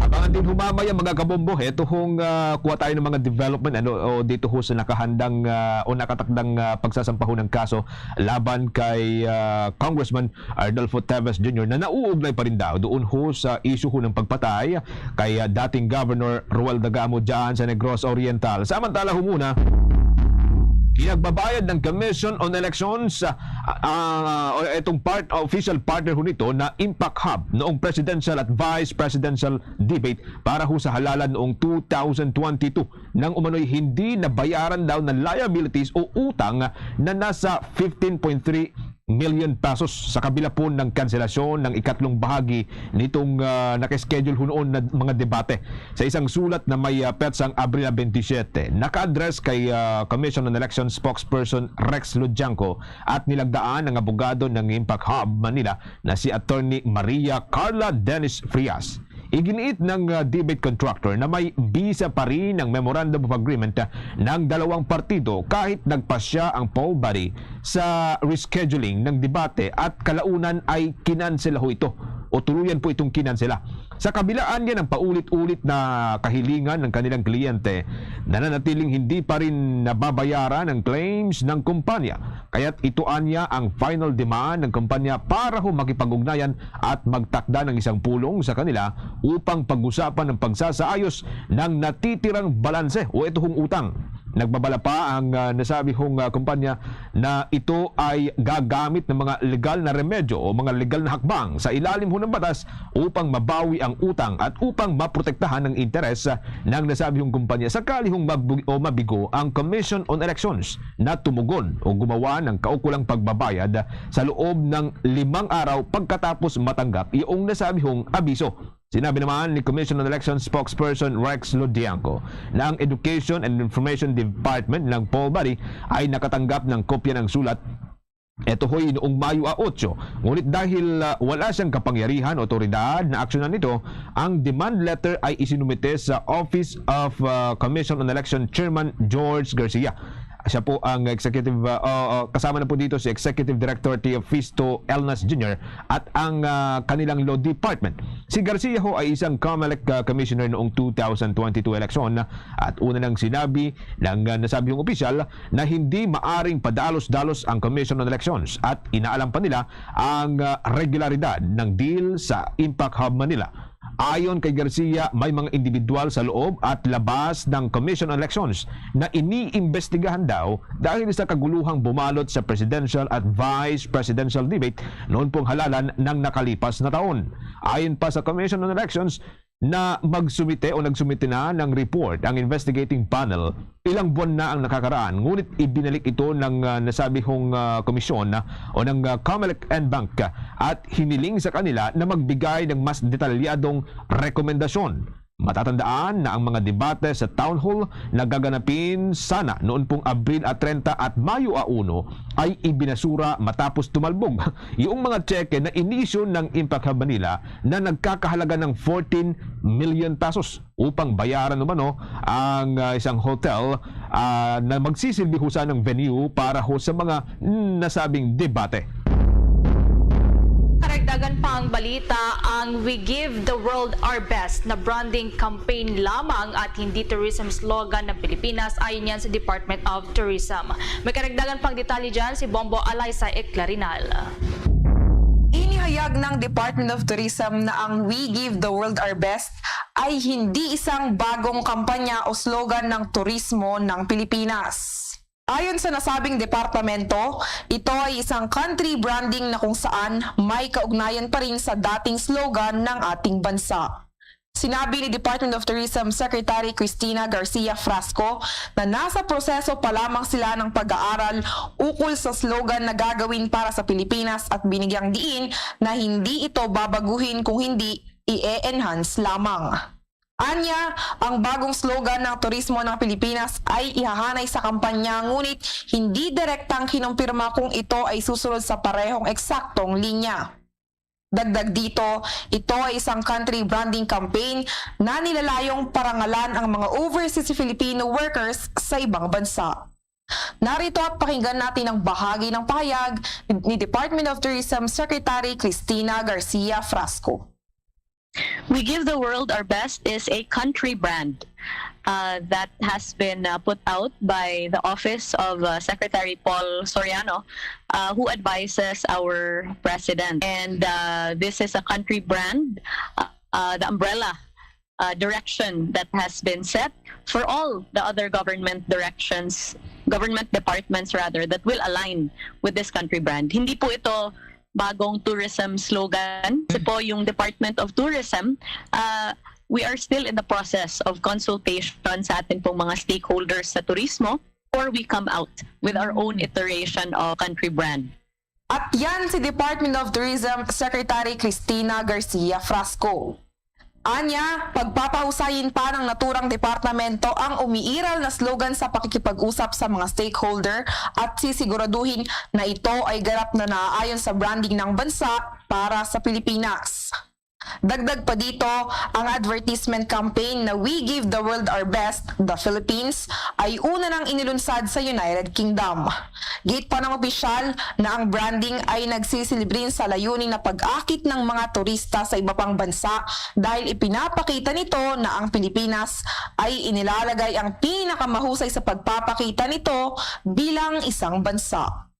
Abangan din humamay ang mga kabombo. Heto hong ah, kuha tayo ng mga development ano, o dito ho sa nakahandang ah, o nakatakdang ah, pagsasampahon ng kaso laban kay ah, Congressman Arnulfo Teves Junior na nauugnay pa rin daw doon ho sa issue ho ng pagpatay kay ah, dating Governor Roel Dagamo dyan sa Negros Oriental. Samantala ho muna, pinagbabayad ng Commission on Elections ah, ah, o itong part, official partner ho nito na Impact Hub noong presidential at vice presidential debate para ho sa halalan noong two thousand twenty-two nang umano'y hindi nabayaran daw na liabilities o utang na nasa fifteen point three million pesos sa kabila po ng kanselasyon ng ikatlong bahagi nitong, ah, naka-schedule hunoon na mga debate. Sa isang sulat na may, ah, petsang Abril twenty-seven, naka-address kay, ah, Commission on Elections spokesperson Rex Ludianco at nilagdaan ng abogado ng Impact Hub Manila na si Attorney Maria Carla Dennis Frias. Iginiit ng, ah, debate contractor na may bisa pa rin ang Memorandum of Agreement, ah, ng dalawang partido kahit nagpasya ang poll body sa rescheduling ng debate at kalaunan ay kinansela ho ito o tuluyan po itong kinansela. Sa kabilaan niya ng paulit-ulit na kahilingan ng kanilang kliyente, nananatiling hindi pa rin nababayaran ang claims ng kumpanya. Kaya't ito anya ang final demand ng kumpanya para ho makipag-ugnayan at magtakda ng isang pulong sa kanila upang pag-usapan ang pagsasaayos ng natitirang balanse o ito hong utang. Nagbabala pa ang, ah, nasabi hong, ah, kumpanya na ito ay gagamit ng mga legal na remedyo o mga legal na hakbang sa ilalim ho ng batas upang mabawi ang utang at upang maprotektahan ang interes, ah, ng nasabi hong kumpanya sakali hong mabug-, o mabigo ang Commission on Elections na tumugon o gumawa ng kaukulang pagbabayad sa loob ng limang araw pagkatapos matanggap iyong nasabi hong abiso. Sinabi naman ni Commission on Elections spokesperson Rex Ludianco na ang Education and Information Department ng poll body ay nakatanggap ng kopya ng sulat. Ito ho'y noong Mayo a otso. Ngunit dahil, ah, wala siyang kapangyarihan o otoridad na aksyonan nito, ang demand letter ay isinumite sa Office of, ah, Commission on Election Chairman George Garcia. Siya po ang executive, ah, ah, ah, kasama na po dito si Executive Director Teofisto Elnas Junior at ang, ah, kanilang Law Department. Si Garcia ho ay isang COMELEC, ah, commissioner noong two thousand twenty-two eleksyon at una nang sinabi ng, ah, nasabihong opisyal na hindi maaring padalos-dalos ang Commission on Elections at inaalam pa nila ang, ah, regularidad ng deal sa Impact Hub Manila. Ayon kay Garcia, may mga individual sa loob at labas ng Commission on Elections na iniimbestigahan daw dahil sa kaguluhang bumalot sa presidential at vice presidential debate noon pong halalan ng nakalipas na taon. Ayon pa sa Commission on Elections, na magsumite o nagsumite na ng report ang investigating panel. Ilang buwan na ang nakakaraan, ngunit ibinalik ito ng, ah, nasabihong, ah, komisyon, ah, o ng, ah, COMELEC en banc, ah, at hiniling sa kanila na magbigay ng mas detalyadong rekomendasyon. Matatandaan na ang mga debate sa Town Hall na gaganapin sana noon pong Abril a treinta at Mayo a uno ay ibinasura matapos tumalbog yung mga tseke na inisyu ng Impact Hub Manila na nagkakahalaga ng fourteen million pesos upang bayaran umano ang, ah, isang hotel, ah, na magsisilbi ho sanang venue para ho sa mga nasabing debate. Karagdagan pa ang balita, ang "We Give the World Our Best" na branding campaign lamang at hindi tourism slogan ng Pilipinas, ayon yan sa Department of Tourism. May karagdagan pang detalye dyan si Bombo Alaysa Eclarinal. Inihayag ng Department of Tourism na ang "We Give the World Our Best" ay hindi isang bagong kampanya o slogan ng turismo ng Pilipinas. Ayon sa nasabing departamento, ito ay isang country branding na kung saan may kaugnayan pa rin sa dating slogan ng ating bansa. Sinabi ni Department of Tourism Secretary Cristina Garcia Frasco na nasa proseso pa lamang sila ng pag-aaral ukol sa slogan na gagawin para sa Pilipinas at binigyang diin na hindi ito babaguhin kung hindi i-enhance lamang. Anya, ang bagong slogan ng turismo ng Pilipinas ay ihahanay sa kampanya, ngunit hindi direktang kinumpirma kung ito ay susunod sa parehong eksaktong linya. Dagdag dito, ito ay isang country branding campaign na nilalayong parangalan ang mga overseas Filipino workers sa ibang bansa. Narito at pakinggan natin ang bahagi ng pahayag ni Department of Tourism Secretary Cristina Garcia Frasco. "We Give the World Our Best" is a country brand, uh, that has been, uh, put out by the office of, uh, Secretary Paul Soriano, uh, who advises our president. And, uh, this is a country brand, uh, uh, the umbrella, uh, direction that has been set for all the other government directions, government departments rather, that will align with this country brand. Hindi po ito bagong tourism slogan. Kasi po yung Department of Tourism, uh, we are still in the process of consultation sa atin pong mga stakeholders sa turismo before we come out with our own iteration of country brand. At yan si Department of Tourism Secretary Cristina Garcia Frasco. Anya, pagpapahusayin pa ng naturang departamento ang umiiral na slogan sa pakikipag-usap sa mga stakeholder at sisiguraduhin na ito ay ganap na naaayon sa branding ng bansa para sa Pilipinas. Dagdag pa dito, ang advertisement campaign na "We Give the World Our Best, the Philippines" ay una nang inilunsad sa United Kingdom. Giit pa ng opisyal na ang branding ay nagsisilibrin sa layunin na pag-akit ng mga turista sa iba pang bansa dahil ipinapakita nito na ang Pilipinas ay inilalagay ang pinakamahusay sa pagpapakita nito bilang isang bansa.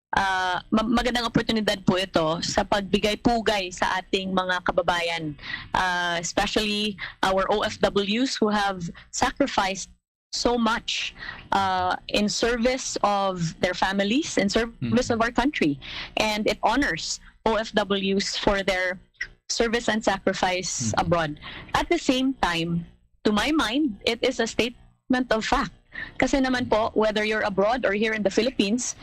Ah, ma- magandang oportunidad po ito sa pagbigay pugay sa ating mga kababayan, ah, especially our O F Ws who have sacrificed so much uh, in service of their families, in service of our country. And it honors O F Ws for their service and sacrifice abroad. At the same time, to my mind, it is a statement of fact. Kasi naman po, whether you're abroad or here in the Philippines,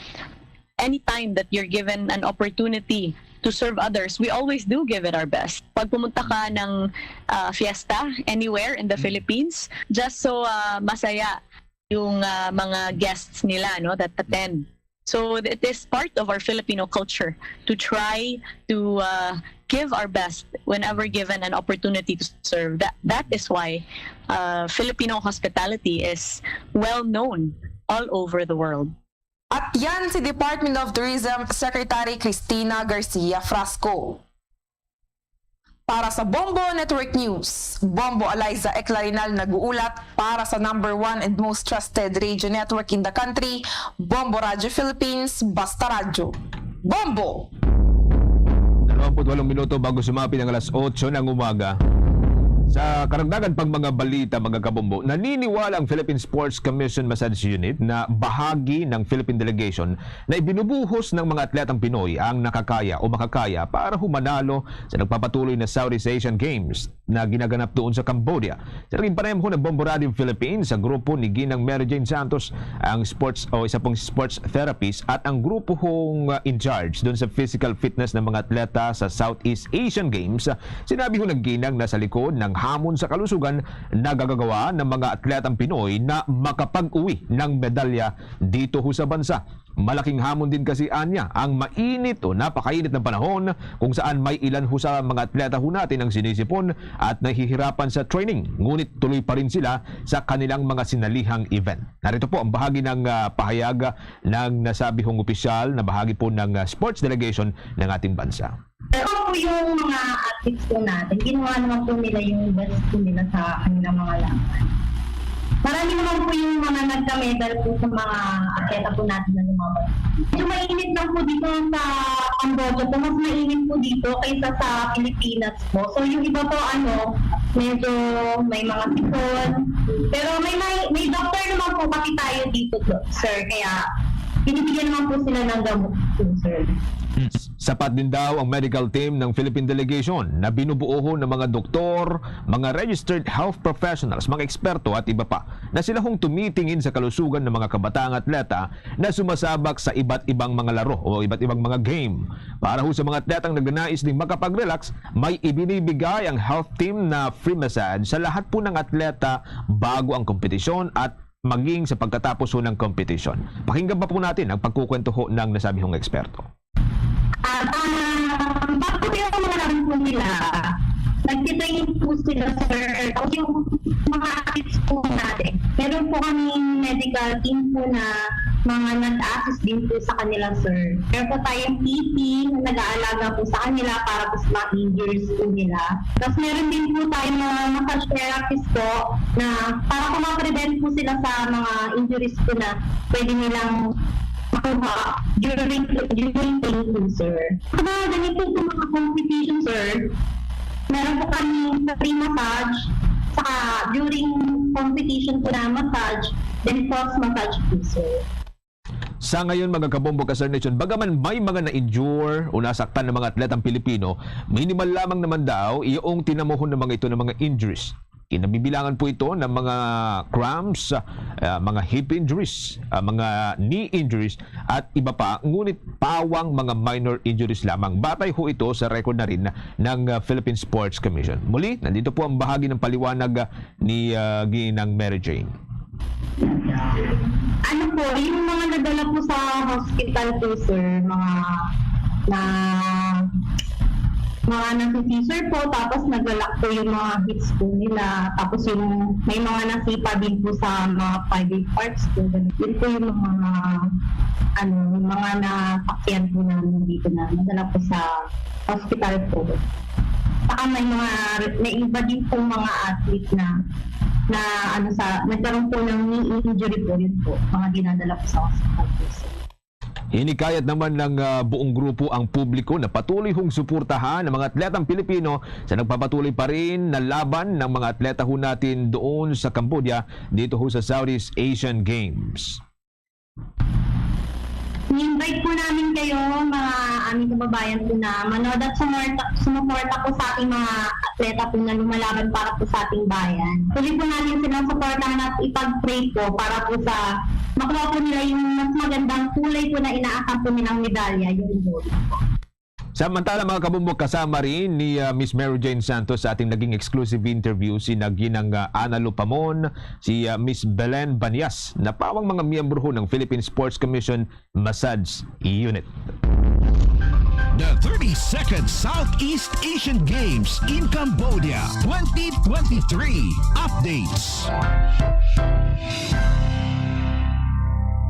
anytime that you're given an opportunity to serve others, we always do give it our best. Pag pumunta ka ng ah, fiesta anywhere in the Philippines, just so ah, masaya yung ah, mga guests nila, no, that attend. So it is part of our Filipino culture to try to uh, give our best whenever given an opportunity to serve. That that is why uh, Filipino hospitality is well known all over the world. At yan si Department of Tourism Secretary Cristina Garcia Frasco. Para sa Bombo Network News, Bombo Eliza Eclarinal nag-uulat para sa number one and most trusted radio network in the country, Bombo Radyo Philippines, Basta Radyo. Bombo! Dalawampu't walong minuto bago sumapit ang alas otso ng umaga. Sa karagdagan pang mga balita, mga kabombo, naniniwala ang Philippine Sports Commission Massage Unit na bahagi ng Philippine Delegation na ibinubuhos ng mga atletang Pinoy ang nakakaya o makakaya para humanalo sa nagpapatuloy na Southeast Asian Games na ginaganap doon sa Cambodia. Sa naging panayam ho ng Bombo Radio Philippines, sa grupo ni Ginang Mary Jane Santos, ang sports o isa pong sports therapist at ang grupo hong uh, in charge doon sa physical fitness ng mga atleta sa Southeast Asian Games, sinabi ho ng Ginang na sa likod ng hamon sa kalusugan, nagagagawa ng mga atletang Pinoy na makapag-uwi ng medalya dito ho sa bansa. Malaking hamon din kasi anya ang mainit o napakainit ng panahon kung saan may ilan ho sa mga atleta ho natin ang sinisipon at nahihirapan sa training, ngunit tuloy pa rin sila sa kanilang mga sinalihang event. Narito po ang bahagi ng ah, pahayag ng nasabihong opisyal na bahagi po ng ah, sports delegation ng ating bansa. Pero po yung mga athletes po natin, ginawa naman po nila yung best po nila sa kanilang mga laban. Marami naman po yung mga nagka-medal po sa mga atleta po natin na lumaban. Medyo mainit lang po dito sa Cambodia po, mas mainit po dito kaysa sa Pilipinas po. So yung iba po ano, medyo may mga sipon. Pero may may, may doctor naman po kasi tayo dito, sir. Kaya binibigyan naman po sila ng gamot po, sir. Sapat din daw ang medical team ng Philippine Delegation na binubuo ng mga doktor, mga registered health professionals, mga eksperto at iba pa na sila hong tumitingin sa kalusugan ng mga kabataang atleta na sumasabak sa iba't ibang mga laro o iba't ibang mga game. Para ho sa mga atletang nagnanais ding makapag-relax, may ibinibigay ang health team na free massage sa lahat po ng atleta bago ang kompetisyon at maging sa pagkatapos ho ng kompetisyon. Pakinggan pa po natin ang pagkukwento ho ng nasabihong eksperto. At um, bago yung mga laro po nila, nagtitraining po sila, sir. Tapos yung mga athletes po natin, meron po kaming medical team po na mga nag-assist din po sa kanila, sir. Meron po tayong P T na nag-aalaga po sa kanila para po sa mga injuries po nila. Tapos meron din po tayong mga massage therapist po na para po ma-prevent po sila sa mga injuries po na pwede nilang makuha during during playing po, sir. Sa mga ganito po mga competition, sir, meron po kami free massage, saka during competition po na massage, then post massage po, sir. Sa ngayon, mga kabombo ka Sir Nation, bagaman may mga na-injure o nasaktan ng mga atletang Pilipino, minimal lamang naman daw iyong tinamuhon ng mga ito ng mga injuries. Kinabibilangan po ito ng mga cramps, ah, mga hip injuries, ah, mga knee injuries, at iba pa, ngunit pawang mga minor injuries lamang. Batay ho ito sa record na rin ng, ah, Philippine Sports Commission. Muli, nandito po ang bahagi ng paliwanag, ah, ni, ah, Ginang Mary Jane. Ano po, yung mga nadala po sa hospital po, sir, mga na mga nasa scissor po, tapos naglalak po yung mga hips po nila, tapos yung may mga nasipa din po sa mga private parts po. Ganun. Yun po yung mga, ano, yung mga nasakyan po namin dito na nadala po sa hospital po. Saka may mga, may iba din po mga athlete na, na ano sa, nagkaroon po ng knee injury po, yun po, mga dinadala po sa hospital po, sir. Hinikayat naman ng, ah, buong grupo ang publiko na patuloy hong suportahan ang mga atletang Pilipino sa nagpapatuloy pa rin na laban ng mga atleta ho natin doon sa Cambodia, dito ho sa Southeast Asian Games. Ni-invite po namin kayo, mga aming kababayan po, na manood at sumorta-, sumuporta po sa ating mga atleta po na lumalaban para po sa ating bayan. Tuloy po natin silang suportahan at ipag-pray po para po sa makuha po nila yung mas magandang kulay po na inaasam po nilang medalya, yung gold po. Samantala, mga kabombo, kasama rin ni, ah, Miss Mary Jane Santos sa ating naging exclusive interview si Naginang, ah, Ana Lupamon, si, ah, Miss Belen Banyas, na pawang mga miyembro ho ng Philippine Sports Commission Massage Unit. The thirty-second Southeast Asian Games in Cambodia twenty twenty-three updates.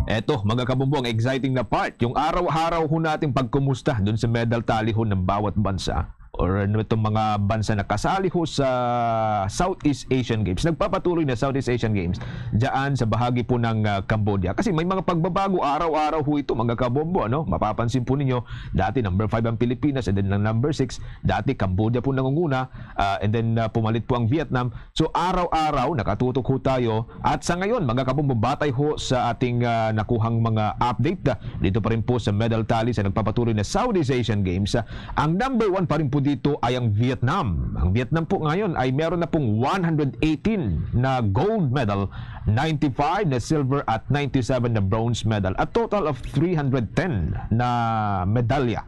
Eto, mga kabombo, ang exciting na part, yung araw-araw ho nating pagkumusta dun sa medal tally ho ng bawat bansa or ano itong mga bansa na kasali ho sa Southeast Asian Games. Nagpapatuloy na Southeast Asian Games dyan sa bahagi po ng, ah, Cambodia. Kasi may mga pagbabago araw-araw ho ito, mga kabombo, ano? Mapapansin po ninyo, dati number five ang Pilipinas and then number six, dati Cambodia po nangunguna, ah, and then, ah, pumalit po ang Vietnam. So, araw-araw nakatutok ho tayo. At sa ngayon, mga kabombo, batay ho sa ating, ah, nakuhang mga update, ah, dito pa rin po sa medal tally sa nagpapatuloy na Southeast Asian Games, ah, ang number one pa rin po dito ay ang Vietnam. Ang Vietnam po ngayon ay meron na pong one hundred eighteen na gold medal, ninety-five na silver at ninety-seven na bronze medal. A total of three hundred ten na medalya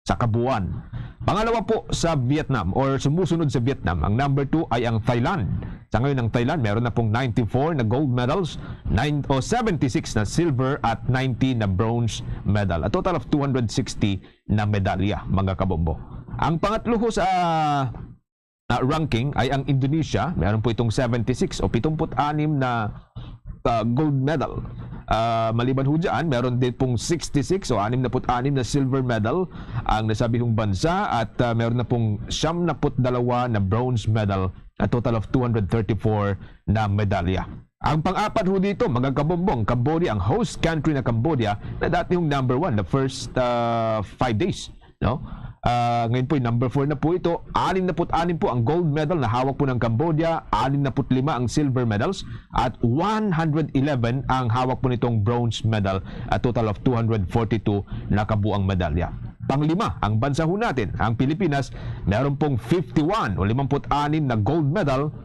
sa kabuuan. Pangalawa po sa Vietnam or sumusunod sa Vietnam, ang number two ay ang Thailand. Sa ngayon, ang Thailand meron na pong ninety-four na gold medals, nine o seventy-six na silver at ninety na bronze medal. A total of two hundred sixty na medalya, mga kabombo. Ang pangatlo ho sa ah, ranking ay ang Indonesia. Meron po itong seventy-six o pitong put anim na, ah, gold medal. Ah, maliban ho dyan, meron din pong sixty-six o anim na put anim na silver medal ang nasabihong bansa at, ah, meron na pong siyam na put dalawa na bronze medal, a total of two hundred thirty-four na medalya. Ang pang-apat ho dito, mga kabombong, Cambodia, ang host country na Cambodia na dati hong number one the first, ah, five days. No? Ah, ngayon po, number four na po ito. Anim na put anim po ang gold medal na hawak po ng Cambodia, anim na put lima ang silver medals, at one hundred eleven ang hawak po nitong bronze medal, at total of two hundred forty-two na kabuang medalya. Panglima, ang bansa ho natin, ang Pilipinas, meron pong fifty-one o limampu't anim na gold medal,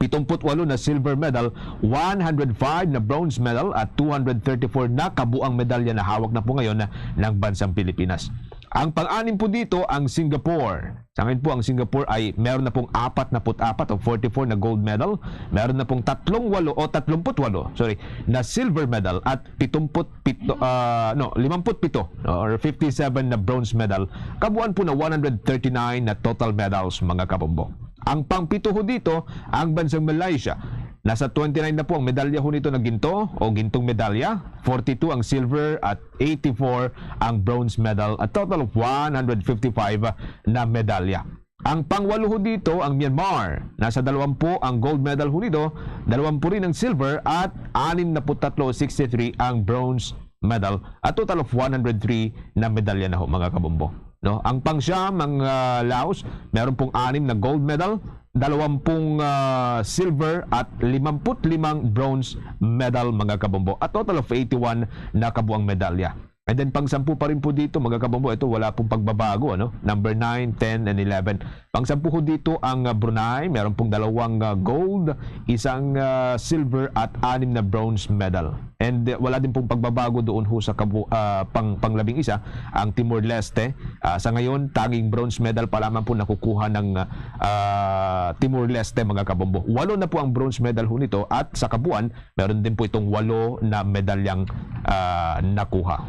pitumput walo na silver medal, one hundred five na bronze medal, at two hundred thirty-four na kabuang medalya na hawak na po ngayon na ng bansang Pilipinas. Ang pang-anim po dito, ang Singapore. Sa ngayon po, ang Singapore ay meron na pong apat na put apat o forty-four na gold medal, meron na pong tatlong walo o tatlong put walo, sorry, na silver medal at pitumput pito, ah, no, limamput pito, no, or fifty-seven na bronze medal. Kabuuan po na one hundred thirty-nine na total medals, mga kabombo. Ang pangpito ho dito, ang bansang Malaysia. Nasa twenty-nine na po ang medalya ho nito na ginto o gintong medalya. Forty-two ang silver at eighty-four ang bronze medal. A total of one hundred fifty-five na medalya. Ang pangwalo ho dito, ang Myanmar. Nasa dalawampu ang gold medal ho nito, dalawampu rin ang silver at anim na put tatlo o sixty-three ang bronze medal. A total of one hundred three na medalya na ho, mga kabombo. No? Ang pangsyam, ang, ah, Laos, meron pong anim na gold medal, dalawampung, ah, silver at limampu't limang bronze medal, mga kabombo. A total of eighty-one na kabuang medalya. And then pang-sampu pa rin po dito, mga kabombo, ito wala pong pagbabago, ano? Number nine, ten, and eleven. Pang-sampu ho dito ang, ah, Brunei, meron pong dalawang, ah, gold, isang, ah, silver at anim na bronze medal. And, eh, wala din pong pagbabago doon ho sa kabu-, ah, pang-, pang-labing-isa, ang Timor-Leste. Ah, sa ngayon, tanging bronze medal pa lamang po nakukuha ng, ah, Timor-Leste, mga kabombo. Walo na po ang bronze medal ho nito at sa kabuuan, meron din po itong walo na medalyang, ah, nakuha.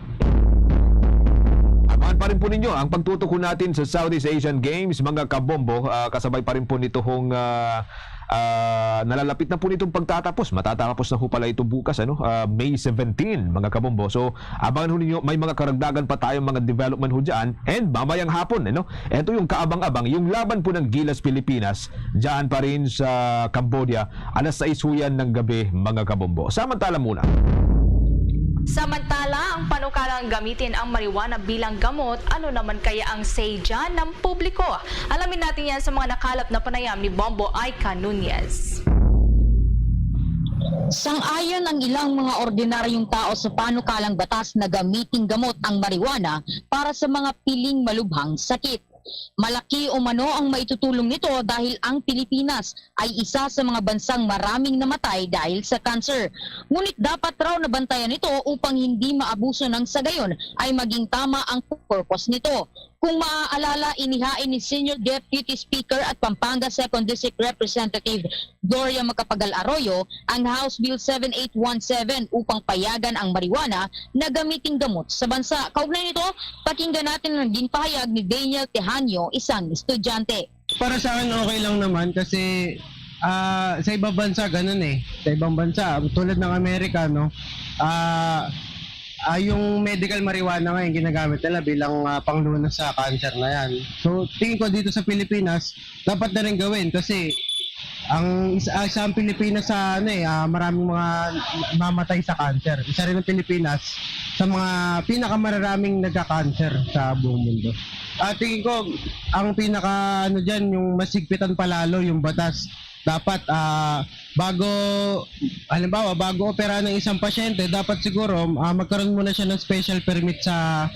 Abangan pa rin po ninyo ang pagtutok ho natin sa Southeast Asian Games, mga kabombo. Ah, kasabay pa rin po nito hong, ah, ah, nalalapit na po nitong pagtatapos. Matatapos na ho pala ito bukas, ano? Ah, May seventeen, mga kabombo. So, abangan ho ninyo, may mga karagdagan pa tayong mga development ho dyan. And mamayang hapon, ano? Ito yung kaabang-abang, yung laban po ng Gilas Pilipinas, dyan pa rin sa Cambodia, alas sais ho yan ng gabi, mga kabombo. Samantala muna. Samantala, ang panukalang gamitin ang marijuana bilang gamot, ano naman kaya ang say dyan ng publiko? Alamin natin yan sa mga nakalap na panayam ni Bombo Aika Nunez. Sang-ayon ang ilang mga ordinaryong tao sa panukalang batas na gamiting gamot ang marijuana para sa mga piling malubhang sakit. Malaki umano ang maitutulong nito dahil ang Pilipinas ay isa sa mga bansang maraming namatay dahil sa cancer. Ngunit dapat raw nabantayan ito upang hindi maabuso nang sa gayon ay maging tama ang purpose nito. Kung maaalala, inihain ni Senior Deputy Speaker at Pampanga Second District Representative Gloria Macapagal Arroyo ang House Bill seven eight one seven upang payagan ang marijuana na gamiting gamot sa bansa. Kaugnay nito, pakinggan natin ang naging pahayag ni Daniel Tejanio, isang estudyante. Para sa akin, okay lang naman kasi, ah, sa ibang bansa, ganun eh. Sa ibang bansa, tulad ng Amerika, no? Ah, ah, yung medical marijuana ngayon, ginagamit nila bilang, ah, panglunas sa cancer na yan. So, tingin ko dito sa Pilipinas, dapat na rin gawin kasi ang isa, ah, isa ang Pilipinas sa, ano eh, ah, maraming mga mamatay sa cancer. Isa rin ang Pilipinas sa mga pinakamararaming nagka-cancer sa buong mundo. Ah, tingin ko, ang pinaka, ano dyan, yung masigpitan palalo yung batas. Dapat, ah, bago, halimbawa, bago operahan ng isang pasyente, dapat siguro, ah, magkaroon muna siya ng special permit sa,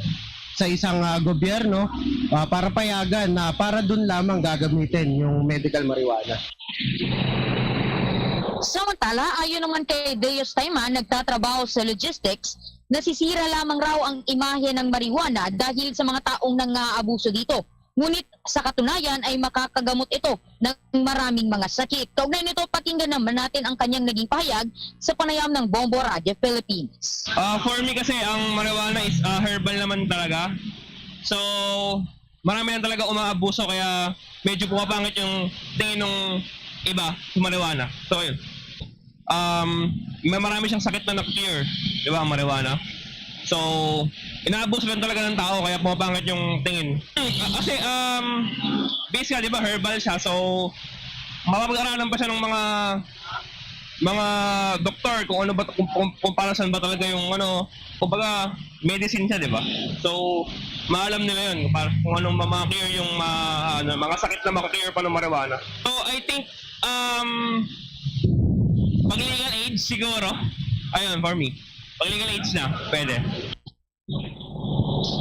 sa isang, ah, gobyerno, ah, para payagan na para dun lamang gagamitin yung medical marijuana. Samantala, ayon naman kay Deus Taiman, nagtatrabaho sa logistics, nasisira lamang raw ang imahe ng marijuana dahil sa mga taong nangaabuso dito. Ngunit sa katunayan ay makakagamot ito ng maraming mga sakit. Kaugnay nito, pakinggan naman natin ang kanyang naging pahayag sa panayam ng Bombo Radio Philippines. Ah, for me kasi, ang marijuana is, ah, herbal naman talaga. So, marami lang talaga umaabuso, kaya medyo pumapangit yung tingin ng iba sa marijuana. So, yun. Um, may marami siyang sakit na na-cure, di ba, ang marijuana? So, inaabuso lang talaga ng tao, kaya pumapangit yung tingin. Ah, kasi, um, basically, di ba, herbal siya, so, mapapag-aralan pa siya ng mga, mga doktor kung ano ba, kung, kung, kung para saan ba talaga yung, ano, kumbaga, medicine siya, di ba? So, maalam nila yun, para kung anong ma-, ma-cure yung ma-, ano, mga sakit na ma-cure pa ng marijuana. So, I think, um, pag legal age siguro, ayun, for me. Pag legal age na, pwede.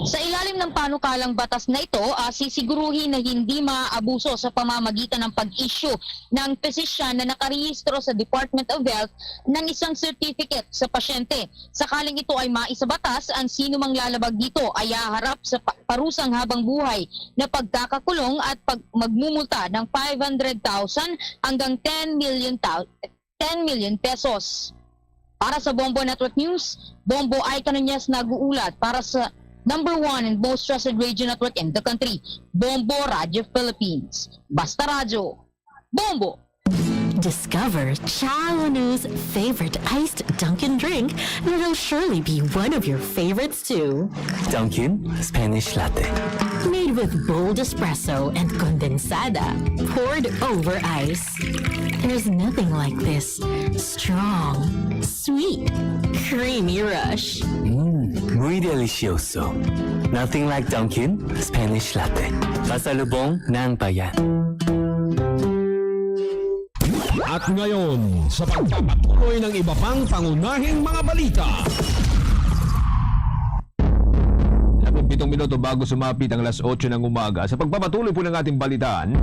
Sa ilalim ng panukalang batas na ito, ah, sisiguruhin na hindi maaabuso sa pamamagitan ng pag-issue ng pisisyan na nakarehistro sa Department of Health ng isang certificate sa pasyente. Sakaling ito ay maisabatas, ang sinumang lalabag dito ay haharap sa pa-, parusang habang buhay na pagkakakulong at pag-, magmumulta ng five hundred thousand hanggang ten million ta-, ten million pesos. Para sa Bombo Network News, Bombo Ay Canonias nag-uulat para sa number one and most trusted radio network in the country, Bombo Radio Philippines. Basta Radyo, Bombo! Discover Chaonu's favorite iced Dunkin' drink, and it'll surely be one of your favorites too. Dunkin' Spanish Latte. Made with bold espresso and condensada, poured over ice. There's nothing like this strong, sweet, creamy rush. Mm, muy delicioso. Nothing like Dunkin' Spanish Latte. Pasalubong ng bayan. At ngayon, sa pagpapatuloy ng iba pang pangunahing mga balita. minuto bago sumapit ang alas otso ng umaga. Sa pagpapatuloy po ng ating balitaan,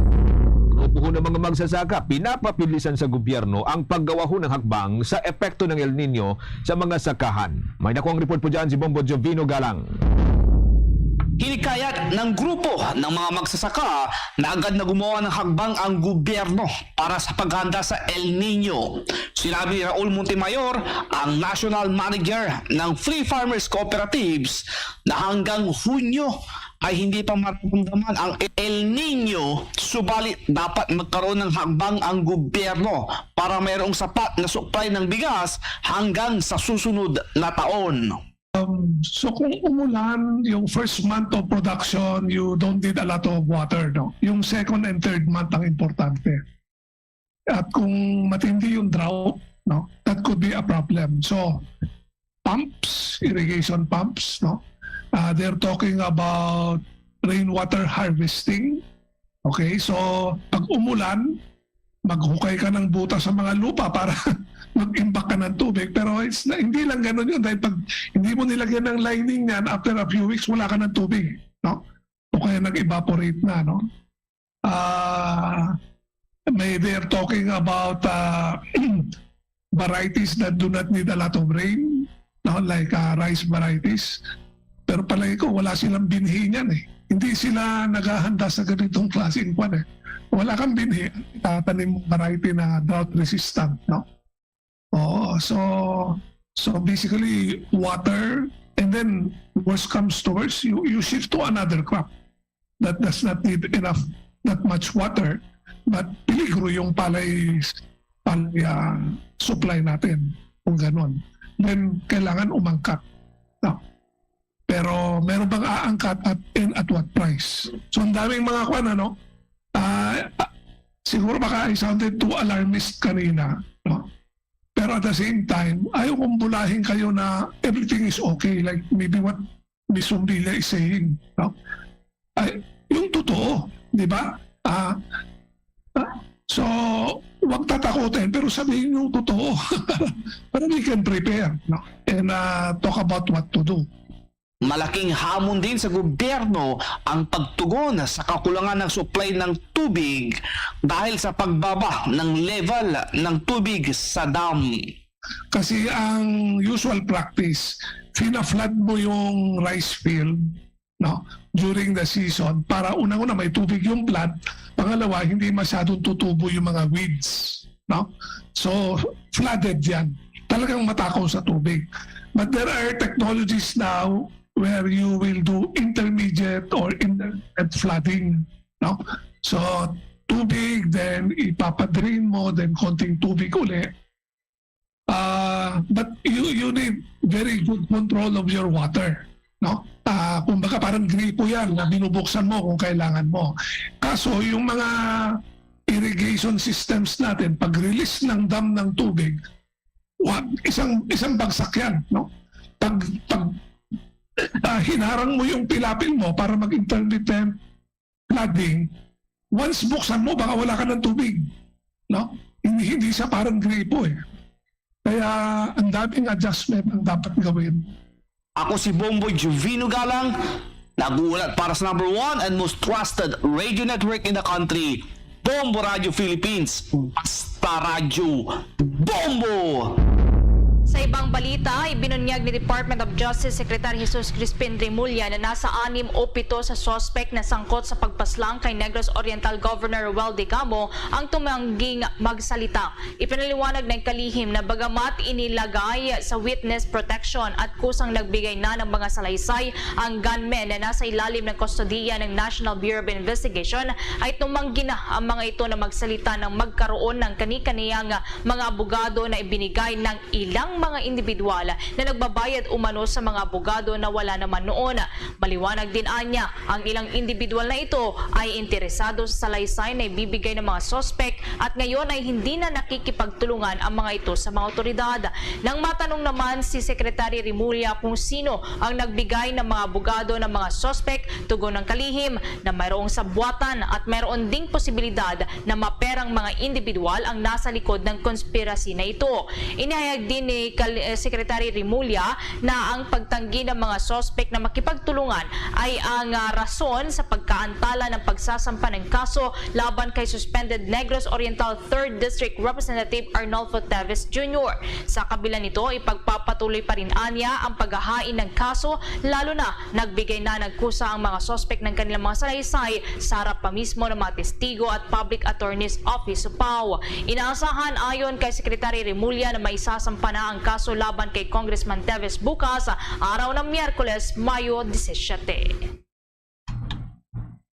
grupo ng mga magsasaka, pinapabilisan sa gobyerno ang paggawa ho ng hakbang sa epekto ng El Nino sa mga sakahan. May nakuha ang report po dyan si Bombo Jovino Galang. Hinikayat ng grupo ng mga magsasaka na agad na gumawa ng hakbang ang gobyerno para sa paghanda sa El Nino. Sinabi ni Raul Montemayor, ang national manager ng Free Farmers Cooperatives, na hanggang Hunyo ay hindi pa mararamdaman ang El Nino, subalit dapat magkaroon ng hakbang ang gobyerno para mayroong sapat na supply ng bigas hanggang sa susunod na taon. Um, so kung umulan, yung first month of production, you don't need a lot of water, no? Yung second and third month ang importante. At kung matindi yung drought, no, that could be a problem. So, pumps, irrigation pumps, no? Uh, they're talking about rainwater harvesting. Okay, so pag umulan, maghukay ka ng butas sa mga lupa para mag-imbak ka ng tubig. Pero it's na, hindi lang ganun yun. Dahil pag hindi mo nilagyan ng lining niyan, after a few weeks, wala ka ng tubig. No? O kaya nag-evaporate na. No? Uh, may they're talking about uh, varieties that do not need a lot of rain, no? Like uh, rice varieties. Pero palagi ko, wala silang binhi niyan eh. Hindi sila naghahanda sa ganitong klaseng kwan eh. Wala kang binhi, tatanim mong variety na drought resistant, no? Oo, so so basically water, and then worst comes to worst, you you shift to another crop that does not need enough, that much water, but peligro yung palay, palay ah, supply natin kung ganon. Then kailangan umangkat. No? Pero meron bang aangkat at, and at what price? So ang daming mga kwan, ano? Ah, ah, siguro baka I sounded too alarmist kanina, no? Pero at the same time, ayaw kong bulahin kayo na everything is okay, like maybe what Miss Umbilia is saying, no? Ay, yung totoo, di ba? Ah, ah, so, huwag tatakutin, pero sabihin yung totoo para, para we can prepare, no? And uh, talk about what to do. Malaking hamon din sa gobyerno ang pagtugon sa kakulangan ng supply ng tubig dahil sa pagbaba ng level ng tubig sa dam. Kasi ang usual practice, fina-flood mo yung rice field, no, during the season para unang-una may tubig yung plant, pangalawa hindi masyadong tutubo yung mga weeds, no? So flooded yan. Talagang matakaw sa tubig. But there are technologies now where you will do intermediate or intermittent flooding, no? So tubig, then ipapadrain mo, then konting tubig uli. Uh, but you you need very good control of your water, no? Uh, kumbaga parang gripo yan na binubuksan mo kung kailangan mo. Kaso yung mga irrigation systems natin, pag-release ng dam ng tubig, wag, isang isang bagsak yan, no? Pag pag uh, hinarang mo yung pilapil mo para mag-intermittent flooding, once buksan mo, baka wala ka ng tubig. No? Hindi, hindi siya parang gripo eh. Kaya ang daming adjustment ang dapat gawin. Ako si Bomboy Juvino Galang, nag-uulat para sa number one and most trusted radio network in the country, Bombo Radio Philippines. Basta Radyo Bombo! Sa ibang balita, ibinunyag ni Department of Justice Secretary Jesus Crispin Remulla na nasa anim o pito sa suspect na sangkot sa pagpaslang kay Negros Oriental Governor Roel Dicamo ang tumangging magsalita. Ipinaliwanag ng kalihim na bagamat inilagay sa witness protection at kusang nagbigay na ng mga salaysay ang gunmen na nasa ilalim ng kustodiya ng National Bureau of Investigation, ay tumanggi na ang mga ito na magsalita nang magkaroon ng kani-kaniyang mga abogado na ibinigay ng ilang mga individual na nagbabayad umano sa mga abogado na wala naman noon. Maliwanag din anya, ang ilang individual na ito ay interesado sa salaysay na ibibigay ng mga suspek at ngayon ay hindi na nakikipagtulungan ang mga ito sa mga otoridad. Nang matanong naman si Secretary Remulla kung sino ang nagbigay ng mga abogado ng mga suspek, tugon ng kalihim na mayroong sabwatan at mayroon ding posibilidad na maperang mga individual ang nasa likod ng konspirasya na ito. Inihayag din ni Kal-, eh, Secretary Remulla na ang pagtanggi ng mga suspek na makipagtulungan ay ang, ah, rason sa pagkaantala ng pagsasampa ng kaso laban kay suspended Negros Oriental Third District Representative Arnolfo Teves Junior. Sa kabila nito, ipagpapatuloy pa rin anya ang paghahain ng kaso, lalo na nagbigay na ng kusa ang mga suspek ng kanilang mga salaysay sa harap pa mismo ng mga testigo at public attorney's office sa Pau. Inaasahan, ayon kay Secretary Remulla, na maisasampa na ang kaso laban kay Congressman Teves bukas, araw ng Miyerkules, Mayo disisiete.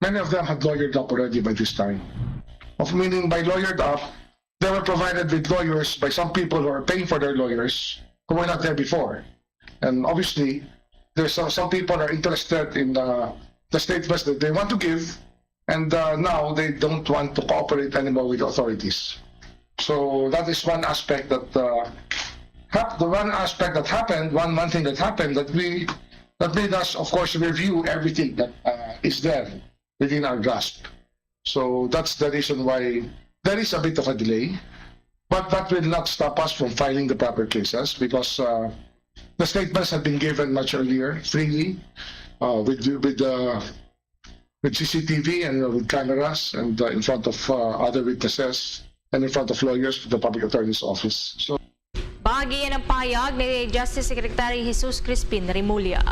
Many of them had lawyered up already by this time. Of meaning by lawyered up, they were provided with lawyers by some people who are paying for their lawyers who were not there before. And obviously, there's some, some people are interested in the, the statements that they want to give, and uh, now they don't want to cooperate anymore with the authorities. So that is one aspect that uh, hap- the one aspect that happened, one one thing that happened that we that made us, of course, review everything that uh, is there within our grasp. So that's the reason why there is a bit of a delay, but that will not stop us from filing the proper cases because uh, the statements have been given much earlier, freely, uh, with with uh, with C C T V and uh, with cameras and uh, in front of uh, other witnesses and in front of lawyers with the public attorney's office. So Bahagi yan ang pahayag ni Justice Secretary Jesus Crispin Remulla.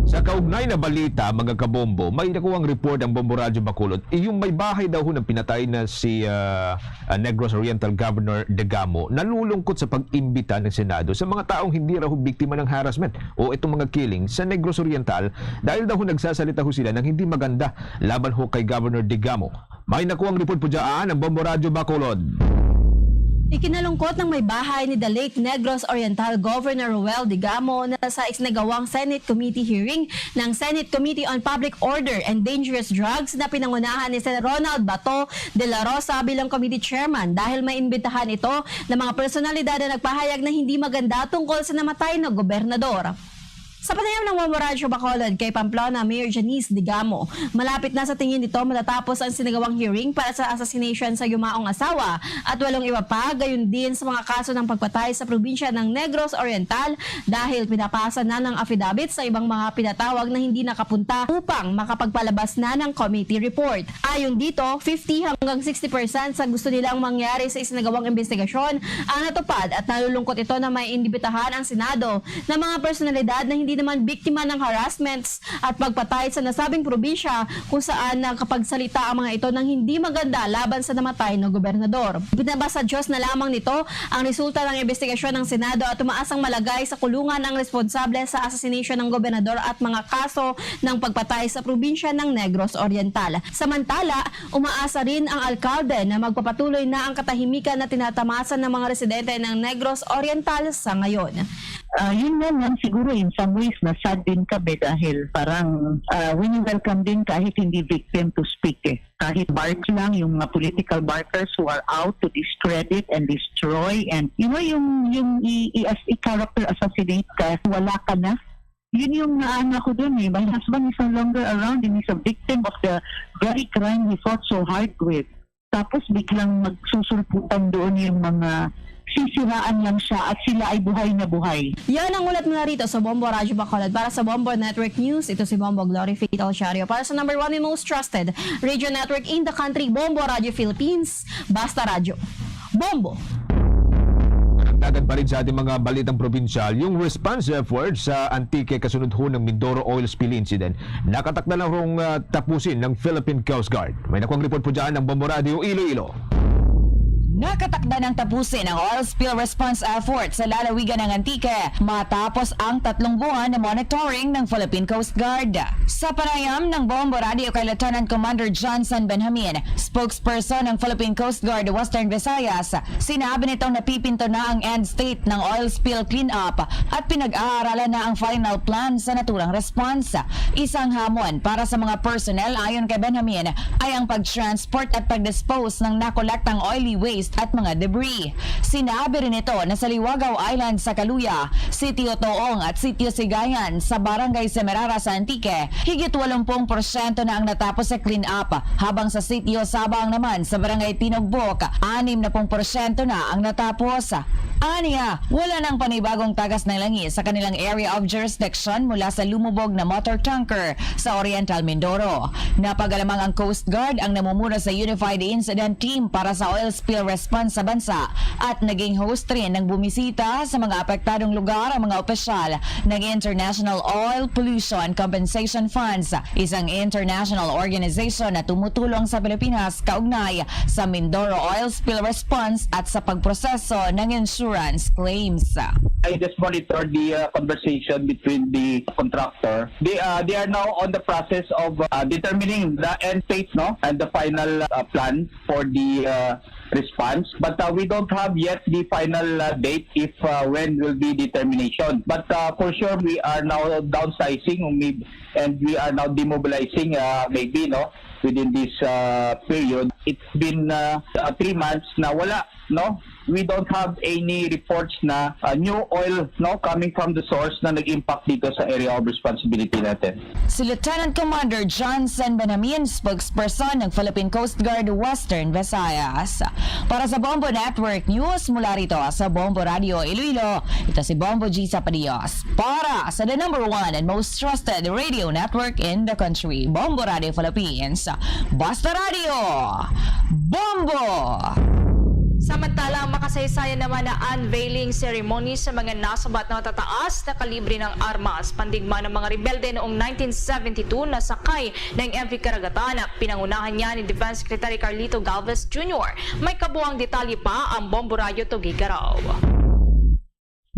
Sa kaugnay na balita, mga kabombo, may nakuhang report ang Bombo Radyo Bacolod. Yung may bahay daw ho ng pinatay na si ah, ah, Negros Oriental Governor Degamo nalulungkot sa pag-imbita ng Senado sa mga taong hindi raw biktima ng harassment o itong mga killing sa Negros Oriental dahil daw ho nagsasalita ho sila ng hindi maganda laban ho kay Governor Degamo. May nakuhang report po dyan ang Bombo Radyo Bacolod. Ikinalungkot ng may bahay ni the late Negros Oriental Governor Roel Digamo na sa isinagawang Senate Committee hearing ng Senate Committee on Public Order and Dangerous Drugs na pinangunahan ni Sen Ronald Bato de la Rosa bilang committee chairman dahil may imbitahan ito ng mga personalidad na nagpahayag na hindi maganda tungkol sa namatay na gobernador. Sa panayam ng Bombo Radyo Bacolod kay Pamplona Mayor Janice Digamo, malapit na sa tingin nito matatapos ang sinagawang hearing para sa assassination sa yumaong asawa at walong iba pa, gayon din sa mga kaso ng pagpatay sa probinsya ng Negros Oriental dahil pinapasa na ng affidavit sa ibang mga pinatawag na hindi nakapunta upang makapagpalabas na ng committee report. Ayon dito, fifty hanggang sixty percent sa gusto nilang mangyari sa isinagawang investigasyon ang natupad at nalulungkot ito na may inibitahan ang Senado ng mga personalidad na hindi naman biktima ng harassments at pagpatay sa nasabing probinsya kung saan nakapagsalita ang mga ito ng hindi maganda laban sa namatay na gobernador. Pinabasa Diyos na lamang nito ang resulta ng investigasyon ng Senado at tumaas ang malagay sa kulungan ang responsable sa assassination ng gobernador at mga kaso ng pagpatay sa probinsya ng Negros Oriental. Samantala, umaasa rin ang alkalde na magpapatuloy na ang katahimikan na tinatamasan ng mga residente ng Negros Oriental sa ngayon. Ah, yun nga lang, siguro in some ways, na-sad din kami dahil parang ah, wini-welcome din kahit hindi victim to speak eh. Kahit bark lang, yung mga political barkers who are out to discredit and destroy and, you know, yung, yung i, i, as i-character assassinate ka, wala ka na. Yun yung naano ako dun eh. My husband is no longer around and he's a victim of the very crime he fought so hard with. Tapos biglang magsusulputan doon yung mga sisiraan lang siya at sila ay buhay na buhay. Yan ang ulat mula rito sa Bombo Radyo Bacolod. Para sa Bombo Network News, ito si Bombo Glory Faith Alciario. Para sa number one and most trusted radio network in the country, Bombo Radyo Philippines. Basta Radyo. Bombo! Dagdag pa rin sa ating mga balitang probinsyal, yung response effort sa Antique kasunod ho ng Mindoro oil spill incident, nakatakda lang rong ah, tapusin ng Philippine Coast Guard. May nakuhang report po dyan ng Bombo Radio Iloilo. Nakatakda ng tapusin ang oil spill response effort sa lalawigan ng Antique matapos ang tatlong buwan na monitoring ng Philippine Coast Guard. Sa panayam ng Bombo Radio kay Lieutenant Commander Johnson Benjamin, spokesperson ng Philippine Coast Guard Western Visayas, sinabi nitong napipinto na ang end state ng oil spill cleanup at pinag-aaralan na ang final plan sa naturang response. Isang hamon para sa mga personnel ayon kay Benjamin ay ang pag-transport at pag-dispose ng nakolektang oily waste at mga debris. Sinabi rin nito na sa Liwagaw Island sa Caluya, Sitio Toong at Sitio Sigayan sa Barangay Semerara sa Antique, higit walumpung porsyento na ang natapos sa clean-up, habang sa Sitio Sabang naman sa Barangay Tinugbok, anim na pung porsyento na ang natapos. Aniya, wala nang panibagong tagas ng langis sa kanilang area of jurisdiction mula sa lumubog na motor tanker sa Oriental Mindoro. Napagalamang ang Coast Guard, ang namumuna sa Unified Incident Team para sa Oil Spill Response sa bansa, at naging host rin ng bumisita sa mga apektadong lugar ang mga opisyal ng International Oil Pollution Compensation Funds, isang international organization na tumutulong sa Pilipinas kaugnay sa Mindoro Oil Spill Response at sa pagproseso ng insurance claims. I just monitor the uh, conversation between the contractor. They uh, they are now on the process of uh, determining the end state, no, and the final uh, plan for the uh, response. But uh, we don't have yet the final uh, date if uh, when will be determination. But uh, for sure, we are now downsizing, umi- and we are now demobilizing uh, maybe, no, within this uh, period. It's been uh, uh, three months na wala, no? We don't have any reports na uh, new oil, no, coming from the source na nag-impact dito sa area of responsibility natin. Si Lieutenant Commander Johnson Benjamin, spokesperson ng Philippine Coast Guard Western Visayas. Para sa Bombo Network News, mula rito sa Bombo Radio Iloilo, ito si Bombo G Sapadios. Para sa the number one and most trusted radio network in the country, Bombo Radio Philippines. Basta Radio, Bombo! Samantala, ang makasaysayan naman na unveiling ceremony sa mga nasabat na matataas na kalibre ng armas pandigma ng mga rebelde noong nineteen seventy-two na sakay ng M V Karagatan. Pinangunahan niya ni Defense Secretary Carlito Galvez Junior. May kabuang detalye pa ang Bombo Radyo Tugigaraw.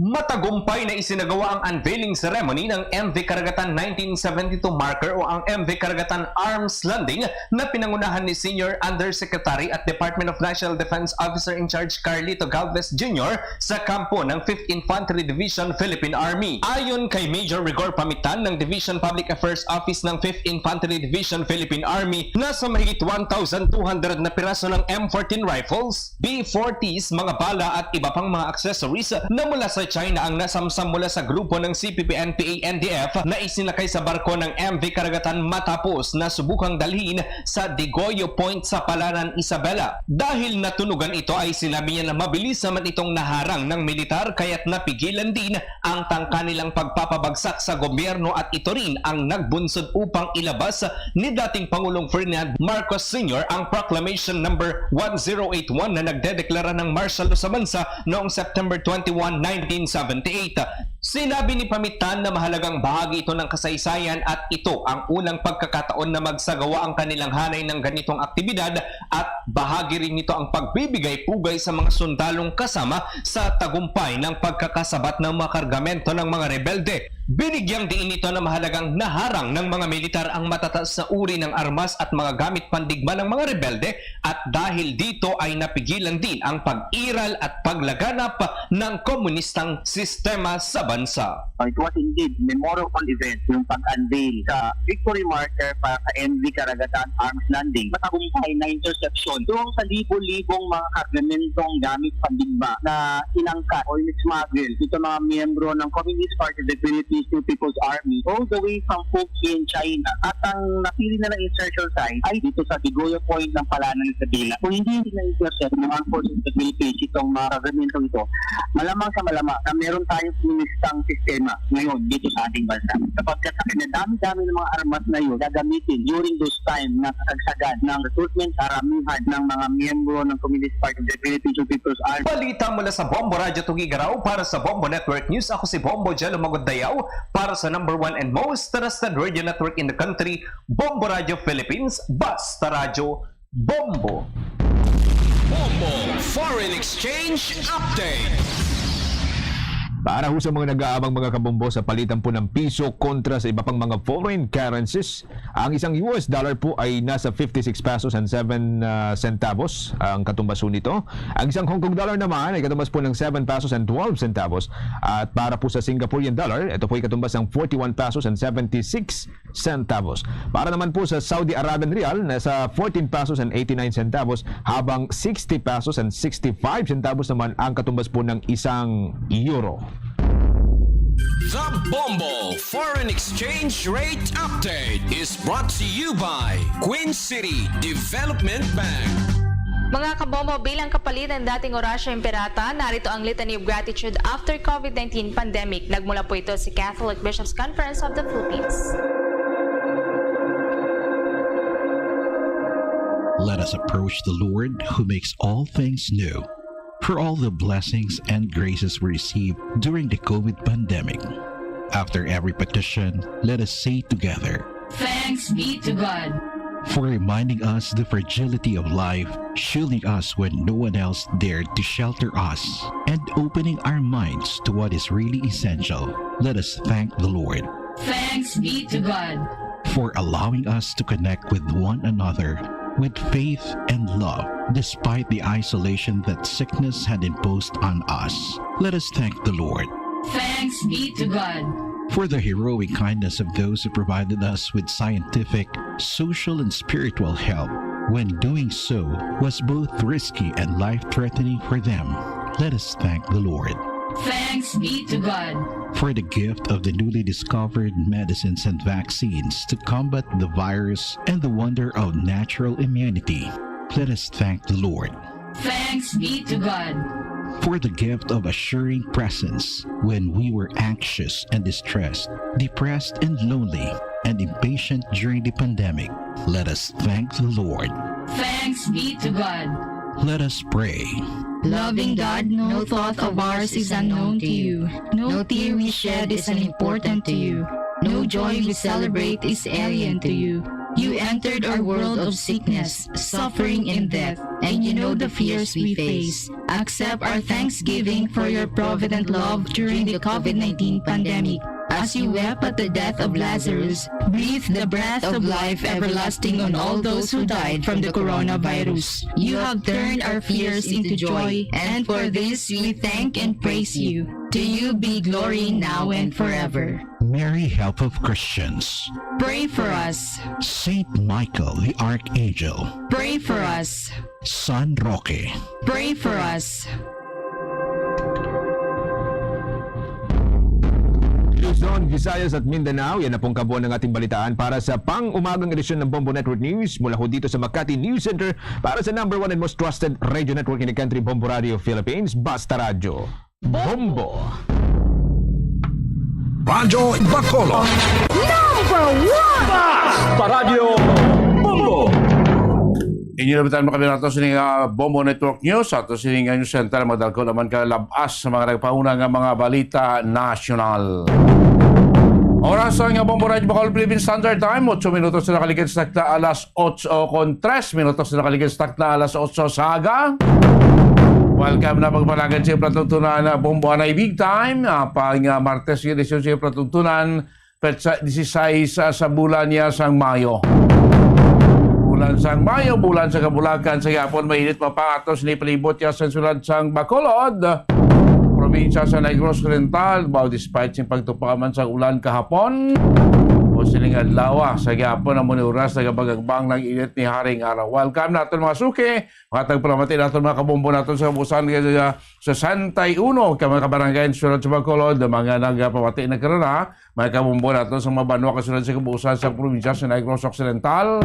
Matagumpay na isinagawa ang unveiling ceremony ng M V Karagatan nineteen seventy-two marker o ang M V Karagatan Arms Landing na pinangunahan ni Senior Undersecretary at Department of National Defense Officer in Charge Carlito Galvez Junior sa kampo ng Fifth Infantry Division Philippine Army. Ayon kay Major Rigor Pamitan ng Division Public Affairs Office ng Fifth Infantry Division Philippine Army, nasa mahigit one thousand two hundred na piraso ng M fourteen rifles, B forties, mga bala at iba pang mga accessories na mula sa China ang nasamsam mula sa grupo ng C P P N P A N D F na isinakay sa barko ng M V Karagatan matapos na subukang dalhin sa Digoyo Point sa Palanan, Isabela. Dahil natunugan ito ay sinabi niya na mabilis naman itong naharang ng militar kaya't napigilan din ang tangka nilang pagpapabagsak sa gobyerno at ito rin ang nagbunsod upang ilabas ni dating Pangulong Ferdinand Marcos Senior ang Proclamation Number one zero eight one na nagdedeklara ng martial law sa bansa noong September twenty-one, nineteen seventy-eight. Sinabi ni Pamitan na mahalagang bahagi ito ng kasaysayan at ito ang unang pagkakataon na magsagawa ang kanilang hanay ng ganitong aktibidad at bahagi rin nito ang pagbibigay pugay sa mga sundalong kasama sa tagumpay ng pagkakasabat ng mga kargamento ng mga rebelde. Binigyang diin nito na mahalagang naharang ng mga militar ang matataas na uri ng armas at mga gamit pandigma ng mga rebelde at dahil dito ay napigilan din ang pag-iral at paglaganap ng komunistang sistema sa bansa. It was indeed memorable event yung pag-unveil sa victory marker para sa M V Karagatan Arms Landing. Matagumpay na interception doon sa libo-libong mga kargamentong gamit pandigma na inangkat o in-smuggle dito mga miyembro ng Communist Party of the Philippines, New People's Army, all the way from Fukien, China. At ang napili na ng insertion site ay dito sa Digoyo Point ng Palanan, Isabela. Kung hindi na-intercept ng Armed Forces of the Philippines itong mga kargamentong ito, malamang sa malamang na meron tayong komunistang sistema ngayon dito sa ating bansa. Sapagkat sa kinadami-dami ng mga armas na yun gagamitin during those time na kasagsagan ng recruitment, karamihan ng mga miyembro ng Communist Party of the Philippines o People's Army. Balita mula sa Bombo Radyo Tugigaraw para sa Bombo Network News. Ako si Bombo Jello Magod Dayaw para sa number one and most trusted radio network in the country, Bombo Radyo Philippines, Basta Radyo, Bombo. Bombo Foreign Exchange Update. Para ho sa mga nag-aabang, mga kabombo, sa palitan po ng piso kontra sa iba pang mga foreign currencies, ang isang U S dollar po ay nasa fifty-six pesos and seven, ah, centavos ang katumbas ho nito. Ang isang Hong Kong dollar naman ay katumbas po ng seven pesos and twelve centavos. At para po sa Singaporean dollar, ito po ay katumbas ng forty-one pesos and seventy-six centavos. Para naman po sa Saudi Arabian rial, nasa fourteen pesos and eighty-nine centavos, habang sixty pesos and sixty-five centavos naman ang katumbas po ng isang euro. The Bombo Foreign Exchange Rate Update is brought to you by Queen City Development Bank. Mga kabombo, bilang kapalit ng dating Orasyo Imperata, narito ang Litany of Gratitude after COVID nineteen pandemic. Nagmula po ito sa Catholic Bishops' Conference of the Philippines. Let us approach the Lord who makes all things new, for all the blessings and graces we received during the COVID pandemic. After every petition, let us say together, Thanks be to God. For reminding us the fragility of life, shielding us when no one else dared to shelter us, and opening our minds to what is really essential. Let us thank the Lord. Thanks be to God. For allowing us to connect with one another with faith and love, despite the isolation that sickness had imposed on us. Let us thank the Lord. Thanks be to God. For the heroic kindness of those who provided us with scientific, social, and spiritual help, when doing so was both risky and life threatening for them. Let us thank the Lord. Thanks be to God. For the gift of the newly discovered medicines and vaccines to combat the virus and the wonder of natural immunity. Let us thank the Lord. Thanks be to God. For the gift of assuring presence when we were anxious and distressed, depressed and lonely, and impatient during the pandemic. Let us thank the Lord. Thanks be to God. Let us pray. Loving God, no thought of ours is unknown to you. No tear we shed is unimportant to you. No joy we celebrate is alien to you. You entered our world of sickness, suffering, and death, and you know the fears we face. Accept our thanksgiving for your provident love during the COVID nineteen pandemic. As you wept at the death of Lazarus, breathe the breath of life everlasting on all those who died from the coronavirus. You have turned our fears into joy, and for this we thank and praise you. To you be glory now and forever. Mary, help of Christians, Pray for us. Saint Michael the Archangel, Pray for us. San Roque, Pray for us. Luzon, Visayas at Mindanao, yan na pong kabuuan ng ating balitaan para sa pang-umagang edisyon ng Bombo Network News mula ho dito sa Makati News Center para sa number one and most trusted radio network in the country, Bombo Radio Philippines, Basta Radyo. Bombo! Radyo Bacolod. Number one! Basta Radyo Bombo. Inyo na bitan makabinato sini nga Bombo Network News. Ato sini nga News Center, magdalko naman ka labas sa mga nagpauna nga mga balita nasyonal. Oras nga Bombo Radyo Bacolod Philippine Standard Time, otso minutos na nakaligid sa takna alas otso con tres minutos na nakaligid sa takna alas otso sa aga. Welcome na pagpalagad sa pagtuntunan na Bombo Anay Big Time. Ah, pang, ah, Martes, edisyon sa pagtuntunan, petsa dieciséis, ah, sa bulan niya sang Mayo. Bulan sang Mayo, bulan sa kabulakan, sa gihapon mainit mapangatos ni palibot niya sa sulod sang Bacolod, probinsya sa Negros Oriental. Bao despite sing pagtupa man sa ulan kahapon o sining adlaw, ah, sa gihapon amo ni oras nagabagagbang ng init ni Haring Araw. Welcome naton mga suki, mga tagpalamati naton, mga kabombo naton sa kabuusan kay sa sesenta y uno ka mga kabarangay sulod sa Bacolod, mga nagapamati na karon, ha, mga kabombo naton sa mga banwa kasulod sa kabuusan sa probinsya sa Negros Occidental.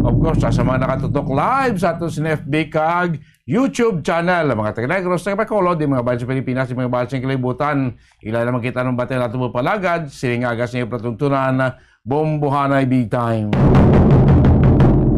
Of course, sa, sa mga nakatutok live sa aton sa F B kag YouTube channel, mga taga Negros, taga Bacolod, di mga bayan sa Pilipinas, di mga bayan sa kalibutan, ila naman kita ng batay nato mo palagad, sining aga sa inyo pagtuntunan, Bombohanay Big Time.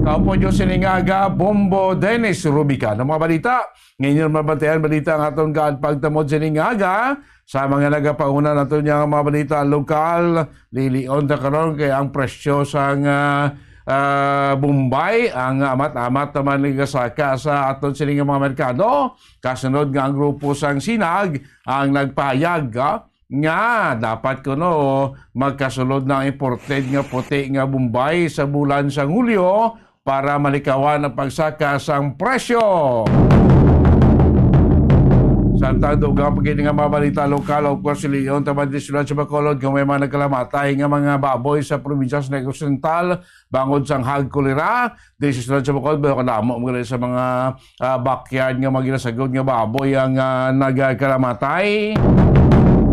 Kaupo nyo sining aga, Bombo Dennis Rubica. Ang mga balita, ngayon naman bantayan, balita ang aton gaan pagtamod sining aga. Sa mga nagapauna nato niya nga mga balita lokal, lilion ta karon kay ang presyo sang, ah, ah, Bombay ang amat-amat naman nagasaka sa aton sini nga mga merkado. Kasunod nga ang grupo sang Sinag ang nagpahayag, ah, nga dapat kuno magkasulod na ang imported nga puti nga Bombay sa bulan sang Hulyo para malikawan ang pagsaka sang presyo. Samtang dugang pa gid nga mga balita lokal, of course, siliyon ta man diri sa Bacolod nga may mga nagkalamatay nga mga baboy sa probinsya sa Negros Oriental bangod sang hog cholera. Diri sa Bacolod, pero kadamo mo sa mga, ah, backyard nga mga ginasagod nga baboy ang, ah, nagkalamatay.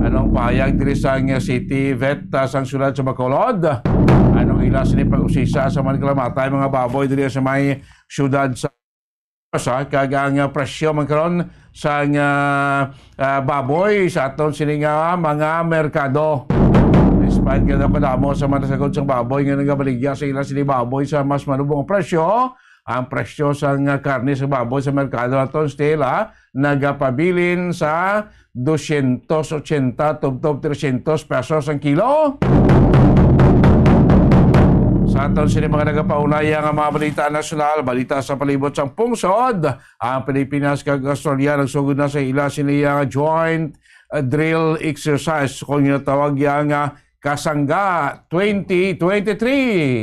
Anong pahayag diri sa, ah, city vet, ah, sang siyudad sa Bacolod? Anong ila sini pag-usisa sa mga nagkalamatay mga baboy diri sa may siyudad sa, sa kag ang, ah, presyo man karon sa, ah, ah, baboy sa aton sini nga mga merkado? Despite nga daw kadamo sa mga nasagod sang baboy nga nagabaligya sa ila sini baboy sa mas malubong nga presyo, ang presyo sang karne sa baboy sa merkado naton still, ah, nagapabilin sa dosyentos ochenta tubtob tresyentos pesos ang kilo. Sa aton sini mga nagapaunaya nga mga balita nasyonal, balita sa palibot sang pungsod, ang Pilipinas kag Australia nagsugod na sa ila sini nga joint, ah, drill exercise kung ginatawag yang, ah, Kasangga twenty twenty-three.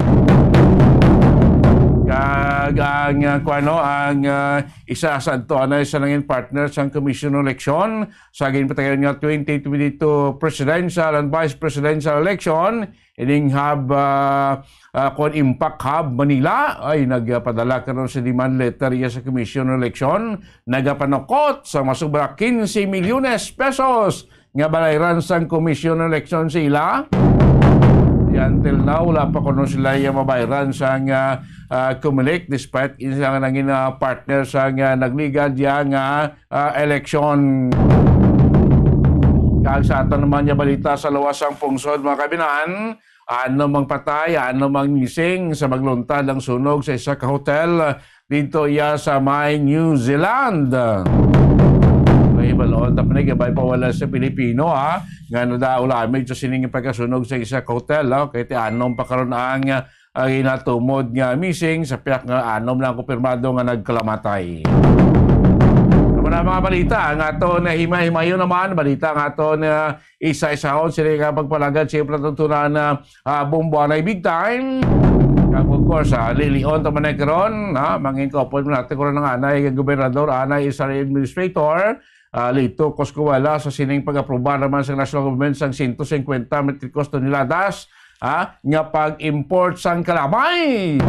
Kag ang, ah, kuwano, ang, ah, isa sa adto anay sa nangin partner sang Commission on Election sa ginpatayon nga twenty twenty-two presidential and vice presidential election, ining hub, ah, ah, kon Impact Hub Manila, ay nagpadala karon sa demand letter iya sa Commission on Election, nagapanukot sa masobra quince milyones pesos nga balayran sang Commission on Election sa ila. Di until now, wala pa kuno sila iya mabayran sang, ah, ah, Comelec, despite isa nga nangin, ah, partner sang, ah, nagligad iya nga, ah, eleksyon. Kag sa aton naman nga balita sa luwas sang pungsod, mga kabinan, ano mang patay, ano mang missing sa magluntad ang sunog sa isa ka hotel dito iya sa may New Zealand. May balon, tapos na gabay pa wala sa Pilipino, ha, nga nadaulamig sa sining pagkasunog sa isa ka hotel, ha, kay ti anom pa karon ang, ah, ginatumod nga missing, sa piyak nga anom lang kumpirmado nga nagkalamatay. Amo na mga balita nga aton himay-himayon naman, balita nga aton, ah, isa-isahon sila nga pagpalagad sa iyang palatuntunan na, ah, bombo anay big time. Kag of course, ah, lilion ta man ay karon, ha, mangin kaupod mo natin karon ang anay nga gobernador, anay Israel administrator, ah, Lito Coscuela sa sining pag-aprobar naman sa national government sang sento singkwenta metric toneladas, ah, nga pag-import sang kalamay.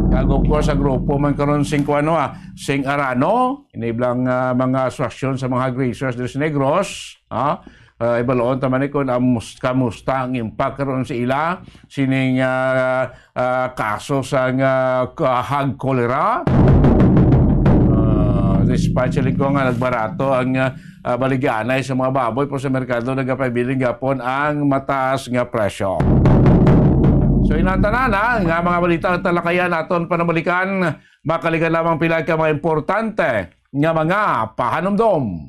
Kag of course, ang grupo man karon sing kuwano, ah, sing Arano, iniblang, ah, mga asosasyon sa mga grazers diri sa Negros, ah, ah, ibaloon ta man ni kung amus-, kamusta ang impact karon sa ila sining, ah, ah, kaso sang, ah, ka-, hog cholera. Ah, especially kung nga nagbarato ang, ah, ah, baligyanay sa mga baboy, pero sa merkado nagapabiling gapon ang mataas nga presyo. So, inang tanan, ah, nga mga balita ang talakayan naton panumalikan, makalikan lamang pila ka mga importante nga mga pahanumdom.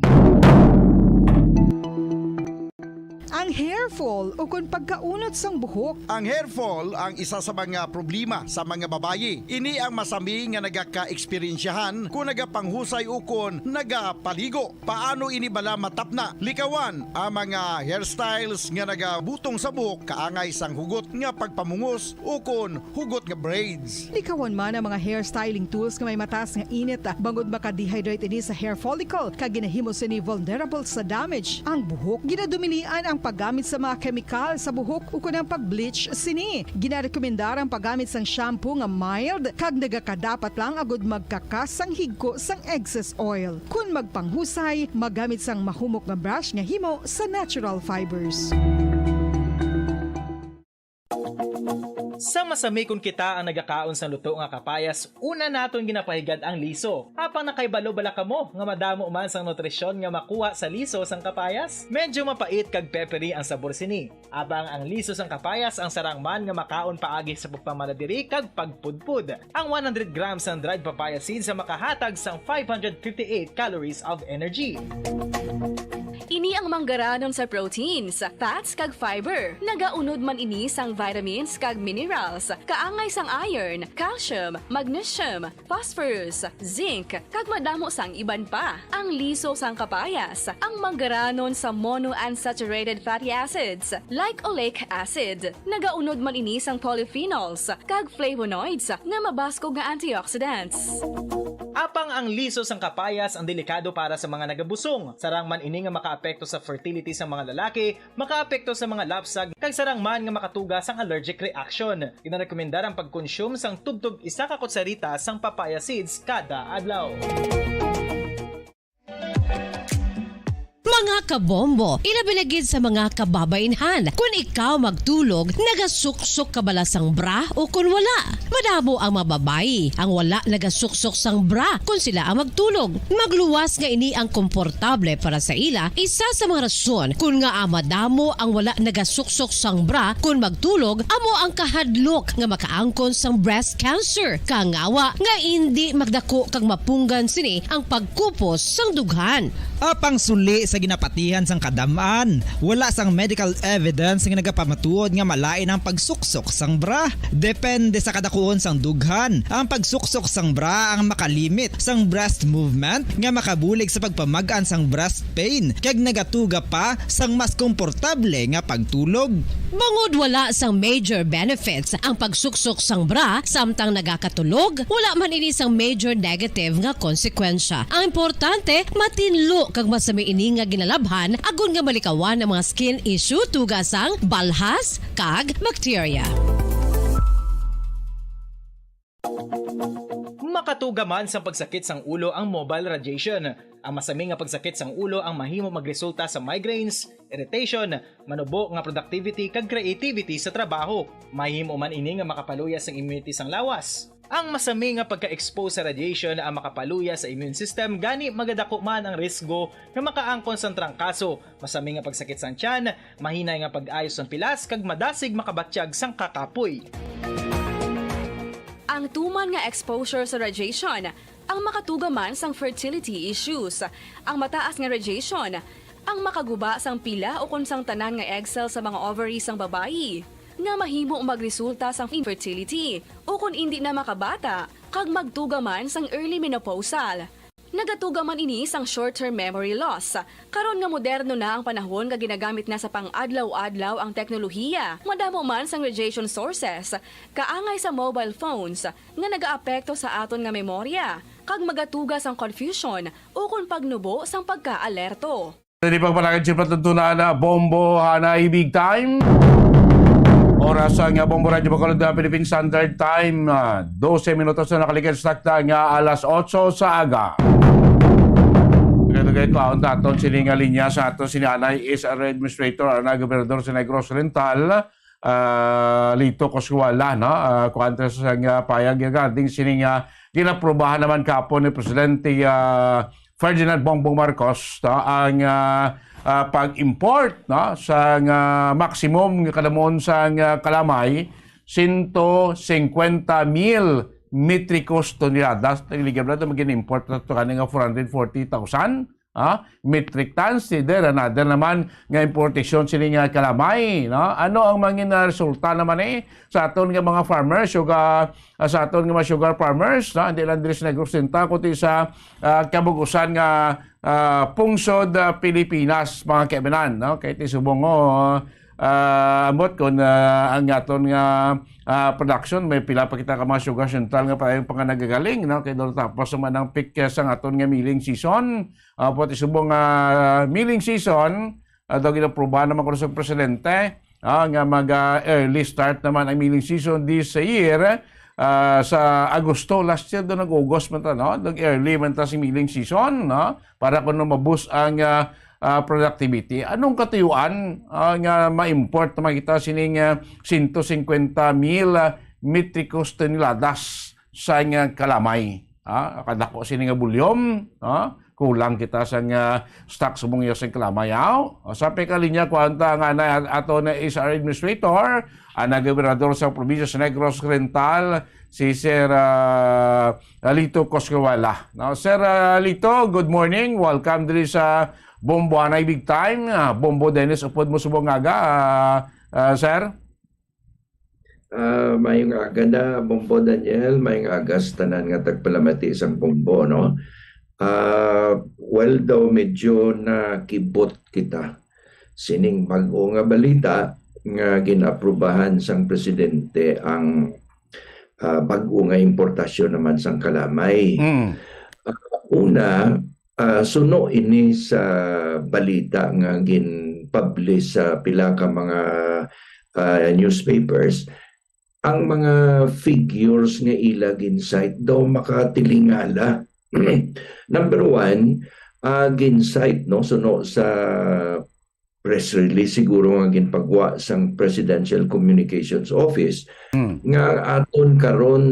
Ang hair fall ukon pagkaunot sang buhok. Ang hair fall ang isa sa mga problema sa mga babayi. Ini ang masami nga nagaka-eksperyensyahan kung nagapanghusay ukon nagapaligo. Paano ini bala matapna? Likawan ang mga hairstyles nga nagabutong sa buhok kaangay sang hugot nga pagpamungos ukon hugot nga braids. Likawan man ang mga hair styling tools nga may mataas nga init, bangod maka-dehydrate ini sa hair follicle, kag ginahimo sini vulnerable sa damage ang buhok. Ginadumilian ang paggamit sa mga kemikal sa buhok ukon ang pag-bleach sini. Ginarekomendar ang paggamit sang shampoo nga mild kag nagakadapat lang agud magkakas sang higko sang excess oil. Kon magpanghusay, magamit sang mahumok nga brush nga himo sa natural fibers. Sa masami, kon kita ang nagakaon sang luto nga kapayas, una naton ginapahigad ang liso. Apang nakahibalo bala kamo nga madamo man sang nutrisyon nga makuha sa liso sang kapayas? Medyo mapait kag peppery ang sabor sini. Apang ang liso sang kapayas ang sarang man nga makaon paagi sa pagpamanadiri kag pagpudpod. Ang one hundred grams sang dried papaya seeds ang makahatag sang five hundred fifty-eight calories of energy. Ini ang Manggaranon sa proteins, fats, kag fiber. Nagaunod man ini sang vitamins kag minerals, kaangay sang iron, calcium, magnesium, phosphorus, zinc, kag madamo sang iban pa. Ang liso sang kapayas, ang manggaranon sa monounsaturated fatty acids, like oleic acid. Nagaunod man ini sang polyphenols kag flavonoids nga mabaskog nga antioxidants. Apang ang liso sang kapayas ang delikado para sa mga nagabusong. Sarang man ini nga makaapekto sa fertility sang mga lalaki, makaapekto sa mga lapsag, kag sarang man nga makatuga sang allergic reaction. Ginarekomendar ang pagkonsume sang tubtob isa ka kutsarita sang papaya seeds kada adlaw. Mga kabombo, ilabi na gid sa mga kababainhan, kun ikaw magtulog, nagasuksok ka bala sang bra o kun wala? Madamo ang mga babayi ang wala nagasuksok sang bra kun sila ang magtulog. Magluwas nga ini ang komportable para sa ila, isa sa mga rason kun ngaa madamo ang wala nagasuksok sang bra kun magtulog amo ang kahadlok nga makaangkon sang breast cancer, kangawa nga indi magdako kag mapunggan sini ang pagkupos sang dughan. Apang suli sa ginapatihan sang kadam-an, wala sang medical evidence nga nagapamatuod nga malain ang pagsuksok sang bra. Depende sa kadakuon sang dughan, ang pagsuksok sang bra ang makalimit sang breast movement nga makabulig sa pagpamag-an sang breast pain kag nagatuga pa sang mas komportable nga pagtulog. Bangod wala sang major benefits ang pagsuksok sang bra samtang nagakatulog, wala man ini sang major negative nga konsekwensya. Ang importante, matinlo kag masami ini nga ginalabhan agod nga malikawan ang mga skin issue tuga sang balhas kag bakterya. Makatuga man sang pagsakit sang ulo ang mobile radiation. Ang masami nga pagsakit sang ulo ang mahimo magresulta sa migraines, irritation, manubo nga productivity kag creativity sa trabaho. Mahimo man ini nga makapaluya sang immunity sang lawas. Ang masami nga pagka-expose sa radiation ang makapaluya sa immune system, gani magadako man ang risgo nga makaangkon sang trangkaso, masami nga pagsakit sang tiyan, mahinay nga pag-ayo sang pilas, kag madasig makabatyag sang kakapoy. Ang tuman nga exposure sa radiation ang makatuga man sang fertility issues. Ang mataas nga radiation ang makaguba sang pila ukon sang tanan nga egg cell sa mga ovary sang babayi, nga mahimo magresulta sang infertility ukon indi na makabata kag magtuga man sang early menopausal. Nagatuga man ini sang short-term memory loss. Karon nga moderno na ang panahon nga ginagamit na sa pang-adlaw-adlaw ang teknolohiya, madamo man sang radiation sources, kaangay sa mobile phones, nga nagaapekto sa aton nga memorya, kag magatuga sang confusion ukon pagnubo sang pagkaalerto. Diri pagpalagad siyempre tuntunan na Bombo Hanay Big Time. Oras nga Bombo Radyo Bacolod na Philippine Standard Time, ah, dose minutos na nakalikid sa takta nga alas otso sa aga. Kaya kaon ta aton sini nga linya sa aton sini anay S R administrator, anay gobernador sa Negros Oriental, ah, Lito Coscuala, no? Ah, kuwan ta sa nga payag regarding sini nga ginaprobahan naman kapon ni Presidente, ah, Ferdinand Bongbong Marcos, no, ang, ah, ah, pag-import, no, sa nga maximum nga kadamon sa nga kalamay, sento singkwenta mil metrikos toneladas. Nagligyab na ito, mag-import na ito kani nga four hundred forty thousand, ah, metric tons. Either another naman nga importasyon sini nga kalamay, no? Ano ang mangin resulta naman eh sa aton nga mga farmers, sugar, ah, sa aton nga mga sugar farmers, no? Hindi lang diri sa Negros Oriental, kundi sa, ah, kabug-usan nga, ah, pungsod, ah, Pilipinas, mga kaibanan, no? Kay ti subong, oh, ah, ambot kung, ah, ang aton nga, ah, production, may pila pa kita ka mga sugar central nga pa, pa nga nagagaling, no? Kay doon tapos naman ang peak, ah, sa aton nga milling season. Ah, pati subong, ah, milling season, ah, daw ginaprobahan naman ko sa presidente, ah, nga mag, ah, early start naman ang milling season this year, ah, sa Agosto. Last year, doon nag-August man ta, no? Nag-early man ta si milling season, no? Para kuno mabus ang, ah, ah, productivity. Anong katuyuan, ah, nga ma-import naman kita sining, ah, sento singkwenta mil, ah, metrikos toneladas sa nga kalamay? Ah, kadako sini nga volume, ah, kulang kita sa nga stock subong iya sa kalamay, aw. O, sa pagkalinya, kuwanta nga na ato na S R administrator, ang gobernador sa probinsya sa Negros Oriental, si Sir, ah, Lito Coscuala. No, Sir, ah, Lito, good morning. Welcome diri sa Bombo anay big time, ah, Bombo Dennis, upod mo subong nga aga, ah, ah, sir? Ah, mayong aga na, Bombo Daniel, mayong aga sa tanan nga tagpalamati sang Bombo, no? Ah, well, daw medyo nakibot kita sining bag-o nga balita nga gin-aprubahan sang presidente ang, ah, bag-o nga importasyon naman sang kalamay. Mm. Ah, una, ah, suno ini sa balita nga gin-publish sa pila ka mga, ah, newspapers. Ang mga figures nga ila gin-cite daw makatilingala. Number one, ah, gin-cite, no, suno sa press release siguro nga ginpagwa sang Presidential Communications Office, mm, nga aton karon,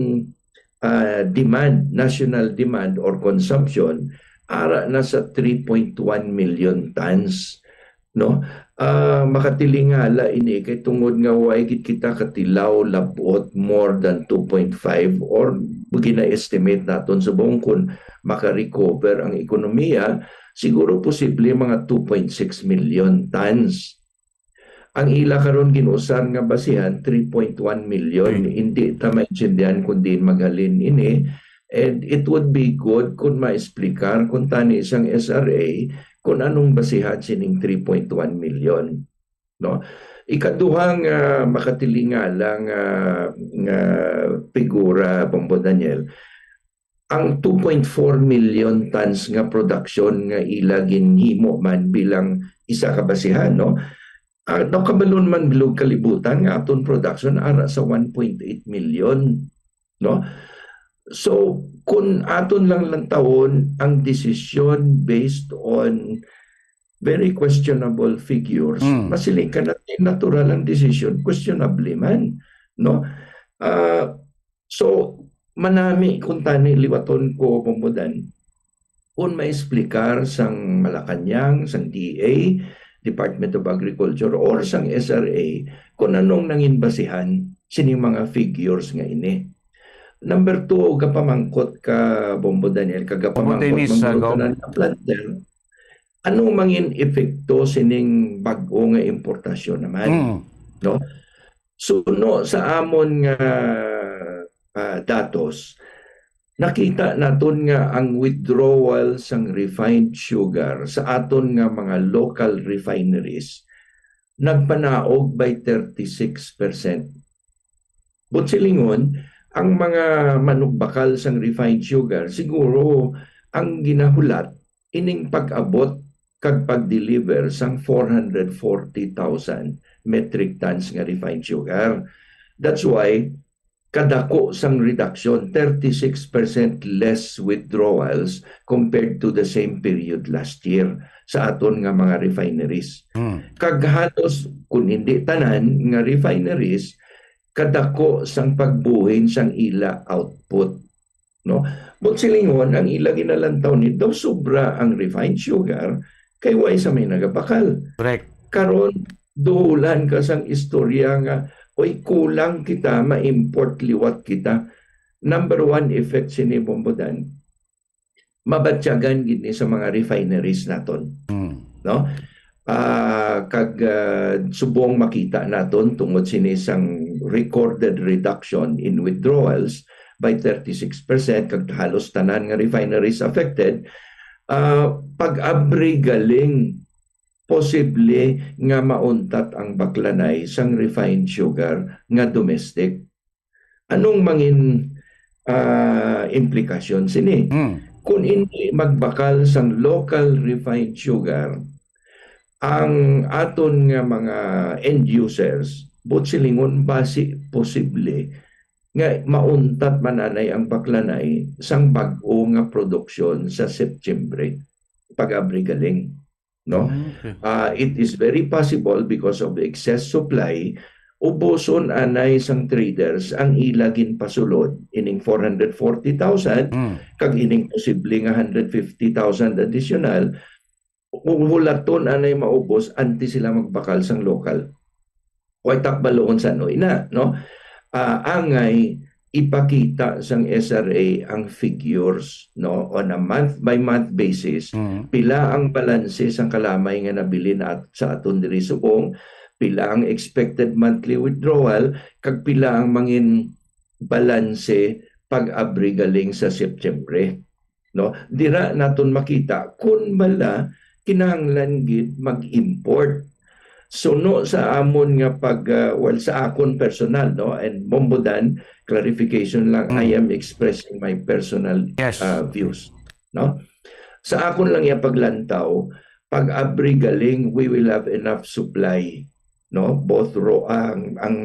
ah, demand, national demand or consumption, ara na sa three point one million tons, no? Ah, makatilingala ini kay tungod nga way gid kita katilaw labot more than two point five, or gina-estimate naton subong kun maka-recover ang ekonomiya, siguro posible mga two point six million tons. Ang ila karon gin-usar nga basihan, three point one million. Hmm. Hindi ta maintindihan kung diin maghalin ini. And it would be good kung maexplikar kung tani sang S R A kung anong basihan sining three point one million. No? Ikaduha nga makatilingala nga, nga figura, Bombo Daniel, ang two point four million tons nga production nga ila ginhimo man bilang isa ka basihan, no? Ah, daw kabalon man bilog kalibutan nga aton production ara sa one point eight million, no? So, kung aton lang lantawon ang desisyon based on very questionable figures, mm, masiling ka na natural ang desisyon, questionable man, no? Ah, so, manami kung tani liwaton ko, Bombo Dan, kung maexplikar sang Malacañang, sang D A, Department of Agriculture, or sang S R A, kung anong nangin basihan sining mga figures nga ini. Number two, gapamangkot ka, Bombo Daniel, kag gapamangkot Dennis, man ah, guro go. Tanan nga planter, ano mangin epekto sining bag-o nga importasyon naman? Mm. No? Suno sa amon nga, ah, datos, nakita naton nga ang withdrawal sang refined sugar sa aton nga mga local refineries nagpanaog by thirty-six percent. But silingon, ang mga manugbakal sang refined sugar, siguro ang ginahulat ining pag-abot kag pag-deliver sang four hundred forty thousand metric tons nga refined sugar. That's why kadako sang reduction, thirty-six percent less withdrawals compared to the same period last year sa aton nga mga refineries. Hmm. Kag halos, kung hindi tanan nga refineries, kadako sang pagbuhin sang ila output, no? But silingon, ang ila ginalantaw ni daw sobra ang refined sugar, kay way sa may nagabakal. Correct. Karon, duhulan ka sang istorya nga, "Oy, kulang kita, ma-import liwat kita." Number one effect sini, Bombo Dan, mabatyagan gid ni sa mga refineries naton. Mm. No? Ah, kag, ah, subong makita naton tungod sini sang recorded reduction in withdrawals by thirty-six percent, kag halos tanan nga refineries affected, ah, pag-abri galing posible nga mauntat ang baklanay sang refined sugar nga domestic. Anong mangin, ah, implikasyon sini? Mm. Kung hindi magbakal sang local refined sugar, ang aton nga mga end users, but silingon, basi posible nga mauntat man anay ang baklanay sang bag-o nga produksyon sa September, pag-abri galing, no? Mm, okay. Ah, it is very possible because of the excess supply, ubuson anay sang traders ang ila ginpasulod ining four hundred forty thousand, mm, kag ining posible nga hundred fifty thousand additional, hu-, hulaton anay maubos antes sila magbakal sang local. Way ta kabaloon sa ano ina, no? Ah, angay ipakita sang S R A ang figures, no, on a month by month basis, Mhm. pila ang balanse sang kalamay nga nabilin at sa aton diri subong, pila ang expected monthly withdrawal, kag pila ang mangin balanse pag-abri galing sa Setyembre, no? Dira naton makita kun bala kinahanglan gid mag-import. Suno sa amon nga pag, ah, well, sa akon personal, no, and Bombodan, clarification lang, I Mm. am expressing my personal Yes. uh, views, no? Sa akon lang ya paglantaw, pag abri galing, we will have enough supply, no? Both ro ang ang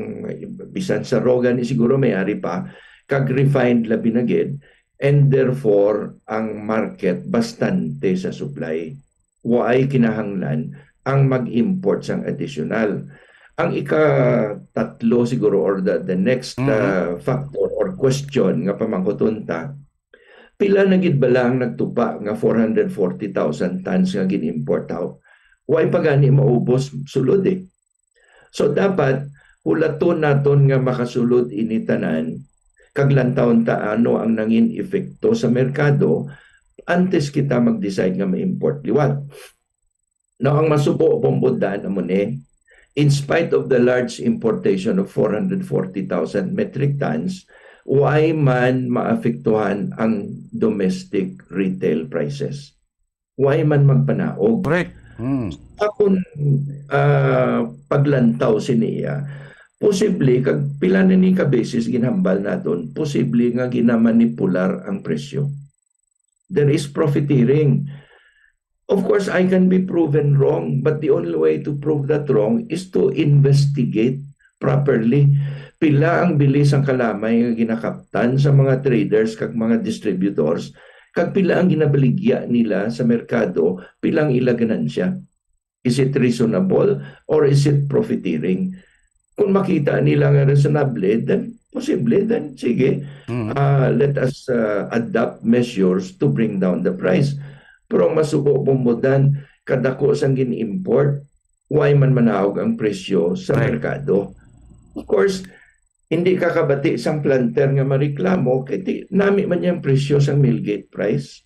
bisan sa raw gani siguro may ari pa, kag refined labi na gid, and therefore ang market bastante sa supply. Waay kinahanglan ang mag-import sang additional. Ang ikatatlo siguro, or the, the next Mhm. uh, factor or question nga pamangkuton ta, pila na gid bala ang nagtupa nga four hundred forty thousand tons nga gin-import out? Way pa gani maubos sulod eh. So dapat hulaton naton nga makasulod ini tanan, kag lantawon ta ano ang nangin epekto sa merkado antes kita mag-decide nga ma-import liwat. Now, ang masubo, Bombodan, amo ni, in spite of the large importation of four hundred forty thousand metric tons, way man maapektuhan ang domestic retail prices. Way man magpanaog. Correct. Mm. Akon ah, paglantaw sini iya, posible, kag pila na ni ka beses ginhambal naton, posible nga ginamanipular ang presyo. There is profiteering. Of course, I can be proven wrong, but the only way to prove that wrong is to investigate properly. Pila ang bili sang kalamay nga ginakaptan sa mga traders kag mga distributors, kag pila ang ginabaligya nila sa merkado, pila ang ila ganansya? Is it reasonable or is it profiteering? Kung makita nila nga reasonable, then posible, then sige, Mm. ah, let us ah, adopt measures to bring down the price. Pero ang masubo, Bombodan, kadako sang gin-import, way man manaog ang presyo sa Right. merkado. Of course, hindi ka kabati sang planter nga mareklamo kay ti, nami man yang presyo sang mill gate price.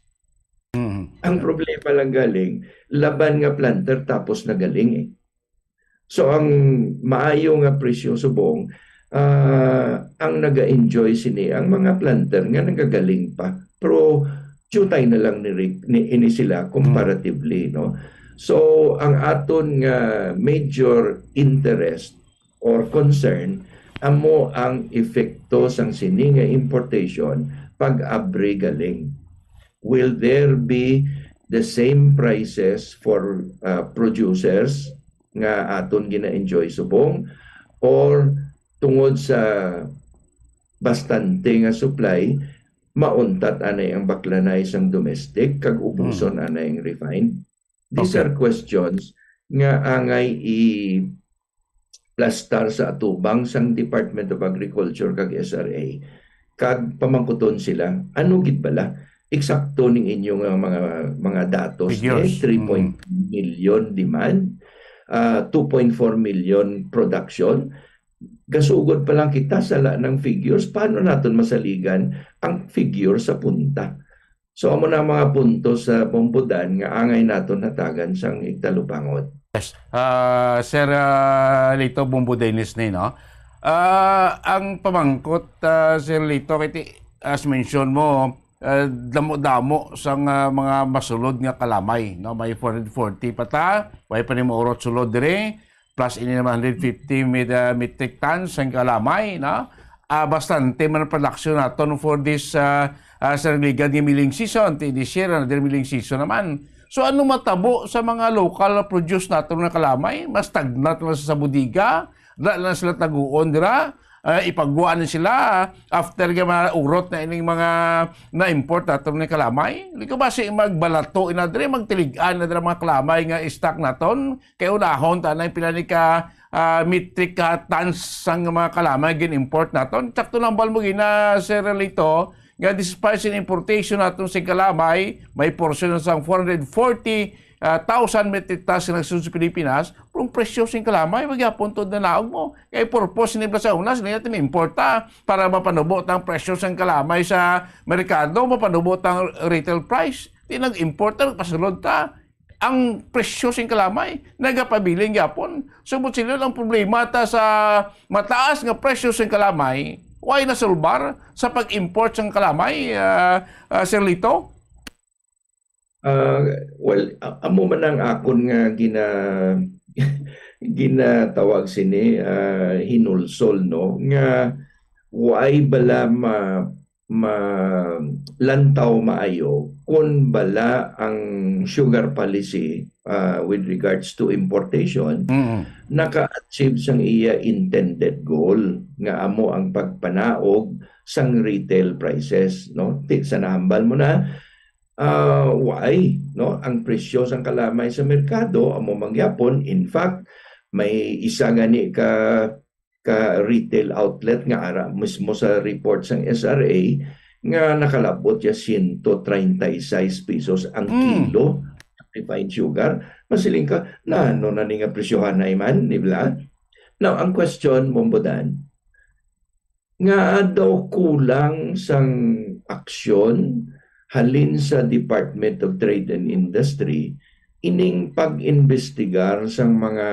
Mm. Ang problema lang galing, laban nga planter tapos nagaling eh. So ang maayo nga presyo subong, ah, ang naga-enjoy sini ang mga planter nga nagagaling pa. Pero jutay na lang ni, ni ini sila comparatively, no? So ang aton nga major interest or concern amo ang epekto sang sini nga importation pag abri galing. Will there be the same prices for uh, producers nga aton gina-enjoy subong, or tungod sa bastante nga supply, mauntat anay ang baklanay sang domestic kag ubuson anay ang refined? These Okay. are questions nga angay i-plastar sa atubang sang Department of Agriculture kag S R A, kag pamangkuton sila, ano gid bala eksakto ning inyo nga mga, mga datos ni? Figures. Three point million demand, ah, two point four million production. Gasugod pa lang kita sa la ng figures, paano naton masaligan ang figure sa punta? So amo na ang mga punto sa Bombodan nga angay naton hatagan sang igtalupangon. Ah, Sir ah, Lito, Bombo Dennis ni, no? Ah, ang pamangkot, ah, Sir Lito, kay ti, as mention mo, ah, damo-damo sang ah, mga masulod nga kalamay, no? May four hundred forty pa ta, may pa ni maurot sulod diri, plus ini naman hundred fifty met- ah, metric tons ang kalamay, no? Ah, bastante man ang production naton for this ah, ah, Sir Ligad, nga milling season, ti this year, another milling season naman. So ano matabo sa mga local produce naton nga kalamay? Mas stagnant na sa, sa bodega, da na sila taguon dira. Ah, ipagwa na sila after nga maurot na ining mga na-import naton nga kalamay. Di ko ba si magbalato ina diri, magtiligan na dira mga kalamay nga stock naton? Kay unahon ta na yung pila ni ka ah, metric ah, tons sang mga kalamay gin-import naton. Sakto lang ba mo gina, Sir Lito, nga despite sin importation naton sing kalamay, may portion na sang four hundred forty ah, thousand metric tons nga nagsulod sa Pilipinas, pero ang presyo sing kalamay, magyapon to na naog mo. Kay purpose ni sa una, sila natin importa para mapanubo tang presyo sang kalamay sa merkado, mapanubo tang retail price. Di nag-import, nagpasulod ta. Ang presyo sing kalamay, nagapabilin gyapon. Subot sila lang problema ta sa mataas nga presyo sing kalamay. Why nasulbar sa pag-import sang kalamay, ah, ah, Sir Lito? Ah, well, a- amo man ang akon nga gina ginatawag sini, ah, hinulsol, no, nga why bala ma malantaw maayo kung bala ang sugar policy, ah, with regards to importation Mm. naka-achieve sang iya intended goal, nga amo ang pagpanaog sang retail prices, no? Ti- sa nahambal mo na, ah, why, no? Ang presyo sang kalamay sa merkado amo mangyapon. In fact, may isa gani ka ka retail outlet nga ara mismo sa report sang S R A nga nakalabot ya siyento treinta y seis pesos ang Mm. kilo refined sugar. Masiling ka, nano na ni nga presyohanay man, di ba? Now, ang question, Bombodan, nga daw kulang sang aksyon halin sa Department of Trade and Industry ining pag-imbestigar sang mga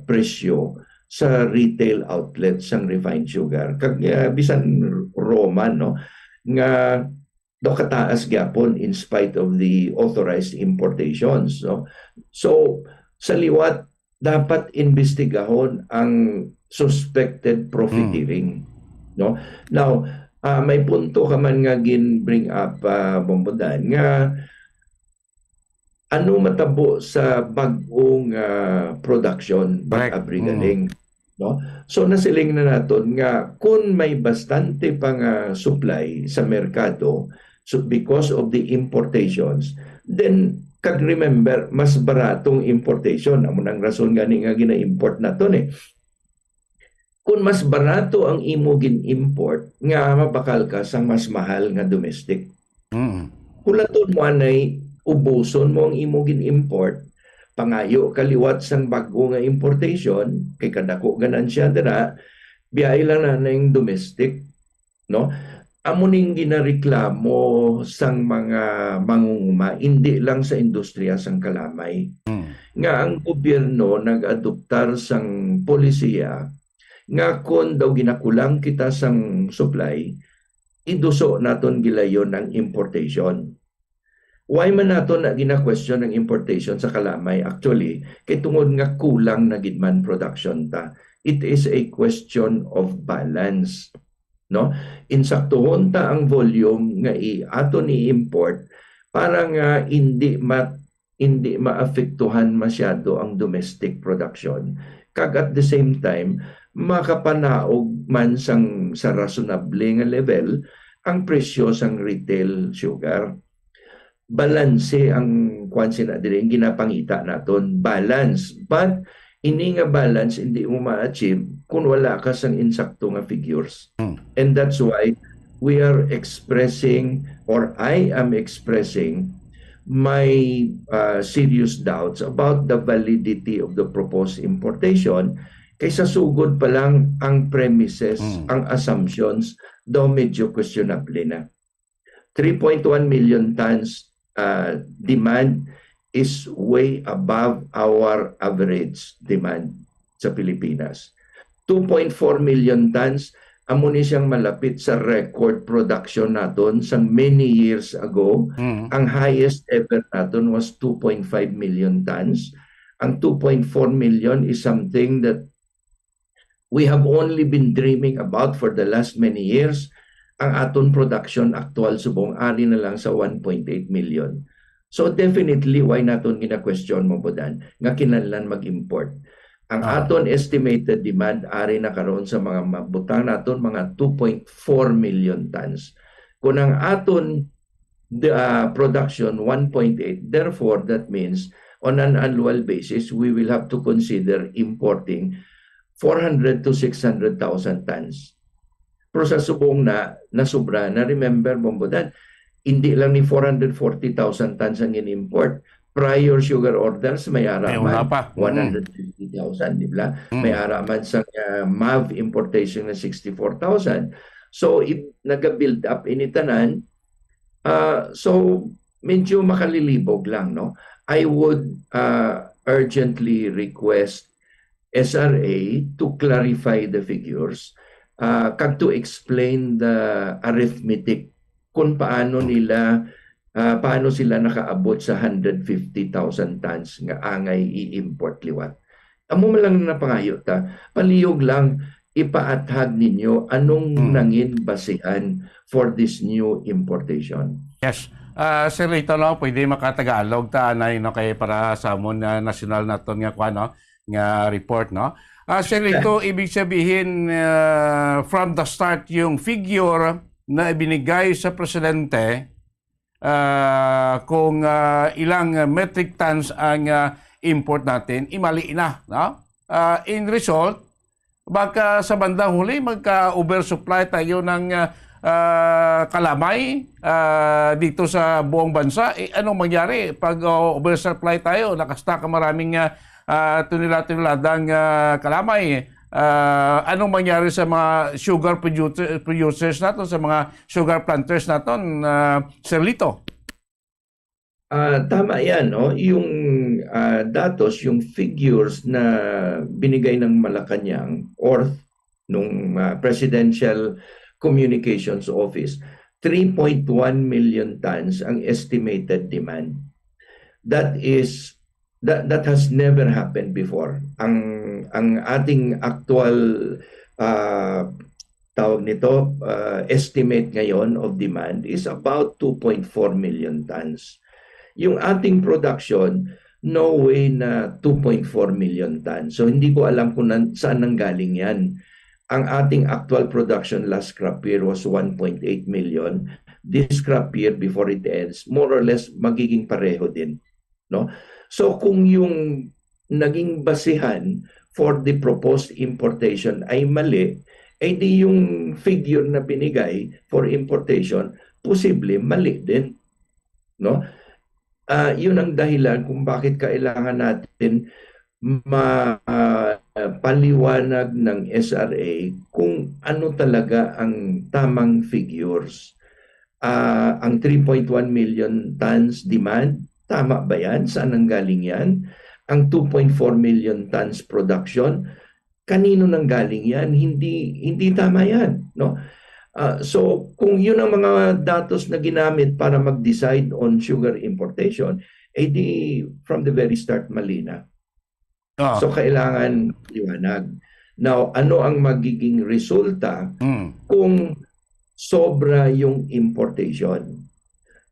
presyo sa retail outlet sang refined sugar. Kag, ah, bisan Roman, no, nga daw kataas gyapon in spite of the authorized importations, no? So, sa liwat, dapat imbestigahon ang suspected Mm. profiteering, no? Now, ah, may punto ka man nga gin-bring up, ah, Bombodan, nga ano matabo sa bag-ong, ah, production, Correct. Abrigaling, Mm. no? So, nasiling na naton nga kung may bastante pa nga supply sa merkado, so because of the importations, then, kag remember, mas baratong importation. Amo nang rason gani nga gina-import naton, eh. Kung mas barato ang imo gin-import, nga mabakal ka sang mas mahal nga domestic. Mm. Hulaton mo anay, ubuson mo ang imo gin-import, pangayo ka liwat sang bag-o nga importation, kay kadako ganansya dira, biyai lang na ning domestic, no? Amo ning ginareklamo sang mga mangunguma, indi lang sa industriya sang kalamay, Mm. nga ang gobyerno nag-adoptar sang polisiya nga kon daw ginakulang kita sang supply, iduso naton gilayon ang importation. Why man naton na gina-question ang importation sa kalamay? Actually, kay tungod nga kulang na gid man production ta. It is a question of balance, no? Insaktuhon ta ang volume nga i-, aton i-import para nga indi ma-, indi maapektuhan masyado ang domestic production. Kag at the same time, makapanaog man sang sa reasonable nga level ang presyo sang retail sugar. Balanse ang kwan sina diri, ang ginapangita naton, balance. But ini nga balance hindi mo ma-achieve kung wala ka sang insakto nga figures. Hmm. And that's why we are expressing, or I am expressing, my, uh, serious doubts about the validity of the proposed importation, kay sa sugod pa lang ang premises, Hmm. ang assumptions daw medyo questionable na. Three point one million tons, uh, demand is way above our average demand sa Pilipinas. Two point four million tons, amo ni siyang malapit sa record production naton sang many years ago. Mm. Ang highest ever naton was two point five million tons. Ang two point four million is something that we have only been dreaming about for the last many years. Ang aton production actual subong ari na lang sa one point eight million. So definitely, why naton gina-question, Bombodan, nga kinahanglan mag-import? Ang Ah. aton estimated demand ari na karon sa mga mabutang naton mga two point four million tons. Kung ang aton the, uh, production one point eight, therefore that means on an annual basis we will have to consider importing four hundred to six hundred thousand tons. Pero sa subong na, nasobra na. Remember, Bombodan, hindi lang ni four hundred forty thousand tons ang in-import. prior sugar orders, may ara May una man pa. Mm. one hundred fifty thousand, di ba? Mm. May ara man sa uh, MAV importation na sixty-four thousand. So, if nag-build up ini tanan, uh, so medyo makalilibog lang, no? I would uh, urgently request S R A to clarify the figures uh, kag to explain the arithmetic kung paano nila uh, paano sila nakaabot sa hundred fifty thousand tons nga angay i-import liwat. Amo man lang napangayo ta, palihog lang ipaathag ninyo anong hmm. nangin basihan for this new importation. Yes. Uh, Sir Lito, no, pwede makatagalog ta anay, no, kay para sa amon uh, national naton nga kuan, no, nga report, no. Uh, Sir Lito, ibig sabihin uh, from the start yung figure na ibinigay sa presidente uh, kung uh, ilang metric tons ang uh, import natin, imali na, no? Uh, in result, baka sa bandang huli magka-oversupply tayo ng uh, uh, kalamay uh, dito sa buong bansa. Eh, anong mangyari pag uh, oversupply tayo? Nakastock ang maraming uh, uh, tunila-tuniladang uh, kalamay. Uh, anong mangyari sa mga sugar producer, producers naton, sa mga sugar planters naton, uh, Sir Lito? Uh, tama yan, no? Yung uh, datos, yung figures na binigay ng Malacanang or nung uh, Presidential Communications Office, three point one million tons ang estimated demand. That is that that has never happened before. Ang ang ating actual uh, tawag nito uh, estimate ngayon of demand is about two point four million tons. Yung ating production, no way na two point four million tons. So hindi ko alam kung nan, saan nanggaling yan. Ang ating actual production last crop year was one point eight million. This crop year, before it ends, more or less magiging pareho din. No? So kung yung naging basihan for the proposed importation ay mali, ay di yung figure na binigay for importation posible mali din, no? Uh, yun ang dahilan kung bakit kailangan natin mapaliwanag ng S R A kung ano talaga ang tamang figures. Uh, ang three point one million tons demand, tama ba yan? Saan ang galing yan? Ang two point four million tons production, kanino nang galing yan? Hindi hindi tama yan, no? Uh, so kung yun ang mga datos na ginamit para mag-decide on sugar importation, eh di from the very start mali na. Oh. So kailangan liwanag. Now, ano ang magiging resulta mm. kung sobra yung importation?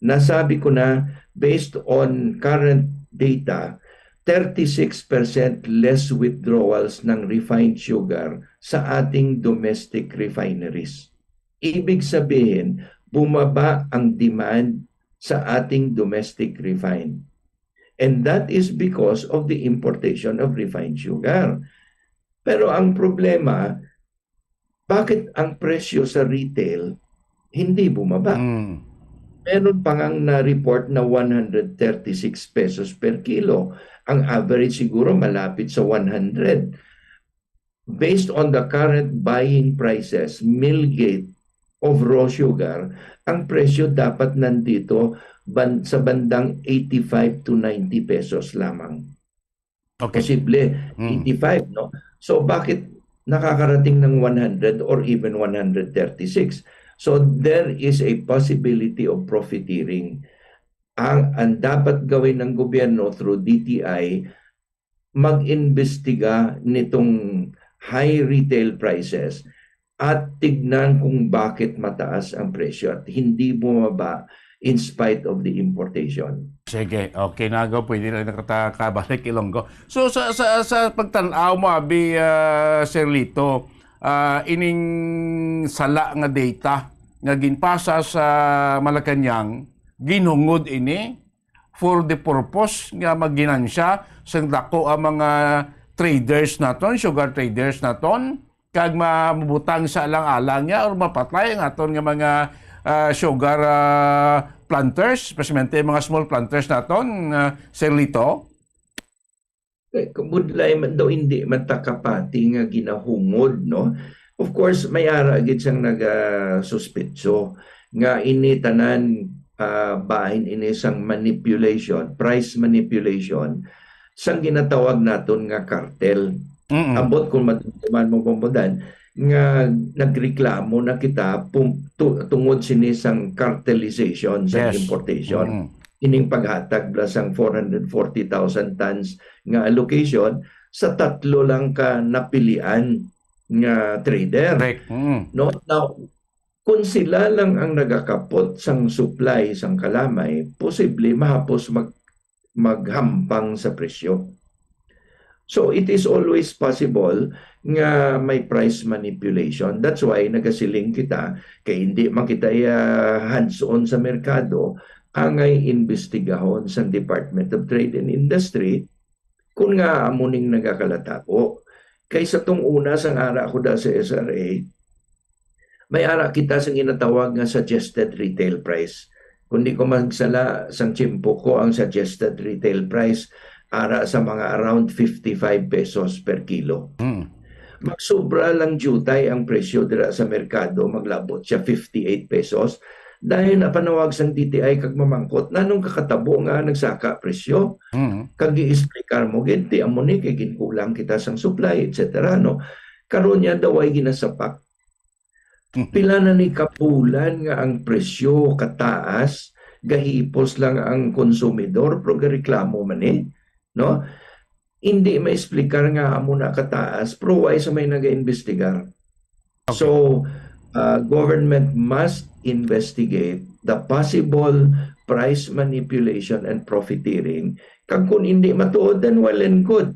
Nasabi ko na, based on current data, thirty-six percent less withdrawals ng refined sugar sa ating domestic refineries. Ibig sabihin, bumaba ang demand sa ating domestic refine. And that is because of the importation of refined sugar. Pero ang problema, bakit ang presyo sa retail hindi bumaba? Mm. Meron pa ngang na-report na one hundred thirty-six pesos per kilo. Ang average siguro malapit sa one hundred. Based on the current buying prices, mill gate of raw sugar, ang presyo dapat nandito ban sa bandang eighty-five to ninety pesos lamang. Okay. Posible, mm. eighty-five, no? So bakit nakakarating ng one hundred or even one hundred thirty-six? So there is a possibility of profiteering. Ang, ang dapat gawin ng gobyerno through D T I, mag-imbestiga nitong high retail prices at tignan kung bakit mataas ang presyo at hindi bumaba in spite of the importation. Sige, okay na go, pwede na nakabalik Ilonggo. So sa sa sa pagtan-aw mo abi uh, Sir Lito, uh, ining sala nga data nga ginpasa sa Malacañang ginhungod ini for the purpose nga magginansya sang dako ang mga traders naton, sugar traders naton, kag mabutang sa alang-alang niya or mapatay ang aton nga mga uh, sugar uh, planters, especially mga small planters naton, ah, Sir Lito? Eh, budlay man daw, hindi man ta kapati nga ginahungod, no? Of course, may ara gid sang nagasuspetso nga ini tanan, ah, bahin ini sang manipulation, price manipulation, sang ginatawag naton nga cartel. Mm-mm. Ambot kung madumduman mo, Bombodan, nga nagreklamo na kita pum- tu- tungod sini sang cartelization sa Yes. importation. Mm. Ining paghatag bala sang four hundred forty thousand tons nga allocation sa tatlo lang ka napilian nga trader. Correct. Mm. No? Now, kung sila lang ang nagakapot sang supply sang kalamay, posible mahapos mag maghampang sa presyo. So it is always possible nga may price manipulation. That's why nagasiling kita, kay hindi man kita, ah, hands-on sa merkado, angay imbestigahon sang Department of Trade and Industry kung nga amo ning nagakalatabo. Kay sa tong una, sang ara ko da sa S R A, may ara kita sa ginatawag nga suggested retail price. Kung di ko magsala, sang tiyempo ko, ang suggested retail price ara sa mga around fifty-five pesos per kilo. Mm. Magsubra lang diutay ang presyo dira sa merkado, maglabot siya fifty-eight pesos. Dahil napanawag sang D T I kag mamangkot, nanong kakatabo nga nagsaka presyo? Mm. Kag gi-explicar mo gid, ti amo ni kay ginkulang kita sang supply, et cetera, no? Karon niya daw ay ginasapak. Pila na ni kabulan nga ang presyo kataas, gahipos lang ang konsumidor, pero gareklamo man ni, no? Hindi maexplicar nga amo na kataas, pero why sa may nagaimbestigar? Okay. So, uh, government must investigate the possible price manipulation and profiteering. Kag kung hindi matuod, then well and good.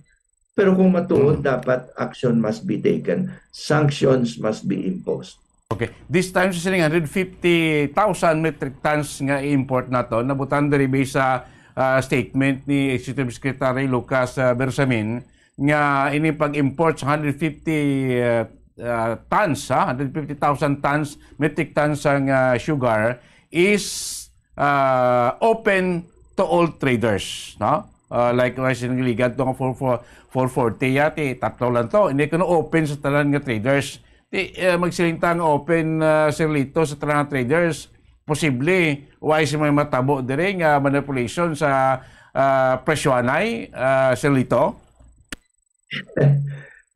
Pero kung matuod, Hmm. dapat action must be taken. Sanctions must be imposed. Okay. This time, sa sining hundred fifty thousand metric tons nga i-import nato, nabutang diri based sa, ah, statement ni Executive Secretary Lucas, ah, Bersamin, nga ini pag-import sa hundred fifty, ah, ah, tons, ha, hundred fifty thousand tons, metric tons sang, ah, sugar is, ah, open to all traders, no? Ah, likewise, yung ligat to nga four, four, four forty yati, tatlo lang to. Hindi ko na open sa tanan nga traders. Di, eh, magsiling ta nga open, ah, Sir Lito, sa tanan nga traders. Posible, why si may matabo diri nga manipulation sa, ah, presyoanay, ah, Sir Lito?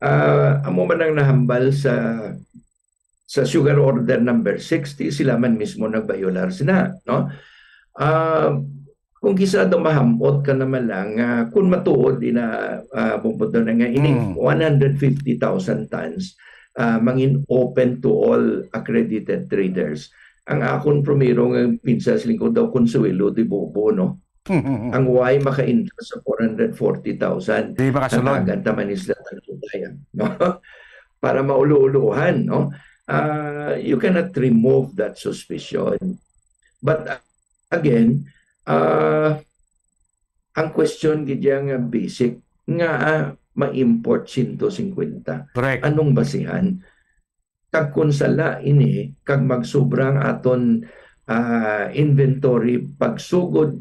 Ah, amo man ang nahambal sa, sa Sugar Order number sixty, sila man mismo nagbayolar sina, no? Ah, kung kisa daw mahamot ka naman lang, ah, kung matuod ina, ah, bumbuto na nga ining Mm. one hundred fifty thousand tons, ah, mangin open to all accredited traders. Ang akon primero nga pinsa sa lingkod daw, Consuelo de Bobo, no? Ang why maka-invest sa four hundred forty thousand? Di makasulod. Hatagan ta man sila tagdugay, no? Para mauluuluhan, no? Ah, you cannot remove that suspicion. But, uh, again, ah, ang question gid ya nga basic, nga, ah, ma-import sento singkwenta. Correct. Anong basihan? Kag kung sala ini, kag magsubra ang aton, ah, inventory pagsugod,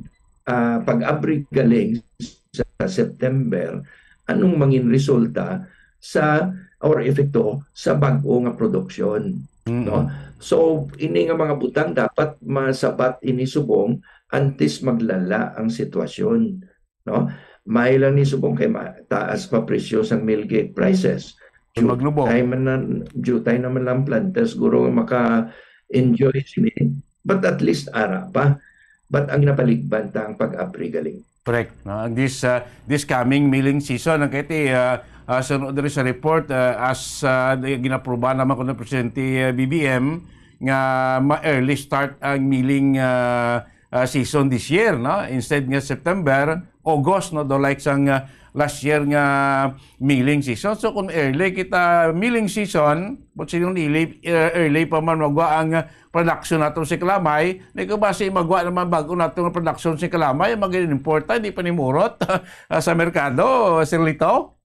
ah, pag-abri galing sa September, anong mangin resulta sa, or epekto sa bag-o nga produksyon, Mm. no? So, ini nga mga butang dapat masabat ini subong antes maglala ang sitwasyon, no? May lang ni subong kay ma-, taas pa presyo sang mill gate prices. Kung maglubo. Jutay man na, jutay naman lang planters, guro nga maka-enjoy sini. But at least ara pa. But ang napaligban ta ang pag-abri galing. Correct. No? Ang this, uh, this coming milling season, ang kay ti, uh, uh, sunod diri sa report, uh, as, uh, di- ginaproba naman ko ng Presidente, uh, B B M, nga ma-early start ang milling, uh, uh, season this year, no? Instead nga September, August, no? Do like sang, uh, last year nga milling season. So kung early kita milling season, but sinong early, uh, early pa man magwa ang, uh, production nato si kalamay, di ko basi magwa naman bago nato nga production si kalamay, mag-import ta, di pa nimurot, ah, sa merkado, Sir Lito?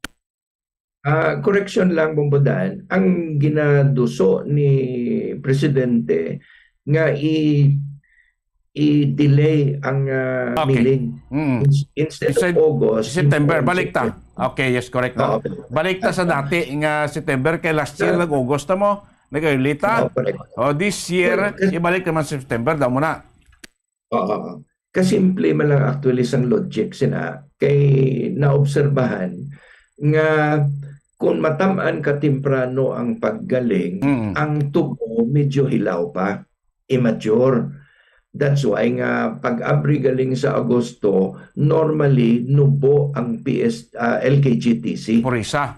Ah, correction lang, Bombodan, ang ginaduso ni Presidente nga i i-delay ang, ah, Okay. milling. Mm. Ins- Instead Instead, of August, September, imo balik ta. September. Okay, yes, correct na. Oo. Balik ta sa dati nga September, kay last year nag-August na mo, nag-early ta. Oo, correct. O, this year, Correct. ibalik naman sa September, daw mo na. Oo. Kasimple man lang actually sang logic sina kay naobserbahan nga kung matam-an ka temprano ang paggaling, Mm. ang tubo medyo hilaw pa, immature. That's why nga pag-abri galing sa Agosto, normally nubo ang P S, ah, L K G T C, Purisa.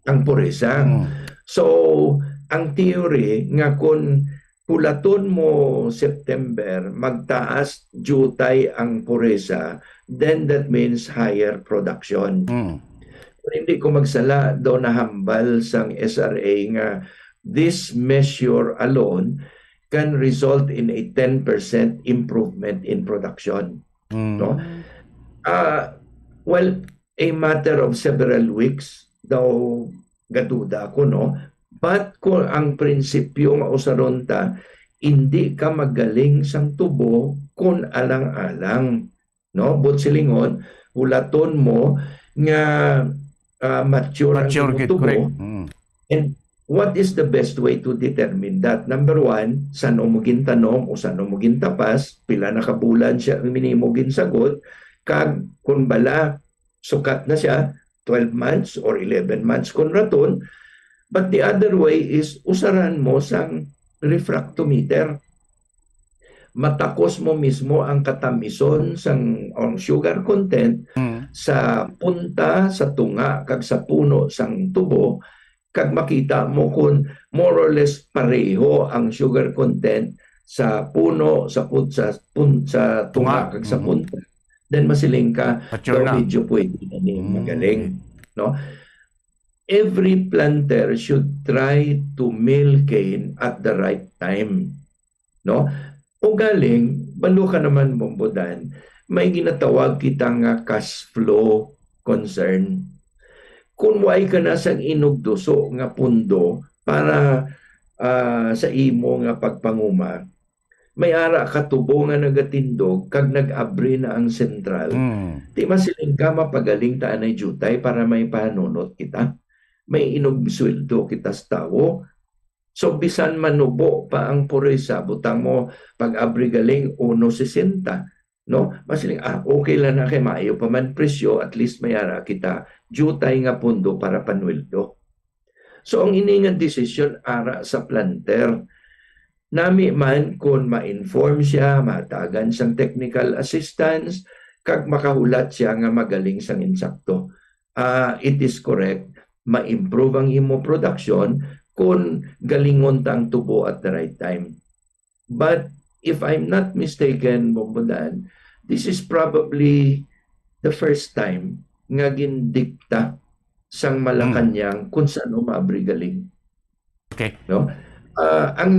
ang purisa. Mm. So, ang theory nga kung hulaton mo September, magtaas jutay ang purisa, then that means higher production. Mm. Kung hindi ko magsala, daw nahambal sang S R A nga this measure alone can result in a ten percent improvement in production. Mm. No? Ah, well, a matter of several weeks daw, gaduda ako, no? But kung ang prinsipyo nga usaron ta, hindi ka magaling sang tubo kun alang-alang, no? But silingon, hulaton mo nga, ah, mature ang Mature imong gid, tubo. Correct. Mm. And what is the best way to determine that? Number one, san-o mo gintanom o san-o mo gintapas, pila na ka bulan siya ang minimo ginsagod, kag kun bala sukat na siya, twelve months or eleven months kun raton. But the other way is usaran mo sang refractometer. Matakos mo mismo ang katamison sang, ang sugar content Mm. sa punta, sa tunga, kag sa puno sang tubo, kag makita mo kung more or less pareho ang sugar content sa puno, sa pun-, sa pun-, sa tunga, Tunga. kag sa Mhm. punta, then masiling ka, Mature daw na. Medyo pwede na ni Mm. magaling, no? Every planter should try to mill cane at the right time, no? Ugaling, balo ka naman, Bombodan, may ginatawag kita nga cash flow concern. Kung way ka na sang inugduso nga pundo para, ah, sa imo nga pagpanguma, may ara ka tubo nga nagatindog kag nag-abri na ang sentral. Mm. Di masiling ka, mapagaling ta anay jutay para may pahanunot kita. May inugsuweldo kita sa tawo. So, bisan manubo pa ang purisa, butang mo pag-abri galing uno sesenta, no? Masiling, ah, okay lang na kay maayo pa man presyo, at least may ara kita jutay nga pundo para panweldo. So, ang ini nga desisyon ara sa planter. Nami man kung ma-inform siya, mahatagan siyang technical assistance, kag makahulat siya nga magaling sang insakto. Ah, it is correct, ma-improve ang imo production kung galingon ta ang tubo at the right time. But if I'm not mistaken, Bombodan, this is probably the first time nga gindikta sang Malacañang kung saan maabri galing. Okay. No? Ah, ang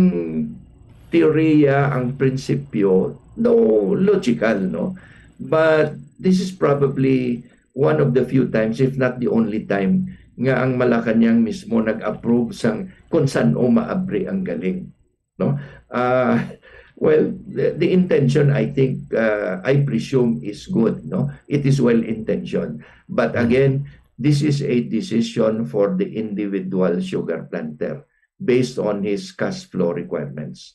teorya, ang prinsipyo, no, logical, no? But this is probably one of the few times, if not the only time, nga ang Malacañang mismo nag-approve sang kung saan maabri ang galing, no? Ah, well, the, the intention, I think, uh, I presume, is good, no? It is well intentioned. But again, this is a decision for the individual sugar planter based on his cash flow requirements.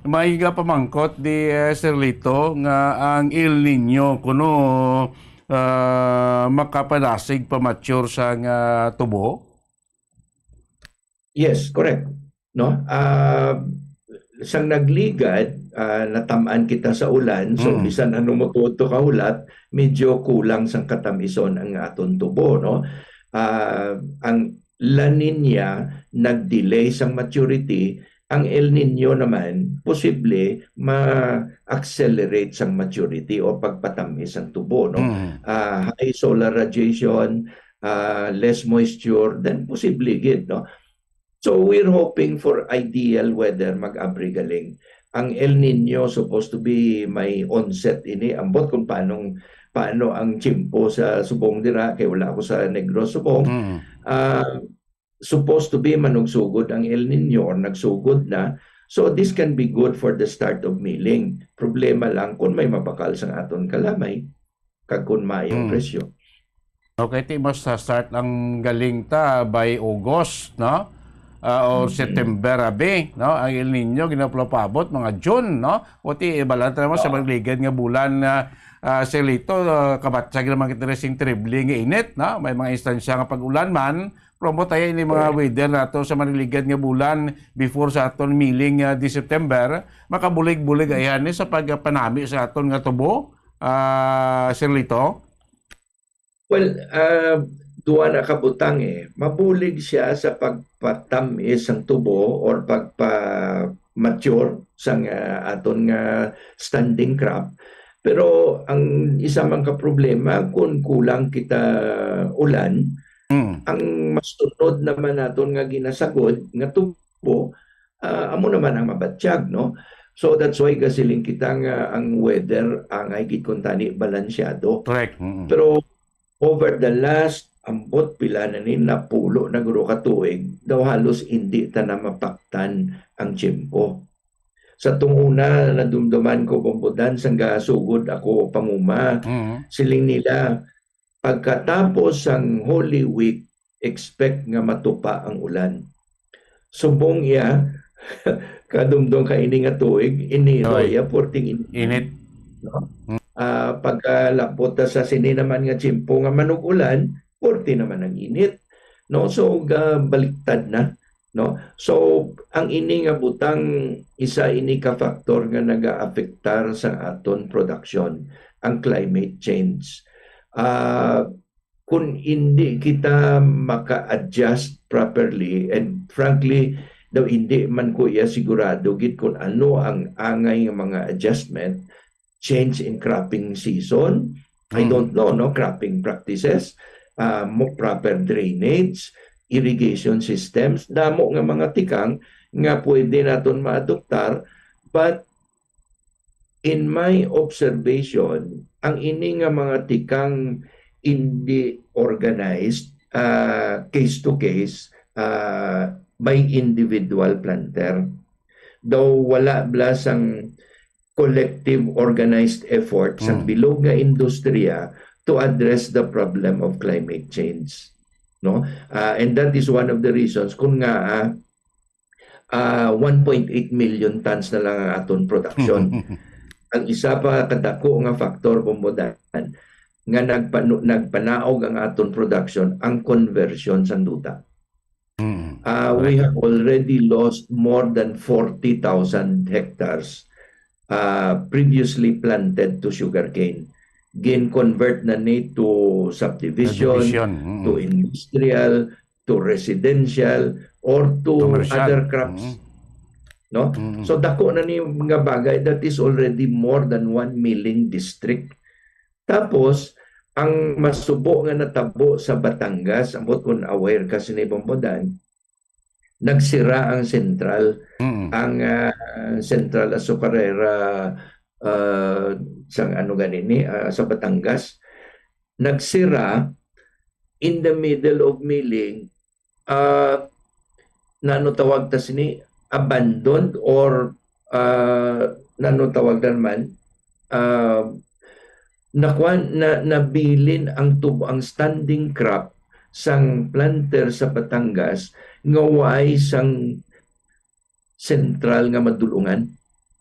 May nga pamangkot di, eh, Sir Lito, nga ang El Nino kuno, ah, makapadasig pa-mature sang, ah, tubo? Yes, correct. No? Ah, sang nagligad, ah, natam-an kita sa ulan, so Mm. bisan ano mo tuod to kahulat, medyo kulang sang katamison ang aton tubo, no? Ah, ang La Niña nag-delay sang maturity, ang El Nino naman posible ma-accelerate sang maturity o pagpatamis sang tubo, no? Mm. Ah, high solar radiation, ah, less moisture, then posible gid, no? So we're hoping for ideal weather, mag-abri galing. Ang El Nino supposed to be may onset ini, ambot kung paanong, paano ang tiyempo sa subong dira, kay wala ako sa Negros subong. Mm. Ah, supposed to be manugsugod ang El Nino or nagsugod na, So this can be good for the start of milling. Problema lang kung may mabakal sang aton kalamay kag kung maayo ang Mm. presyo. Okay, ti mas sa start ang galing ta by August, no? Ah, o Mhm. September, abi, no? Ang El Nino, ginapalapabot, mga June, no? O ti, ibalan ta naman sa Oo. mga ligad nga bulan, ah, ah, Sir Lito, ah, kabatsag naman kita sing terrible nga init, no? May mga instansya nga pag-ulan man, pero mo tayo ini mga Oo. weather nato sa mga ligad nga bulan before sa aton milling, ah, di September, makabulig-bulig ayan ni sa pagpanami sa aton nga tubo, ah, Sir Lito? Well, ah, duwa na ka butang eh. Mabulig siya sa pagpatamis sang tubo or pagpa-mature sang, ah, aton nga standing crop. Pero ang isa man ka problema, kung kulang kita ulan, Mm. ang masunod naman naton nga ginasagod nga tubo, ah, amo naman ang mabatyag, no? So that's why gasiling kita nga ang weather angay gid kuntani balansyado. Correct. Mm. Pero over the last, ambot pila na ni, napulo na guro ka tuig, daw halos indi ta na mapaktan ang tiyempo. Sa tong una, nadumduman ko, Bombodan, sang gasugod ako panguma. Mm. Siling nila, pagkatapos sang Holy Week, expect nga matupa ang ulan. Subong iya, kadumdong ka ini nga tuig, Enero Oy. iya, purting init. Init. No? Ah, pagkalapot ta sa sini naman nga tiyempo nga manug-ulan, purti naman ang init. No? So, ga-, baliktad na. No? So, ang ini nga butang, isa ini ka factor nga nagaapektar sa aton production, ang climate change. Ah, kung hindi kita maka-adjust properly, and frankly, daw hindi man ko iya sigurado gid kung ano ang angay nga mga adjustment, change in cropping season, I Mm. don't know, no, cropping practices, ah, mo proper drainage, irrigation systems, damo nga mga tikang nga pwede naton maadoptar, but in my observation, ang ini nga mga tikang hindi organized, ah, case to case, ah, by individual planter. Daw wala bala sang collective organized effort sa Mm. bilog nga industriya to address the problem of climate change, no? Ah, and that is one of the reasons kung nga, ah, ah, one point eight million tons na lang ang aton production. Ang isa pa kadako nga factor, Bombodan, nga nagpanu-, nagpanaog ang aton production, ang conversion sang duta. Mm. Uh, we Correct. have already lost more than forty thousand hectares, uh, previously planted to sugarcane. Gin-convert na ni to subdivision, Subdivision, mm. to industrial, to residential, or to Commercial. other crops. Mm. No? Mm. So, dako na ni mga bagay that is already more than one milling district. Tapos, ang masubo nga natabo sa Batangas, ambot kung aware ka sini, Bombodan, nagsira ang sentral, Mm. ang, ah, Central Azucarera, ah, sang ano gani ni, ah, sa Batangas. Nagsira in the middle of milling, ah, nano tawag ta sini, abandoned or, ah, nano tawag ta naman, ah, nakuan, na, nabilin ang tub-, ang standing crop sang planter sa Batangas nga waay sang sentral nga madulungan.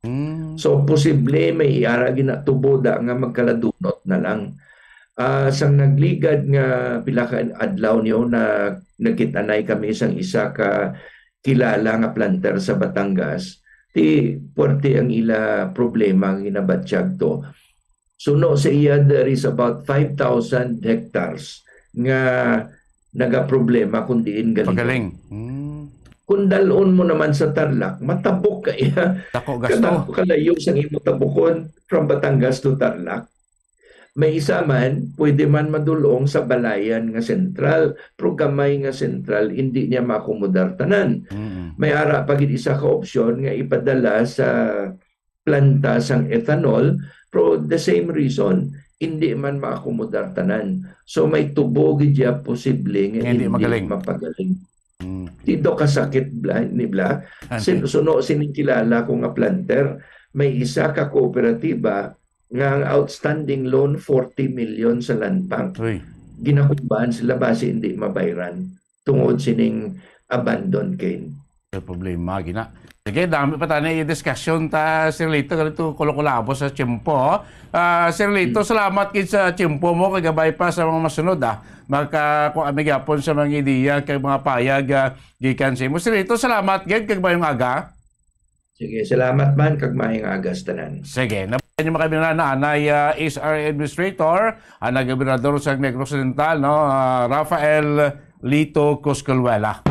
Mm. So, posible may iara ginatubo da nga magkaladunot na lang. Ah, sang nagligad nga pila ka adlaw niyo na nagkit-anay kami sang isa ka kilala nga planter sa Batangas, ti puwerte ang ila problema nga ginabatyag to. Suno sa iya, there is about five thousand hectares nga nagaproblema kung diin galingon. Pagaling. Mm. Kung dalon mo naman sa Tarlac, matabok ka iya. Dako gasto. Kadako kalayo sang imo tabukon from Batangas to Tarlac. May isa man, pwede man madulong sa Balayan nga sentral, pero gamay nga sentral, hindi niya maakomodar tanan. Mm. May ara pa gid isa ka opsyon nga ipadala sa planta sang ethanol, pero the same reason, hindi man maakomodar tanan. So may tubo gid siya posible nga Nga hindi hindi magaling. mapagaling. Mm. Di do kasakit, bla-, ni bla. Ante. Sin-, suno sining kilala ko nga planter, may isa ka kooperatiba nga ang outstanding loan forty million sa Land Bank. Uy. Ginakumbaan sila basi hindi mabayran tungod sining abandon cane. May problema, gina. Sige, dami pa tayo na i-discussion ta, Sir Lito, ganito kulo-kulabo sa tiyempo. Ah, Sir Lito, Hmm. salamat gid sa tiyempo mo, kay gabay pa sa mga masunod, ah. Maka-, kung ami gyapon sa mga ideya, kay mga payag, ah, gikan sa imo. Sir Lito, salamat gid, kag mayong aga. Sige, salamat man, kag mayong aga sa tanan. Sige, nabayan niyo, mga kaabyanan, na anay, ah, S R A Administrator, ang nagobernador sa Negros Occidental, no, ah, Rafael Lito Cosculuela.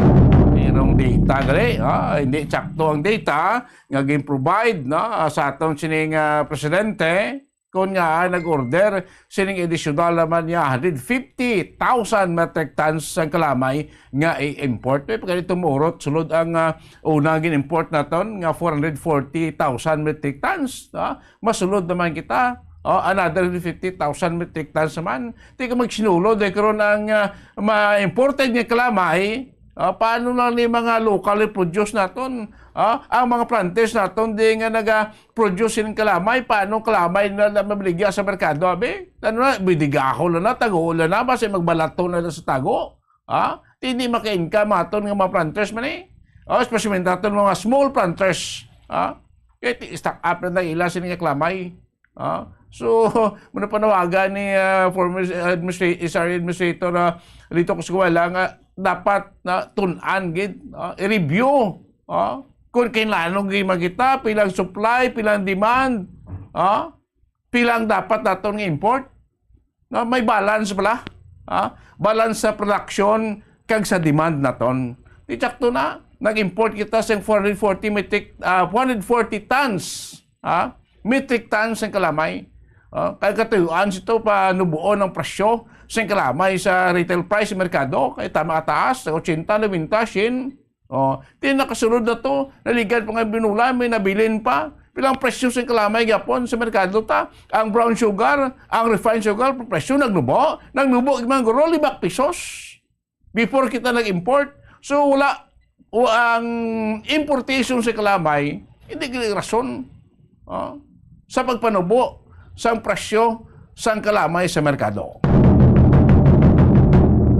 Merong data gali, ah, hindi tsakto ang data nga gin-provide, no, ah, sa aton sining, ah, presidente, kun nga, ah, nag-order sining additional naman niya hundred fifty thousand metric tons sang kalamay nga i-import. May pagkadto maurot, sulod ang, ah, una gin-import naton nga four hundred forty thousand metric tons, ah, masulod naman kita. Oh, another fifty thousand metric tons naman. Di ka magsinulod, eh, karon ang, ah, ma-imported nga kalamay, ah, paano lang ni mga locally produce naton? Ah, ang mga planters naton, di nga naga-produce sin kalamay, paano kalamay na, na mabaligya sa merkado, abi? Ano na, bidigahon na na, tago na na, basi magbalato na na sa tago. Ah, di, di maka-income aton nga mga planters man, eh. Oh, especially aton mga small planters. Ah, kay ti-, stock up na na ila sini nga kalamay. Ah, so, muna panawagan ni, ah, former administra-, S R A Administrator, ah, Lito Cosculuela nga dapat na tun-an gid, ah, i-review, ah, kung kinlanon gid makita, pilang supply, pilang demand, ah, pilang dapat naton nga import. No, may balance pala, ah, balance sa production kag sa demand naton. Di tsakto na, nag-import kita sa four hundred forty metric, ah, four hundred forty tons, ah, metric tons sang kalamay. Ah, kay katuyuan sito pa nubuon ang presyo sang kalamay sa retail price sa merkado, kay tama taas, sa ochenta, nobenta, syen. Oh, di nakasulod na to, naligan pa nga binulan, may nabilin pa. Pilang presyo sang kalamay gyapon sa merkado ta? Ang brown sugar, ang refined sugar, presyo nagnubo, nagnubo man guro, lima pisos. Before kita nag-import. So, wala, wa-, ang importation sa kalamay, hindi gid rason, oh, sa pagpanubo sang presyo sang kalamay sa merkado.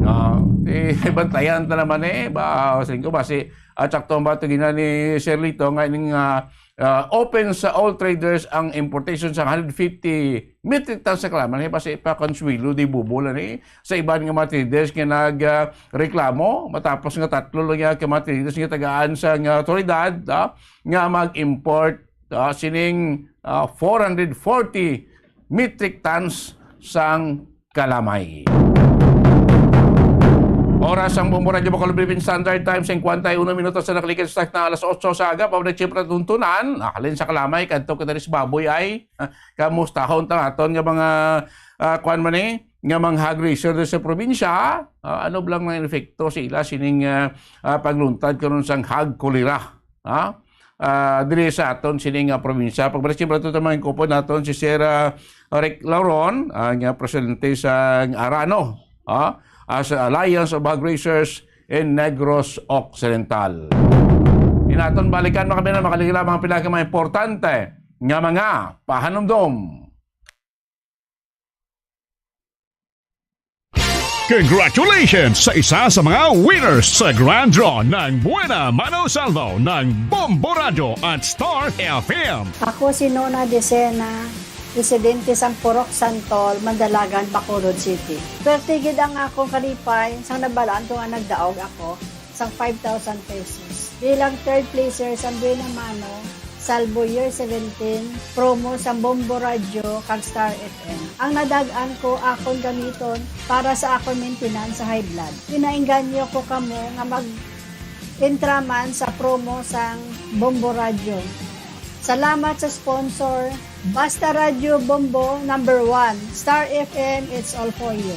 Ah, di, bantayan ta naman, eh. Ba, singko, basi, at sakto ba ito gina ni Sir Lito nga ining, ah, ah, open sa all traders ang importation sa hundred fifty metric tons sa kalamay. Basi pa Consuelo de Bobo lang, eh. Sa iban nga mga traders nga nag, ah, reklamo, matapos nga tatlo lang nga ka mga traders nga tagaan sa nga otoridad, ah, nga mag-import, ah, sining, ah, four hundred forty metric tons sang kalamay. Oras ang Bombo Radyo Bacolod Philippine Standard Time, singkwenta y uno minutos sa nakaligid sa sakto nga alas otso sa aga, pabalik siyempre tuntunan, ah, halin sa kalamay, kadto kita diri sa baboy ay, ah, kamustahon ta aton nga mga, ah, kuwan man eh, nga mga hog raiser sa probinsya, ah, ano ba lang ang epekto sa ila sining, ah, ah, pagluntad karon sang hog cholera, ha? Ah, diri sa aton sini nga probinsya. Pagbalik siyempre ito tamang kupon naton si Sir, ah, Rick Lauron, ah, nga presidente sa Arano, ah, as Alliance of Hog Raisers in Negros Occidental. Inaton balikan, mga kaabyanan, makaligid lamang ang pila ka mga importante nga mga pahanumdom. Congratulations sa isa sa mga winners sa Grand Draw ng Buena Mano Saldo ng Bombo Radyo at Star F M. Ako si Nona Decena, residente sa Purok Santol, Mandalagan, Bacolod City. Perte gid ang akong kalipay sang nabalaan ko nga nagdaog ako sang five thousand pesos. Bilang third placer sa Buena Mano Salbo Year seventeen promo sa Bombo Radyo kag Star F M. Ang nadag-an ko akon gamiton para sa akon maintenance sa high blood. Ginainganyo ko kamo nga mag-entra man sa promo sang Bombo Radyo. Salamat sa sponsor, Basta Radyo Bombo number one, Star F M, it's all for you.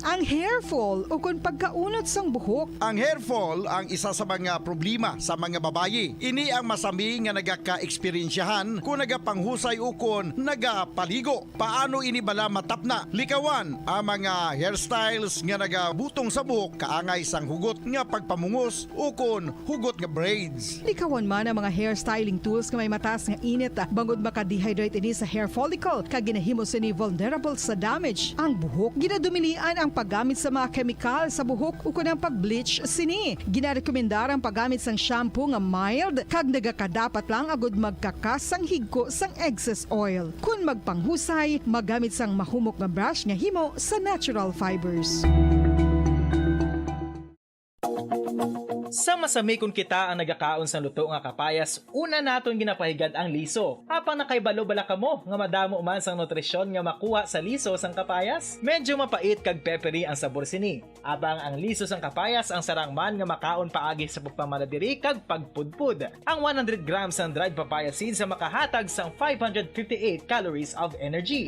Ang hair Fall ukon pagkaunot sang buhok. Ang hair fall ang isa sa mga problema sa mga babayi. Ini ang masami nga nagakaeksperyensyahan kon nagapanghusay ukon nagapaligo. Paano ini bala matapna? Likawan ang mga hairstyles nga nagabutong sa buhok kaangay sang hugot nga pagpamungos ukon hugot nga braids. Likawan man ang mga hair styling tools nga may mataas nga init, bangod maka-dehydrate ini sa hair follicle kag ginahimo sini vulnerable sa damage ang buhok. Ginadominian ang paggamit sa mga kemikal sa buhok ukon ang pag-bleach sini. Ginarekomendar ang paggamit sang shampoo nga mild kag nagakadapat lang agud magkakas sang higko sang excess oil. Kon magpanghusay, magamit sang mahumok nga brush nga himo sa natural fibers. Sa masami kon kita ang nagakaon sang luto nga kapayas, una naton ginapahigad ang liso. Apang nakahibalo bala kamo nga madamo man sang nutrisyon nga makuha sa liso sang kapayas? Medyo mapait kag peppery ang sabor sini. Apang ang liso sang kapayas ang sarang man nga makaon paagi sa pagpamala diri kag pagpudpod. Ang one hundred grams sang dried papaya seeds ang makahatag sang five hundred fifty-eight calories of energy.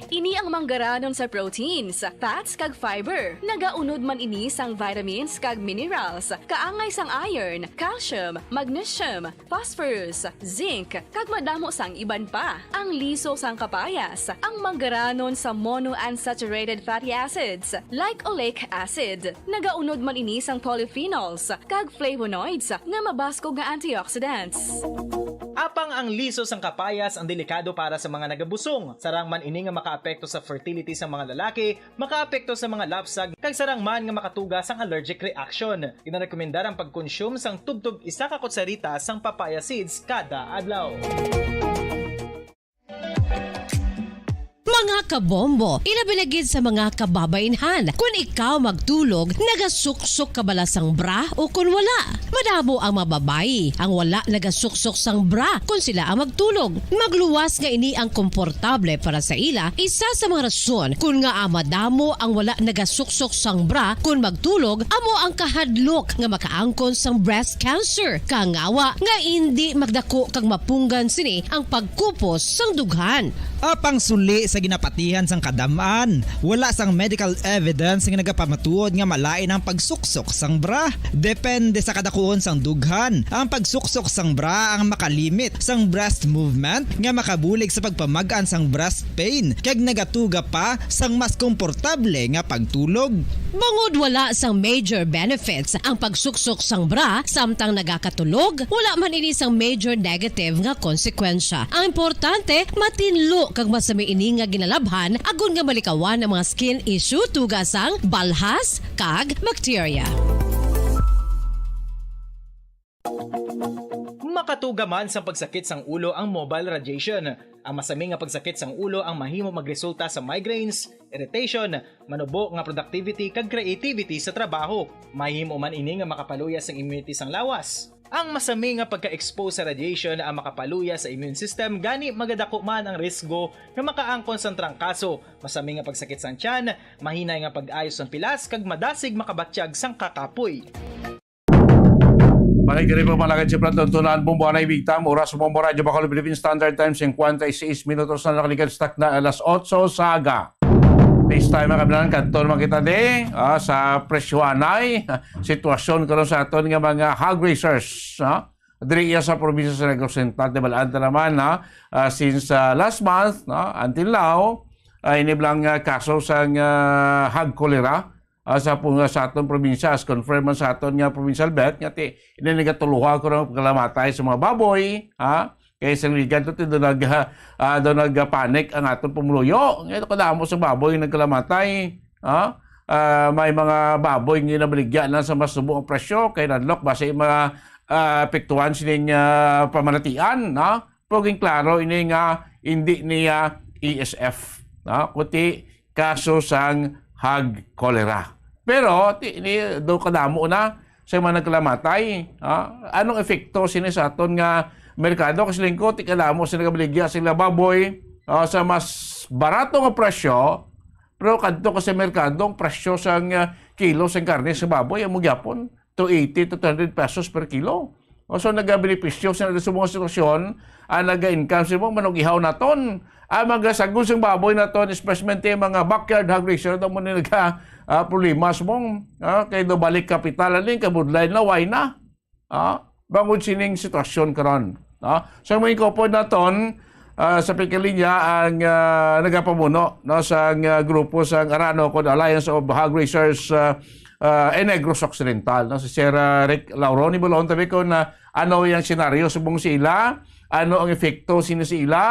Ini ang manggaranon sa proteins, fats kag fiber. Nagaunod man ini sang vitamins kag minerals, kaangay sang iron, calcium, magnesium, phosphorus, zinc, kag madamo sang iban pa. Ang liso sang kapayas, ang manggaranon sa monounsaturated fatty acids, like oleic acid. Nagaunod man ini sang polyphenols kag flavonoids nga mabaskog nga antioxidants. Apang ang liso sang kapayas ang delikado para sa mga nagabusong. Sarang man ini nga makaapekto sa fertility sang mga lalaki, makaapekto sa mga lapsag, kag sarang man nga makatuga sang allergic reaction. Ginarekomendar ang pagkonsume sang tubtob isa ka kutsarita sang papaya seeds kada adlaw. Mga kabombo, ilabi na gid sa mga kababainhan, kun ikaw magtulog, nagasuksok ka bala sang bra o kun wala? Madamo ang mga babayi ang wala nagasuksok sang bra kun sila ang magtulog. Magluwas nga ini ang komportable para sa ila, isa sa mga rason kun ngaa madamo ang wala nagasuksok sang bra kun magtulog amo ang kahadlok nga makaangkon sang breast cancer. Kangawa nga indi magdako kag mapunggan sini ang pagkupos sang dughan. Apang suli sa ginapatihan sang kadam-an, wala sang medical evidence nga nagapamatuod nga malain ang pagsuksok sang bra. Depende sa kadakuon sang dughan, ang pagsuksok sang bra ang makalimit sang breast movement nga makabulig sa pagpamag-an sang breast pain kag nagatuga pa sang mas komportable nga pagtulog. Bangod wala sang major benefits ang pagsuksok sang bra samtang nagakatulog, wala man ini sang major negative nga konsekwensya. Ang importante, matinlo kag masami ini nga ginalabhan agod nga malikawan ang mga skin issue tugod sang balhas kag bakterya. Makatuga man sang pagsakit sang ulo ang mobile radiation. Ang masami nga pagsakit sang ulo ang mahimo magresulta sa migraines, irritation, manubo nga productivity kag creativity sa trabaho. Mahimo man ini nga makapaluya sang immunity sang lawas. Ang masami nga pagka-expose sa radiation ang makapaluya sa immune system, gani magadako man ang risgo nga makaangkon sang trangkaso, masami nga pagsakit sang tiyan, mahinay nga pag-ayo sang pilas, kag madasig makabatyag sang kakapoy. Balik diri po, mga kachiprat, tuntunan, Bombo Anay Bigtam, oras, Bombo Radyo Bacolod, Philippine Standard Time, cincuenta y seis minutos na nakaligad sa takna alas otso sa aga. This time, mga kabinan, kadto naman kita di, ah, sa presyo anay, sitwasyon karon sa aton nga mga hog raisers, ah. Diri iya sa probinsya sa Negros Oriental, di ba, naman, ha? Ah, since, ah, last month, no, until now, ah, ini bala nga kaso sang, ah, hog cholera, ah, sa pun-, sa aton probinsya, as confirmed man sa aton nga provincial vet, nga ti, ini nagatuluha ko ng pagkalamatay sa mga baboy, ha? Kay sa ligan to, ti, do nag, ah, do nagpanic ang aton pumuluyo. Ngayon, kadamo sa baboy nagkalamatay, ha? Ah, may mga baboy nga nabaligya na sa mas subo ang presyo, kay nadlok, basi mga, ah, apektuhan sining, ah, pamanatian, no? Pero ginklaro ini nga hindi niya E S F, no? Kundi kaso sang hog cholera. Pero ti, ini do kadamo na sa mga nagkalamatay, ha? Anong epekto sini sa aton nga merkado? Kasi lingko, ti kadamo sila kabaligya sila baboy, ah, sa mas barato nga presyo, pero kadto ka sa merkado, ang presyo sang, ah, kilo sang karne sa baboy, amo gyapon, two eighty to two hundred pesos per kilo. O, so, nagabenepisyo sila sa mga sitwasyon, ang naga-income sa mga manug-ihaw naton. Ang mga sagol sang baboy naton, especially mga backyard hog raiser, amo ni naga, ah, problema sa mong, ah, kay do balik kapital, aling kabudlay na, why na? Ah, bangod sining sitwasyon karon, no? So, mga kaupod naton, ah, sa pagkalinya ang, ah, nagapamuno, no, sa, ah, grupo sa Arano kod Alliance of Hog Raisers, ah, ah, in Negros Occidental, no, si Sir, ah, Rick Lauron. Ibulon tabi ko na ano yung senaryo subong sila, ano ang epekto sini sa ila,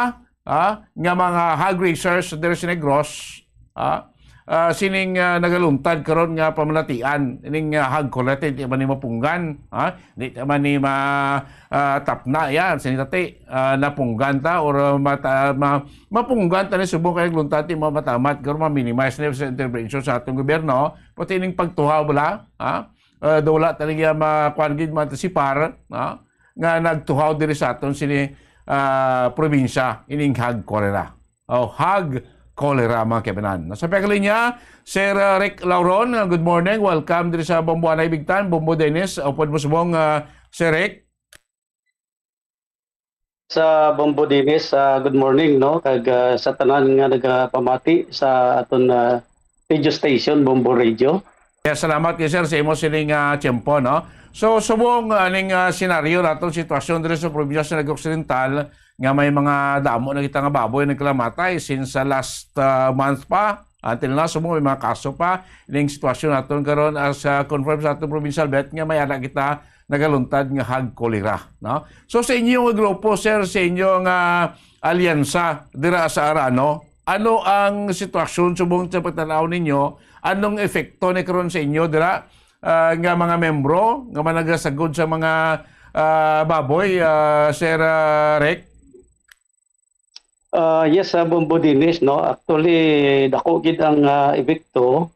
ah, nga mga hog raisers diri sa Negros, ah, ah, sining, ah, nagaluntad karon nga pamanatian, ining, ah, hog cholera, di man ni mapunggan, ah, di man ni ma-, ah, tapna yan, sinitati, ah, napunggan ta or, ah, mata-, ma-, mapunggan ta ni subong kay nagluntad, di mamatamat, karon ma-minimize na sa intervention sa atong gobyerno, pati ining pagtuhaw bala, ah, ah, do wala talaga makuan gid, matasipar, ah, nga nagtuhaw diri sa aton sini, ah, probinsya, ining hog cholera. O, hog cholera, mga kaibanan. Nasa pagkalinya, Sir, ah, Rick Lauron. Ah, good morning. Welcome diri sa Bombo Anay Bigtan, Bombo Dennis. Upod mo subong, ah, Sir Rick. Sa Bombo Dennis, ah, good morning, no? Kag, ah, sa tanan nga nagapamati sa aton, ah, radio station, Bombo Radio. Kaya salamat kay sir sa imo sining, ah, tiyempo, no? So, subong, ah, ning, ah, senaryo naton, sitwasyon diri sa probinsya sa Negros Occidental, nga may mga damo na kita nga baboy nagkalamatay since sa last, ah, month pa, until now, subong may mga kaso pa, ning sitwasyon naton karon as, ah, confirm sa atong provincial vet nga may ara kita nagaluntad nga hog cholera, no? So, sa inyo nga grupo, sir, sa inyo nga alyansa dira sa Arano, ano ang sitwasyon subong sa pagtanaw ninyo? Anong epekto ni karon sa inyo dira, ah, nga mga membro nga managasagod sa mga, ah, baboy, ah, Sir, ah, Rick? Ah, yes, sa Bombo Dennis, no? Actually, dako gid ang, ah, epekto,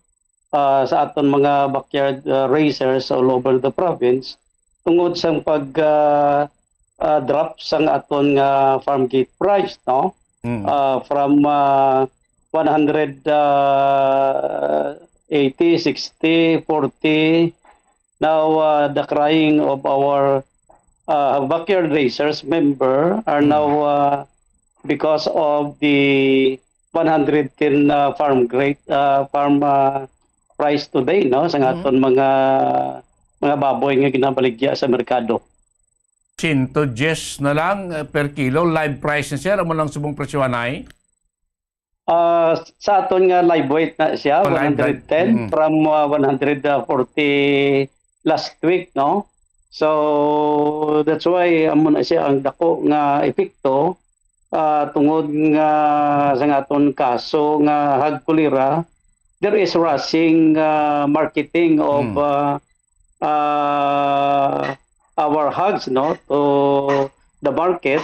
ah, sa aton mga backyard, ah, raisers all over the province tungod sang pag, ah, ah, drop sang aton nga farm gate price, no? Mm. Ah, from, ah, one hundred, ah, eighty, sixty, forty, now, uh, the crying of our, uh, backyard raisers member are now, uh, because of the one hundred ten, uh, farm grade, uh, farm, uh, price today, no, sa aton mga, mga baboy nga ginabaligya sa merkado. Sento diyes na lang, eh, per kilo, live price na, sir, amo lang subong presyohanay? Ah, sa aton nga live weight na siya, oh, live, live. One hundred ten, mm, from, ah, one hundred forty last week, no? So, that's why amo na siya ang dako nga epekto, ah, tungod nga sa aton kaso nga hog cholera, there is rushing, ah, marketing of, mm, ah, ah, our hogs, no, to the market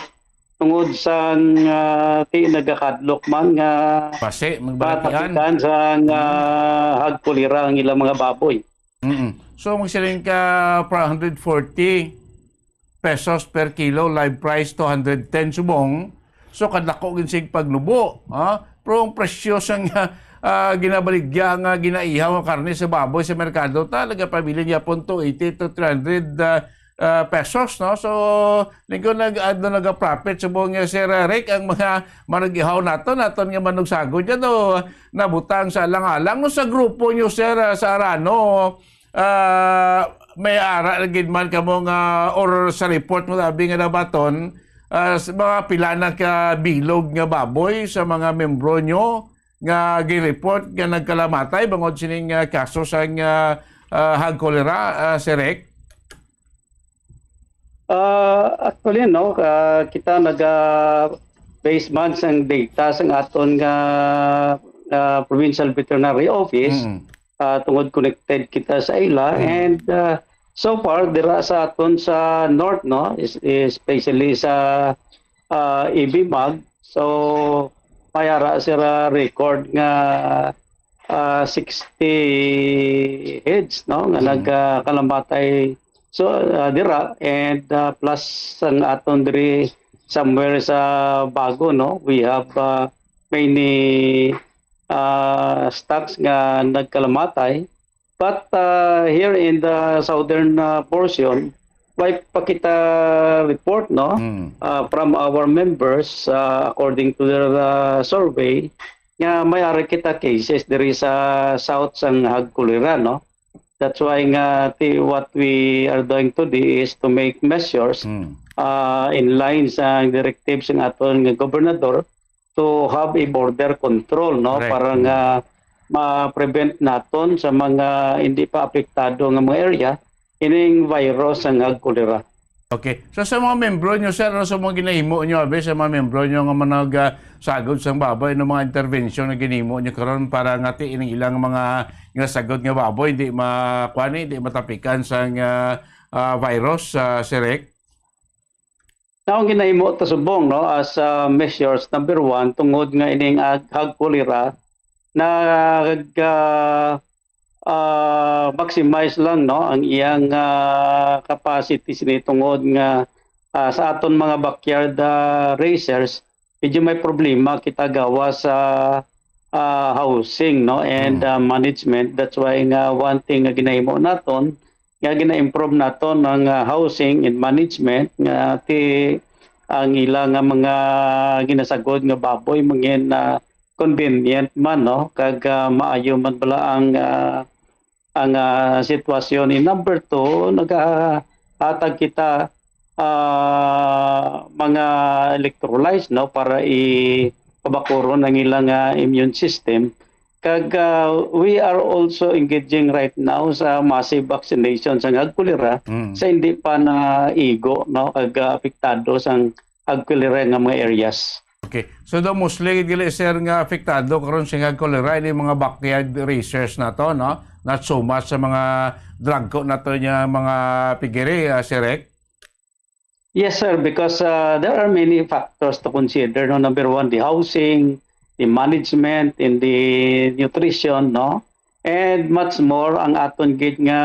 tungod sang, ah, ti nagakadlok man nga basi magbalatian, matapitan sang, ah, hog cholera ang ilang mga baboy. Mm-mm. So, magsiling ka, four hundred forty pesos per kilo, live price two hundred ten subong. So, kadlako gid sig pagnubo, ha? Pero ang presyo sang, ah, ginabaligya nga ginaihaw nga karne sa baboy sa merkado, talaga pabilin gyapon two eighty to three hundred, ah, ah, pesos, no? So, lingkod nag-, ano, nagaprofit subong nga, Sir Rick, ang mga manug-ihaw naton, naton nga manugsagod, ano, nabutang sa alang-alang, no, sa grupo nyo, sir, ah, sa Arano, ah, may ara na gid man kamo nga, or sa report mo, abi nga nabaton, ah, sa mga pila na ka bilog nga baboy sa mga membro nyo nga gi-report nga nagkalamatay bangod sining, ah, kaso sang, ah, ah, hog cholera, ah, Sir Rick? Ah, actually, no, ah, kita naga-base man sang data sang aton nga, ah, Provincial Veterinary Office, mm, ah, tungod connected kita sa ila. Mm. And, ah, so far, dira sa aton sa north, no, es-, especially sa, ah, Ibimag, so, may ara sira record nga, ah, sixty heads, no, nga, mm, nagkalamatay. So, ah, dira, and, ah, plus ang aton diri somewhere sa Bago, no, we have, ah, many, ah, stocks nga nagkalamatay. But, uh, here in the southern, uh, portion, may pa kita report, no? Mm. Uh, from our members, uh, according to their uh, survey, nga may ari kita cases diri sa south sang hag cholera, no? That's why nga ti, what we are doing today is to make measures Mm. uh, in line sa directives ng aton nga gobernador to have a border control, no? Correct. Para Mm. nga ma-prevent naton sa mga hindi pa apektado nga mga area ining virus nga cholera. Okay. So, sa mga membro nyo, sir, ano sa mga ginahimo nyo, abi, sa mga membro nyo nga manag, ah, sagod sang baboy, ano mga intervention nga ginahimo nyo karon para nga ti ining ilang mga nga sagod nga baboy hindi ma-, kuwan, hindi matapikan sang, ah, ah, virus, ah, Sir Rick? Now, ang ginahimo ta subong, no, as, ah, measures, number one, tungod nga ining ag-, hag cholera, nag, ah, ah, maximize lang, no, ang iyang, ah, capacity sini tungod nga, ah, sa aton mga backyard, ah, raisers, medyo may problema kita gawas sa, ah, housing, no, and, Mm. ah, management. That's why nga one thing nga ginahimo naton, nga gina-improve naton ang, ah, housing and management nga ti ang ila nga mga ginasagod nga baboy mangin, ah, convenient man, no? Kag, ah, maayo man bala ang, ah, ang, ah, sitwasyon. And number two, nagahatag kita, ah, mga electrolytes, no, para i-, pabakuron ang ilang, ah, immune system. Kag, ah, we are also engaging right now sa massive vaccination sa hag cholera Mm. sa hindi pa naigo, no, kag, ah, apektado sang hag cholera nga mga areas. Okay. So, daw mostly, gali, sir, nga apektado karon sa hag cholera, ini mga backyard raisers nato, no? Not so much sa mga dagko nato nga mga piggery, ah, Sir Rick? Yes, sir, because, uh, there are many factors to consider, no? Number one, the housing, the management, and the nutrition, no? And much more ang aton gid nga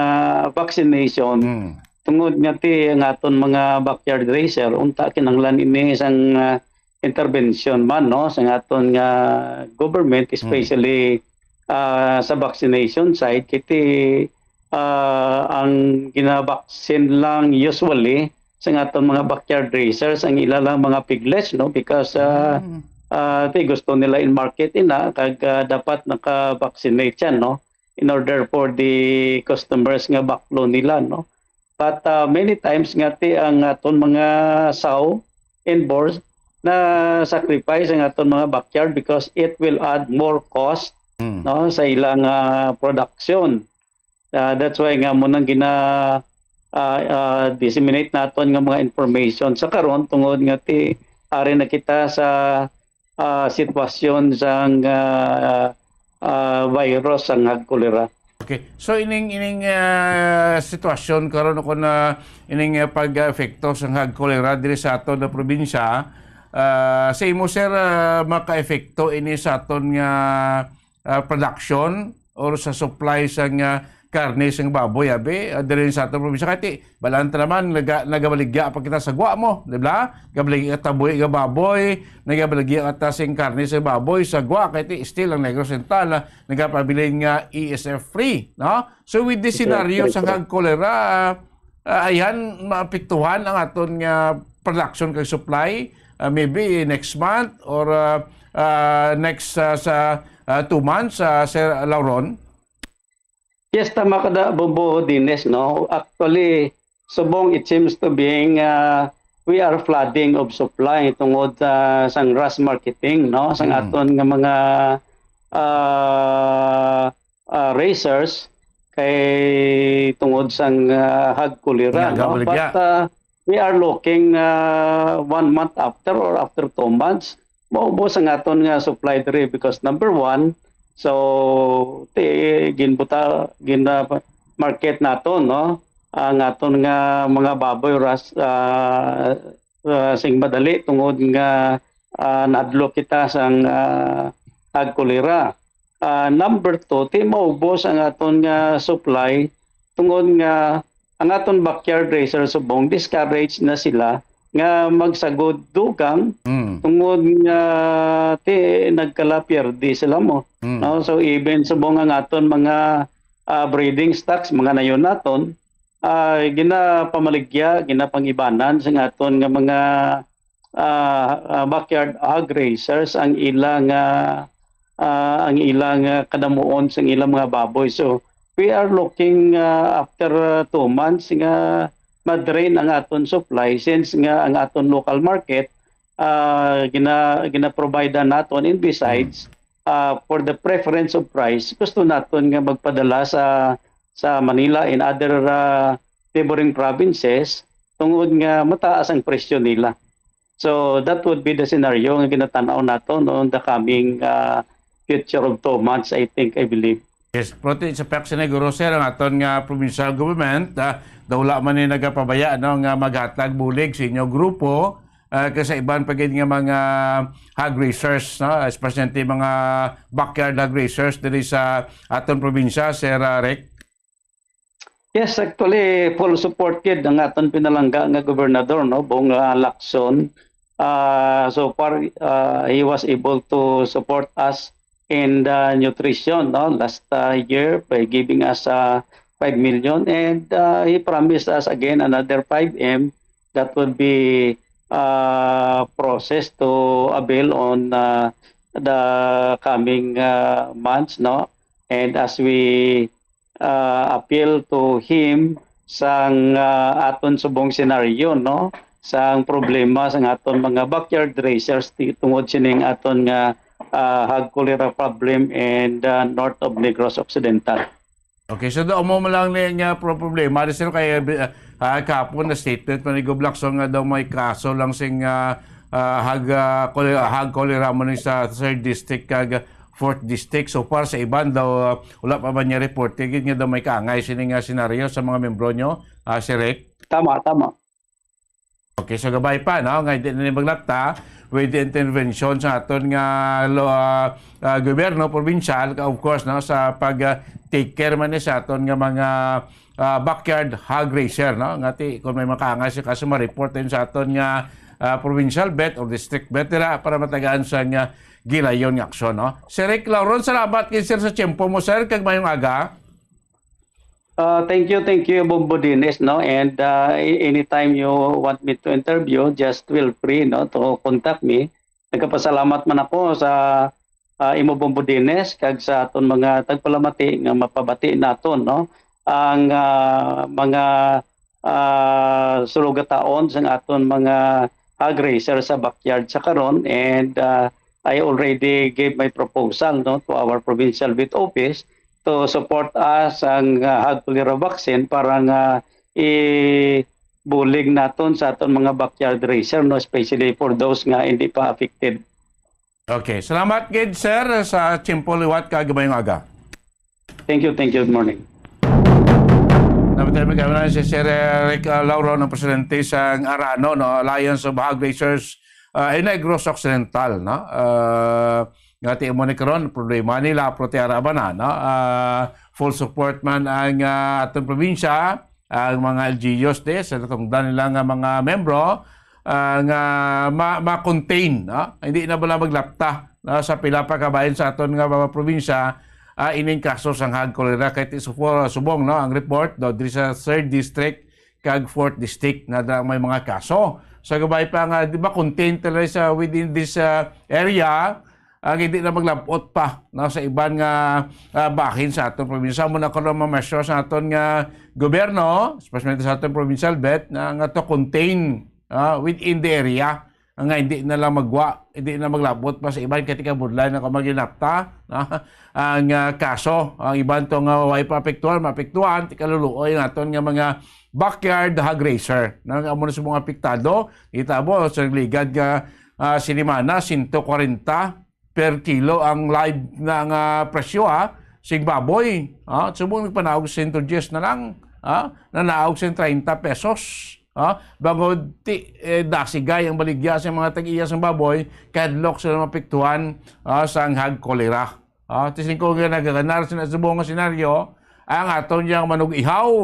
vaccination. Mm. Tungod nga ti ang aton mga backyard raiser, unta kinahanglan ini isang, uh, intervention man, no, sa aton nga government, Mm. especially, uh, sa vaccination side, kay ti, uh, ang ginabaksin lang usually sa aton mga backyard raisers ang ila lang mga piglets, no, because, uh, Mm. uh, ti gusto nila in market ina kag, uh, dapat naka-vaccinate siya, no, in order for the customers nga baklo nila, no. But, uh, many times nga ti ang aton mga sow and boars na sacrifice ang aton mga backyard because it will add more cost, Mm. no, sa ilang, uh, production. Uh, that's why nga mo nang gina, uh, uh, disseminate naton nga mga information sa karon tungod nga ti ari na kita sa, uh, sitwasyon sang, uh, uh, virus sang hag cholera. Okay. So ining, ining, uh, sitwasyon karon, kung na ining, uh, pag-epekto sang hag cholera diri sa aton na probinsya, uh, sa imo, sir, uh, maka-epekto ini sa aton nga ah, production or sa supply sang, ah, karne sang baboy, abi, ah, diri sa aton probinsya. Kay ti, balaan ta naman, naga-, nagabaligya pa kita sa gwa mo, di ba? Gabaligya ta buhi nga baboy, nagabaligya ta sing karne sa baboy sa gwa, kay ti, still ang Negros Oriental, ah, nagapabilin nga E S F free, no? So, with this Yes, scenario yes, sa yes. hag cholera, ah, ayan, maapektuhan ang aton nga production kag supply, ah, maybe next month or, ah, ah, next, ah, sa, ah, two months, ah, Sir Lauron? Yes, tama ka da, Bobo Dines, no? Actually, subong it seems to being, ah, we are flooding of supply tungod sa sang rush marketing, no? Sang Mm. aton nga mga, ah, ah, raisers kay tungod sang, ah, hag cholera, Nga, no? gabaligya. But, ah, we are looking, ah, one month after or after two months, maubos ang aton nga supply diri because number one, so, ti, ginbuta, gin, ah, market naton, no? Ang aton nga mga baboy ras, ah, ah, sing madali tungod nga, ah, nadlo kita sang, ah, hag cholera. Ah, number two, ti maubos ang aton nga supply tungod nga ang aton backyard raiser subong discouraged na sila nga magsagod dugang Mm. tungod nga ti nagkalapierde sila mo. Mm. No? So even subong ang aton mga, ah, breeding stocks, mga nayon naton, ah, ginapamaligya, ginapangibanan sa aton nga mga, ah, ah, backyard hog raisers ang ilang, ah, ah, ang ilang, ah, kadamuon sa ilang mga baboy. So, we are looking, ah, after, ah, two months nga ma-drain ang aton supply since nga ang aton local market, ah, gina-, gina-provide naton. And besides, ah, for the preference of price, gusto naton nga magpadala sa, sa Manila and other, ah, neighboring provinces tungod nga mataas ang presyo nila. So that would be the scenario nga ginatan-aw naton on the coming, ah, future of two months, I think, I believe. Yes, prote sa fact siniguro, sir, ang aton nga provincial government, ah, daw wala man ni nagapabaya, no, nga maghatag bulig sa inyo grupo, ah, kay sa iban pa gid nga mga hog raisers, no, especially mga backyard hog raisers diri sa aton probinsya, Sir, ah, Rick. Yes, actually, full support gid ang aton pinalangga nga gobernador, no, Bong, ah, Lacson. Ah, so far, ah, he was able to support us in the nutrition, no, last, ah, year by giving us, ah, five million, and, ah, he promised us again another five M that will be, ah, processed to avail on, ah, the coming, ah, months, no? And as we, ah, appeal to him sang, ah, aton subong senaryo, no? Sang problema sang aton mga backyard raisers ti-, tungod sining aton nga, ah, hog cholera problem in the north of Negros Occidental. Okay, so daw mo lang ni nga pro-, problema, di sir, kay, ah, kahapon na statement man ni Gob Lacson nga daw may kaso lang sing, ah, ah, hog, ah, cholera, hog cholera mo ni sa third district kag fourth district. So far sa iban daw, ah, wala pa man niya report. Kaya gid nga daw may kaangay sini nga senaryo sa mga membro nyo, ah, Sir Rick? Tama, tama. Okay, so gabay pa, no? Nga hindi na ni maglapta with the intervention sa aton nga lo-, ah, ah, gobyerno probinsyal, ka, of course, no, sa pag, ah, take care man ni sa aton nga mga, ah, backyard hog raiser, no? Nga ti, kung may makaangay sa kaso, ma-report din sa aton nga, ah, provincial vet or district vet nila para matagaan sa nga gilayon nga aksyon, no? Sir Rick Lauron, salamat kay sir sa tiyempo mo, sir, kag mayong aga. Uh, thank you, thank you, Bombo Dines, no? And, uh, a-, anytime you want me to interview, just feel free, no, to contact me. Nagkapasalamat man ako sa, uh, imo, Bombo Dines, kag sa aton mga tagpalamati nga mapabati naton, no? Ang, uh, mga, uh, sulugataon sang aton mga hog raiser sa backyard sa karon, and, uh, I already gave my proposal, no, to our provincial vet office to support us ang, uh, hog cholera vaccine para nga ibulig naton sa aton mga backyard raiser, no, especially for those nga hindi pa affected. Okay. Salamat gid, sir, sa tiyempo liwat kag mayong aga. Thank you, thank you. Good morning. Namatay, magkaibigan, si Sir Eric, uh, Lauro, ang presidente sang Arano, no, Alliance of Hog Raisers, uh, in Negros Occidental, no? Uh, nga ti mo ni karon, problema nila, pero ti ara ba na, no? Uh, full support man ang, uh, aton probinsya, ang mga L G Us, di, sa natungdan nila nga mga membro, ah, nga ma-, ma-contain, no? Hindi na bala maglapta, no, sa pila pa kabahin sa aton nga mga probinsya, ah, ining kaso sang hog cholera. Kay ti subong, no, ang report, no, diri sa third district kag fourth district na da-, may mga kaso. Sa gabay pa nga, di ba, contained talaga sa within this, ah, area, ang hindi na maglabot pa, no, sa iban nga, ah, bahin sa aton probinsya. Muna ko lang ma-measure sa aton nga gobyerno, especially sa aton provincial vet, na nga to contain, ah, within the area, nga hindi na lang magwa, hindi na maglabot pa sa iban, kay tikabudlay na ko maginapta, no? Ang, ah, kaso, ang iban to nga way pa apektuhan, maapektuhan, tikaluluoy ang aton nga mga backyard hog raiser, no? Nga amo na sa mga apektado, kita mo, sa ligad nga, ah, sinimana, sento kwarenta per kilo ang live na nga presyo, ha, sing baboy, ha, subong nagpanaog sa sento diyes na lang, ha, nanaog sa treinta pesos, ha, bangod ti, eh, dasigay ang baligya sa mga tag-iya sang baboy, kahadlok sila mapiktuhan, ha, sang hog cholera. Ha, ti singko nga nagaganar sa subong nga senaryo, ang aton yang manug-ihaw,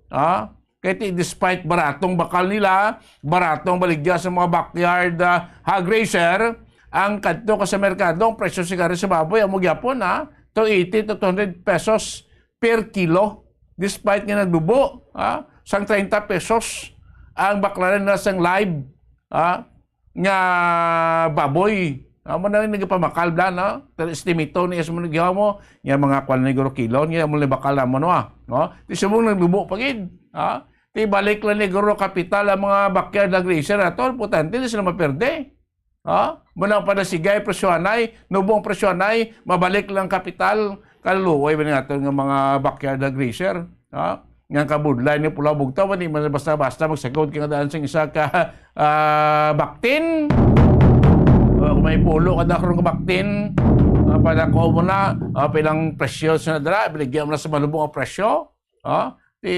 ha, kay ti, despite baratong bakal nila, baratong baligya sa mga backyard, ah, hog raiser, ang kadto ka sa merkado, ang presyo sigari sa baboy, amo gyapon, ha, two eighty to two hundred pesos per kilo. Despite nga nagbubo, ha, sang treinta pesos ang baklaran na sang live, ah, nga baboy. Amo na yung nagpamakal bla, no? Pero estimito ni sa mga gihaw mo, nga mga kwan ni guro kilo, nga mo ni bakal na mo, no? Ah, no? Di subong naglubo pa gid, ha? Di balik lang ni guro kapital ang mga backyard na grazer ato, importante na sila maperde. Ha? Muna pa na sigay, presyohanay, nubong presyohanay, mabalik lang kapital, kaluluoy ba nato nga mga backyard na grazer? Ha? Nga kabudlay ni Pulaw Bugtaw, hindi man basta-basta magsagod ka nga daan sing isa ka, ah, baktin. O, kung may pulo ka na karon ka baktin, ah, padako mo na, ah, pilang presyo sa nadra, biligyan mo na sa malubong ang presyo. Ah, ti,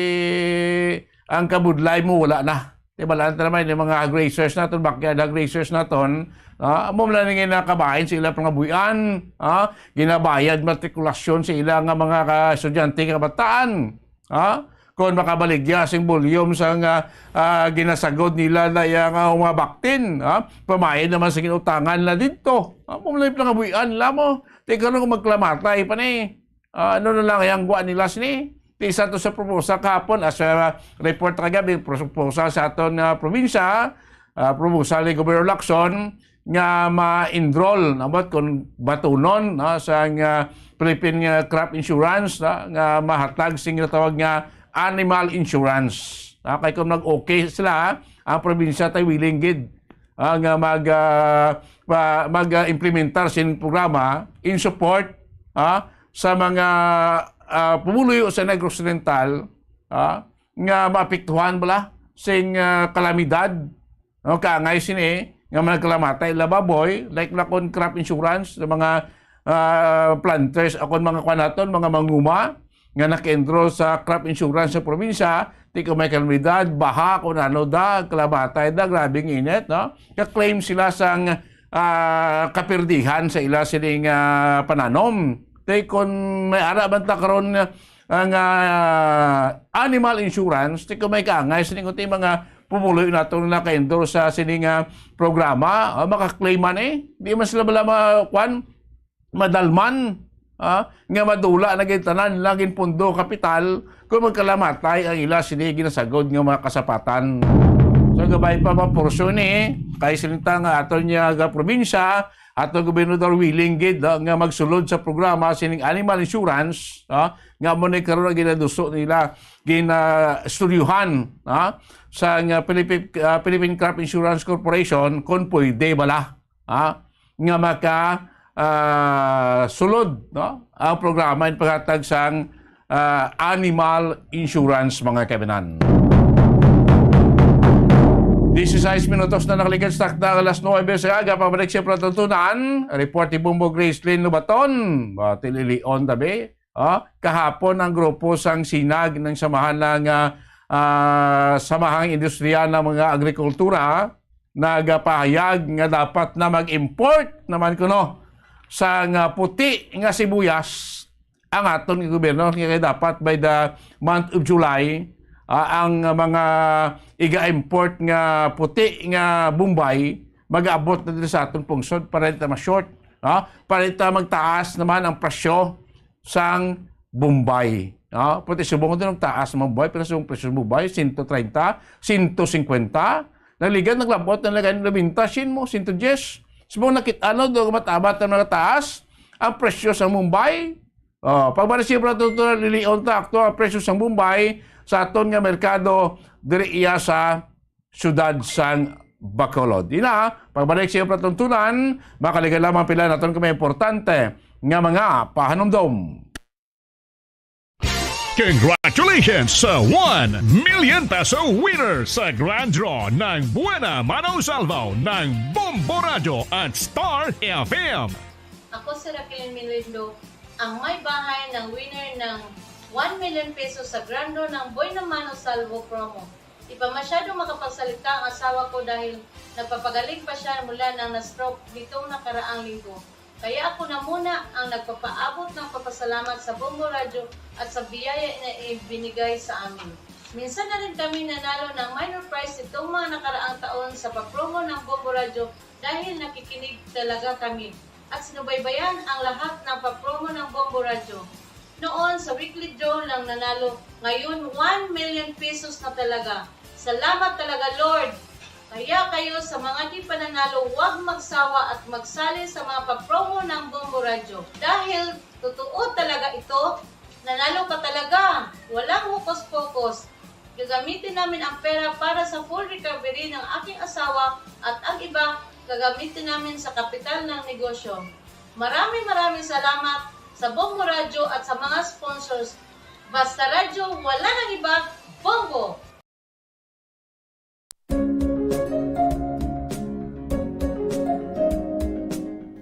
ang kabudlay mo, wala na. Ti, balaan ta naman, yung mga grazers naton, backyard grazers naton, ah, amo man lang yung nakabahin sa ila pangabuhian, ah, ginabayad matrikulasyon sa ila nga mga ka-, estudyante, kabataan. Ha? Kung makabaligya sing volume sa nga, ah, ginasagod nila na iya nga mga baktin, ha? Pamayad naman sa ginutangan na dito. Ha? Kung may pangabuhian nila mo, di karon kung magklamatay pa ni. Ah, ano na lang ang guwa nila sini? Di sa to sa proposal kahapon, as a report kagabi, proposal sa aton nga probinsya, ah, proposal ni Governor Lacson, nga ma-enroll, nabot kung batunon, no, sa nga Philippine, ah, Crop Insurance, no, nga mahatag sing ginatawag nga animal insurance. Ah, kay kung nag-okay sila, ang probinsya tay willing gid, ah, nga mag, ah, pa-, mag, ah, implementar sin programa in support, ah, sa mga, ah, pumuluyo sa Negros Oriental, ah, nga maapektuhan bala sing, ah, kalamidad. No, kaangay sini nga mga kalamatay ila baboy, like na kon crop insurance sa mga, ah, planters, akon mga kwan naton, mga manguma nga naka-enroll sa crop insurance sa probinsya, di ko may kalamidad, baha, kung ano da, kalamatay da, grabing init, no? Ka-claim sila sang, ah, kapirdihan sa ila sining, ah, pananom. Di kon may ara man ta karon nga ang, ah, animal insurance, ti ko may kaangay sining unti mga pumuloy nato nga naka-endorse sa sini nga programa, ah, makaklaim man eh. Di man sila bala ma-, kwan, madalman, ah, nga madula na gid tanan nila gin pundo kapital kung magkalamatay ang ila sini ginasagod nga mga kasapatan. So, gabay pa mapursyon ni kay siling ta nga aton niya ga probinsya, ato gobernador willing gid, ah, nga magsulod sa programa sining animal insurance, ah, nga mo ni karon ang ginaduso nila, ginastudyuhan, ah, sa nga Philippine, ah, Philippine Crop Insurance Corporation kung pwede bala, ah, nga maka, ah, sulod, no, ang programa in paghatag sang, ah, animal insurance, mga kaibinan. Dieciséis minutos na nakaligad sa takda nga alas nuebe sa aga. Pabalik siya palatuntunan. Report ni Bombo Gracelyn Lubaton. Ah, tililion tabi. Ah, kahapon ang grupo sang sinag ng samahan ng, ah, ah, samahang industriya ng mga agrikultura nagapahayag nga dapat na mag-import naman kuno sa nga puti nga sibuyas ang aton nga gobyerno, kaya dapat by the month of July, ah, ang mga iga-import nga puti nga Bombay mag-abot na diri sa aton pungsod para di ta ma-short, ah, para di ta magtaas naman ang presyo sang Bombay. Ah, pati subong din ang taas ng Bombay, pero subong presyo sa Bombay, sento treinta, sento singkwenta. Naligan, naglabot na lagay ng labinta, sin mo, sento diyes. Subong nakit-, ano, do, matabat na nagataas ang presyo sa Bombay. Oh, pagbalik siya, para tutunan, lilion ta, aktual ang presyo sa Bombay sa aton nga merkado, diri iya sa siyudad sang Bacolod. Ina, pagbalik siya, para tutunan, makaligan lamang pila naton kami importante nga mga pahanumdom. Congratulations sa one million peso winner sa grand draw ng Buena Mano Salvo ng Bombo Radyo at Star F M. Ako si Raquel Melindo, ang may bahay ng winner ng one million pesos sa grand draw ng Buena Mano Salvo promo. Di pa masyado makapagsalita ang asawa ko dahil nagpapagaling pa siya mula nang na-stroke nitong nakaraang linggo. Kaya ako na muna ang nagpapaabot ng papasalamat sa Bombo Radyo at sa biyaya na ibinigay sa amin. Minsan na rin kami nanalo ng minor prize nitong mga nakaraang taon sa papromo ng Bombo Radyo dahil nakikinig talaga kami at sinubaybayan ang lahat ng papromo ng Bombo Radyo. Noon, sa weekly draw lang nanalo. Ngayon, one million pesos na talaga. Salamat talaga, Lord. Kaya kayo sa mga di pa nanalo, huwag magsawa at magsali sa mga pa-promo ng Bombo Radyo. Dahil totoo talaga ito, nanalo ka talaga. Walang hokus-pokus. Gagamitin namin ang pera para sa full recovery ng aking asawa at ang iba gagamitin namin sa kapital ng negosyo. Maraming maraming salamat sa Bombo Radyo at sa mga sponsors. Basta Radyo, wala nang iba, Bombo!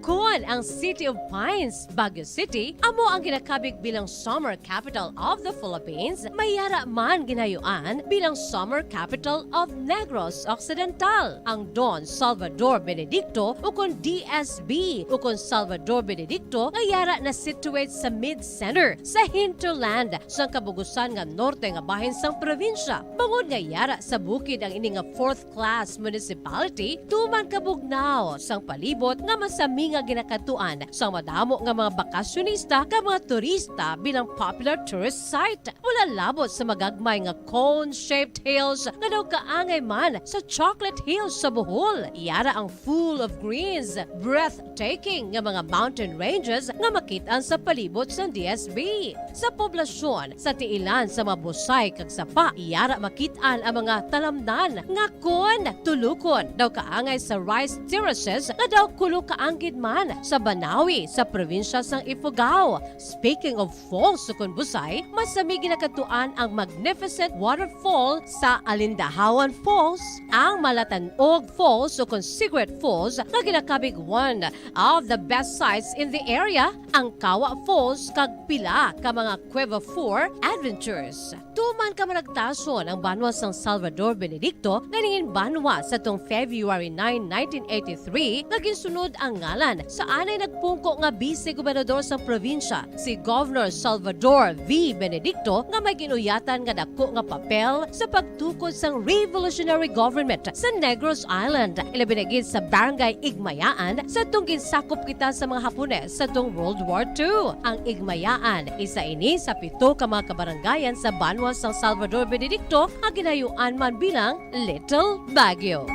Kon ang City of Pines, Baguio City, amo ang ginakabig bilang Summer Capital of the Philippines, may yara man ginayuan bilang Summer Capital of Negros Occidental. Ang Don Salvador Benedicto, ukon D S B, ukon Salvador Benedicto, nga yara na situate sa mid-center sa hinterland sang kabugusan nga norte nga bahin sang probinsya. Bangod nga yara sa bukid ang ini nga fourth class municipality, tuman kabugnaw sang palibot nga masami nga ginakadtuan sang madamo nga mga bakasyonista kag mga turista bilang popular tourist site. Wala labot sa magagmay nga cone-shaped hills nga daw kaangay man sa Chocolate Hills sa Bohol. Yara ang full of greens, breathtaking nga mga mountain ranges nga makit-an sa palibot sang D S B. Sa poblasyon, sa tiilan sa mga busay kag sapa, yara makit-an ang mga talamnan nga kon tulukon daw kaangay sa rice terraces nga daw kulo kaanggid man sa Banawi sa probinsya sang Ifugao. Speaking of falls, ukon busay, masami ginakadtuan ang magnificent waterfall sa Alindahawan Falls, ang Malatanog Falls ukon Cigarette Falls nga ginakabig one of the best sights in the area, ang Kawa Falls kag pila ka mga Cueva Four adventures. Tuman kamaragtason ang banwa sang Salvador Benedicto nga nangin banwa sa tung February nine, nineteen eighty-three, nga ginsunod ang ngalan sa anay nagpungko nga bise gobernador sang probinsya, si Governor Salvador V. Benedicto, nga may ginuyatan nga dako nga papel sa pagtukod sang revolutionary government sa Negros Island, ilabi na gid sa Barangay Igmayaan, sa tung ginsakop kita sa mga Hapones sa tung World War Two. Ang Igmayaan, isa ini sa pito ka mga kabarangayan sa banwa sang Salvador Benedicto nga ginayuan man bilang Little Baguio.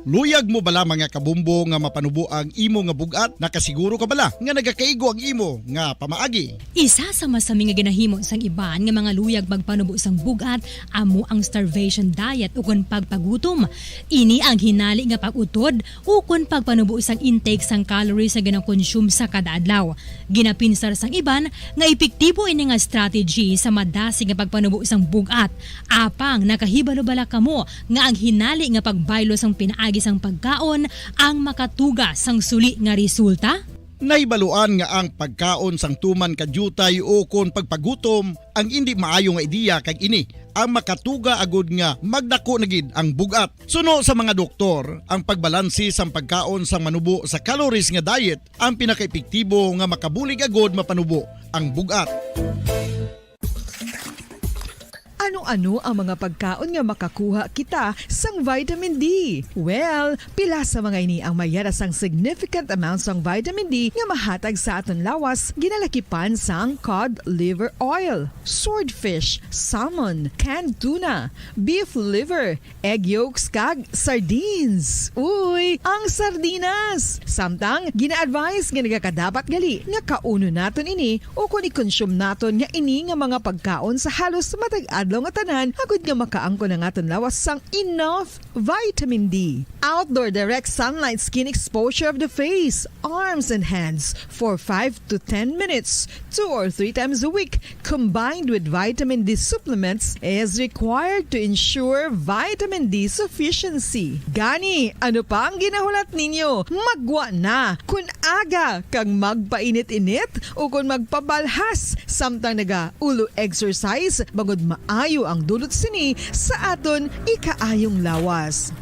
Luyag mo bala, mga kabumbo, nga mapanubo ang imo nga bug-at? Nakasiguro ka bala nga nagakaigo ang imo nga pamaagi? Isa sa masami nga ginahimo sang iban nga mga luyag magpanubo sang bug-at amo ang starvation diet ukon pagpagutom. Ini ang hinali nga pag-utod ukon pagpanubo sang intake sang calories nga ginakonsume sa kada adlaw. Ginapinsar sang iban nga epektibo ini nga strategy sa madasig nga pagpanubo sang bug-at. Apang nakahibalo bala kamo nga ang hinali nga pagbaylo sang pinaagi sang pagkaon ang makatuga sang suli nga resulta? Nahibaluan nga ang pagkaon sang tuman ka diutay ukon pagpagutom ang indi maayo nga ideya, kag ini ang makatuga agud nga magdako na gid ang bug-at. Suno sa mga doktor, ang pagbalanse sang pagkaon sang manubo sa calories nga diet ang pinakaepektibo nga makabulig agud mapanubo ang bug-at. Ano-ano ang mga pagkaon nga makakuha kita sang vitamin D? Well, pila sa mga ini ang may yara sang significant amount sang vitamin D nga mahatag sa aton lawas, ginalakipan sang cod liver oil, swordfish, salmon, canned tuna, beef liver, egg yolks, kag sardines. Uy, ang sardinas! Samtang gina-advise nga nagakadapat gali nga kaunon naton ini ukon i-consume naton nga ini nga mga pagkaon sa halos matag adlaw nga tanan, agud nga makaangkon ang aton lawas sang enough vitamin D. Outdoor direct sunlight skin exposure of the face, arms, and hands for five to ten minutes, two or three times a week, combined with vitamin D supplements, is required to ensure vitamin D sufficiency. Gani, ano pa ang ginahulat ninyo? Maggwa na! Kun aga kag magpainit-init ukon magpabalhas samtang naga-ulo exercise, bangod maayo ang dulot sini sa aton ikaayong lawas.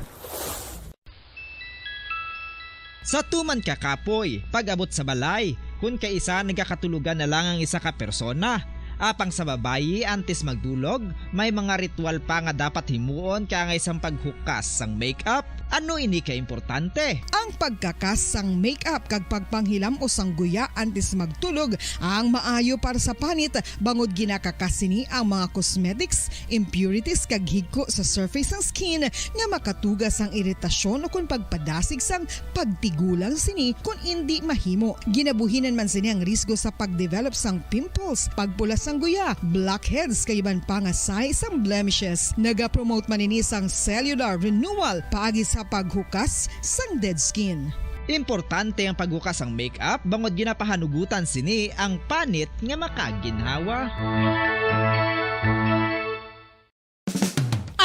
Sa tuman ka kapoy, pag-abot sa balay, kun kaisa nagakatulogan na lang ang isa ka persona, Apang sa babayi, antes magdulog, may mga ritual pa nga dapat himuon kaangay sang paghukas sang makeup. Ano ini ka importante? Ang pagkakas sang makeup kag pagpanghilam-os sang guya antes magtulog ang maayo para sa panit, bangod ginakakas sini ang mga cosmetics, impurities, kag higko sa surface sang skin nga makatuga sang iritasyon ukon pagpadasig sang pagtigulang sini kon indi mahimo. Ginabuhinan man sini ang risgo sa pagdevelop sang pimples, pagpula sang guya, blackheads, kag iban pa nga sign sang blemishes. Nagapromote man ini sang cellular renewal paagi sa paghukas sang dead skin. Importante ang paghukas sang makeup bangod ginapahanugutan sini ang panit nga makaginhawa.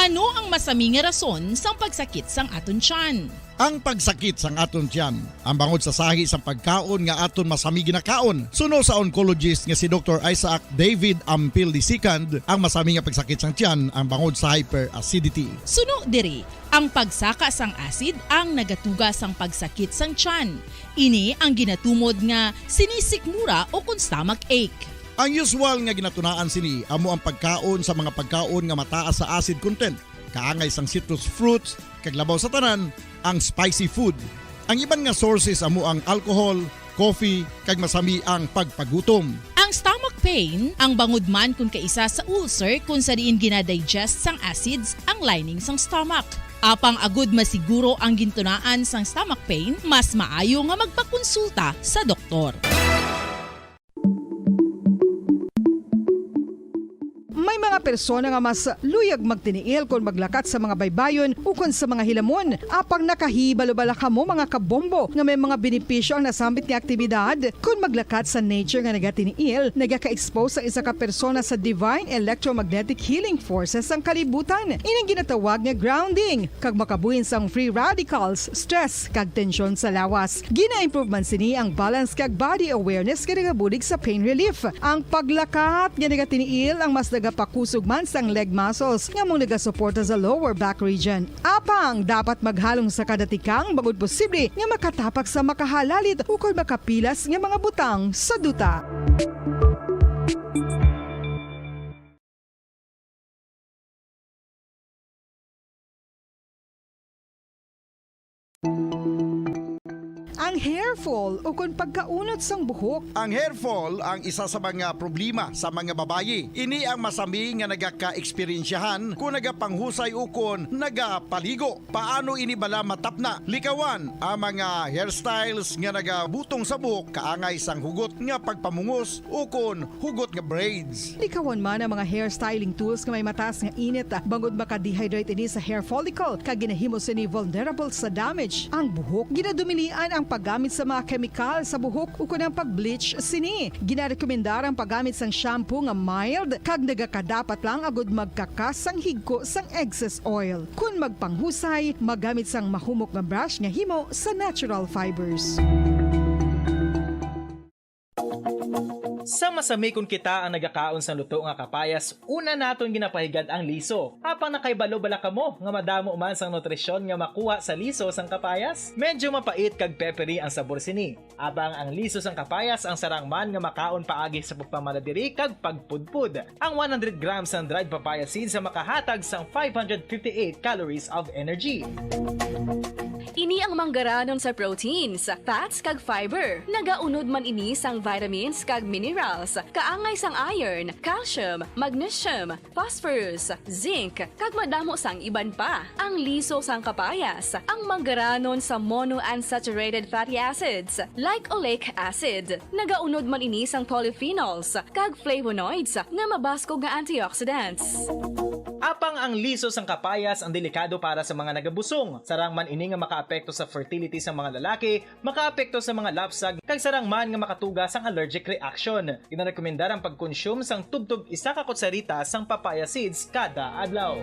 Ano ang masami nga rason sang pagsakit sang aton tiyan? Ang pagsakit sang aton tiyan, ang bangod sa sahi sang pagkaon nga aton masami ginakaon, suno sa oncologist nga si Doktor Isaac David Ampil the second, ang masami nga pagsakit sang tiyan ang bangod sa hyperacidity. Suno diri, ang pagsaka sang acid ang nagatuga sang pagsakit sang tiyan. Ini ang ginatumod nga sinisikmura o kon stomach ache. Ang usual nga ginatunaan sini amo ang pagkaon sa mga pagkaon nga mataas sa acid content, kaangay sang citrus fruits, kag labaw sa tanan, ang spicy food. Ang iban nga sources amo ang alcohol, coffee, kag masami ang pagpagutom. Ang stomach pain, ang bangod man kon kaisa sa ulcer kon sa diin ginadigest sang acids ang lining sang stomach. Apang agud masiguro ang gintunaan sang stomach pain, mas maayo nga magpakonsulta sa doktor. May mga persona nga mas luyag magtiniil kon maglakat sa mga baybayon ukon sa mga hilamon. Apang nakahibalo bala kamo, mga kabombo, nga may mga benepisyo ang nasambit nga aktibidad? Kon maglakat sa nature nga nagatiniil, nagaka-expose ang isa ka persona sa divine electromagnetic healing forces sang kalibutan. Ining ginatawag nga grounding, kag makabuhin sang free radicals, stress, kag tensyon sa lawas. Gina-improve man sini ang balance kag body awareness nga nagabulig sa pain relief. Ang paglakat nga nagatiniil ang mas nagapakusog man sang leg muscles nga amo nagasuporta sa lower back region. Apang dapat maghalong sa kada tikang bangod posible nga makatapak sa makahalalit ukon makapilas nga mga butang sa duta. Ang hair fall ukon pagkaunot sang buhok. Ang hair fall ang isa sa mga problema sa mga babayi. Ini ang masami nga nagaka-eksperyensyahan kon nagapanghusay ukon nagapaligo. Paano ini bala matapna? Likawan ang mga hairstyles nga nagabutong sa buhok kaangay sang hugot nga pagpamungos ukon hugot nga braids. Likawan man ang mga hair styling tools nga may mataas nga init, bangod maka-dehydrate ini sa hair follicle kag ginahimo sini vulnerable sa damage ang buhok. Ginadumilian ang paggamit sa mga kemikal sa buhok ukon ang pag-bleach sini. Ginarekomendar ang paggamit sang shampoo nga mild kag nagakadapat lang agud magkakas sang higko sang excess oil. Kon magpanghusay, maggamit sang mahumok nga brush nga himo sa natural fibers. Sa masami kon kita ang nagakaon sang luto nga kapayas, una naton ginapahigad ang liso. Apang nakahibalo bala kamo nga madamo man sang nutrisyon nga makuha sa liso sang kapayas? Medyo mapait kag peppery ang sabor sini. Apang ang liso sang kapayas ang sarang man nga makaon paagi sa pagpamaladiri kag pagpudpod. Ang one hundred grams sang dried papaya seeds ang makahatag sang five hundred fifty-eight calories of energy. Ini ang manggaranon sa proteins, fats, kag fiber. Nagaunod man ini sang vitamins kag minerals, kaangay sang iron, calcium, magnesium, phosphorus, zinc, kag madamo sang iban pa. Ang liso sang kapayas, ang manggaranon sa monounsaturated fatty acids, like oleic acid. Nagaunod man ini sang polyphenols kag flavonoids nga mabaskog nga antioxidants. Apang ang liso sang kapayas ang delikado para sa mga nagabusong. Sarang man ini nga makaapekto sa fertility sang mga lalaki, makaapekto sa mga lapsag, kag sarang man nga makatuga sang allergic reaction. Ginarekomendar ang pagkonsume sang tubtob isa ka kutsarita sang papaya seeds kada adlaw.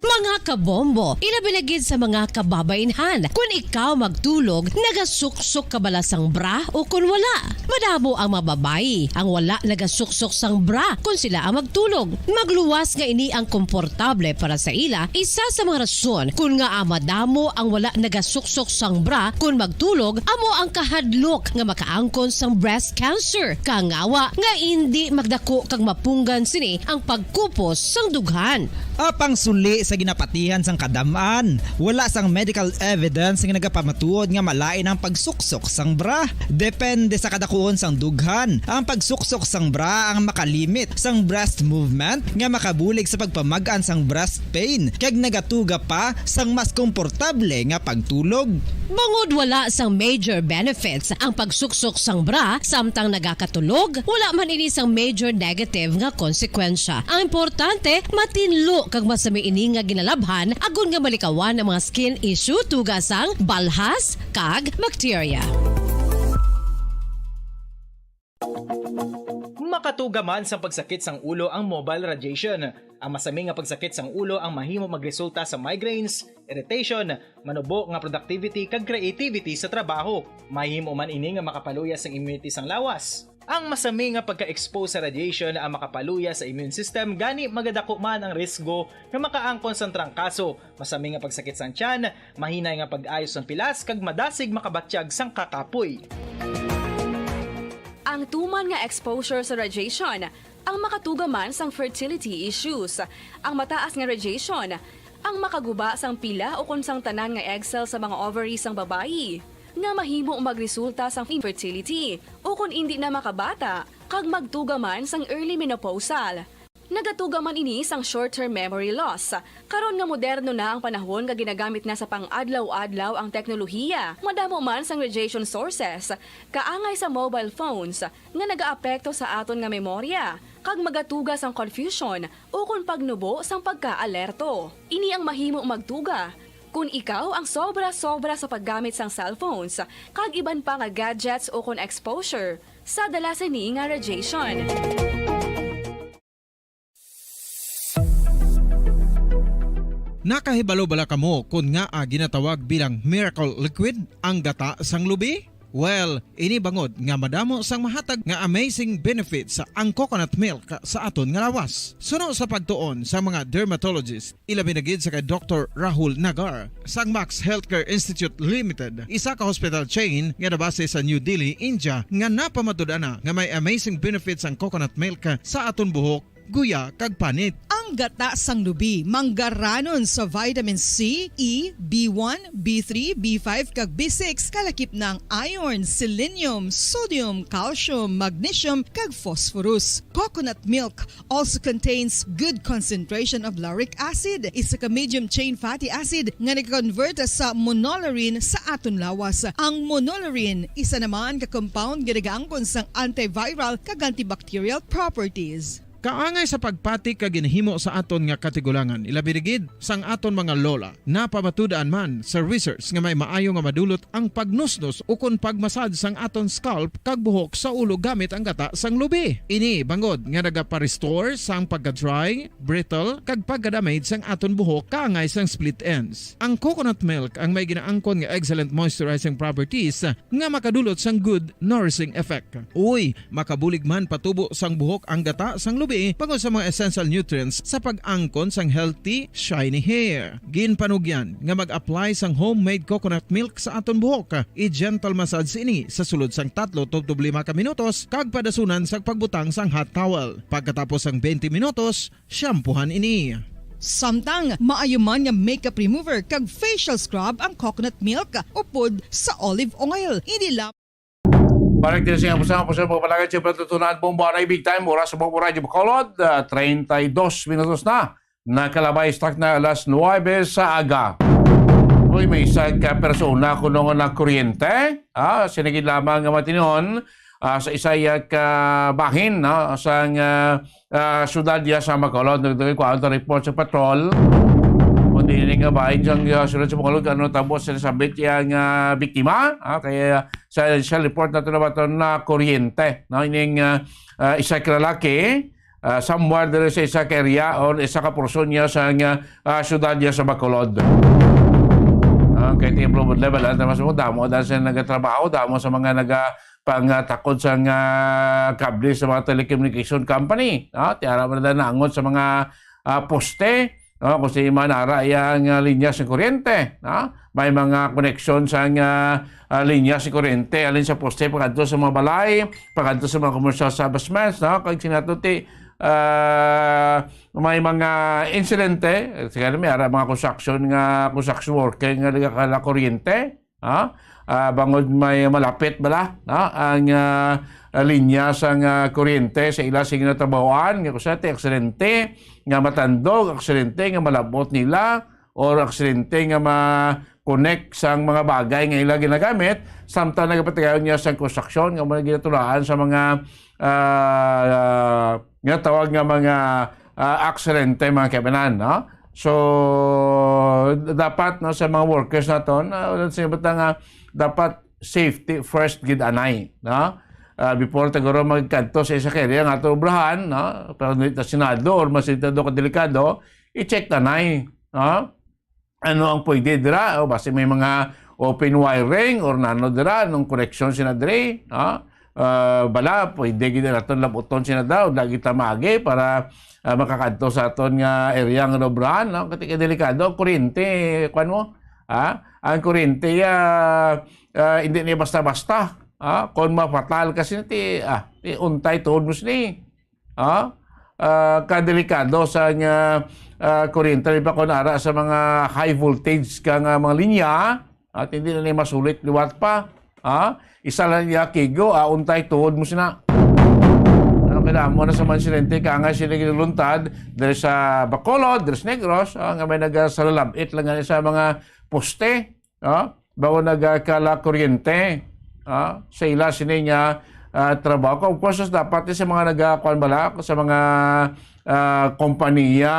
Mga Kabombo, ilabi na gid sa mga kababainhan. Kun ikaw magtulog, nagasuksok ka bala sang bra o kun wala? Madamo ang mga babayi ang wala nagasuksok sang bra kun sila ang magtulog. Magluwas nga ini ang komportable para sa ila, isa sa mga rason kun ngaa madamo ang wala nagasuksok sang bra kun magtulog amo ang kahadlok nga makaangkon sang breast cancer. Kangawa nga indi magdako kag mapunggan sini ang pagkupos sang dughan. Apang suli sa ginapatihan sang kadam-an, wala sang medical evidence nga nagapamatuod nga malain ang pagsuksok sang bra. Depende sa kadakuon sang dughan, ang pagsuksok sang bra ang makalimit sang breast movement nga makabulig sa pagpamag-an sang breast pain kag nagatuga pa sang mas komportable nga pagtulog. Bangod wala sang major benefits ang pagsuksok sang bra samtang nagakatulog, wala man ini sang major negative nga konsekwensya. Ang importante, matinlo kag masami ini nga ginalabhan agod nga malikawan ang mga skin issue tuga sang balhas kag bakterya. Makatuga man sang pagsakit sang ulo ang mobile radiation. Ang masami nga pagsakit sang ulo ang mahimo magresulta sa migraines, irritation, manubo nga productivity kag creativity sa trabaho. Mahimo man ini nga makapaluya sang immunity sang lawas. Ang masami nga pagka-expose sa radiation ang makapaluya sa immune system, gani magadako man ang risgo nga makaangkon sang trangkaso, masami nga pagsakit sang tiyan, mahinay nga pag-ayo sang pilas, kag madasig makabatyag sang kakapoy. Ang tuman nga exposure sa radiation ang makatuga man sang fertility issues. Ang mataas nga radiation ang makaguba sang pila ukon sang tanan nga egg cell sa mga ovary sang babayi, nga mahimo magresulta sang infertility ukon indi na makabata kag magtuga man sang early menopausal. Nagatuga man ini sang short-term memory loss. Karon nga moderno na ang panahon nga ginagamit na sa pang-adlaw-adlaw ang teknolohiya, madamo man sang radiation sources, kaangay sa mobile phones, nga nagaapekto sa aton nga memorya, kag magatuga sang confusion ukon pagnubo sang pagka-alerto. Ini ang mahimo magtuga kon ikaw ang sobra-sobra sa paggamit sang cellphones kag iban pa nga gadgets ukon exposure sa dala sini nga radiation. Nakahibalo bala kamo kon ngaa ginatawag bilang miracle liquid ang gata sang lubi? Well, ini bangod nga madamo sang mahatag nga amazing benefits ang coconut milk sa aton nga lawas. Suno sa pagtuon sa mga dermatologist, ilabi na gid sa kay Doktor Rahul Nagar sang Max Healthcare Institute Limited, isa ka hospital chain nga nabase sa New Delhi, India, nga napamatud-an na nga may amazing benefits ang coconut milk sa aton buhok, guya, kag panit. Ang gata sang lubi manggaranon sa vitamin C, E, B one, B three, B five, kag B six, kalakip na ang iron, selenium, sodium, calcium, magnesium, kag phosphorus. Coconut milk also contains good concentration of lauric acid, isa ka medium chain fatty acid nga nag-convert sa monolaurin sa aton lawas. Ang monolaurin isa naman ka compound nga nagaangkon sang antiviral kag antibacterial properties. Kaangay sa pagpati kag ginhimo sa aton nga katigulangan, ilabi na gid sang aton mga lola. Napamatud-an man sa research nga may maayo nga madulot ang pagnusnos ukon pagmasad sang aton scalp kag buhok sa ulo gamit ang gata sang lubi. Ini bangod nga nagapa-restore sang pagka-dry, brittle, kag pagka-damage sang aton buhok kaangay sang split ends. Ang coconut milk ang may ginaangkon nga excellent moisturizing properties nga makadulot sang good nourishing effect. Uy, makabulig man patubo sang buhok ang gata sang lubi bangod sa mga essential nutrients sa pag-angkon sang healthy, shiny hair. Ginpanugyan nga mag-apply sang homemade coconut milk sa aton buhok. I-gentle massage ini sa sulod sang tatlo tubtob lima ka minutos kag padasunan sa pagbutang sang hot towel. Pagkatapos sang twenty minutos, shampoohan ini. Samtang maayo man nga makeup remover kag facial scrub ang coconut milk upod sa olive oil. Hindi lam- Balik din sa iyang pusang pusang pagpalagay sa patutunan, bomba na big time, oras sa bomba, Radyo Bacolod, ah, treinta y dos minutos na. Nakalabay, stock na alas nuwebe sa aga. Uy, may isa ka persona kuno nga nakuryente. Ah, sinigid lamang nga matinon, ah, sa isa ya ka bahin, no, sang, ah, ah, syudad ya sa Bacolod. Nagdagay ko ang report sa patrol. Kundi ini nga bahin sang, ah, syudad sa Bacolod, ano tabo sa sabit ya nga biktima. Ah, kaya sa, sa report na ito na ba ito na kuryente, no? Ining, ah, ah, isa ka lalaki, ah, somewhere diri sa isa ka area or isa ka portion niya sa nga, ah, syudad niya sa Bacolod. Ah, kay Team Robot Level, alam naman sa mo, damo dahil sa nagatrabaho, damo sa mga naga-, pangatakod sa nga kable sa mga telecommunication company. Ah, tiara mo na nangot sa mga, ah, poste. No, kung sa iman ara iya nga linya sa kuryente, no? May mga koneksyon sa nga, ah, linya sa kuryente, alin sa poste, pagkadto sa mga balay, pagkadto sa mga commercial establishments, no? Kag sinatuti, ah, may mga insidente, siguro may ara mga construction nga, construction worker nga nagakala kuryente, ha? Ah, bangod may malapit bala, ha? Ang, ah, linya sang, ah, kuryente sa ila sa ginatrabahoan, nga kung sa ti aksidente nga matandog, aksidente nga malabot nila, or aksidente nga ma-connect sang mga bagay nga ila ginagamit, samtang nagapatigayon niya sang konstruksyon nga mga ginatulaan sa mga, ah, nga tawag nga mga, ah, aksidente, mga kaibanan, no? So, dapat, no, sa mga workers naton, ah, wala sila bata nga dapat safety first gid anay, no? Ah, before ta guro magkadto sa isa ka area nga ato obrahan, no? Pero dito sa Senado or mas dito ka delikado, i-check ta anay, no? Ano ang pwede dira? O basi may mga open wiring or nano dira, anong koneksyon sina diri, no? Ah, bala, pwede gid naton labuton sina daw, lagi ta maagi para, ah, makakadto sa aton nga area nga obrahan, no? Kati ka delikado ang kuryente, kuwan mo? Ha? Ang kuryente, ah, ah, hindi niya basta-basta. Ha? Kung mapatal kasi ti, ah, ti untay tuhod mo sini. Ha? Ah, kadelikado sa nga, ah, kuryente, di ba, kung ara sa mga high voltage ka nga mga linya, at hindi na niya masulit liwat pa. Ha? Isa lang niya kigo, ah, untay tuhod mo sina. Ano kailangan mo na sa mga insidente, kaya nga sila ginuluntad, diri sa Bacolod, diri sa Negros, ah, nga may nagasalalabit lang nga sa mga poste, ah, bago nagkala kuryente, ah, sa ila sini nga, ah, trabaho. Of course, dapat sa mga nagakuan bala, sa mga, ah, kompanya,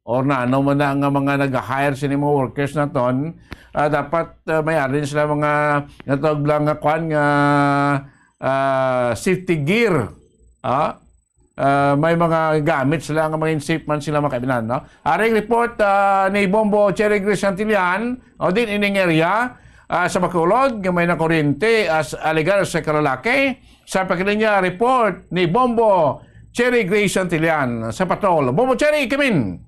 or na ano man na nga mga nag-hire sini mga workers naton, ah, dapat, ah, may arin sila mga natawag lang nga kuan nga, ah, safety gear. Ah, ah, may mga gamit sila nga mga safe man sila mga kaibinan, no? Aring report, ah, ni Bombo Cherry Grace Santillan, o din ining area, ah, sa Bacolod, nga may nakuryente as alegar sa kalalaki. Sa pagkilinya report ni Bombo Cherry Grace Santillan sa Patrol. Bombo Cherry, kamin!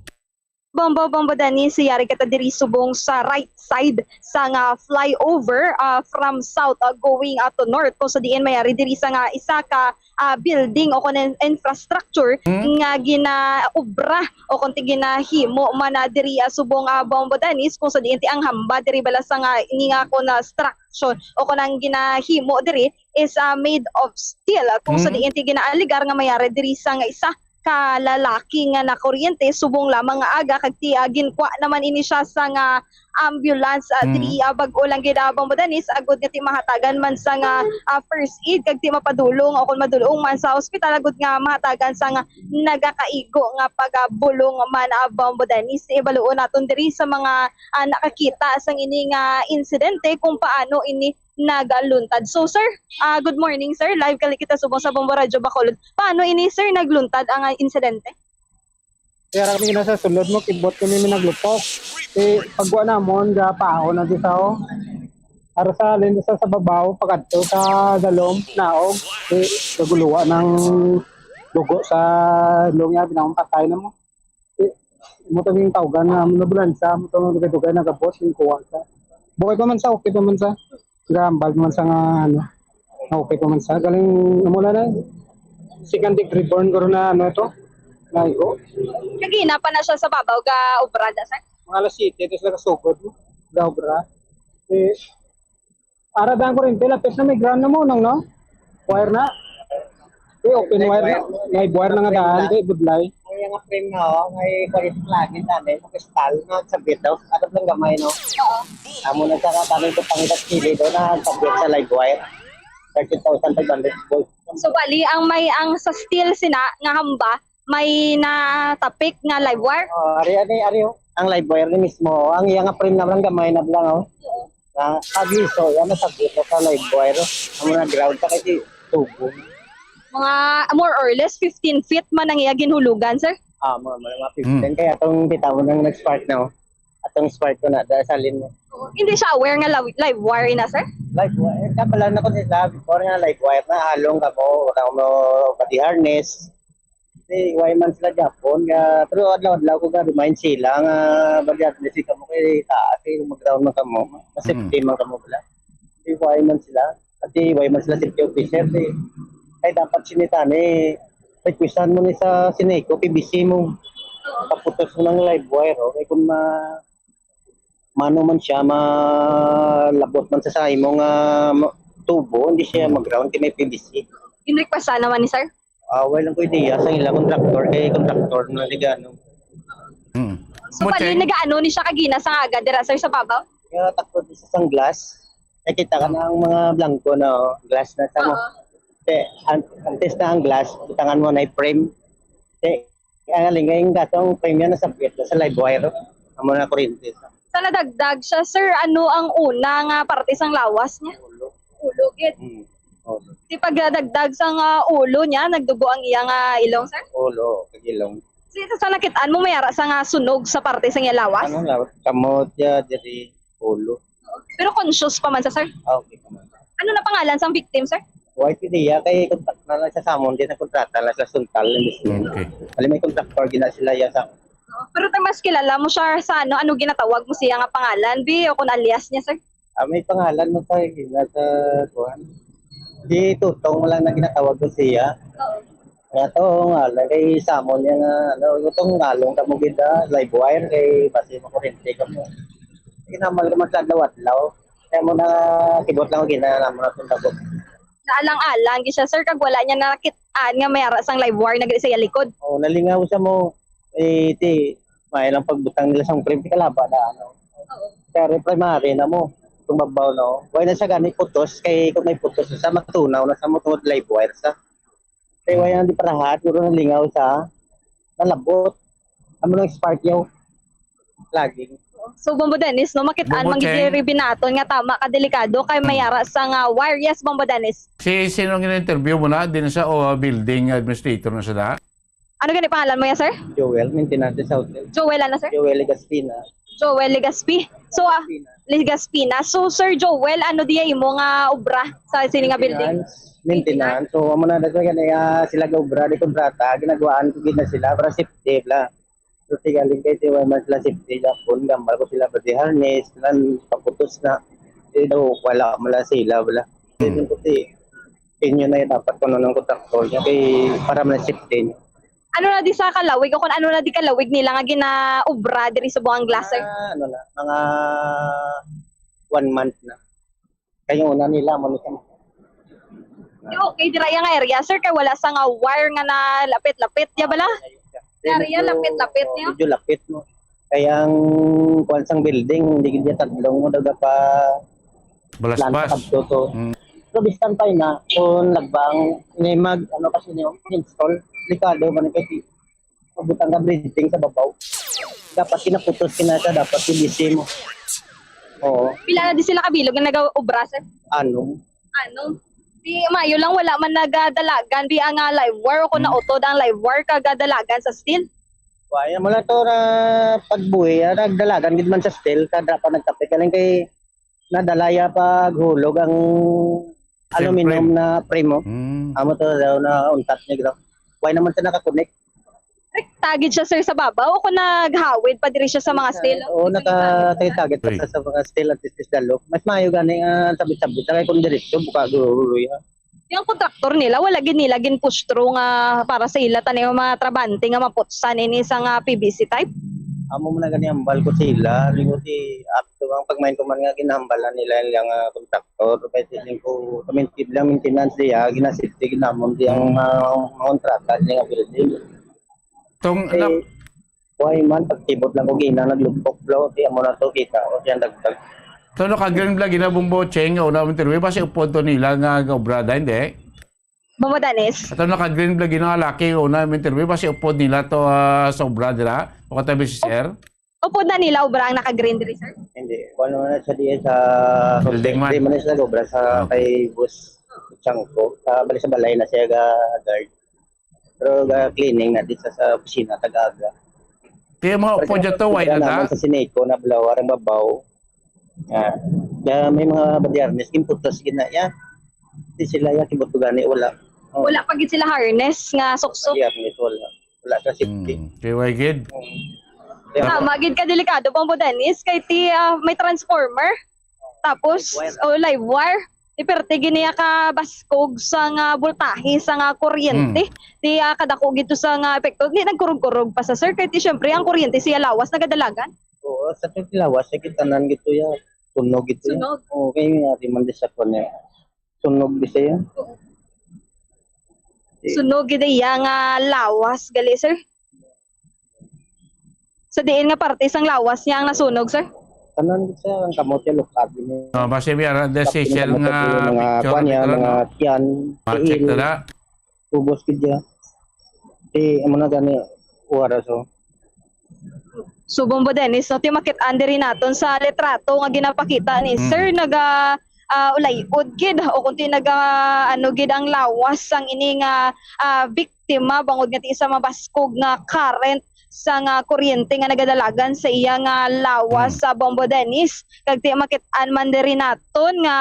Bombo, Bombo Danny, so yari kita diri subong sa right side sa nga flyover, ah, from south, ah, going, ah, to north, kung sa diin mayari diri sa nga isa ka, ah, building o kon in-, infrastructure Mm. nga ginaobra o kon ti ginahimo man, ah, diri, ah, subong, ah, Bombo Danny, kung sa diin ti ang hamba diri bala sa nga ini nga kon, ah, structure o kon ang ginahimo diri is, ah, made of steel, ah, kung sa Mm. diin ti ginaaligar nga mayari diri sa nga isa ka lalaki nga nakuryente subong lamang nga aga, kag ti, ah, ginkwa naman ini siya sa nga ambulance, ah, Mm. diri, ah, bag-o lang gid, ah, Bombo Danis, agud nga ti mahatagan man sa nga, ah, first aid, kag ti mapadulong o kon madulong man sa ospital, agud nga mahatagan sa nga nagakaigo nga pagabulong man, ah, Bombo Danis. Ibaluon naton diri sa mga, ah, nakakita sang ini nga insidente kung paano ini nagaluntad. So, sir, ah, good morning, sir. Live kali kita subong sa Bombo Radyo Bacolod. Paano ini, sir, nagluntad ang, ah, insidente? Kaya ra kami na sa sulod mo, kibot kami may naglupok. Eh, pagwa namon, ga paho na di sa ho. Aro sa alin sa, sa babaw, pagkadto sa dalom, naog. Eh, gaguluwa ng dugo sa ilong niya, binawang patay na mo. Eh, mo to yung tawgan na, mo na bulansa, mo to yung dugay-dugay, nagabot, yung kuha sa. Bukay pa man sa, okay pa man sa. Gambal man sa nga, ano, okay pa man sa. Galing, amo na na, second degree burn ko na, ano, ito, naigo. Kagina pa na siya sa babaw ga obra da, sir? Mga alas siyete, ito sila kasugod, no? Ga obra. Eh, ara ba ang kurente? Lapis na may ground na mo, nang, no? Wire na? Eh, open wire na. May wire na nga daan, kay budlay. Ang iyang frame nga, oh, may kulit lagi na, eh, kristal, no? Sa bito. Ano lang gamay, no? Amo na siya nga, tanong ko pang itas kili doon, na ang subject sa live wire. Thirty thousand five hundred volt. So, bali, ang may, ang sa steel sina, nga hamba, may natapik nga live wire? Oh, ari, ari, ari, oh. Ang live wire ni mismo, ang iyang frame naman gamay na lang, oh. Oo. Na, abiso, yan ang subject sa live wire, oh. Ang mga ground sa kasi tubo. Mga more or less fifteen feet man ang iya ginhulugan, sir? Ah, mga, mga fifteen. Hmm. Kaya atong kita mo nang nag-spark na, oh. Atong spark ko na, da, salin mo. Oo. Hindi siya aware nga live, live wire na, sir? Live wire. Kabalaan na ko nila before nga live wire na, halong ka mo, wala mo body harness. Di, why man sila Japon? Nga, pero adlaw-adlaw ko ga-remind sila nga, bali at least kamo kay taas, kay mag-down man kamo, mas Mm. safety man kamo pala. Di, why man sila? At di, why man sila safety officer? Di, ay dapat sinitani, requestan mo ni sa Sineco, P B C mo. Kaputos mo ng live wire, oh. Kay kung ma-, mano man siya, malabot man sa, sa imo nga ma-, tubo, hindi siya Mm. mag-ground kay may P B C. Ginrequestan naman ni sir? Ah, wala lang ko idea sa ila contractor, kay contractor na ligano. Hmm. So, Mo, bali, Cheng? Nagaano ni siya kagina sa aga dira, sir, sa babaw? Kaya takot sa sang glass. Nakita ka na ang mga blanco na, oh, glass na sa mo. Oo. Te, an-, antes na ang glass, butangan mo na yung frame. Te, ang alingay, yung gato, ang frame yan, nasabit na sa live wire. Amo na kuryente. Sa nadagdag siya, sir, ano ang una nga parte sang lawas niya? Ulo. Ulo, gid. Hmm. Ulo. Di pagdagdag sang, ah, ulo niya, nagdugo ang iya nga ilong, sir? Ulo, kag ilong. Si, sa nakit-an mo, may ara sa nga sunog sa parte sa iya lawas? Ano lawas? Kamot ya, diri, ulo. Pero conscious pa man sa, sir? Ah, okay pa man. Ano na pangalan sang victim, sir? Why pwede ya? Kay kontak na lang sa samon, di na kontrata lang sa Suntal, imbis na. Okay. Alam, may contractor, gina sila ya sa Pero tay mas kilala mo siya sa ano, ano ginatawag mo siya nga pangalan, bi, o kung alias niya, sir? Ah, may pangalan mo sa, sa, kuwan. Si Tutong mo lang na ginatawag ko siya. Oo. Nga to, nga, lagay sa mo niya nga, ano, itong ngalong ka mo gid, ah, live wire, kay basi makurente ka mo. Ginamal ka man sa adlaw-adlaw. Kaya mo na, kibot lang, ginala mo na itong tabok. Naalang-alang gid siya, sir, kag wala niya nakit-an nga may ara sang live wire na gid sa iya likod. Oh, nalingaw siya mo, eh, ti, may lang pagbutang nila sang frame, ti kalaba na, ano. Oo. Pero primary na mo, itong babaw, no? Why na siya gani putos? Kay kung may putos sa, matunaw na sa mo tungod live wire sa. Kay why na di parahat, puro nalingaw sa, nalabot. Amo nang spark yaw. Lagi. So, Bombo Dennis, no, makit-an Bombo man gid Cheng. Diri binaton nga tama ka delikado kay may Hmm. ara sa nga wire. Yes, Bombo Dennis. Si sino nga interview mo na din sa, o, building administrator na siya na? Ano gani pangalan mo ya, sir? Joel, maintenance sa hotel. Joel, ano, sir? Joel Legaspina. Joel Legaspi. So, ah, Legaspina. Legaspina. So, Sir Joel, ano diya imo nga obra sa sini nga building? Maintenance. Maintenance. So, amo na dito gani, ah, sila ga obra di kontrata, ginagwaan ko gid na sila para safety la. So, tigaling kay tiway man sila safety, Japon, gambar ko sila pati harness, lan paputos na. Di daw wala man lang sila, wala. Hmm. Di ko ti, inyo na yung dapat kung anong kontraktor niya kay para man safety niya. Ano na di sa kalawig o kung ano na di kalawig nila nga ginaobra diri sa Buang Glaser? Ah, ano na, mga one month na. Kay una nila, mo ni kami. Di okay dira yang area, sir, kay wala sa nga wire nga nalapit-lapit, ya bala? Area lapit-lapit niya. Medyo lapit mo. Kay ang kuwan sang building, hindi gid niya tadlong mo daw pa Balaspas. Planta kadto to. Mm. Pero bistan pa na, kung nagbang, may mag, ano kasi niyo, install, delikado man kasi mabutang ka bridging sa babaw. Dapat kinaputos, kinasa, dapat P V C mo. Oo. Pila na di sila kabilog nga nag-obra, sir? Ano? Ano? Di, maayo lang, wala man nagadalagan, di ang, ah, live wire, o kung Hmm. nautod ang live wire, kagadalagan sa steel. Wala mo lang to na pagbuhi, ah, nagdalagan gid man sa steel, kada pa nagtapik. Kaling kay nadalaya paghulog ang Siyempre. Aluminum na frame mo. Hmm. Amo to daw na untat niya, gid. Why naman siya nakakunik? Rekta gid siya, sir, sa babaw o kung naghawid pa diri siya sa mga steel? Oo, nakatagit-tagit pa Uy. Sa mga steel at least dalo. Mas maayo gani nga sabit-sabit. Kaya kung diretso, buka gururuy, ha? Yung kontraktor nila, wala gid nila ginpustro nga para sa ila tani yung mga trabante nga maputsan ini sa nga P V C type? Amo man na gani ang hambal ko sa ila. Lingon ti, akto ang pagmain ko man nga ginhambalan nila yung, ah, kontraktor. Kaya siling ko, kaminti lang maintenance diya, ginasafety ginamon diya ang mga, mga kontrata niya nga building. Tong, Eh, na- Kuhay man, pagtibot lang ko gina, naglupok daw, di amo na to kita, o siyang dagdag. So, naka-green flag gina, Bombo Cheng, nga una mo interview, basi upod to nila nga, nga obra, da, hindi? Bombo Danis. Ato naka-green flag gina, laki, una mo interview, basi upod nila to, ah, sa obra, dira? O katabi si sir? Upod na nila obra ang naka-green diri, sir? Hindi. Kung ano na sa diya sa Building man. Di man sa obra sa Ah. Kay boss. Sangko. Sa bali sa balay na siya ga-guard. Pero ga-cleaning na di sa, sa opisina, taga-aga. Kaya mga upo dyan to, why na na? Sa Sineco, na Bulaw, arang babaw. Ah, kaya may mga badyarnes, kimputas gina, ya. Di sila ya, kibuto gani, wala. Oh. Wala pa gid sila harness nga suksok. Badyarnes, wala. Wala sa safety. Hmm. Kaya why gid? Hmm. Tama gid ka delikado, Bombo Dennis, kay ti, ah, may transformer. Tapos, o live wire. Di perte gid niya ka baskog sa nga boltahe, sa nga kuryente. Hmm. Di, ah, kadako gid to sa nga epekto. Di nagkurog-kurog pa sa, sir, kay ti, syempre, ang kuryente siya lawas nagadalagan. Oo, sa tag lawas, sa kitanan gid to ya. Tunog gid to ya. Sunog. Oo, kay nga, di man di sa kuwan, eh. Sunog di siya. Oo. Sunog gid iya nga lawas, gali, sir? Sa diin nga parte sang lawas niya ang nasunog, sir? Tanan, sir, ang kamot niya, lukad niya. Oh, basi may ara, the Tapos Seychelles yung kamot nga niya, mga picture, kuwan niya, picture, mga no? Tiyan, Ah, check tiil. Na na. Ubos gid niya. Di, amo na gani, wara, so. So, Bombo Dennis, no, ti makit-an diri naton sa litrato nga ginapakita ni Mm. Sir, naga, ah, ulayod gid, o kung ti naga, ano gid ang lawas sang ini nga, ah, biktima bangod nga ti sa mabaskog nga current sa nga kuryente nga nagadalagan sa iya nga lawas Mm. sa Bombo Dennis. Kag ti makit-an man diri naton nga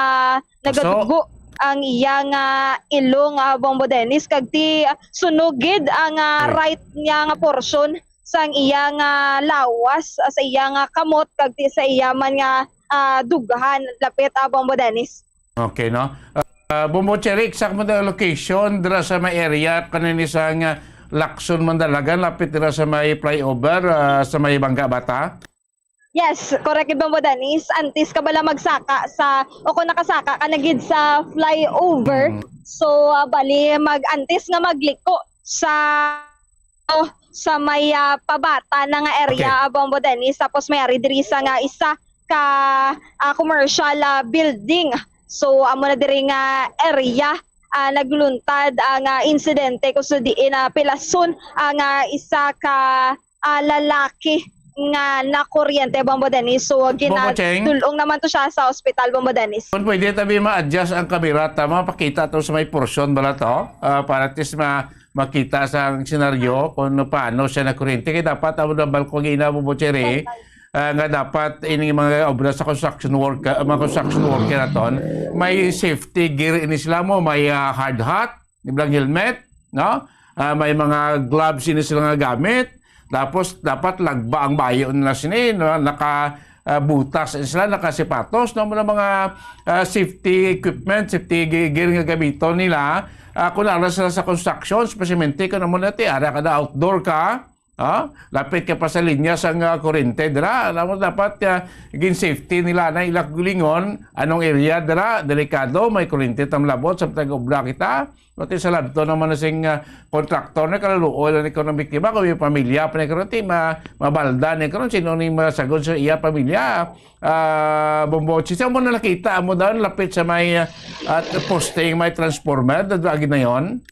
Kaso nagadugo ang iya nga ilong, ah, Bombo Dennis, kag ti sunog gid ang, ah, Okay. right niya nga portion sang iya nga lawas, ah, sa iya nga kamot, kag ti sa iya man nga, ah, dughan lapit, ah, Bombo Dennis. Okay, no? Ah, Bombo Cherry, exact mo na location dira sa may area kanini sa nga Lacson, Mandalagan, lapit dira sa may flyover, ah, sa may Bangga Bata? Yes, correct gid, Bombo Dennis. Antes ka bala magsaka sa, o kung nakasaka ka na gid sa flyover, Mm. so, ah, bali, mag, antes nga magliko sa, oh, sa may, ah, pabata na nga area, Okay. ah, Bombo Dennis, tapos may ari diri sa nga isa ka, ah, commercial, ah, building. So, amo na diri nga area, ah, nagluntad ang, ah, insidente kung sa diin na pilason ang, ah, isa ka, ah, lalaki nga nakuryente, Bombo Dennis. So, Bombo Cheng? ginadul-ong naman to siya sa ospital, Bombo Dennis. Kung pwede, tabi ma-adjust ang kamera, ta, mapakita to sa may portion bala to, ah, para at least ma-, makita sa senaryo kung paano siya nakuryente. Kaya dapat, amo na balko gina, Bombo Cherry, ah, nga dapat ining mga obra sa construction worker, mga construction worker naton, may safety gear ini sila mo, may, ah, hard hat, di ba, helmet, no? Ah, may mga gloves ini sila nga gamit. Tapos dapat lagba ang bayo nila sini, no? Naka, ah, butas ini sila, naka sipatos, no? Mga, mga, ah, safety equipment, safety ge-, gear nga gamiton nila. Ah, kung ara sila sa construction, especially kung amo na ti, ara ka na outdoor ka, ah, lapit ka pa sa linya sang, ah, kurente dira. Alam mo, dapat, ah, gin-safety nila na ila gulingon, anong area dira, delikado, may kurente tam labot, sa tag-obra kita. Pati sa ladto naman na sing, ah, kontraktor na kaluluoy lang ikaw ng biktima, kung may pamilya pa na karon, ti ma-, mabalda na karon, sino ni masagod sa iya pamilya. Ah, Bombo, sisa mo na nakita, amo daw, lapit sa may, ah, at posting, may transformer, dad-, agi na yon.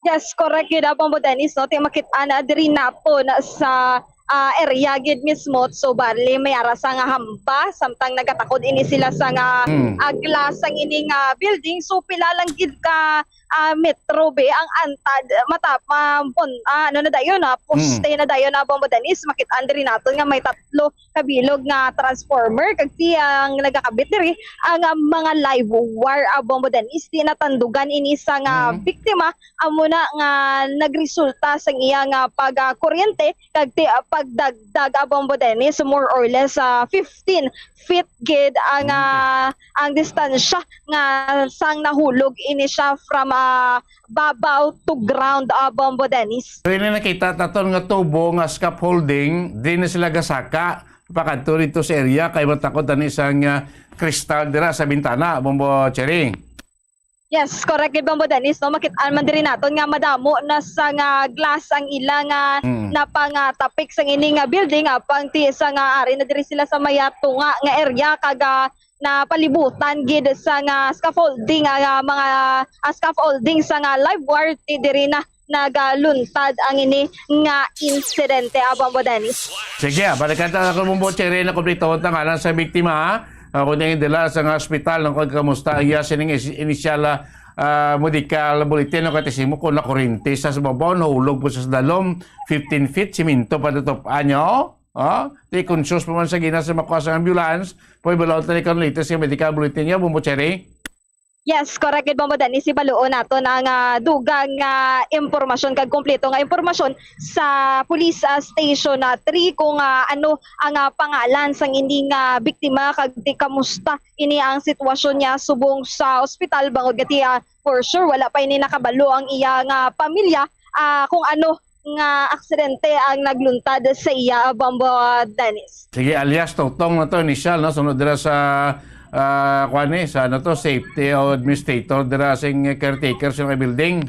Yes, correct gid, ah, Bombo Dennis, no? Ti makit-an na diri naton sa, ah, area gid mismo. So, bali, may ara sa nga hampa, samtang nagatakod ini sila sa nga, Mm. ah, glass sang ini nga building. So, pila lang gid ka, ah, metro, be, ang antad, mata-, ma-, pon-, ah, ano na dayon, ah, poste Mm. na dayon, ah, Bombo Dennis. Makit-an diri naton nga may tatlo kabilog nga transformer, kag ti ang nagakabit diri ang, ah, mga live wire, ah, Bombo Dennis. Ti natandugan ini sa nga Mm. biktima, amo na nga nagresulta sa iya nga pag, ah, kuryente, kag ti, ah, pagdagdag, ah, Bombo Dennis, more or less, ah, fifteen feet gid ang, Okay. ah, ang distansya nga sang nahulog ini siya from, ah, babaw to ground, ah, Bombo Dennis. So, ini nakita naton nga tubo nga scaffolding, di na sila gasaka pakadto dito sa area kay matakod ani sang, ah, kristal dira sa bintana, Bombo Cherry. Yes, correct gid, Bombo Dennis, no? Makit-an man diri naton nga madamo na sa nga glass ang ila nga Mm. napangatapik sa ini nga building, apang ti sa nga ari na diri sila sa may tunga nga area, kag, ah, napalibutan gid sa nga scaffolding, ah, mga, ah, scaffolding sa nga live wire, ti diri na nagaluntad ang ini nga insidente, ah, Bombo Dennis. Sige, ah, balikan ta ako, Bombo Cherry, na kompleto ang tangalan sa biktima, ha? Ah, kung yung dila sa nga ospital, nung kung kamusta ang iya sining is-, initial, ah, ah, medical bulletin, no, kay ti simo kon nakurinti sa, sa babaw, nahulog po sa dalom, fifteen feet, siminto pa tutup-an nyo. Oh, ti conscious pa man sa gina sa makuha sa ambulance, pwede balaod tani kon latest nga medical bulletin niya, Bombo Cherry? Yes, correct gid, Bombo Dennis. Ibaluon nato na nga dugang nga impormasyon kag kompleto nga impormasyon sa police, ah, station na three kung, ah, ano ang, ah, pangalan sang ini nga biktima kag ti kamusta ini ang sitwasyon niya subong sa ospital, bangod nga ti, ah, for sure wala pa ini nakabalo ang iya nga pamilya, ah, kung ano nga aksidente ang nagluntad sa iya, Bombo Dennis. Sige, alias Totong na to, initial, no? Sunod dira sa, ah, kuwan ni, sa ano to, safety o administrator dira sing caretaker sa mga building.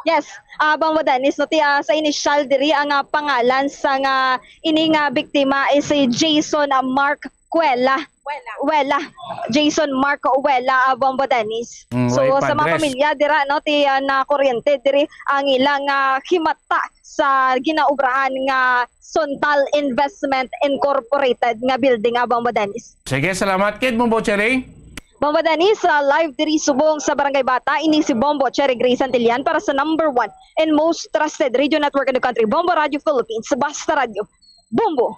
Yes, ah, Bombo Dennis, no, ti, ah, sa initial diri ang, ah, pangalan sa nga ini nga biktima is si Jason, ah, Mark Kuela. Wela. Wela. Jason Mark Wela, ah, Bombo Dennis. Mm, so, way sa mga padres. Pamilya dira, no, ti, ah, nakuryente diri ang ilang, ah, himata sa ginaobrahan nga Sontal Investment Incorporated nga building, ah, Bombo Dennis. Sige, salamat kid, Bombo Cherry. Bombo Dennis, ah, live diri subong sa Barangay Bata, ini si Bombo Cherry Gray Santillan para sa number one and most trusted radio network in the country, Bombo Radio Philippines. Basta Radio. Bombo.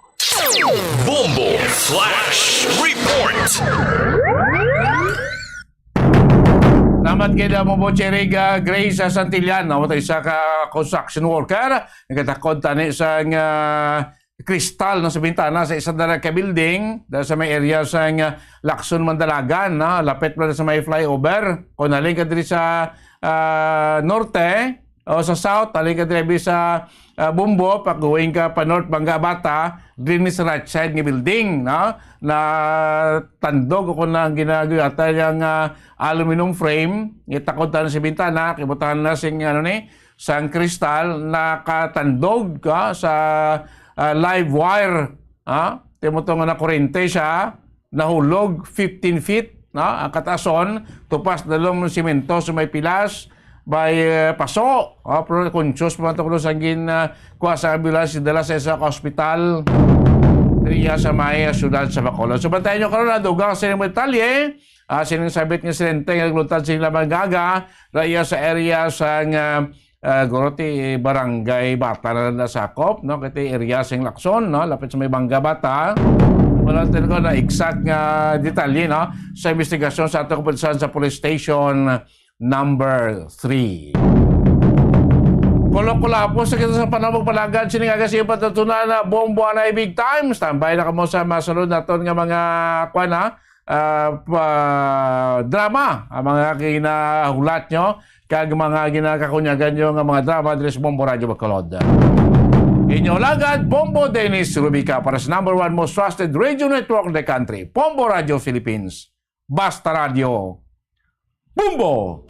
Bombo Flash Report. Salamat kay Bombo Cherry, ah, Gray sa Santillan, no? Matay sa ka construction worker, nagatakod tani sa nga kristal na sa bintana sa isa na ka building, dahil sa may area sa nga Lacson, Mandalagan, no? Lapit man sa may flyover. Kung naling ka diri sa, ah, norte, o sa south, halin ka diri sa, ah, Bombo, pag-going ka pa north, Bangga Bata, diri ni sa right side nga building, no? Na tandog o kung ang ginaguyatan niyang, ah, aluminum frame, itakod tanan sa bintana, kibutangan na sing, ano ni, sang kristal, nakatandog, ah, sa, ah, live wire, ah, timo to nga nakurente siya, nahulog fifteen feet, no, ang kataason, tupas dalom ng simento sa may pilas, may, eh, paso, oh, pero conscious pa man to kuno sa gin, ah, kuha sa ambulance, dala sa isa ka ospital, diriya sa may, ah, siyudad sa Bacolod. So, bantayan nyo karon, ah, dugang sa inyong detalye, ah, sining sabit nga silente nga nagluntad sa ilang mga gaga, raya sa area sa nga, ah, guro ti Barangay Bata na nasakop, no? Kay ti area sing Lacson, no? Lapit sa may Bangga Bata. Wala talaga na exact nga detalye, no? Sa investigasyon sa ato kapulisan sa Police Station number three. Kulo-kulo po sa kita sa panamog palagad, sining aga sa iyo patutunan na Bombo Anay Big Time. Standby na kamo sa masunod naton nga mga, kwan, ha? Ah, pa, drama, ang mga ginahulat nyo, kag mga ginakakunyagan nyo nga mga drama diri sa Bombo Radio Bacolod. Inyo lagad, Bombo Dennis Rubica para sa number one most trusted radio network in the country, Bombo Radio Philippines. Basta Radio. Bombo!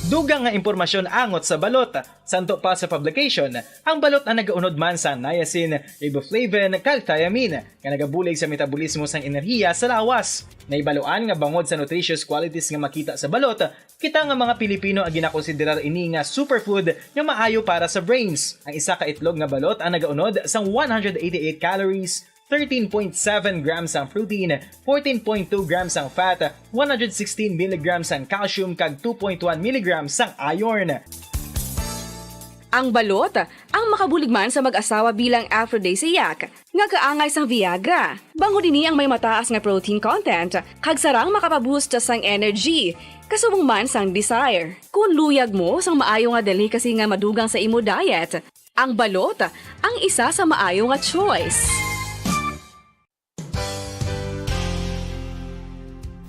Dugang nga impormasyon angot sa balot. Santo pa sa publication, ang balot ang nagaunod man sa niacin, riboflavin, kag thiamine, nga nagabulig sa metabolismo sang enerhiya sa lawas. Nahibaluan nga bangod sa nutritious qualities nga makita sa balot, kita nga mga Pilipino ang ginakonsiderar ini nga superfood nga maayo para sa brains. Ang isa ka itlog nga balot ang nagaunod sang one hundred eighty-eight calories, thirteen point seven grams ang protein, fourteen point two grams ang fat, one hundred sixteen milligrams ang calcium, kag two point one milligrams ang iron. Ang balot, ang makabulig man sa mag-asawa bilang aphrodisiac, nga kaangay sang Viagra. Bangod ini ang may mataas nga protein content, kag sarang makapaboost sang energy, kasubong man sang desire. Kung luyag mo sang maayo nga delicacy nga madugang sa imo diet, ang balot ang isa sa maayo nga choice.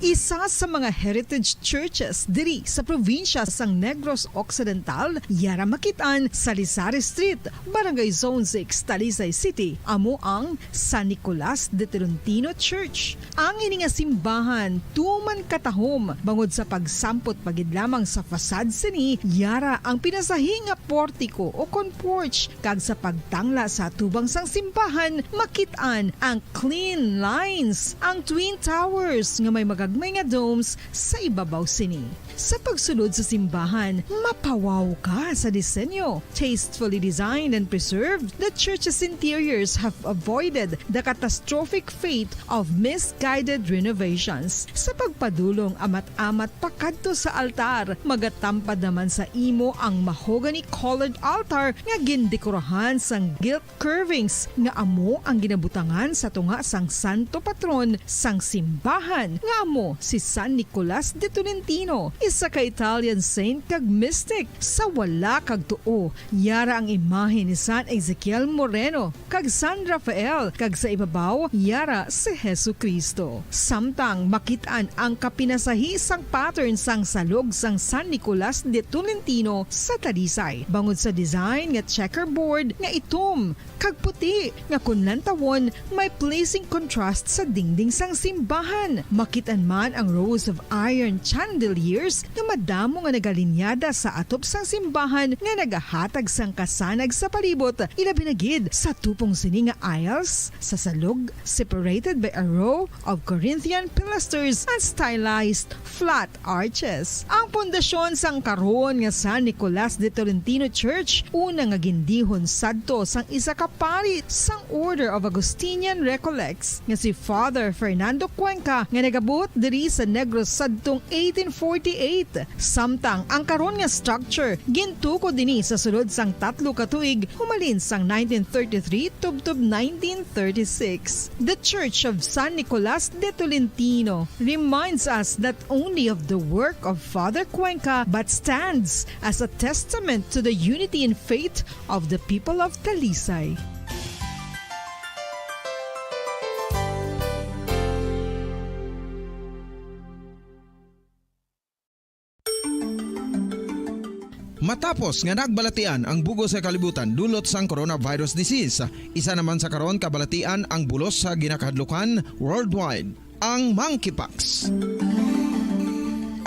Isa sa mga heritage churches diri sa probinsya sang Negros Occidental, yara makit-an sa Lizares Street, Barangay Zone six, Talisay City, amo ang San Nicolas de Tolentino Church. Ang ini nga simbahan tuman katahom bangod sa pagsampot pa gid lamang sa facade sini, yara ang pinasahi nga portiko o kon porch, kag sa pagtangla sa atubang sang simbahan makit-an ang clean lines, ang Twin Towers nga may mga may nga domes sa ibabaw sini. Sa pagsulod sa simbahan, mapawaw ka sa disenyo. Tastefully designed and preserved, the church's interiors have avoided the catastrophic fate of misguided renovations. Sa pagpadulong amat-amat pakadto sa altar, magatampad naman sa imo ang mahogany-colored altar nga gindekorahan sang gilt curvings nga amo ang ginabutangan sa tunga sang santo patron sang simbahan, nga amo si San Nicolas de Tolentino, isa ka Italian saint kag mystic. Sa wala kag tuo, yara ang imahe ni San Ezekiel Moreno kag San Rafael, kag sa ibabaw, yara si Jesu-Cristo. Samtang makit-an ang kapinasahi sang pattern sang salog sang San Nicolas de Tolentino sa Talisay, bangod sa design nga checkerboard nga itom kag puti, nga kon lantawon, may pleasing contrast sa dingding sang simbahan. Makit-an man ang rows of iron chandeliers nga madamo nga nagalinyada sa atop sang simbahan nga nagahatag sang kasanag sa palibot, ilabi na gid sa tupong sini nga aisles sa salog, separated by a row of Corinthian pilasters and stylized flat arches. Ang pundasyon sang karon nga San Nicolas de Tolentino Church, una nga gindihon sadto sang isa ka pari sang Order of Augustinian Recollects nga si Father Fernando Cuenca, nga nagabuot diri sa Negros sadtong eighteen forty-eight. Samtang ang karon nga structure gintukod ini sa sulod sang tatlo ka tuig, humalin sang nineteen thirty-three tubtob nineteen thirty-six. The Church of San Nicolas de Tolentino reminds us not only of the work of Father Cuenca, but stands as a testament to the unity in faith of the people of Talisay. Matapos nga nagbalatian ang bug-os nga kalibutan dulot sang coronavirus disease, isa naman sa karon kabalatian ang bulos sa ginakahadlukan worldwide, ang monkeypox.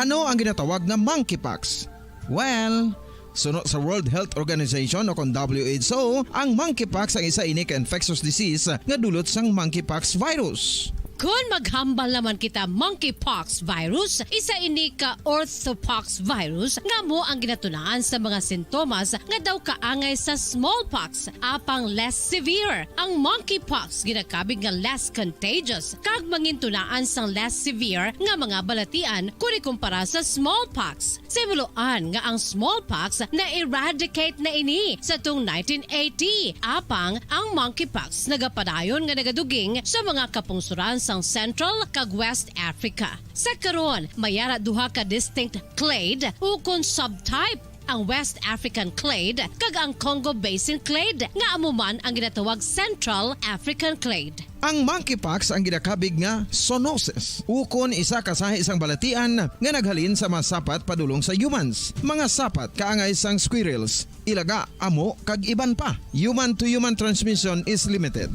Ano ang ginatawag nga monkeypox? Well, suno sa World Health Organization o kon W H O, ang monkeypox ang isa ini ka infectious disease nga dulot sang monkeypox virus. Kon maghambal naman kita monkeypox virus, isa ini ka orthopox virus nga amo ang ginatunaan sa mga sintomas nga daw kaangay sa smallpox, apang less severe. Ang monkeypox ginakabig nga less contagious kag mangintunaan sang less severe nga mga balatian kon ikumpara sa smallpox. Sa himuloan nga ang smallpox na-eradicate na ini sa tong nineteen eighty, apang ang monkeypox nagapadayon nga nagaduging sa mga kapungsoran sang Central kag West Africa. Sa karon, may ara duha ka distinct clade ukon subtype, ang West African clade kag ang Congo Basin clade, nga amo man ang ginatawag Central African clade. Ang monkeypox ang ginakabig nga zoonosis, ukon isa ka sahi sang balatian nga naghalin sa mga sapat padulong sa humans. Mga sapat kaangay sang squirrels, ilaga, amo, kag iban pa. Human to human transmission is limited.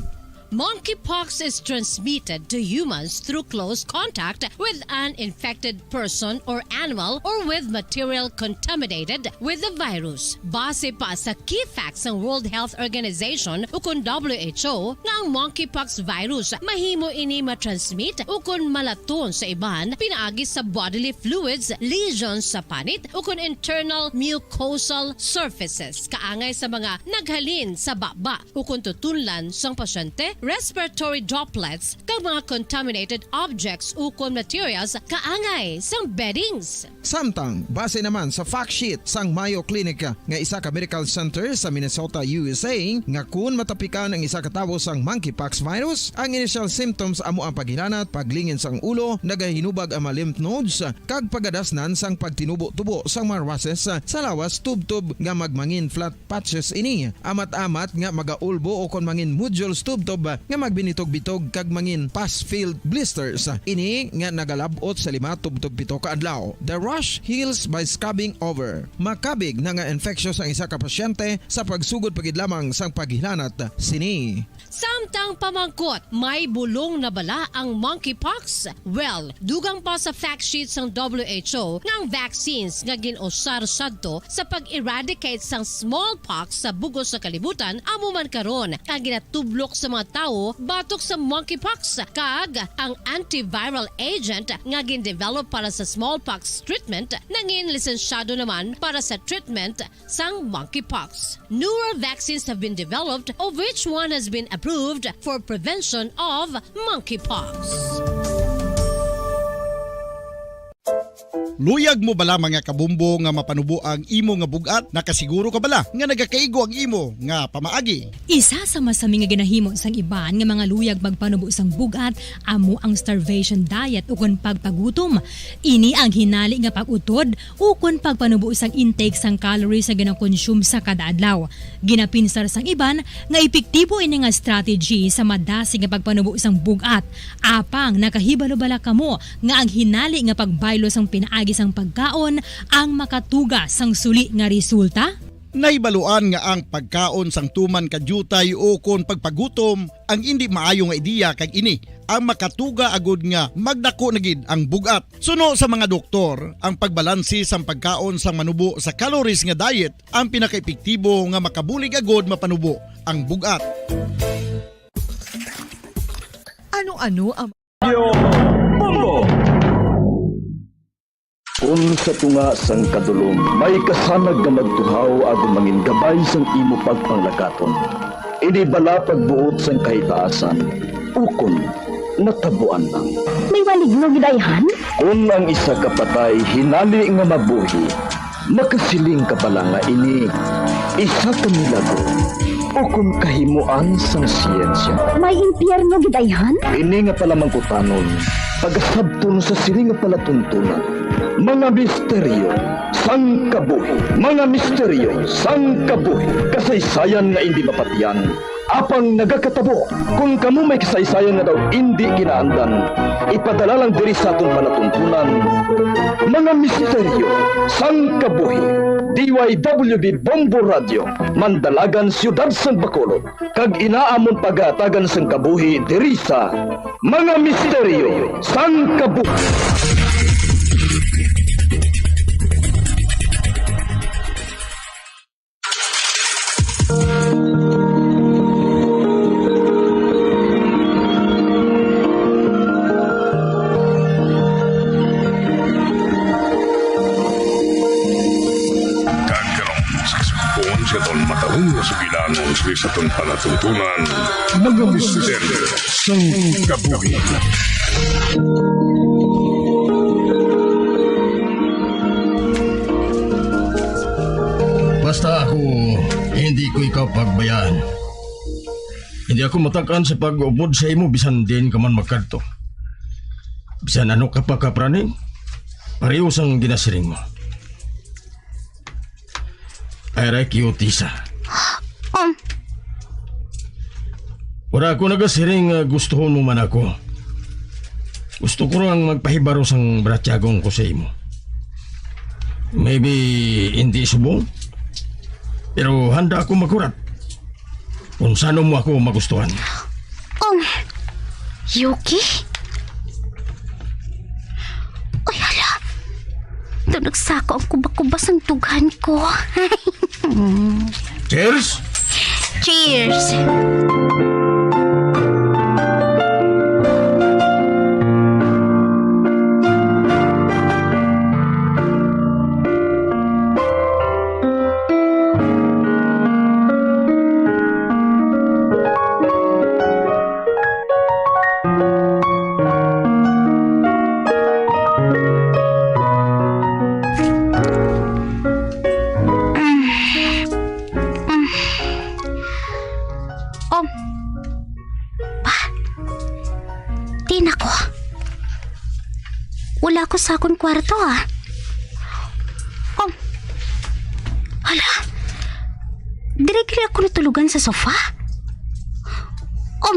Monkeypox is transmitted to humans through close contact with an infected person or animal or with material contaminated with the virus. Base pa sa key facts sang World Health Organization ukon W H O nga ang monkeypox virus mahimo ini matransmit ukon malaton sa iban pinaagi sa bodily fluids, lesions sa panit ukon internal mucosal surfaces kaangay sa mga naghalin sa baba ukon tutunlan sang pasyente, respiratory droplets, kag mga contaminated objects ukon materials kaangay sang beddings. Samtang, base naman sa fact sheet sang Mayo Clinic nga isa ka medical center sa Minnesota, U S A, nga kun matapikan ang isa ka tawo sang monkeypox virus, ang initial symptoms amo ang paghilanat, paglingin sang ulo, nagahinubag ang mga lymph nodes, kag pagadasnan sang pagtinubo-tubo sang mga rushes sa lawas tubtob nga magmangin flat patches ini, amat-amat nga magaulbo ukon mangin nodules tubtob nga magbinitog-bitog kag mangin pus-filled blisters. Ini nga nagalab-ot sa lima tubtob pito ka adlaw. The rash heals by scabbing over. Makabig na nga infectious ang isa ka pasyente sa pagsugod pa gid lamang sang paghilanat sini. Samtang pamangkot, may bulong na bala ang monkeypox? Well, dugang pa sa fact sheet sang W H O nga ang vaccines nga gin-usar sadto sa pag-eradicate sang smallpox sa bug-os nga kalibutan amo man karon ang ginatublok sa mga tawo batok sa monkeypox, kag ang antiviral agent nga gindevelop para sa smallpox treatment nangin lisensyado naman para sa treatment sang monkeypox. Newer vaccines have been developed, of which one has been approved for prevention of monkeypox. Luyag mo bala, mga kabombo, nga mapanubo ang imo nga bug-at? Nakasiguro ka bala nga nagakaigo ang imo nga pamaagi? Isa sa masami nga ginahimo sang iban nga mga luyag magpanubo sang bug-at amo ang starvation diet ukon pagpagutom. Ini ang hinali nga pag-utod ukon pagpanubo sang intake sang calories nga ginakonsume sa kada adlaw. Ginapinsar sang iban nga epektibo ini nga strategy sa madasig nga pagpanubo sang bug-at. Apang nakahibalo bala kamo nga ang hinali nga pagbaylo sang pinaagi sang pagkaon ang makatuga sang suli nga resulta? Nahibaluan nga ang pagkaon sang tuman ka diutay ukon pagpagutom ang indi maayo nga ideya, kag ini ang makatuga agud nga magdako na gid ang bug-at. Suno sa mga doktor, ang pagbalanse sang pagkaon sang manubo sa calories nga diet ang pinakaepektibo nga makabulig agud mapanubo ang bug-at. Ano-ano ang Radyo Bombo. Kon sa tunga sang kadulom may kasanag nga magtuhaw agud mangin gabay sang imo pagpanglakaton, ini bala pagbuot sang kahitaasan, ukon natabuan lang. May maligno gid ayhan? Kon ang isa ka patay hinali nga mabuhi, makasiling ka bala nga ini isa ka milagro ukon kahimoan sang siyensya? May impyerno gid ayhan? Ini nga palamangkutanon, pagasabton sa sini nga palatuntunan, mga misteryo sang kabuhi. Mga misteryo sang kabuhi. Kasaysayan nga indi mapatian, apang nagakatabo. Kon kamo may kasaysayan nga daw indi kinaandan, ipadala lang diri sa aton palatuntunan, Mga Misteryo sang Kabuhi. D Y W B Bombo Radio, Mandalagan, Siyudad sang Bacolod, kag ina amon pagahatagan sang kabuhi diri sa Mga Misteryo sang Kabuhi. Kag karon, sa kasugpon sa aton matahom nga sugilanon sa aton palatuntunan, Mga Misteryo sang Kabuhi. Basta ako, hindi ko ikaw pagbayaan. Hindi ako matak-an sa pag-upod sa imo bisan diin ka man magkadto. Bisan ano ka pa kapraning, pareho sang ginasiling mo. Ay, Ray, cute, Tisa. Um. Wala ako nagasiring nga gustuhon mo man ako. Gusto ko lang magpahibaro sang bratyagong ko sa imo. Maybe hindi subong, pero handa ako maghurat kung sano mo ako magustuhan. Ong, Yuki? Uy, hala. Daw nagsako ang kuba-kuba sang dughan ko. Cheers! Cheers! Oh. Pa. Di na ko. Wala ko sa akon kwarto, ah. Oh. Hala. Diri gali ako natulugan sa sofa. Oh.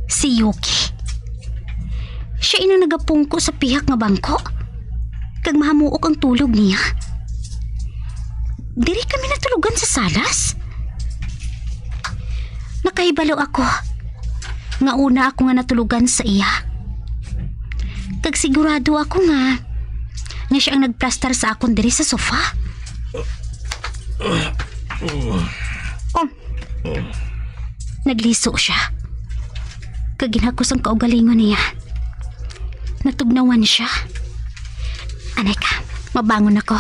Si Yuki. Siya ina nagapungko sa pihak nga bangko. Kag mahamuok ang tulog niya. Diri kami natulugan sa salas. Nakahibalo ako nga una ako nga natulugan sa iya. Kag sigurado ako nga, nga siya ang nagplastar sa akon diri sa sofa. Oh. Nagliso siya. kag ginhagkos ang kaugalingon niya. Natugnawan siya. Anay ka, mabangon ako.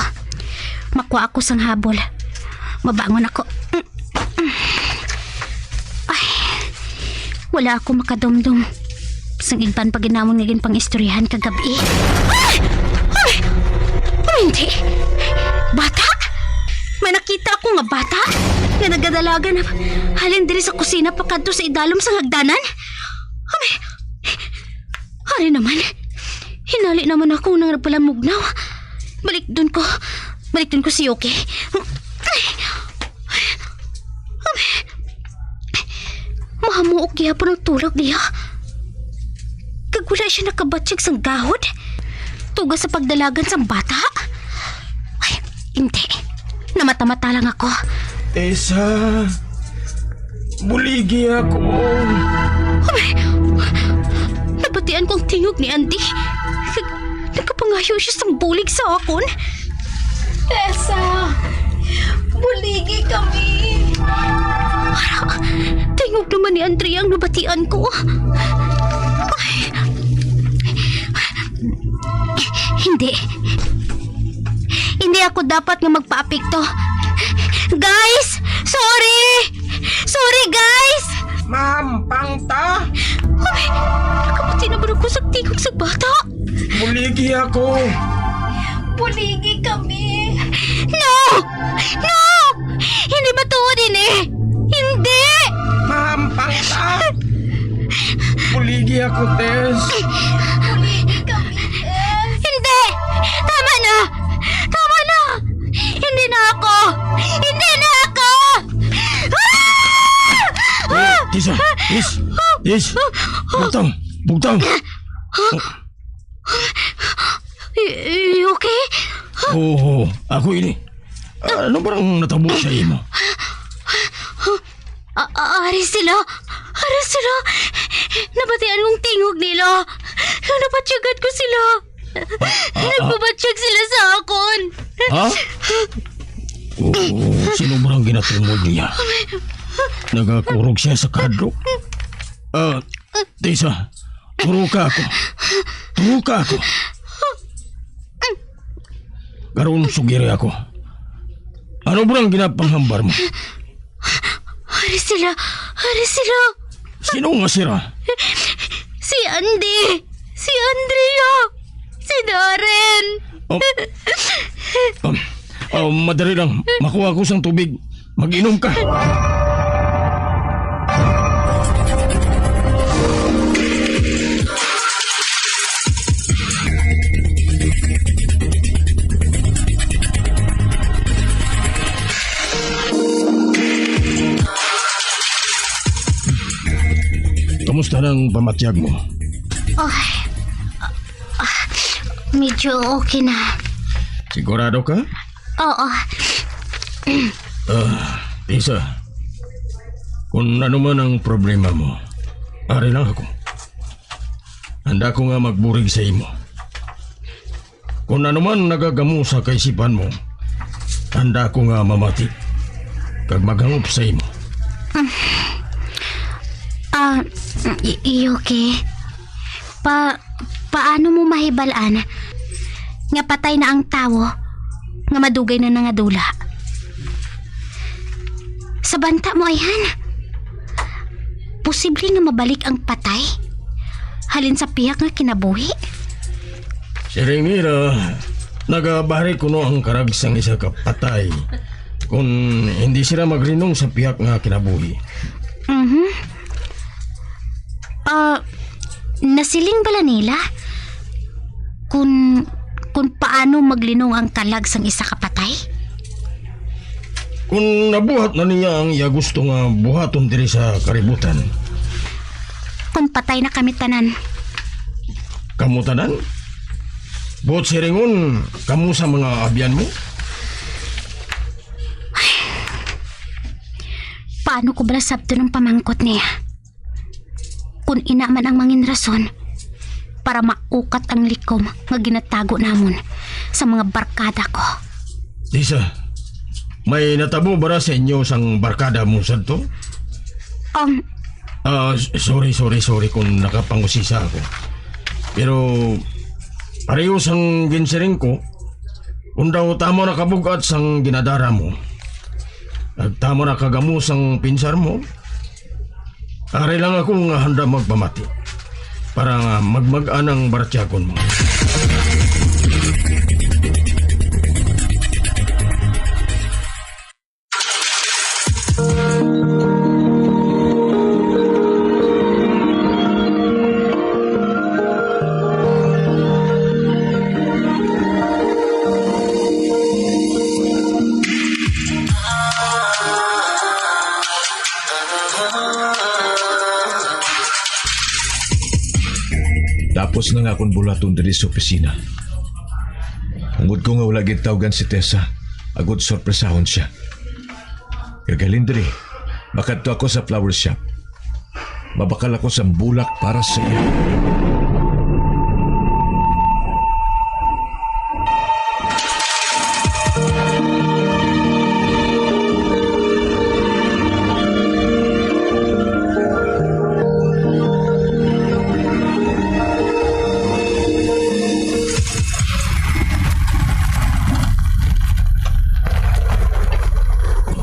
Makuha ako sang habol. Mabangon ako. Ay, wala ako makadumdom sang igban pa gid namon nga ginpang-istoryahan kagabi. Ay! Ay! Ay, hindi! Bata? May nakita ako nga bata nga nagadalagan halin diri sa kusina pakadto sa idalom sang hagdanan. Ay! Ari naman. Hinali naman ako nang nagpalamugnaw. Balikdon ko. Balikdon ko si Yoki. Mahamuok gihapon ang tulog niya. Kag wala siya nakabatyag sang gahod. Tuga sa pagdalagan sang bata. Ay, hindi. Namata-mata lang ako. Tessa, buligi ako. Abay, nabatian ko ang tingog ni Andy. Nag-, nagkapangayo siya sang bulig sa akon. Tessa, buligi kami. Ara, tingog naman ni Andrea ang nabatian ko. Ay. Hindi. Hindi ako dapat nga magpaapekto. Guys! Sorry! Sorry, guys! Ma'am, pangta! Ay, nakapati naman ako sa tingog sa bata. Buligi ako. Buligi kami. No! No! Hindi matuod ini! Hindi! Ma'am, pangta! Buligi ako, Tess. Buligi kami, Tess. Hindi! Tama na! Tama na! Hindi na ako! Hindi na ako! Ah! Eh, Tessa, Tess, Tess, bugtaw, bugtaw. Y-, y-, okay? Oo, ako ini. Ano ba ang natabo sa imo? A-, a-, ari sila. Ari sila. Nabatian kong tingog nila. Nabatyagan ko sila. Ah, ah, ah. Nagpabatyag sila sa akon. Ha? Oo, sino ba ang ginatumod niya? Nagakurog siya sa kahadlok. Ah, Tessa, turo ka ako. Turo ka ako. Karon, sugiri ako. Ano ba ang ginapanghambal mo? Ari sila! Ari sila! Sino nga sila? Si Andy! Si Andrea! Si Darren! Oh. Um, oh, madali lang. Makuha ko sang tubig. Mag-inom ka. Kamusta nang pamatyag mo? Oh, ah, medyo okay na. Sigurado ka? Oo. Ah, Tessa, kung ano man ang problema mo, ari lang ako. Handa ko nga magbulig sa imo. Kung ano man nagagamo sa kaisipan mo, handa ko nga mamati kag maghangop sa imo. Ah, y-, Yoki, pa-, paano mo mahibal-an nga patay na ang tawo nga madugay na nangadula? Sa banta mo, ayhan, posible nga mabalik ang patay halin sa pihak nga kinabuhi? Siring nila, nagabari kuno ang karag sang isa ka patay kon hindi sila maglinong sa pihak nga kinabuhi. Mhm. Ah, nasiling bala nila kun, kun paano maglinong ang kalag sang isa ka patay? Kung nabuhat na niya ang iya gusto nga buhaton diri sa kaributan. Kung patay na kami tanan. Kamo tanan? Buot siringon, kamo sa mga abyan mo? Paano ko bala sabton ang pamangkot niya? Kun ina man ang mangin rason para maukat ang likom nga ginatago namon sa mga barkada ko. Tessa, may natabo ba ra sa inyo sang barkada mo sadto? Um, Ah, s-, sorry, sorry, sorry kung nakapangusisa ako. Pero, pareho sang ginsiring ko, kung daw tamo na kabug-at sang ginadara mo, at tamo na kagamo sang pinsar mo, ari lang ako nga handa magpamati para nga magmag-an ang baratyagon mo. Tapos na nga akong bulaton diri sa opisina. Hangod ko nga wala gid tawgan si Tessa, agud sorpresahon siya. Kag halin diri, makadto ako sa flower shop. Mabakal ako sang bulak para sa iya.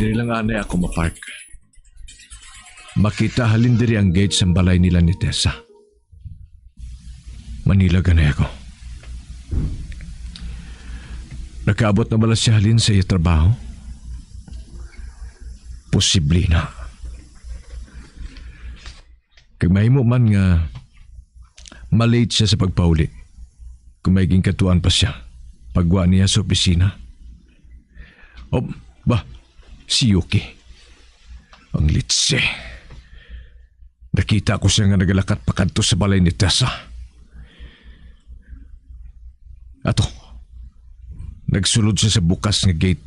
Diri lang anay ako mapark. Makita halin diri ang gate sang balay nila ni Tessa. Manilag anay ako. Nakaabot na bala siya halin sa iya trabaho? Posible na. Kag mahimo man nga ma-late siya sa pagpauli kung may ginkadtuan pa siya pagwa niya sa opisina. O, ba, si Yuki. Ang litse. Nakita ko siya nga nagalakat pakadto sa balay ni Tessa. Ato, nagsulod siya sa bukas nga gate.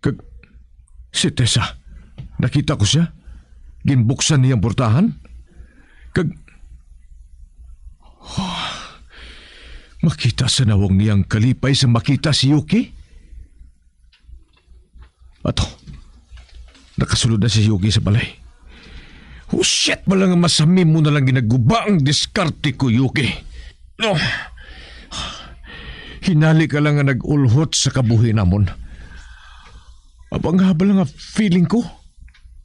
Kag si Tessa, nakita ko siya. Ginbuksan niya ang portahan. Kag, makita sa nawong niya ang kalipay sa makita si Yuki. Ato, nakasulod na si Yuki sa balay. Husyat bala nga masamim mo na lang ginaguba ang diskarte ko, Yuki. No. Hinali ka lang nga nag-ulhot sa kabuhi namon. Abang nga bala nga feeling ko,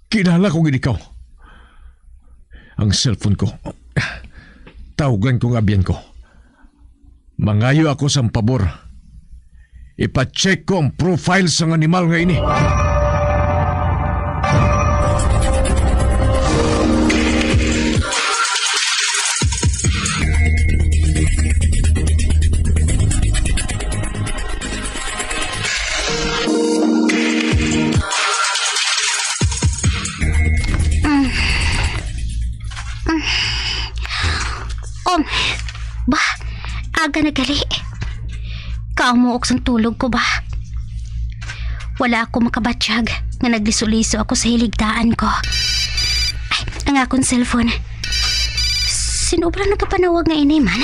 kilala ko gid ikaw. Ang cellphone ko. Tawgan ko ang abyan ko. Mangayo ako sang pabor. Ipa-check ko ang profile sang animal nga ini. Um, ba, aga na gali. Kamuok sang tulog ko ba? Wala ako makabatyag nga nagliso-liso ako sa hiligdaan ko. Ay, ang akon cellphone. Sino ba nagapanawag nga ini man?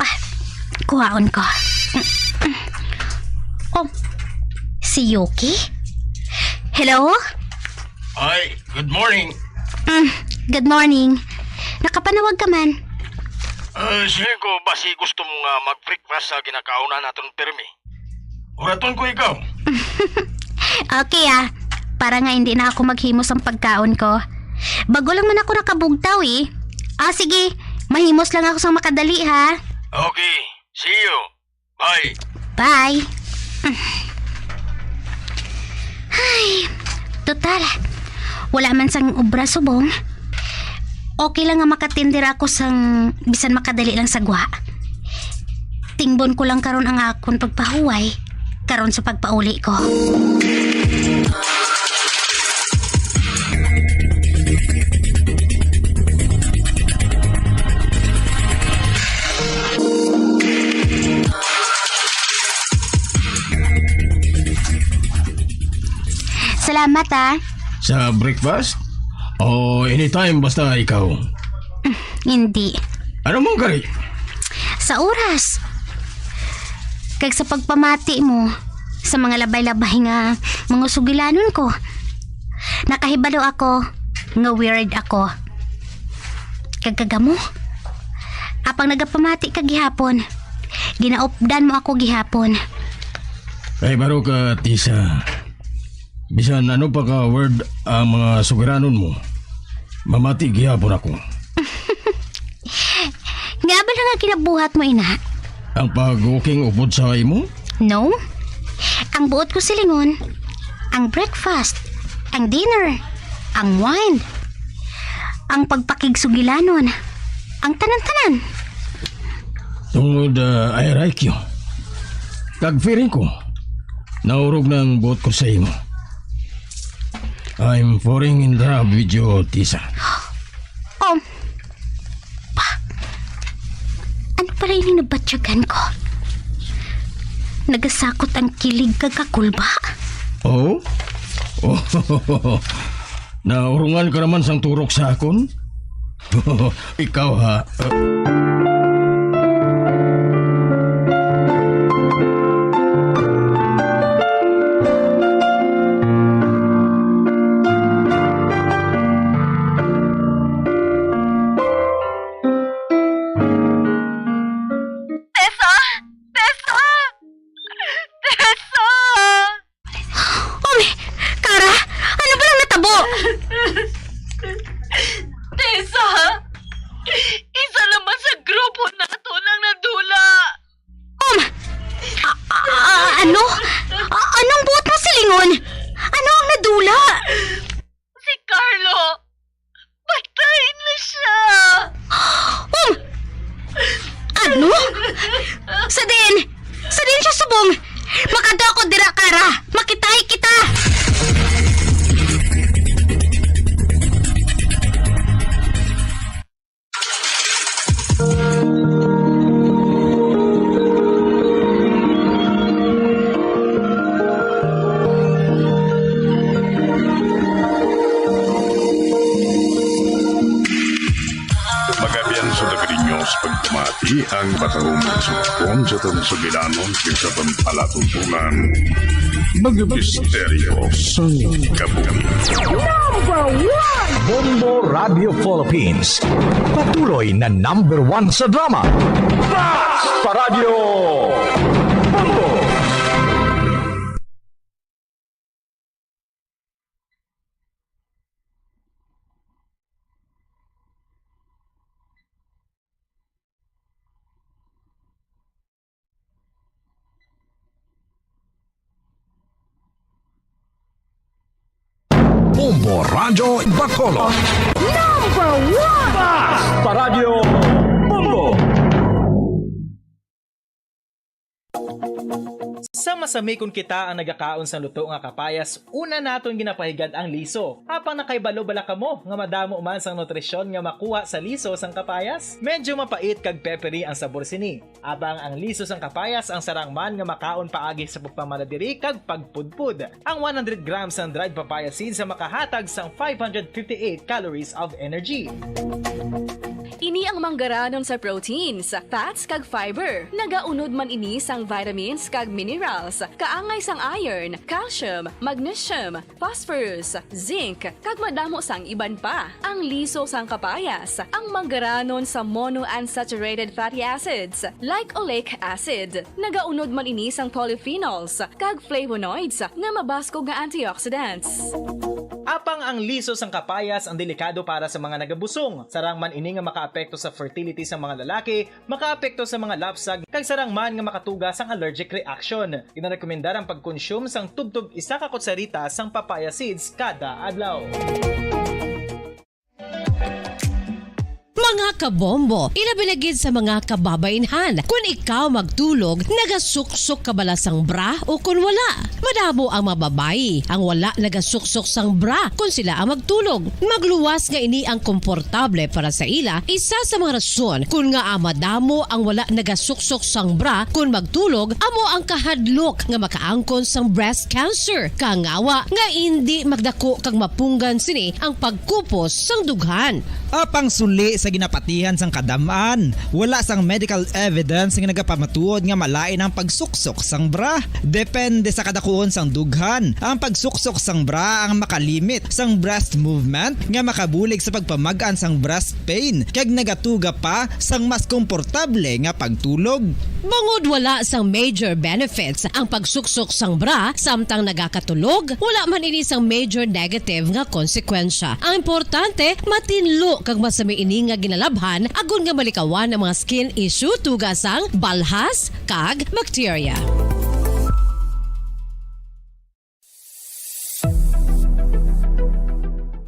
Ah, kuhaon ko. Oh, si Yuki? Hello? Ay, good morning. Mm, good morning. Nakapanawag ka man. Ah, siling ko, basi gusto mo nga mag-breakfast sa ginakaunan naton pirmi. Uraton ko ikaw. Okay, ah. Para nga hindi na ako maghimo sang pagkaon ko. Bago lang man ako nakabugtaw, eh. Ah, sige. Mahimos lang ako sang makadali, ha? Okay. See you. Bye. Bye. Ay, total, wala man sang obra subong. Okay lang nga makatindera ako sang bisan makadali lang sa gwa. Tingbon ko lang karon ang akon pagpahuway karon sa pagpauli ko. Salamat, ah. Sa breakfast? O anytime, basta ikaw? Hindi. Ano man kari? Sa oras. Kag sa pagpamati mo sa mga labay-labay nga mga sugilanon ko. Nakahibalo ako nga weird ako. Kag kagamo, apang nagapamati ka gihapon, ginaupdan mo ako gihapon. Ay, baro ka, Tisa. Bisan ano pa ka word ang mga sugaranon mo, mamati gihapon ako. Nga ba lang ang kinabuhat mo, ina? Ang pag-walking upod sa imo? No. Ang buot ko silingon, ang breakfast, ang dinner, ang wine, ang pagpakigsugilanon, ang tanan-tanan. Tungod, ah, I like you. Kag feeling ko, naurog na ang buot ko sa imo. I'm falling in love with you, Tisa. Oh, pa. Ano pala ini nabatyagan ko? Nagasakot ang kilig kag kakulba. Oh? Oh, naurungan ka naman sang turok sa akon? Ikaw, ha? Tessa! Tessa! Tessa! Umi, Kara, ano ba lang natabo? Tessa! Isa naman sa grupo nato nang nadula! Um! A- a- ano? A- anong buot mo silingon? Ano ang nadula? Si Carlo! Patay na siya! Um! Ano? Sa diin? Sa diin siya subong? Makadto ako dira, Kara! Makitahi kita! Magabian sa Dagrinyos pagpamati ang matahumong sugpon sa atong sugilanon kag sa atong palatuntunan. Mga misteryo sang kabuhi. Number one! Bombo Radio Philippines. Patuloy na number one sa drama. Basta Radyo Bombo! Bombo Radyo Bacolod. Number one! Basta Radyo Bombo! Sa masami kon kita ang nagakaon sang luto nga kapayas, una naton ginapahigad ang liso. Apang nakahibalo bala kamo nga madamo man sang nutrisyon nga makuha sa liso sang kapayas? Medyo mapait kag peppery ang sabor sini. Apang ang liso sang kapayas ang sarang man nga makaon paagi sa pagpamaladiri kag pagpudpod. Ang one hundred grams sang dried papaya seeds ang makahatag sang five hundred fifty-eight calories of energy. Ini ang manggaranon sa proteins, fats, kag fiber. Nagaunod man ini sang vitamins kag minerals, kaangay sang iron, calcium, magnesium, phosphorus, zinc, kag madamo sang iban pa. Ang liso sang kapayas, ang manggaranon sa monounsaturated fatty acids, like oleic acid. Nagaunod man ini sang polyphenols kag flavonoids nga mabaskog nga antioxidants. Apang ang liso sang kapayas ang delikado para sa mga nagabusong. Sarang man ini nga makaapekto sa fertility sa mga lalaki, makaapekto sa mga lapsag, kag sarang man nga makatuga sang allergic reaction. Ginarekomendar ang pagkonsume sang tubtob isa ka kutsarita sang papaya seeds kada adlaw. Mga kabombo, ilabi na gid sa mga kababainhan, kun ikaw magtulog, nagasuksok ka bala sang bra o kun wala? Madamo ang mga babayi ang wala nagasuksok sang bra kun sila ang magtulog. Magluwas nga ini ang komportable para sa ila, isa sa mga rason kun ngaa madamo ang wala nagasuksok sang bra kun magtulog amo ang kahadlok nga makaangkon sang breast cancer, kangawa nga indi magdako kag mapunggan sini ang pagkupos sang dughan. Apang suli sa Napatihan sang kadam-an, wala sang medical evidence nga nagapamatuod nga malain ang pagsuksok sang bra. Depende sa kadakuon sang dughan, ang pagsuksok sang bra ang makalimit sang breast movement nga makabulig sa pagpamag-an sang breast pain kag nagatuga pa sang mas komportable nga pagtulog. Bangod wala sang major benefits ang pagsuksok sang bra samtang nagakatulog, wala man ini sang major negative nga konsekwensya. Ang importante, matinlo kag masami ini nga ginalabhan agod nga malikawan ang mga skin issue, tuga sang balhas kag bacteria.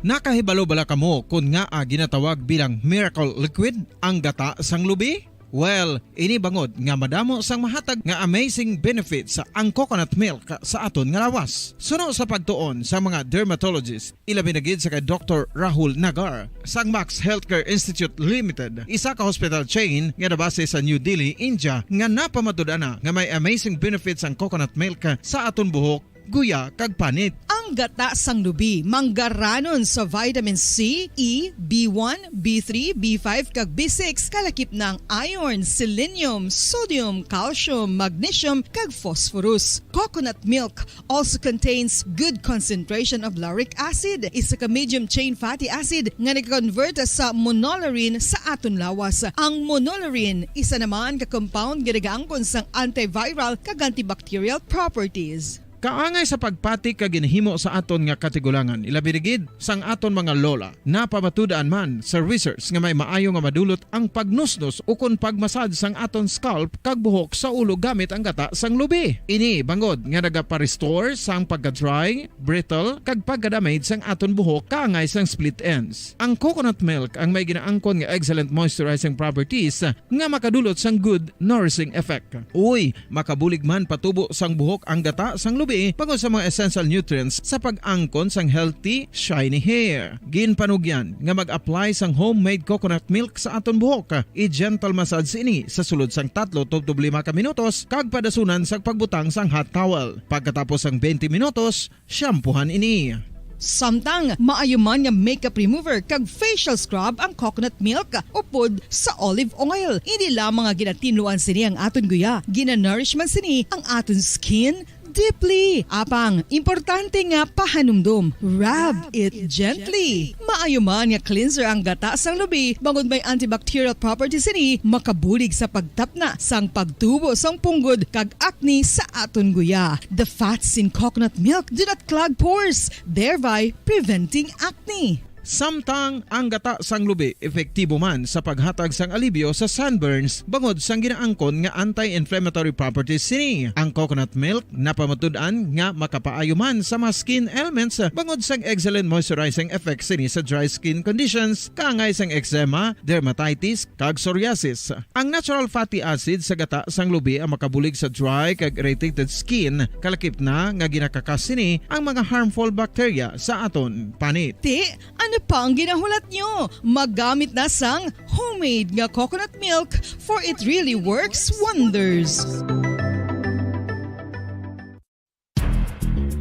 Nakahibalo bala kamo kon ngaa ginatawag bilang miracle liquid ang gata sang lubi? Well, ini bangod nga madamo sang mahatag nga amazing benefits ang coconut milk sa aton nga lawas. Suno sa pagtuon sa mga dermatologist, ilabi na gid sa kay Doktor Rahul Nagar sang Max Healthcare Institute Limited, isa ka hospital chain nga nabase sa New Delhi, India, nga napamatud-an na nga may amazing benefits ang coconut milk sa aton buhok, guya, kag panit. Ang gata sang lubi manggaranon sa vitamin C, E, B one, B three, B five, kag B six, kalakip na ang iron, selenium, sodium, calcium, magnesium, kag phosphorus. Coconut milk also contains good concentration of lauric acid, isa ka medium chain fatty acid nga nag-convert sa monolaurin sa aton lawas. Ang monolaurin, isa naman ka compound nga nagaangkon sang antiviral kag antibacterial properties. Kaangay sa pagpati kag ginhimo sa aton nga katigulangan, ilabi na gid sang aton mga lola. Napamatud-an man sa research nga may maayo nga madulot ang pagnusnos ukon pagmasad sang aton scalp kag buhok sa ulo gamit ang gata sang lubi. Ini bangod nga nagapa-restore sang pagka-dry, brittle, kag pagka-damage sang aton buhok kaangay sang split ends. Ang coconut milk ang may ginaangkon nga excellent moisturizing properties nga makadulot sang good nourishing effect. Uy, makabulig man patubo sang buhok ang gata sang lubi bangod sa mga essential nutrients sa pag-angkon sang healthy, shiny hair. Ginpanugyan nga mag-apply sang homemade coconut milk sa aton buhok. I-gentle massage ini sa sulod sang tatlo tubtob lima ka minutos kag padasunan sang pagbutang sang hot towel. Pagkatapos sang twenty minutos, shampoohan ini. Samtang maayo man nga makeup remover kag facial scrub ang coconut milk upod sa olive oil. Hindi lamang nga ginatinluan sini ang aton guya, ginanourish man sini ang aton skin deeply. Apang, importante nga pahanumdom, rub it gently. Maayo man nga cleanser ang gata sang lubi, bangod may antibacterial properties sini, makabulig sa pagtapna sang pagtubo sang punggod kag acne sa aton guya. The fats in coconut milk do not clog pores, thereby preventing acne. Samtang ang gata sang lubi epektibo man sa paghatag sang alibyo sa sunburns bangod sang ginaangkon nga anti-inflammatory properties sini. Ang coconut milk napamatud-an nga makapaayo man sa mga skin ailments bangod sang excellent moisturizing effect sini sa dry skin conditions, kaangay sang eczema, dermatitis, kag psoriasis. Ang natural fatty acid sa gata sang lubi ang makabulig sa dry kag irritated skin, kalakip na nga ginakakas sini ang mga harmful bacteria sa aton panit. Ti, ano pa ang ginahulat nyo? Magamit na sang homemade nga coconut milk, for it really works wonders.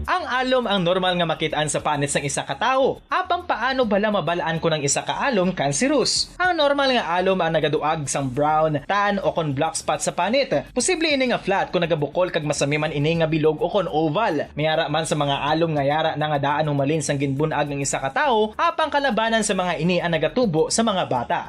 Ang alom ang normal nga makit-an sa panit sang isa ka tawo. Apang paano bala mabal-an kon ang isa ka alom kanserus? Ang normal nga alom ang nagaduag sang brown, tan, o kon black spot sa panit. Posible ini nga flat kon nagabukol kag masami man ini nga bilog o kon oval. May ara man sa mga alom nga yara na nga daan humalin sang ginbun-ag ang isa ka tawo, apang kalabanan sa mga ini ang nagatubo sa mga bata.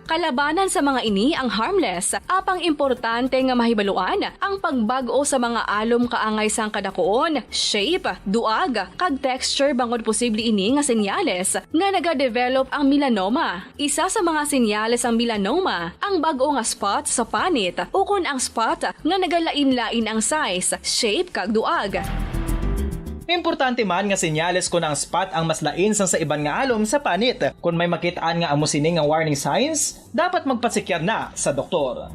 Kalabanan sa mga ini ang harmless, apang importante nga mahibaluan ang pagbag-o sa mga alom kaangay sang kadakuon, shape, duag, kag texture, bangod posible ini nga senyales nga nagadevelop ang melanoma. Isa sa mga senyales sang melanoma ang bag-o nga spot sa panit ukon ang spot nga nagalain-lain ang size, shape, kag duag. Importante man nga senyales kon ang spot ang mas lain sang sa iban nga alom sa panit. Kon may makit-an nga amo sini nga warning signs, dapat magpatsikyar na sa doktor.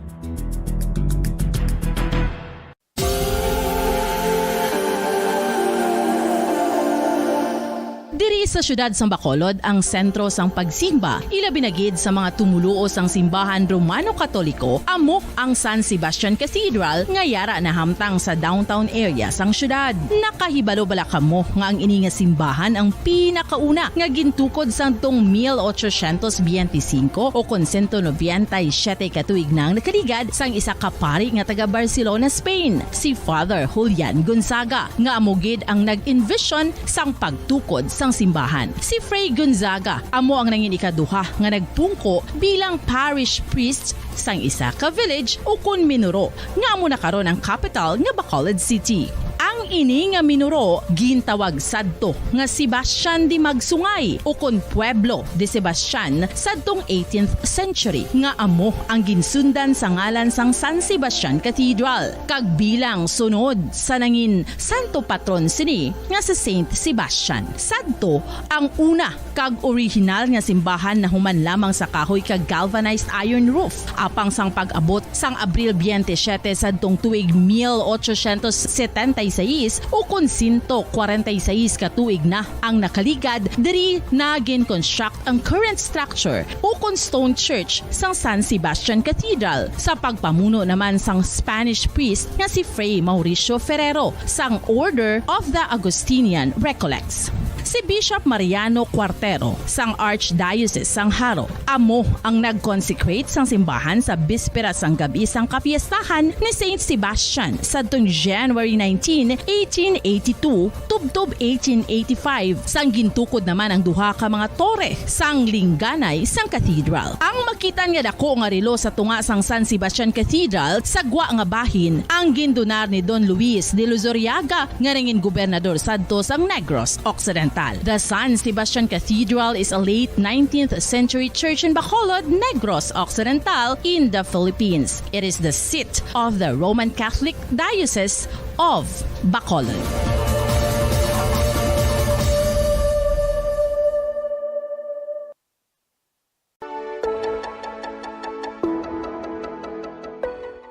Diri Sa siyudad sang Bacolod ang sentro sang pagsimba, ilabi na gid sa mga tumoluo sang simbahan Romano-Katoliko, amo ang San Sebastian Cathedral nga yara nahamtang sa downtown area sang siyudad. Nakahibalo bala kamo nga ang ini nga simbahan ang pinakauna nga gintukod sadtong mil ochocientos biyente singko o kon sento nobenta y siyete ka tuig na ang nakaligad sang isa ka pari nga taga Barcelona, Spain, si Father Julian Gonzaga, nga amo gid ang nag-envision sang pagtukod sang simbahan. Si Fray Gonzaga amo ang nangin ikaduha nga nagpungko bilang parish priest sang isa ka village ukon minuro, nga amo na karon ang kapital nga Bacolod City. Ang ini nga minuro gintawag sadto nga Sebastian de Magsungay ukon Pueblo de Sebastian sadtong eighteenth century, nga amo ang ginsundan sa ngalan sang San Sebastian Cathedral, kag bilang sunod sa nangin santo patron sini nga si Saint Sebastian. Sadto ang una kag orihinal nga simbahan nahuman lamang sa kahoy kag galvanized iron roof. Apang sang pag-abot sang Abril biyente siyete sadtong tuig mil ochocientos setenta y seis, ukon sento kwarenta y seis ka tuig na ang nakaligad, diri na gin-construct ang current structure ukon stone church sang San Sebastian Cathedral sa pagpamuno naman sang Spanish priest nga si Fray Mauricio Ferrero sang Order of the Augustinian Recollects. Si Bishop Mariano Cuartero sang Archdiocese sang Jaro amo ang nag-consecrate sang simbahan sa bispera sang gab-i sang kapiestahan ni Saint Sebastian sadtong January nineteen, eighteen eighty-two, tubtob eighteen eighty-five, sang gintukod naman ang duha ka mga tore sang lingganay sang cathedral. Ang makitan nga dako nga relo sa tunga sang San Sebastian Cathedral sa gwa nga bahin ang gindonar ni Don Luis de Luzuriaga, nga nangin gobernador sadto sang Negros Occidental. The San Sebastian Cathedral is a late nineteenth century church in Bacolod, Negros Occidental, in the Philippines. It is the seat of the Roman Catholic Diocese of Bacolod.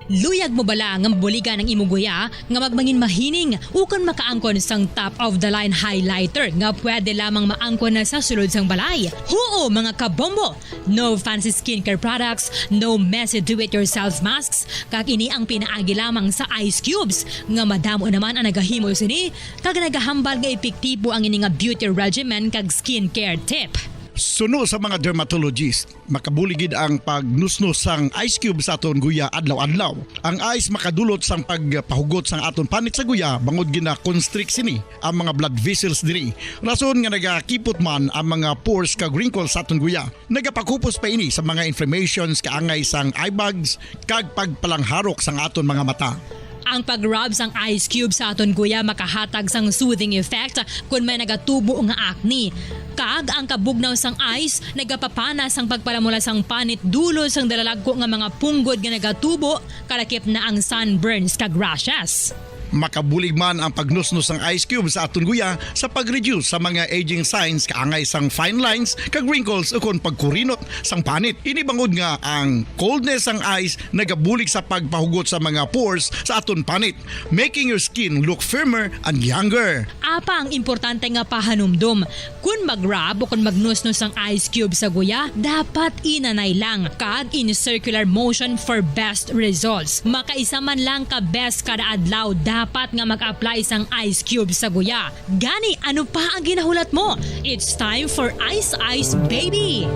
Luyag mo bala nga mabuligan ang imo guya nga magmangin mahining ukon makaangkon sang top-of-the-line highlighter nga pwede lamang maangkon na sa sulod sang balay? Huo, mga kabombo! No fancy skincare products, no messy do-it-yourself masks, kag ini ang pinaagi lamang sa ice cubes, nga madamo naman ang nagahimo sini, kag nagahambal nga epektibo ang ini nga beauty regimen kag skincare tip. Suno sa mga dermatologist, makabulig gid ang pagnusnos sang ice cube sa aton guya adlaw-adlaw. Ang ice makadulot sang pagpahugot sang aton panit sa guya, bangod gina-constrict sini ang mga blood vessels diri. Rason nga nagakipot man ang mga pores kag wrinkles sa aton guya. Nagapakupos pa ini sa mga inflammations kaangay sang eye bags kag pagpalangharok sang aton mga mata. Ang pag-rub sang ice cube sa aton guya makahatag sang soothing effect kon may nagatubo nga acne. Kag ang kabugnaw sang ice nagapapana sang pagpalamula sang panit dulod sang dalalagko nga mga punggod nga nagatubo, kalakip na ang sunburns kag rashes. Makabulig man ang pagnusnos sang ice cube sa aton guya sa pag-reduce sa mga aging signs kaangay sang fine lines kag wrinkles ukon pagkurinot sang panit. Ini bangod nga ang coldness sang ice nagabulig sa pagpahugot sa mga pores sa aton panit, making your skin look firmer and younger. Apang importante nga pahanumdom, kon mag-rub o kon magnusnos ang ice cube sa guya, dapat inanay lang kag in circular motion for best results. Makaisa man lang ka beses kada adlaw dapat nga mag-apply sang ice cube sa guya. Gani, ano pa ang ginahulat mo? It's time for Ice Ice Baby!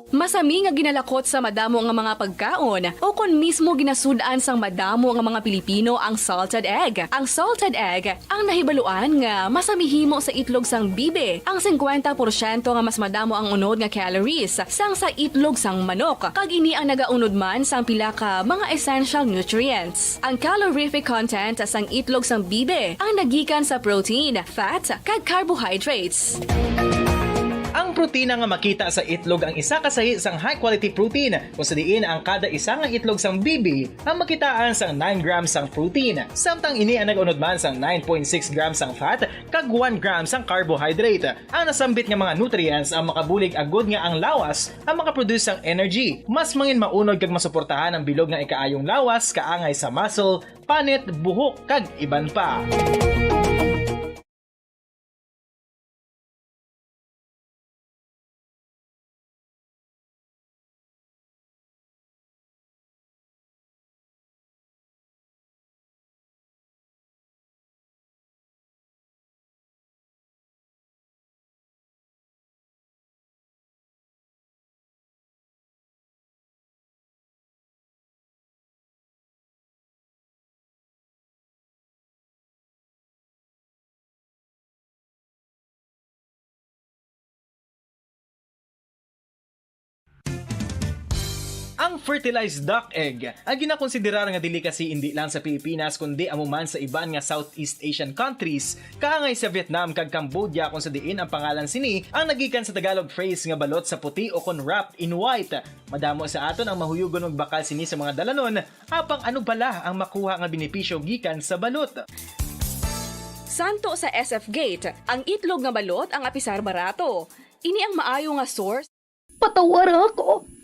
Masami nga ginalakot sa madamo nga mga pagkaon o kon mismo ginasud-an sang madamo nga mga Pilipino ang salted egg. Ang salted egg ang nahibaluan nga masami himo sa itlog sang bibe. Ang singkwenta porsyento nga mas madamo ang unod nga calories sang sa itlog sang manok, kag ini ang nagaunod man sang pila ka mga essential nutrients. Ang calorific content sang itlog sang bibe ang nagikan sa protein, fat, kag carbohydrates. Ang protina nga makita sa itlog ang isa ka sahi sang high-quality protein, kung sa diin ang kada isa nga itlog sang bibi ang makitaan sang nine grams sang protein, samtang ini ang nag-unod man sang nine point six grams sang fat kag one gram sang carbohydrate. Ang nasambit nga mga nutrients ang makabulig agud nga ang lawas ang makaproduce sang energy. Mas mangin maunod kag masuportahan ang bilog nga ikaayong lawas kaangay sa muscle, panit, buhok, kag iban pa. Ang fertilized duck egg, ang ginakonsiderar nga delicacy indi lang sa Pilipinas kundi amo man sa iban nga Southeast Asian countries, kaangay sa Vietnam kag Cambodia, kung sa diin ang pangalan sini ang nagikan sa Tagalog phrase nga balot sa puti o kon wrapped in white. Madamo sa aton ang mahuyugon magbakal sini sa mga dalanon, apang ano bala ang makuha nga benepisyo gikan sa balot? Santo sa S F Gate, ang itlog nga balot ang apisar barato. Ini ang maayo nga source. Patawara ako.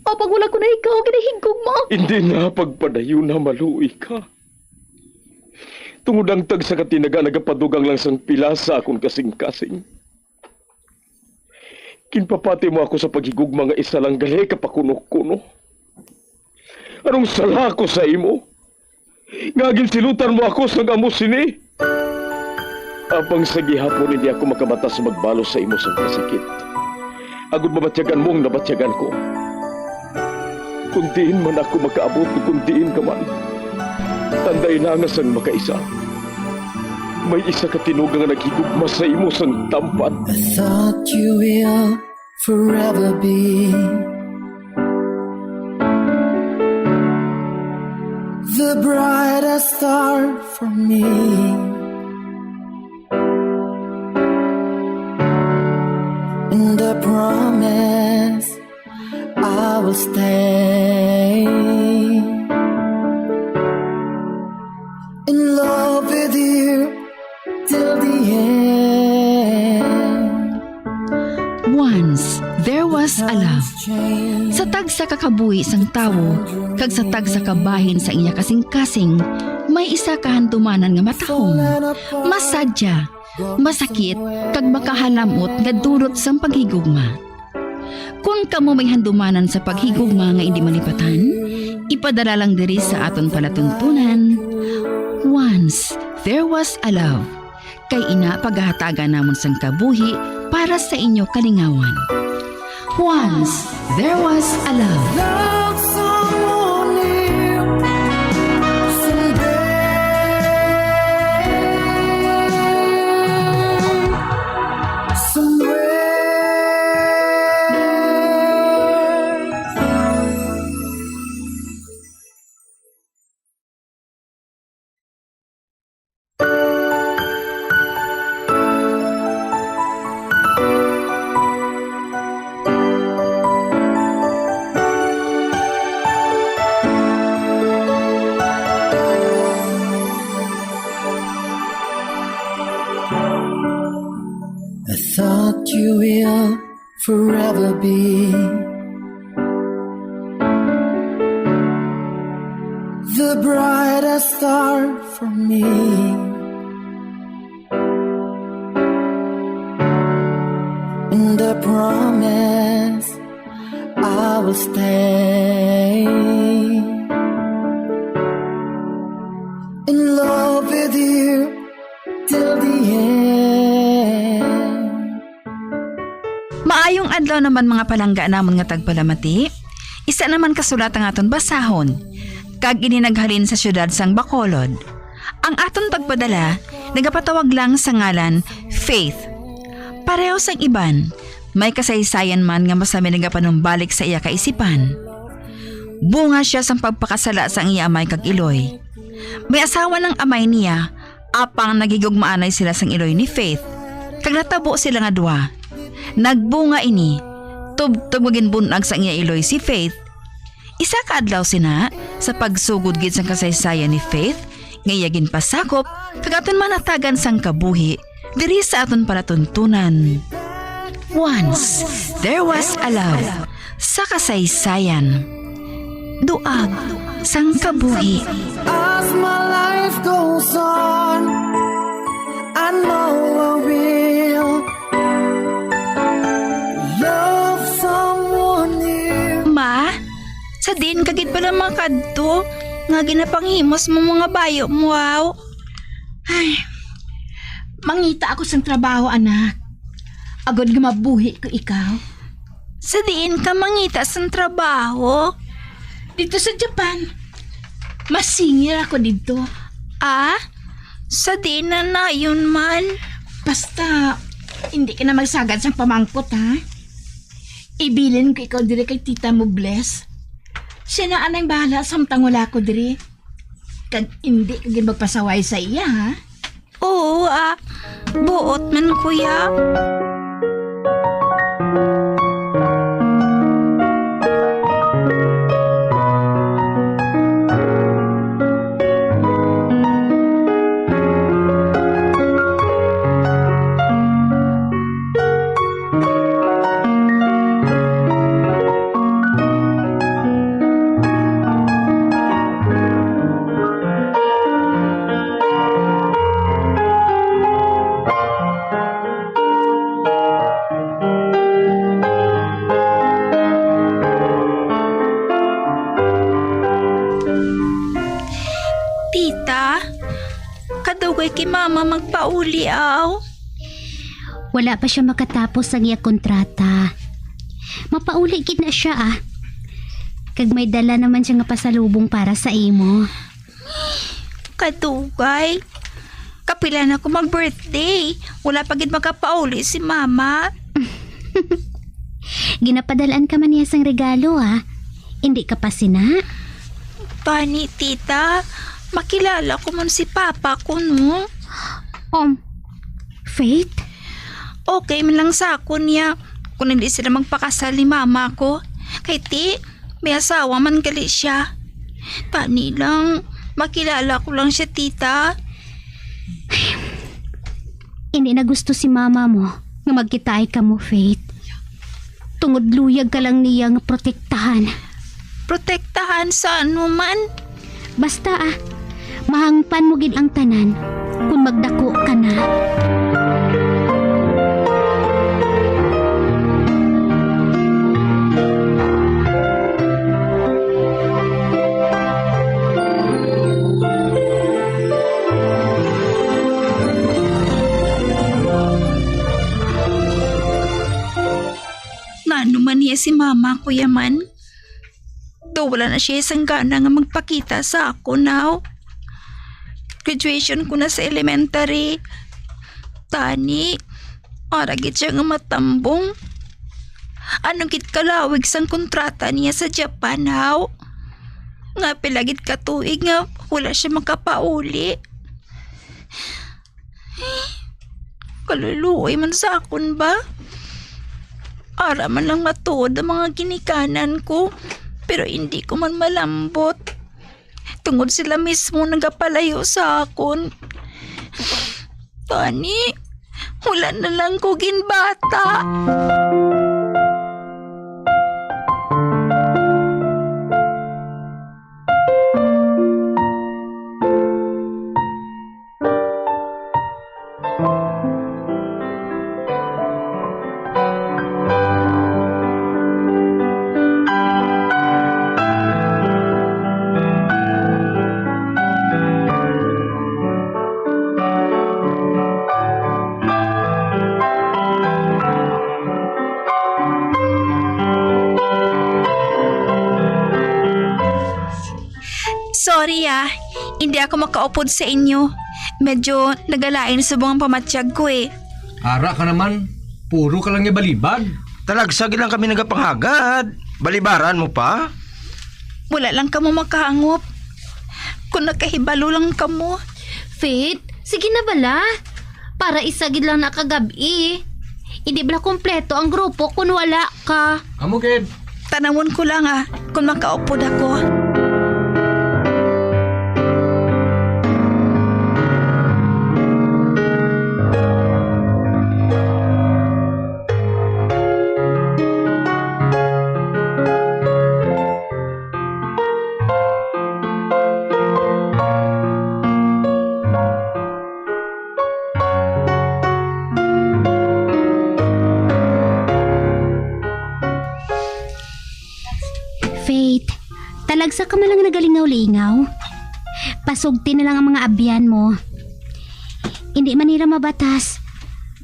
Apang wala ko na ikaw ginahigugma. Hindi na pagpadayuna, maluoy ka. Tungod ang tagsa ka tinaga nagapadugang lang sang pila sa akon kasing-kasing. Ginpapati mo ako sa paghigugma nga isa lang gali ka pakuno-kuno. Anong sala ko sa imo? Nga ginsilutan mo ako sang amo sini? Apang sa gihapon hindi ako makabata sa magbalos sa imo sang kasakit. Agod mabatyagan mo ang nabatyagan ko. Kung diin man ako makaabot o kung diin ka man, tanday na nga sang makaisa. May isa ka tinuga nga naghigugma sa imo sang tampat. I thought you will forever be the brightest star for me. And I promise I will stay in love with you till the end. Once, there was a love. Sa tagsa ka kabuhi sang tawo kag sa tagsa ka bahin sang iya kasing-kasing, may isa ka handumanan nga matahom, masadya, masakit, kag makahalam-ot nga dulot sang paghigugma. Kon kamo may handumanan sa paghigugma nga indi malipatan, ipadala lang diri sa aton palatuntunan. Once there was a love. Kay ina pagahatagan namon sang kabuhi para sa inyo kalingawan. Once there was a love. Love someone new someday. Somewhere. I thought you will forever be the brightest star for me. And I promise I will stay in love with you till the end. Maayong adlaw naman, mga palangga namon nga tagpalamati. Isa naman ka sulat ang aton basahon, kag ini naghalin sa siyudad sang Bacolod. Ang aton pagpadala nagapatawag lang sa ngalan Faith. Pareho sang iban, may kasaysayan man nga masami nagapanumbalik sa iya kaisipan. Bunga sia sang pagpakasala sang iya amay kag iloy. May asawa ang amay niya, apang naghigugmaanay sila sang iloy ni Faith, kag natabo sila nga duha. Nagbunga ini, tubtob nga ginbun-ag sang iya iloy si Faith. Isa ka adlaw sina, sa pagsugod gid sang kasaysayan ni Faith, nga iya ginpasakop, kag aton manatagan sang kabuhi, diri sa aton palatuntunan. Once, there was a love. Sa kasaysayan. Duag sang kabuhi. As my life goes on, I know I will love someone new. Ma, sa diin ka gid pala makadto nga ginapanghimos mo mga bayo mo, aw? Ay, mangita ako sang trabaho, anak. Agod nga mabuhi ko ikaw. Sa diin ka mangita sang trabaho? Dito sa Japan. Masingil ako dito. Ah? Sa diin na nayon man? Basta, hindi ka na magsagad sang pamangkot, ha? Ibilin ko ikaw diri kay tita mo, Bless. Siya na anay bahala samtang wala ko diri. Kag hindi ka gid magpasaway sa iya, ha? Oo, ah. Buot man, kuya. Tita, kadugay kay Mama magpauli, aw. Wala pa siya makatapos sang iya kontrata. Mapauli gid na siya, ah. Kag may dala naman siya nga pasalubong para sa imo. Kadugay. Kapila na ko mag-birthday. Wala pa gid makapauli si Mama. Ginapadalaan ka man niya sang regalo, ah. Hindi ka pa sina? Tani, tita. Makilala ko man si Papa ko, no? Um, Faith? Okay man lang sa akon niya kung hindi sila magpakasal ni Mama ko. Kay ti, may asawa man gali siya. Tani lang, makilala ko lang siya, tita. Hindi na gusto si Mama mo nga magkitaay kamo, Faith. Tungod luyag ka lang niya nga protektahan. Protektahan sa ano man? Basta, ah, mahangpan mo gid ang tanan kon magdako ka na. Ngano man niya si Mama, Kuya Man? Daw wala na siya sang gana nga magpakita sa akon, aw. Graduation ko na sa elementary. Tani, ara gid siya nga matambong. Ano gid kalawig sang kontrata niya sa Japan, aw? Nga pila gid ka tuig nga wala siya makapauli. Kaluluoy man sa akon ba? Ara man lang matuod ang mga ginikanan ko, pero hindi ko man malambot. Tungod sila mismo nagapalayo sa akon. Tani, wala na lang ko ginbata. Sorry, ah. Hindi ako makaupod sa inyo. Medyo nagalain subong ang pamatyag ko, eh. Ara ka naman. Puro ka lang nga balibag. Talagsa gid lang kami nagapanghagad. Balibaran mo pa? Wala lang kamo makahangop. Kung nakahibalo lang kamo. Faith, sige na bala. Para isa gid lang na kagab-i. Hindi bala kompleto ang grupo kung wala ka. Amo gid. Tanawon ko lang, ah, kung makaupod ako. Faith, talagsa ka man lang nagalingaw-lingaw. Pasugti na lang ang mga abyan mo. Hindi man nila mabatas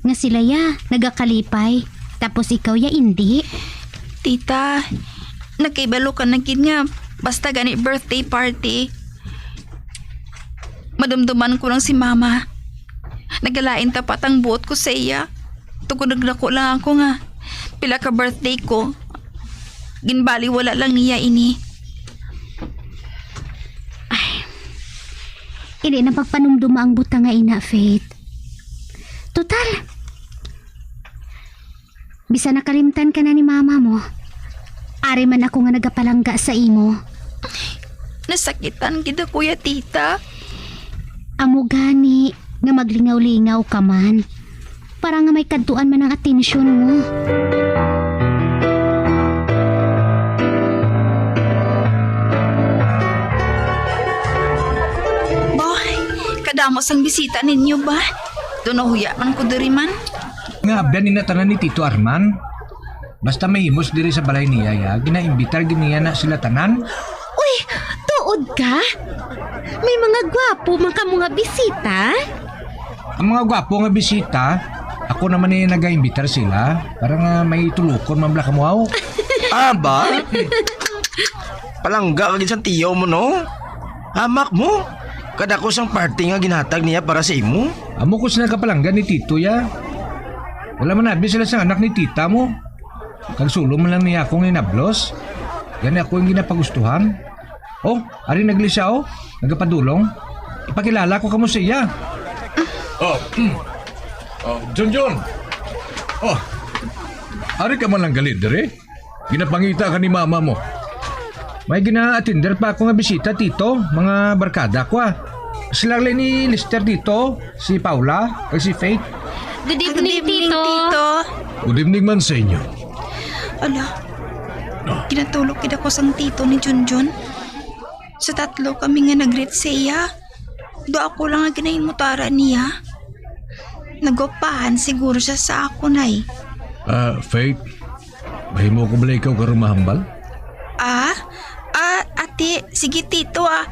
nga sila ya nagakalipay, tapos ikaw ya indi. Tita, nakahibalo ka na gid nga basta gani birthday party. Madumduman ko lang si Mama. Nagalain tapat ang buot ko sa iya. Tungod nagdako lang ako nga pila ka birthday ko. Ginbaliwala lang niya ini. Indi na pagpanumduma ang butang nga ina, Faith. Total, bisan nakalimtan ka na ni mama mo, ari man ako nga nagapalangga sa imo. Nasakitan gid ako ya, tita. Amo gani nga maglingaw-lingaw ka man, para nga may kadtuan man ang atensyon mo. Boy, kadamo sang bisita ninyo ba? Daw nahuya man ko diri man. Nga abyan ni na tanan ni Tito Arman. Basta may himos diri sa balay niya, ya, ginaimbitar gid niya na sila tanan. Uy, tuod ka? May mga gwapo man kamo nga bisita? Ang mga gwapo nga bisita, ako naman ni nagaimbitar sila para nga may tulukon man bala kamo, aw. Ah, ba? Palangga ka gid sang tiyo mo, no? Hamak mo. Kadako sang party nga ginhatag niya para sa imo. Amo ko sila kapalangga ni Tito, ya. Wala man abi sila sang anak ni tita mo. Kag sulo man lang niya akong inablos. Gani ako ang ginapagustuhan. Oh, ari nagli siya, oh. Nagapadulong. Ipakilala ko kamo sa iya. Oh, oh, Junjun. Oh, ari ka man lang gali diri. Ginapangita ka ni mama mo. May gina-attender pa ako nga bisita, Tito. Mga barkada ko, ah. Sila lang ni Lester dito, si Paula, kag si Faith. Good evening, Tito. Good evening man sa inyo. Ala, ginatulok gid ako sang tito ni Junjun. Sa tatlo kami nga nag-greet sa iya, do ako lang nga ginahimutara niya. Nagwapahan siguro siya sa akon, ay. Ah, Faith, mahimo ko bala ikaw karon mahambal? Ah? Ah, ate, sige, tito, ah.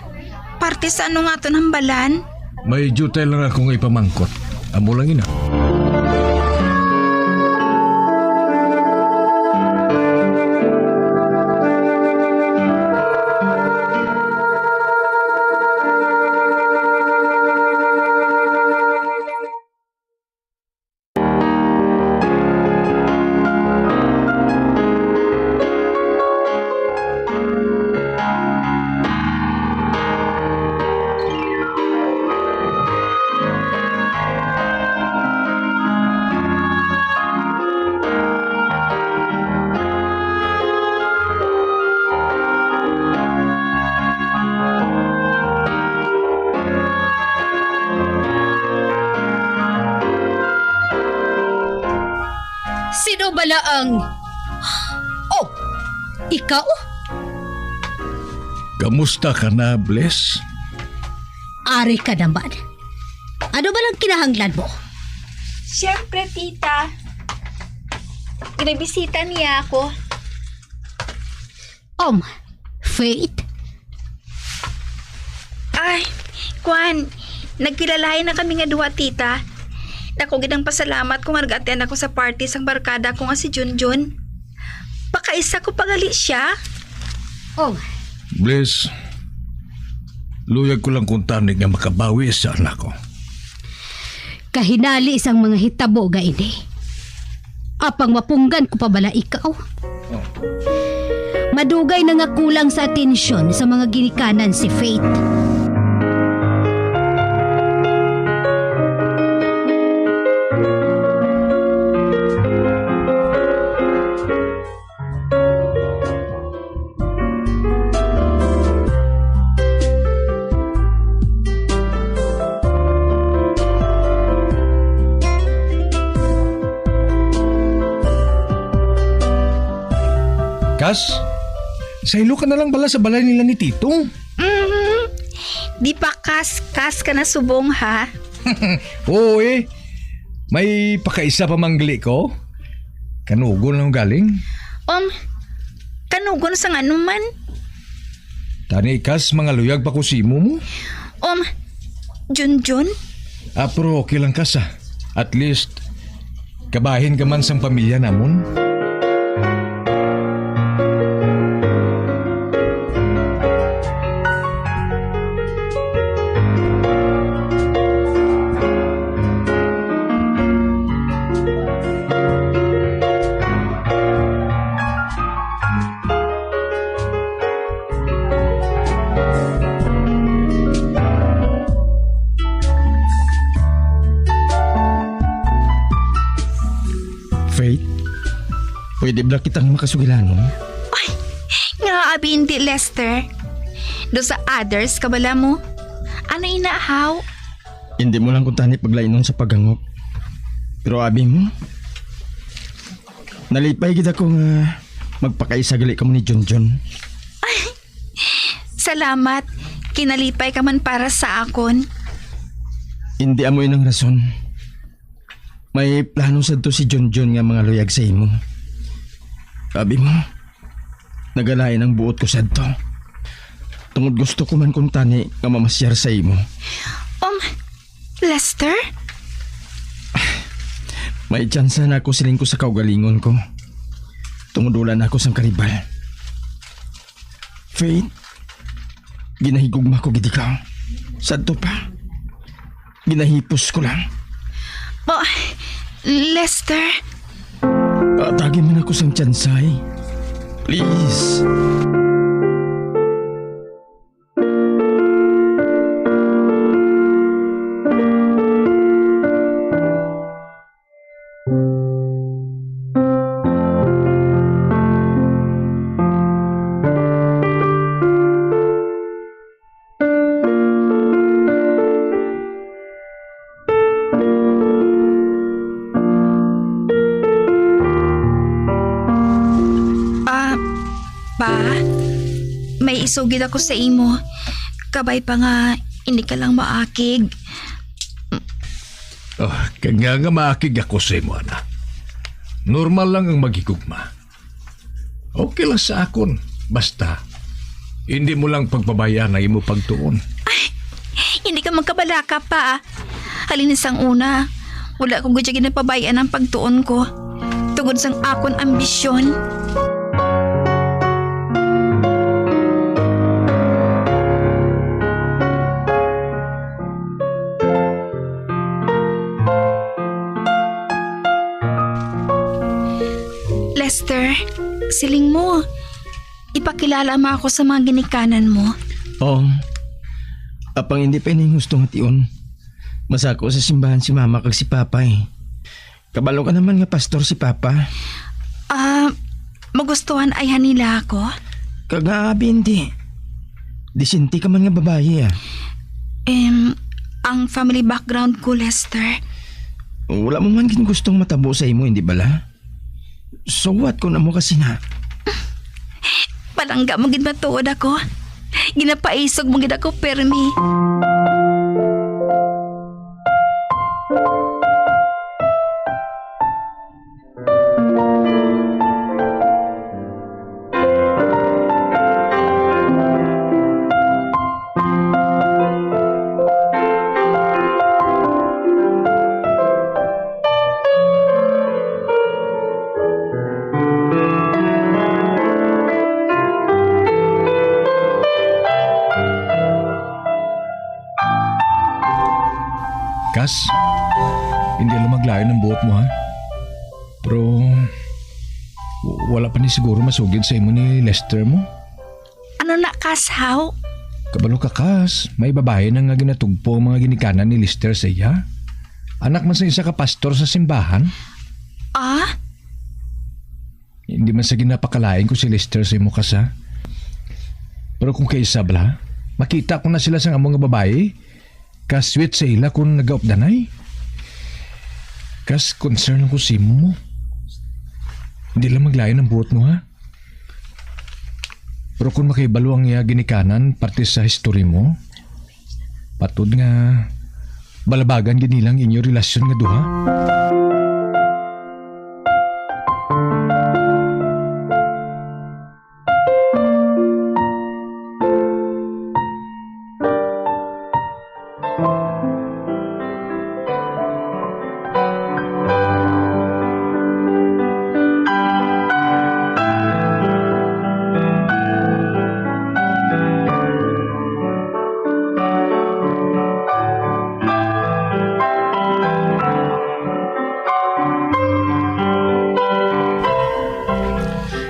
Parte sa ano nga aton hambalan? May diutay lang akong ipamangkot. Amo lang ina. Sino bala ang... Oh, ikaw? Kamusta ka na, Bless? Ari ka naman. Ano ba lang kinahanglan mo? Siyempre, tita. Ginabisita niya ako. Um, Faith? Ay, kwan, nagkilalahay na kami nga duha, tita. Dako gid ang pasalamat ko nga nag-attend ako sa party sang barkada ko nga si Junjun. Pakaisa ko pa gali siya. Oh. Bliss, luyag ko lang kuntani nga makabawi sa anak ko. Kahinali sang mga hitabo nga ini. Apang mapunggan ko pa bala ikaw? Oh. Madugay na nga kulang sa atensyon sa mga ginikanan si Faith. Kas, saylo ka na lang bala sa balay nila ni Tito. Mhm. Di pa kas, kas ka na subong, ha? Oo, eh. May pakaisa pa man gali ko. Kanugon lang galing. Um, kanugon sa ngano man? Tani, kas, mangaluyag pa ko sa imo mo. Um, Junjun? Ah, pero okay lang, kas, ah. At least, kabahin ka man sang pamilya namon. Wala kitang makasugilanon. Ay, nga abi hindi, Lester. Do sa others ka bala mo? Ano ina, haw? Hindi mo lang kuntani paglainon sa paghangop. Pero abi mo, nalipay gid ako nga magpakaisa gali kamo ni Junjun. Salamat. Kinalipay ka man para sa akon. Hindi amo inang rason. May plano sadto si Junjun nga mga luyag sa imo. Abi mo, nagalain ang buot ko sadto. Tungod gusto ko man kuntani nga mamasyar sa imo. Um, Lester? May tsansa na ako, siling ko sa kaugalingon ko. Tungod wala na ako sang karibal. Faith, ginahigugma ko gid ikaw. Sadto pa, ginahipos ko lang. Oh, Lester. Atagi man ako sang tsansay. Please. Ah, Pa, may isugid ako sa imo. Kabay pa nga, hindi ka lang maakig. Oh, kag nga, nga maakig ako sa imo, ana. Normal lang ang maghigugma. Okay lang sa akon. Basta, hindi mo lang pagpabay-an ang imo pagtuon. Ay, hindi ka magkabalaka, Pa. Halin sang una, wala ko gud ginapabayan ang pagtuon ko. Tungod sang akon ambisyon. Lester, siling mo, ipakilala mo ako sa mga ginikanan mo. Oo. Apang hindi pa ini ang husto nga tion. Masako sa simbahan si Mama kag si Papa, eh. Kabalo ka naman nga pastor si Papa. Ah, magustuhan ayhan nila ako? Kag nga, abi, hindi. Disente ka man nga babayi, ah. Em, ang family background ko, Lester. Wala mo man gid gustong matabo sa imo, hindi bala? So what kung amo ka sina? Palangga mo gid matuod ako. Ginapaisog mo gid ako, permi. Kas, hindi lang maglain ang buot mo, ha? Pero, w-, wala pa ni siguro masugid sa imo ni Lester mo. Ano na, Kas, haw? Kabalo ka, Kas, may babayi na nga ginatugpo ang mga ginikanan ni Lester sa iya. Anak man sa isa ka pastor sa simbahan. Ah? Hindi man sa ginapakalain ko si Lester sa imo, Kas, ha? Pero kung kaisa bala, makita ko na sila sang amo nga babayi, ka-sweet sa ila kung nagaupdanay. Kas, concern lang ko sa imo mo. Hindi lang maglain ang buot mo, ha? Pero kung makahibalo ang iya ginikanan parte sa history mo, patod nga balabagan gid nila ang inyo relasyon nga duha.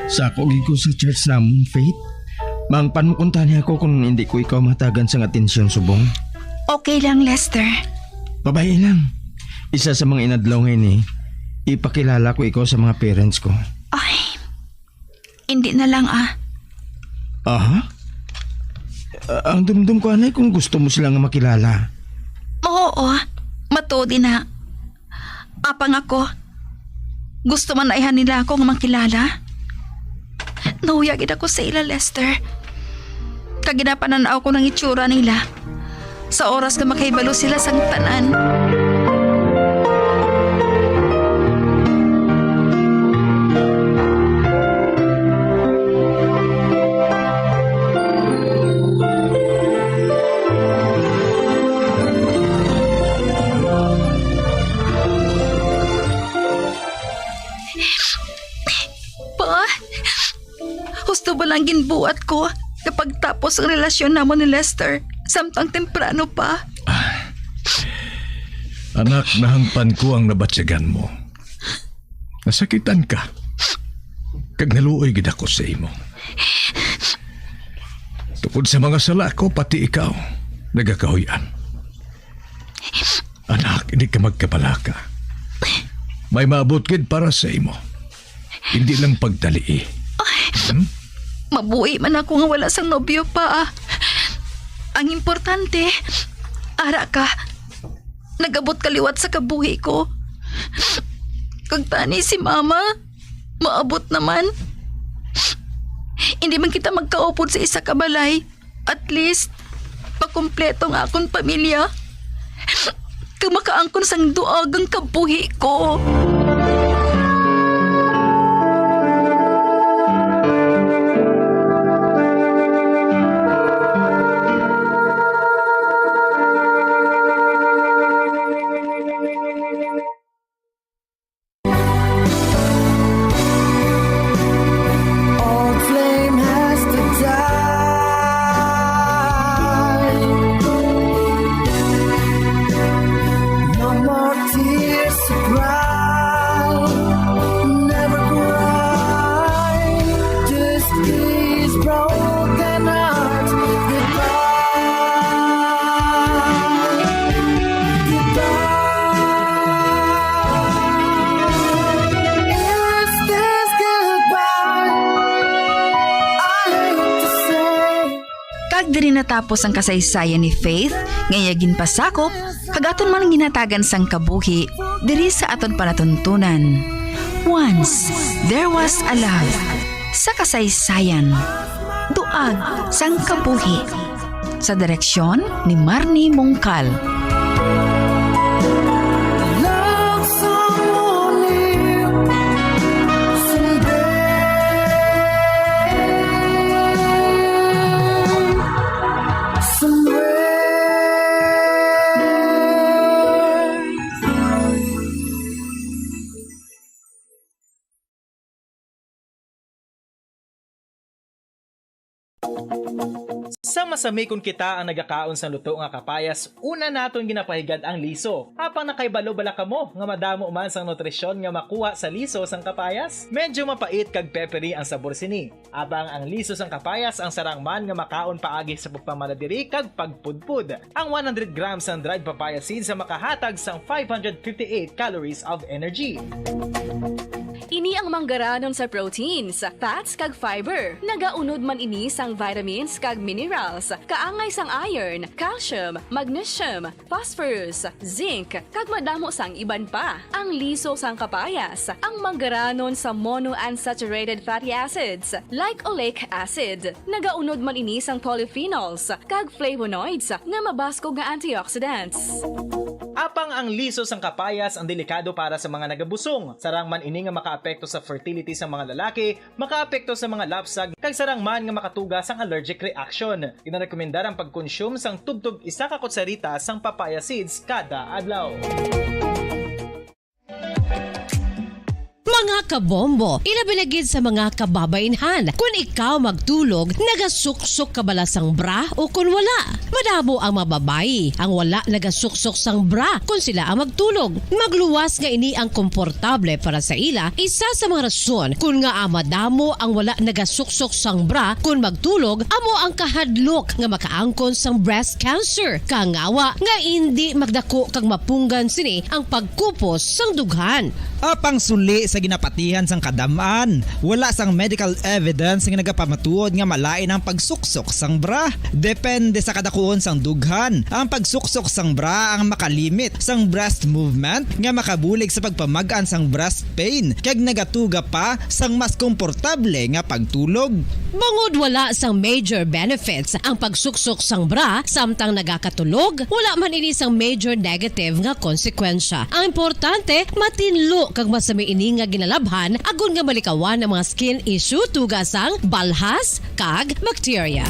Sako gid ko sa church namon, Faith. Maangpan mo kuntani ako kung hindi ko ikaw mahatagan sang atensyon subong. Okay lang, Lester. Babayi lang. Isa sa mga inadlaw nga ini, ipakilala ko ikaw sa mga parents ko. Ay, Hindi na lang, ah. Aha? Ah, ang dumdum ko, anay, kung gusto mo sila nga makilala. Oo, matuod na. Apang ako, gusto man na nila ako nga makilala. Nahuya gid ako sa ila, Lester. Kag ginapanan-aw ko ng itsura nila. Sa oras nga makahibalo sila sang tanan. Pa, husto ba lang ginbuhat ko nga pagtapos ang relasyon namon ni Lester samtang temprano pa? Anak, nahangpan ko ang nabatyagan mo. Nasakitan ka. Kag naluoy gid ako sa imo. Tungod sa mga sala ko, pati ikaw nagakahuy-an. Anak, hindi ka magkabalaka. May maabot gid para sa imo. Hindi lang pagdalii. Hmm? Mabuhi man ako nga wala sang nobyo pa, ah. Ang importante, ara ka. Nagabot ka liwat sa kabuhi ko. Kag tani si Mama, maabot naman. Hindi man kita magkaupod sa isa ka balay. At least, makumpleto ang akon pamilya. Kag makaangkon sang duagang kabuhi ko. Old flame has to die. No more tears to cry. Never cry. This is broken heart. Goodbye. Goodbye. Is this goodbye? I hate to say. Kag diri natapos ang kasaysayan ni Faith, nga iya ginpasakop, kag aton man ginhatagan sang kabuhi diri sa aton palatuntunan. Once, there was a love. Sa kasaysayan, duag sang kabuhi. Sa direksyon ni Marnie Mongkal. Sa masami kon kita ang nagakaon sang luto nga kapayas, una naton ginapahigad ang liso. Apang nakahibalo bala kamo nga madamo man sang nutrisyon nga makuha sa liso sang kapayas? Medyo mapait kag peppery ang sabor sini. Apang ang liso sang kapayas ang sarang man nga makaon paagi sa pagpamana diri kag pagpudpod. Ang one hundred grams sang dried papaya seeds ang makahatag sang five hundred fifty-eight calories of energy. Ini ang manggaranon sa proteins, fats kag fiber. Nagaunod man ini sang vitamins kag minerals, kaangay sang iron, calcium, magnesium, phosphorus, zinc, kag madamo sang iban pa. Ang liso sang kapayas, ang manggaranon sa monounsaturated fatty acids, like oleic acid. Nagaunod man ini sang polyphenols kag flavonoids nga mabaskog nga antioxidants. Apang ang liso sang kapayas ang delikado para sa mga nagabusong. Sarang man ini nga makaapekto sa fertility sang mga lalaki, makaapekto sa mga lapsag, kag sarang man nga makatuga sang allergic reaction. Ginarekomendar ang pagkonsume sang tubtob isa ka kutsarita sang papaya seeds kada adlaw. Mga kabombo, ilabi na gid sa mga kababainhan, kun ikaw magtulog, nagasuksok ka bala sang bra o kun wala? Madamo ang mga babayi ang wala nagasuksok sang bra kun sila ang magtulog. Magluwas nga ini ang komportable para sa ila, isa sa mga rason kun ngaa madamo ang wala nagasuksok sang bra kun magtulog amo ang kahadlok nga makaangkon sang breast cancer, kangawa nga indi magdako kag mapunggan sini ang pagkupos sang dughan. Apang suli sa Napatihan sang kadam-an, wala sang medical evidence nga nagapamatuod nga malain ang pagsuksok sang bra. Depende sa kadakuon sang dughan, ang pagsuksok sang bra ang makalimit sang breast movement nga makabulig sa pagpamag-an sang breast pain kag nagatuga pa sang mas komportable nga pagtulog. Bangod wala sang major benefits ang pagsuksok sang bra samtang nagakatulog, wala man ini sang major negative nga konsekwensya. Ang importante, matinlo kag masami ini nga ginalabhan agod nga malikawan ang mga skin issue tuga sang balhas kag bakterya.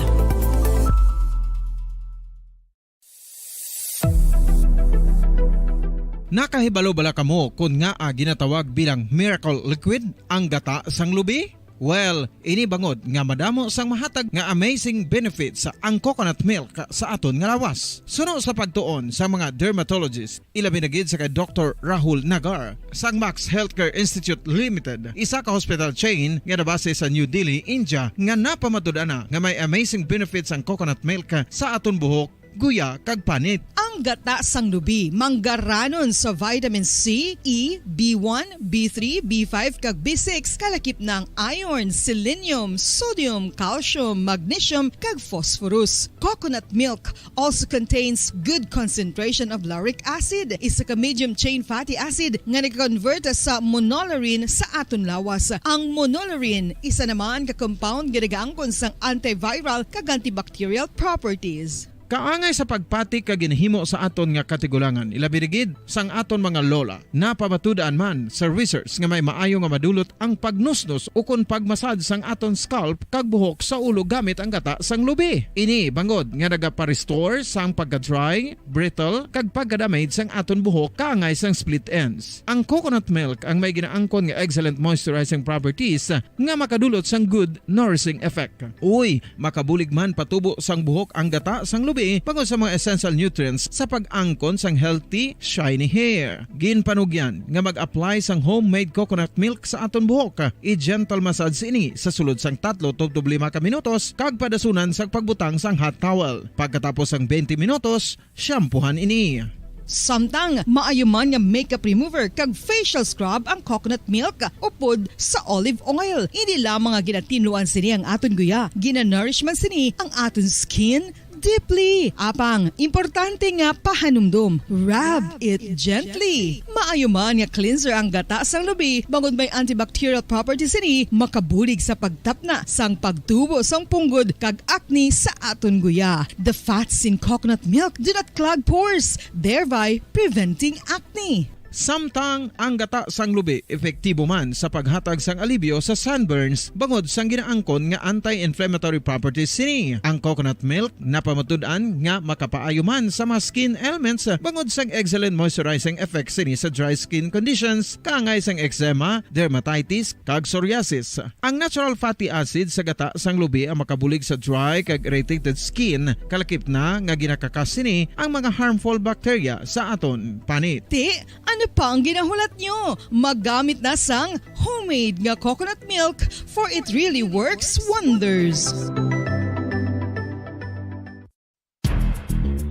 Nakahibalo bala kamo kon ngaa ginatawag bilang miracle liquid ang gata sang lubi? Well, ini bangod nga madamo sang mahatag nga amazing benefits ang coconut milk sa aton nga lawas. Suno sa pagtuon sa mga dermatologist, ilabi na gid sa kay Doktor Rahul Nagar sang Max Healthcare Institute Limited, isa ka hospital chain nga nabase sa New Delhi, India, nga napamatud-an na nga may amazing benefits ang coconut milk sa aton buhok, guya, kag panit. Ang gata sang lubi manggaranon sa vitamin C, E, B one, B three, B five, kag B six, kalakip na ang iron, selenium, sodium, calcium, magnesium, kag phosphorus. Coconut milk also contains good concentration of lauric acid, isa ka medium chain fatty acid nga nag-convert sa monolaurin sa aton lawas. Ang monolaurin isa naman ka compound nga nagaangkon sang antiviral kag antibacterial properties. Kaangay sa pagpati kag ginhimo sa aton nga katigulangan, ilabi na gid sang aton mga lola. Napamatud-an man sa research nga may maayo nga madulot ang pagnusnos ukon pagmasad sang aton scalp kag buhok sa ulo gamit ang gata sang lubi. Ini bangod nga nagapa-restore sang pagka-dry, brittle, kag pagka-damage sang aton buhok kaangay sang split ends. Ang coconut milk ang may ginaangkon nga excellent moisturizing properties nga makadulot sang good nourishing effect. Uy, makabulig man patubo sang buhok ang gata sang lubi bangod sa mga essential nutrients sa pag-angkon sang healthy, shiny hair. Ginpanugyan nga mag-apply sang homemade coconut milk sa aton buhok. I-gentle massage ini sa sulod sang tatlo tubtob lima ka minutos kag padasunan sang pagbutang sang hot towel. Pagkatapos sang twenty minutos, shampoohan ini. Samtang maayo man nga makeup remover kag facial scrub ang coconut milk upod sa olive oil. Hindi lamang nga ginatinluan sini ang aton guya, ginanourish man sini ang aton skin deeply. Apang, importante nga pahanumdom, rub it gently. Maayo man nga cleanser ang gata sang lubi, bangod may antibacterial properties sini, makabulig sa pagtapna sang pagtubo sang punggod kag acne sa aton guya. The fats in coconut milk do not clog pores, thereby preventing acne. Samtang ang gata sang lubi epektibo man sa paghatag sang alibyo sa sunburns bangod sang ginaangkon nga anti-inflammatory properties sini. Ang coconut milk napamatud-an nga makapaayo man sa mga skin ailments bangod sang excellent moisturizing effect sini sa dry skin conditions, kaangay sang eczema, dermatitis, kag psoriasis. Ang natural fatty acid sa gata sang lubi ang makabulig sa dry kag irritated skin, kalakip na nga ginakakas sini ang mga harmful bacteria sa aton panit. Ti, ano pa ang ginahulat nyo? Magamit na sang homemade nga coconut milk, for it really works wonders.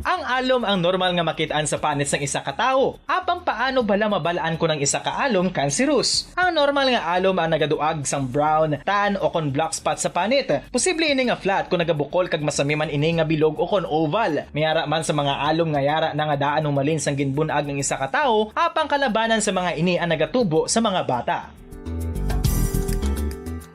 Ang alom ang normal nga makit-an sa panit sang isa ka tawo. Apang paano bala mabal-an kon ang isa ka alom kanserus? Ang normal nga alom ang nagaduag sang brown, tan, o kon black spot sa panit. Posible ini nga flat kon nagabukol kag masami man ini nga bilog o kon oval. May ara man sa mga alom nga yara na nga daan humalin sang ginbun-ag ang isa ka tawo, apang kalabanan sa mga ini ang nagatubo sa mga bata.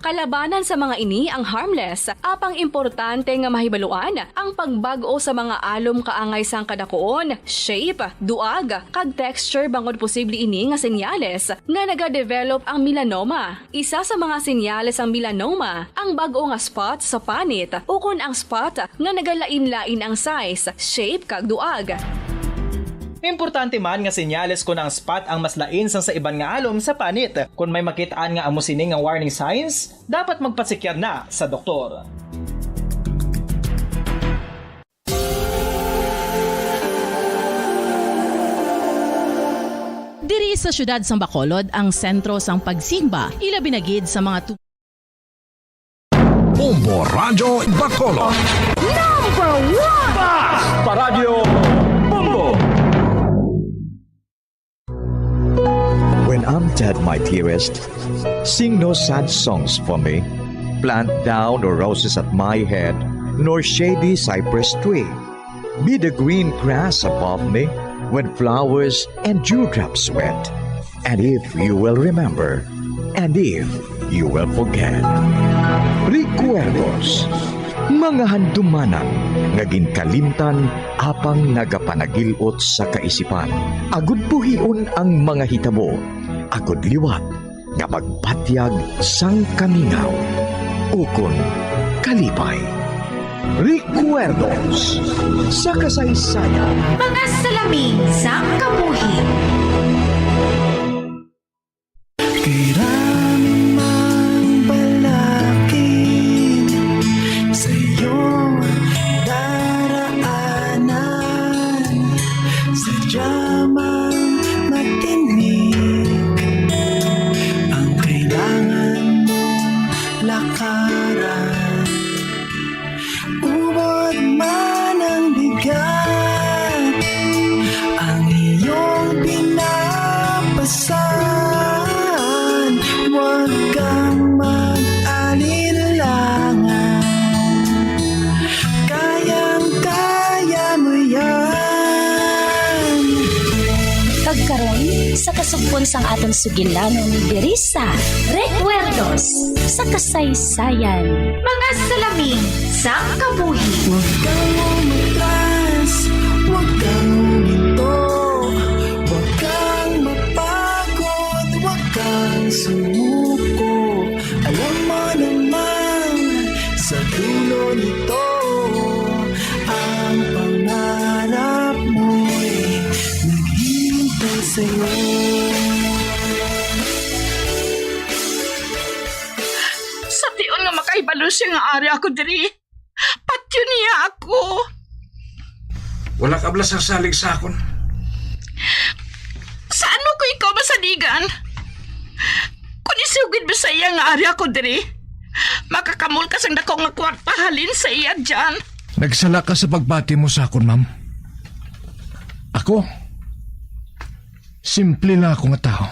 Kalabanan sa mga ini ang harmless, apang importante nga mahibaluan ang pagbag-o sa mga alom kaangay sang kadakuon, shape, duag, kag texture, bangod posible ini nga senyales nga nagadevelop ang melanoma. Isa sa mga senyales sang melanoma ang bag-o nga spot sa panit ukon ang spot nga nagalain-lain ang size, shape, kag duag. Importante man nga senyales kon ang spot ang mas lain sang sa iban nga alom sa panit. Kon may makit-an nga amo sini nga warning signs, dapat magpasikyar na sa doktor. Diri sa siyudad sang Bacolod ang sentro sang pagsimba, ilabi na gid sa mga tu- Bombo Radyo Bacolod. Number one! Basta Radyo Bombo! When I'm dead, my dearest. Sing no sad songs for me. Plant thou no roses at my head, nor shady cypress tree. Be the green grass above me, with flowers and dewdrops wet. And if you will remember, and if you will forget. Recuerdos, mga handumanan nga ginkalimtan apang nagapanagil-ot sa kaisipan. Agud buhion ang mga hitabo, agud liwat nga magpatyag sang kamingaw ukon kalipay. Recuerdos sa kasaysayan. Mga salamin sang kabuhi. Kay rami mang balakid sa iyong daraanan, sadya mang matinik ang kailangan mong lakaran. Ubod man ang bigat, ang iyong pinapasan, huwag kang mag-alinlangan. Kayang-kaya mo yan. Kag karon, sa kasugpon sang aton sugilanon diri sa Recuerdos sa Kasaysayan. Mga salamin sang kabuhi. Huwag kang umatras, huwag kang huminto, huwag kang mapagod, huwag kang sumuko. Alam mo naman, sa dulo nito, ang pangarap mo'y naghihintay sa'yo. Sa tion nga makahibalo siya nga ari ako diri, patyon niya ako. Wala ka bala sang salig sa akon? Saan mo ko ikaw masaligan? Kung isugid mo sa iya nga ari ako diri, makakamol ka sang dako nga kwarta halin sa iya dyan. Nagsala ka sa pagpati mo sa akon, ma'am. Ako, simple lang ako nga tawo.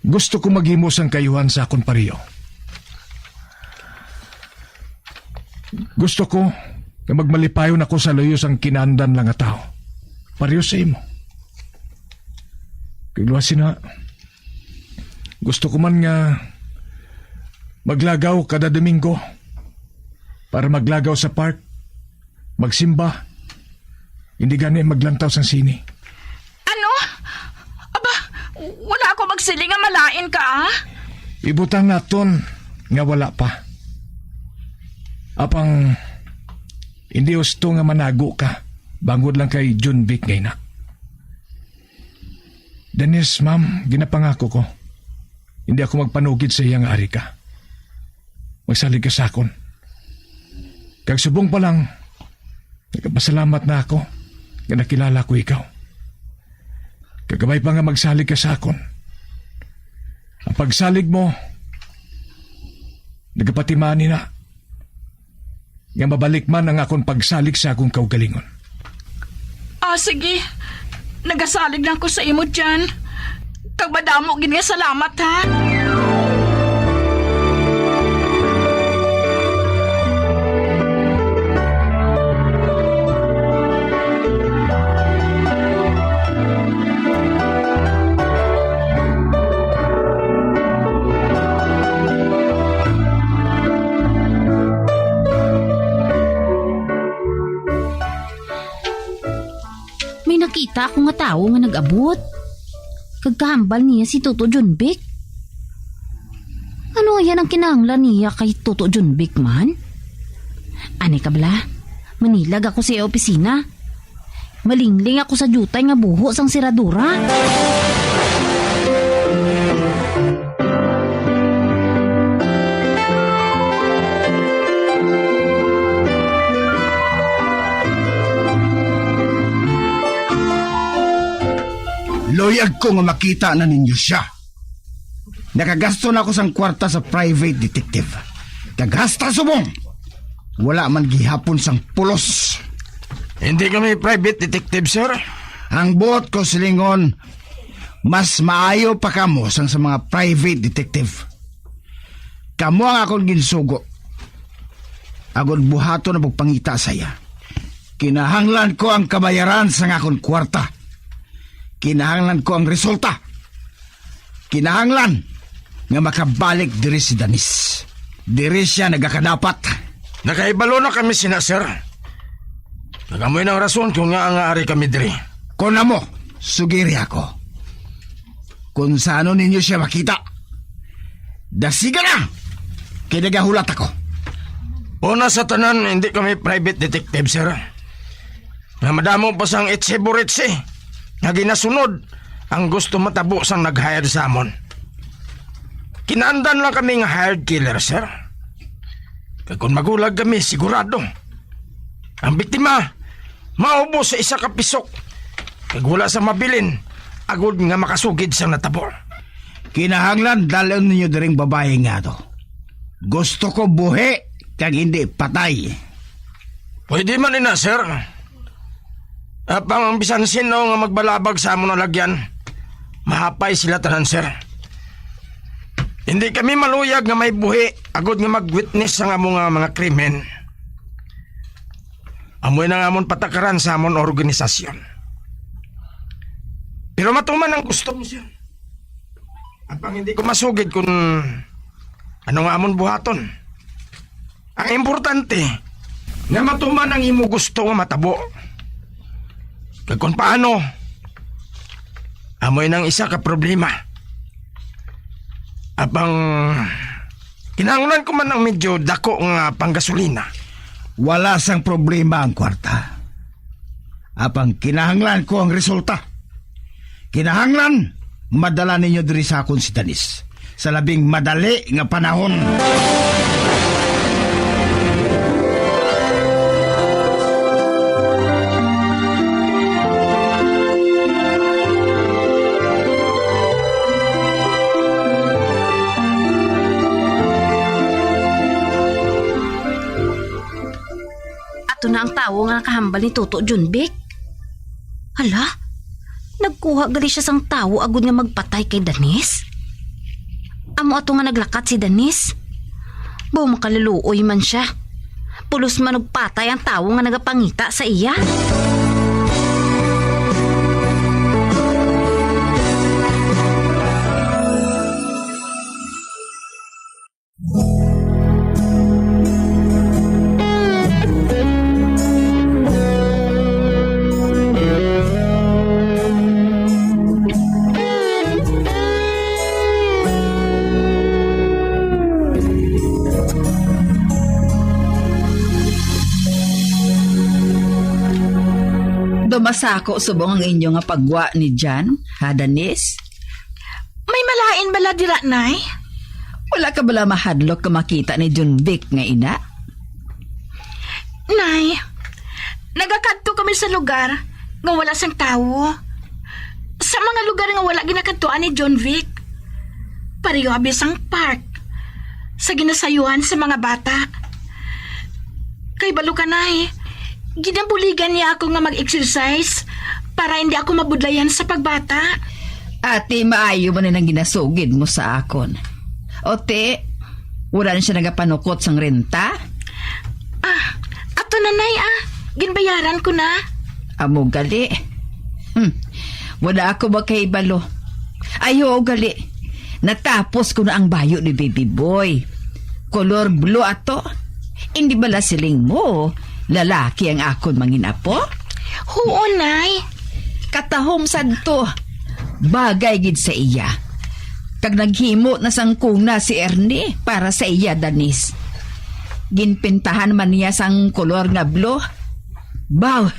Gusto ko maghimo sang kaayuhan sa akon pareho. Gusto ko nga magmalipayon ako sa luyo sang kinaandan lang nga tawo, pareho sa imo. Kag luwas sina, gusto ko man nga maglagaw kada Domingo para maglagaw sa park, magsimba, hindi gani maglantaw sang sine. Ano? Aba, wala ako magsiling nga malain ka, ah. Ibutang naton nga wala pa. Apang hindi husto nga manago ka bangod lang kay Junvic nga ina. Denise, ma'am, ginapangako ko, hindi ako magpanugid sa iya nga ari ka. Magsalig ka sa akon. Kag subong pa lang, nagapasalamat na ako nga nakilala ko ikaw. Kag kabay pa nga magsalig ka sa akon. Ang pagsalig mo, nagapatiman ni na nga mabalik man ang akon pagsalig sa akon kaugalingon. Ah, sige. Nagasalig na ako sa imo, Jan. Kag madamo gid nga salamat, ha? May nakita ako nga tawo nga nag-abot. Kag kahambal niya si Toto Junbek. Ano yan ang kinahanglan niya kay Toto Junbek man? Ani ka bala, manilag ako sa iya opisina. Malingling ako sa diutay nga buho sang seradora. Luyag ko nga makita na ninyo siya. Nakagasto na ako sang kwarta sa private detective. Kag hasta subong, wala man gihapon sang pulos. Hindi kami private detective, sir. Ang buot ko silingon, Mas maayo pa kamo sang sa mga private detective. Kamo ang akon ginsugo, agod buhaton ang pagpangita sa iya. Kinahanglan ko ang kabayaran sang akon kwarta. Kinahanglan ko ang resulta. Kinahanglan nga makabalik diri si Danis. Diri siya nagakadapat. Nakahibalo na kami sina, sir. Kag amo nang rason kung ngaa nga ari kami diri. Kon amo, sugiri ako. Kon sa ano ninyo siya makita, dasiga na! Kay nagahulat ako. Una sa tanan, hindi kami private detective, sir. Nga madamo pa sang itse-buritse nga ginasunod ang gusto matabo sang nag-hire sa amon. Kinahanglan lang kami nga hired killer, sir. Kag kon magulag kami, sigurado ang biktima maubos sa isa ka pisok, kag wala sa mabilin agod nga makasugid sang natabo. Kinahanglan dalon ninyo diring babayi nga to. Gusto ko buhi kag hindi patay. Pwede man ina, sir. Apang ang bisan sino nga magbalabag sa amon nga lagyan, mahapay sila tanan, sir. Hindi kami maluyag nga may buhi agod nga mag-witness sang amo nga mga krimen. Amo na nga amon patakaran sa amon organisasyon. Pero matuman ang gusto mo, sir. Apang hindi ko masugid kung ano nga amon buhaton. Ang importante, nga matuman ang imo gusto nga matabo. Kag kung paano, amoy nang isa ka problema. Apang kinahanglan ko man ang medyo dako nga panggasolina. Wala sang problema ang kwarta. Apang kinahanglan ko ang resulta. Kinahanglan madala ninyo diri sa akon si Danis sa labing madali nga panahon. Ato na ang tawo nga nakahambal ni Toto Junbik. Hala, nagkuha gali sia sang tawo agod nga magpatay kay Danis. Amo ato nga naglakat si Danis. Baw makaluloy man sia. Pulos man og patay ang tawo nga nagapangita sa iya. Dumasako subong ang inyo nga pagwa ni Jan, ha, Danis? May malain bala dira, Nay? Wala ka bala mahadlok nga makita ni Junbik nga ina? Nay, nagakadto kami sa lugar nga wala sang tawo. Sa mga lugar nga wala ginakadtuan ni Junbik. Pareho abi sang park, sa ginasayuhan sa mga bata. Kay balo ka, Nay, ginabuligan niya ako nga mag-exercise para hindi ako mabudlayan sa pagbata. Ate, maayo man ang ginasugid mo sa akon. O ti, wala na siya nagapanukot sang renta? Ah, ato na, Nay, ah. Ginbayaran ko na. Amo gali. Hmm. Wala ako makahibalo. Ay, oo gali. Natapos ko na ang bayo ni Baby Boy. Kolor blue ato. Hindi bala siling mo, lalaki ang akon mangin-apo? Huo, Nay. Katahom sadto. Bagay gid sa iya. Kag naghimo na sang kuna si Ernie para sa iya, Danis. Ginpintahan man niya sang kolor nga blue. Baw.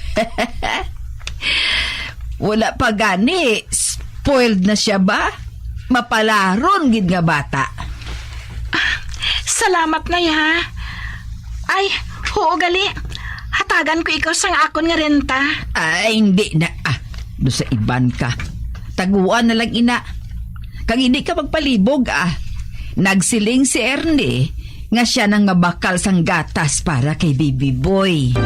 Wala pa gani, spoiled na siya ba? Mapalaron gid nga bata. Ah, salamat, Nay, ha. Ay, huo gali. Hatagan ko ikaw sang akon nga renta. Ay, hindi na, ah. Do sa iban ka. Taguan na lang ina. Kag hindi ka magpalibog, ah. Nagsiling si Ernie nga siya nang mabakal sang gatas para kay Baby Boy.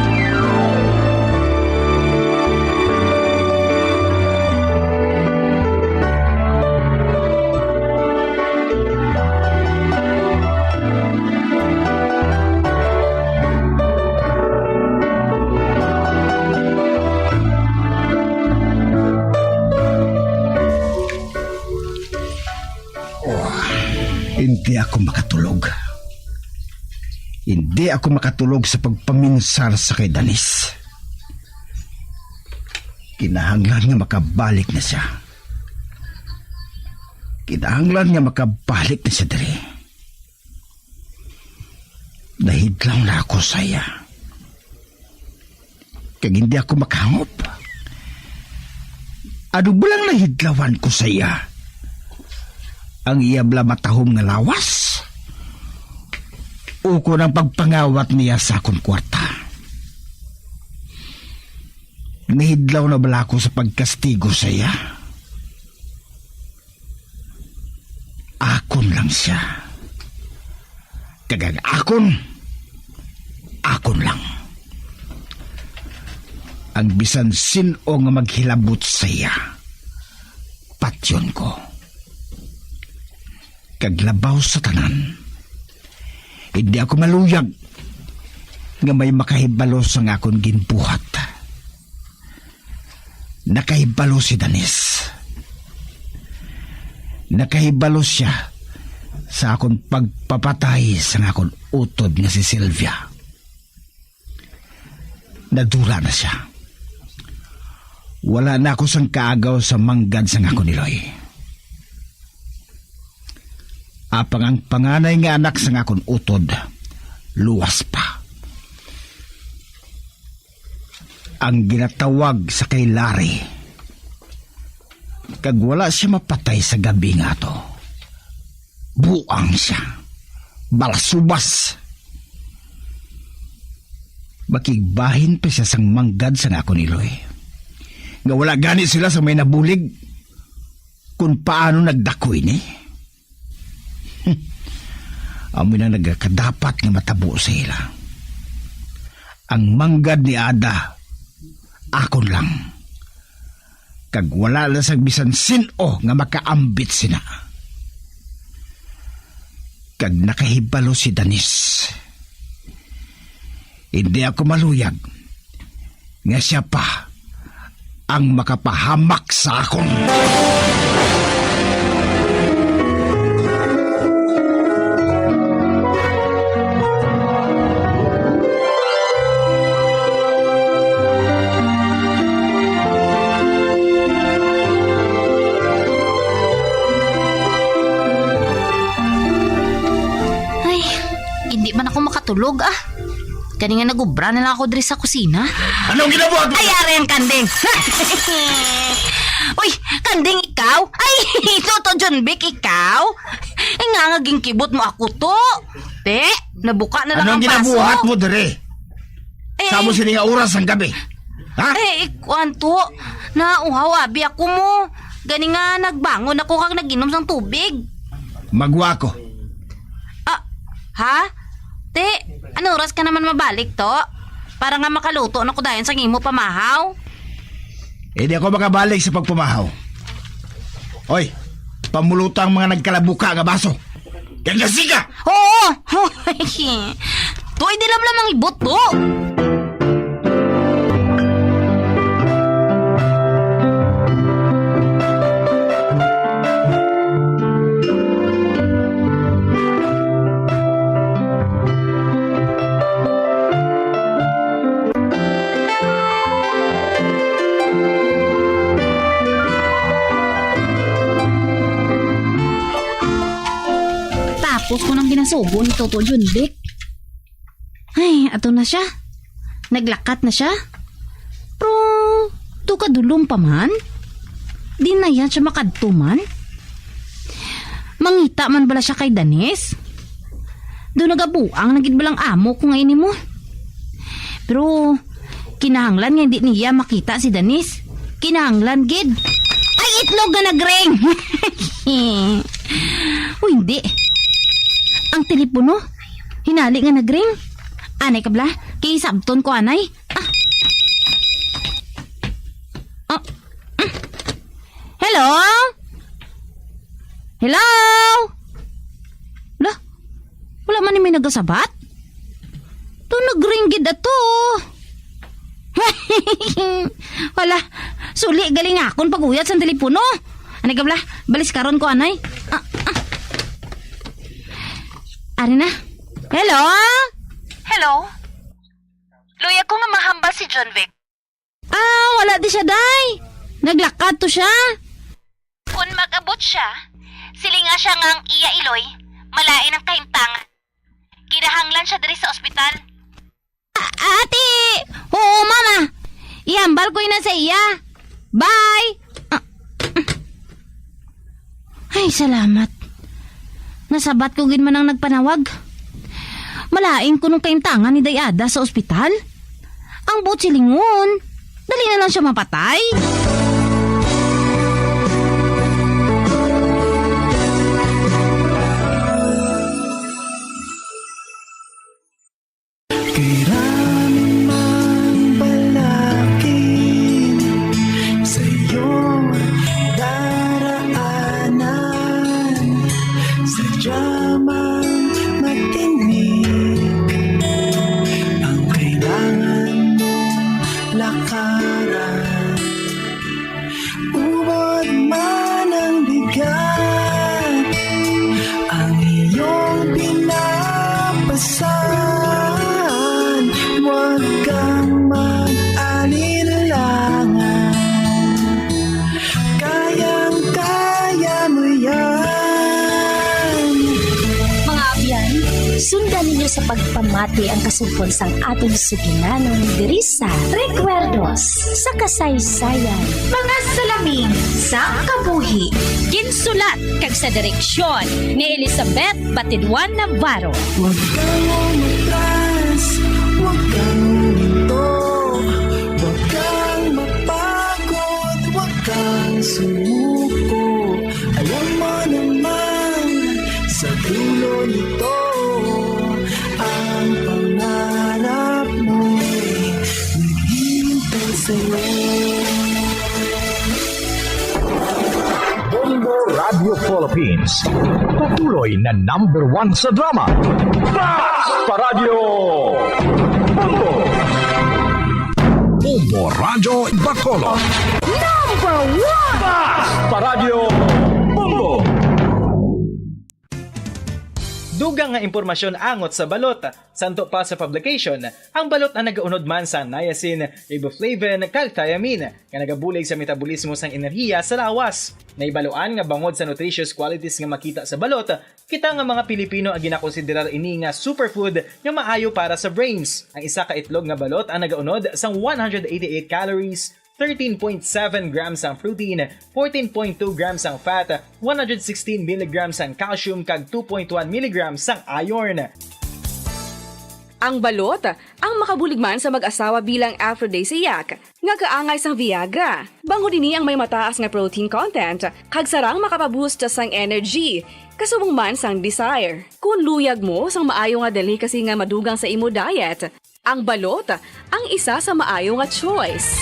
Hindi ako makatulog sa pagpaminsar sa kay Danis. Kinahanglan nga makabalik na siya. Kinahanglan nga makabalik na siya diri. Nahidlaw na ako sa iya. Kag hindi ako makahangop. Ano ba lang nahidlawan ko sa iya? Ang iya bala matahom nga lawas? O kon ang pagpangawat niya sa akon kwarta? Nahidlaw na bala ako sa pagkastigo sa iya? Akon lang siya. Kag ang akon, akon lang. Ang bisan sin-o nga maghilabot sa iya, patyon ko. Kag labaw sa tanan, hindi ako maluyag nga may makahibalo sang akon ginbuhat. Nakahibalo si Danis. Nakahibalo sia sa akon pagpapatay sang akon utod nga si Sylvia. Nadula na sia. Wala na ako sang kaagaw sa manggad sang akon iloy. Apang ang panganay nga anak sang akon utod, luwas pa. Ang ginatawag sa kay Larry. Kag wala sia mapatay sa gab-i nga ato. Buang sia. Balasubas. Makigbahin pa sia sang manggad sang akon iloy. Nga wala gani sila sa may nabulig. Kung paano nagdako ini? Amo na nagakadapat nga matabo sa ila. Ang manggad ni Ada, akon lang. Kag wala na sang bisan sin-o nga makaambit sina. Kag nakahibalo si Danis. Hindi ako maluyag nga sia pa ang makapahamak sa akon. Ay, hindi man ako makatulog, ah. Gani nga nagubra na lang ako diri sa kusina. Anong ginabuhat mo? Ay, ari ang kanding. Uy, kanding ikaw? Ay, Toto John Vic, ikaw? Ay, nga nga ginkibot mo ako to. Te, nabuka na lang Anong ang baso. Ginabuhat mo diri? Eh, Sa mo sini nga oras ang gabi? Ha? Eh, ikuan to. Nauhaw, abi ako mo. Gani nga nagbangon ako kag nag-inom sang tubig. Magwa ko. Ah, ha? Te, ano oras ka naman mabalik to? Para nga makaluto na ko dayon sang imo pamahaw. Hindi ako makabalik sa pagpamahaw. Oy, pamuluta ang mga nagkalabuka nga baso. Kag nasiga! Oo! Tuoy, di lang lamang ibuto. Tapos ko nang ginasugo ni Toto Junvic. Ay, ato na siya. Naglakat na siya. Pero, to kadulom pa man. Di na yan siya makadto man. Mangita man bala siya kay Danis? Do nagabuang na gid balang amo ko nga ini mo. Pero, kinahanglan nga hindi niya makita si Danis. Kinahanglan gid. Ay, itlog nga nagring! O hindi. Ang telepono, hinali nga nagring. Anay ka bala, kay sabton ko anay. Ah. Ah. Mm. Hello? Hello? Wala. Wala man ni may nagasabat? To nagring gid ato. Wala. Suli galing akon pag-uyat sa telepono. Anay ka bala, balis karon ko anay. Ah, ah. Ari na. Hello? Hello? Luya ko nga mahambal si John Vic. Ah, wala di siya, day. Naglakad to siya. Kung mag-abot siya, silinga siya nga ang iya iloy, malain ang kahimtangan. Kinahanglan siya diri sa ospital. A-, ate, oo, mama. Ihambal ko na sa iya. Bye. Ah. Ay, salamat. Nasabat ko gid man ang nagpanawag. Malain kuno ang kahimtangan ni Day Ada sa ospital. Ang buot silingon, dali na lang siya mapatay. Kailanman balakin sa iyong daraanan, sadya mang matinik ang kailangan mong lakaran. Ubod man ang bigat, ang iyong pinapasan, huwag kang mag-alinlangan. Kayang-kaya mo yan. Mga abyan, sundan ninyo sa pagpamati ang kasugpon sang aton suginanon diri sa Recuerdos sa Kasaysayan. Mga salamin sa kabuhi. Ginsulat kag sa direksyon ni Elizabeth Batidwan Navarro. Huwag kang umatras, huwag kang huminto, huwag kang mapagod, huwag kang sumuko. Alam mo naman, sa dulo nito, ang pangarap mo'y naghihintay sa'yo. Bombo Radio Philippines, patuloy na number one sa drama. Bas pa Radyo Bombo! Bombo Radio Bacolod. Number one! Bas pa Radyo Bombo! Dugang nga impormasyon angot sa balot. Santo pa sa publication, ang balot ang nagaunod man sa niacin, riboflavin, kag thiamine, nga nagabulig sa metabolismo sang enerhiya sa lawas. Nahibaluan nga bangod sa nutritious qualities nga makita sa balot, kita nga mga Pilipino ang ginakonsiderar ini nga superfood nga maayo para sa brains. Ang isa ka itlog nga balot ang nagaunod sang one hundred eighty-eight calories, thirteen point seven grams ang protein, fourteen point two grams ang fat, one hundred sixteen milligrams ang calcium, kag two point one milligrams ang iron. Ang balot, ang makabulig man sa mag-asawa bilang aphrodisiac, nga kaangay sang Viagra. Bangod ini ang may mataas nga protein content, kag sarang makapaboost sang energy, kasubong man sang desire. Kung luyag mo sang maayo nga delicacy nga madugang sa imo diet, ang balot ang isa sa maayo nga choice.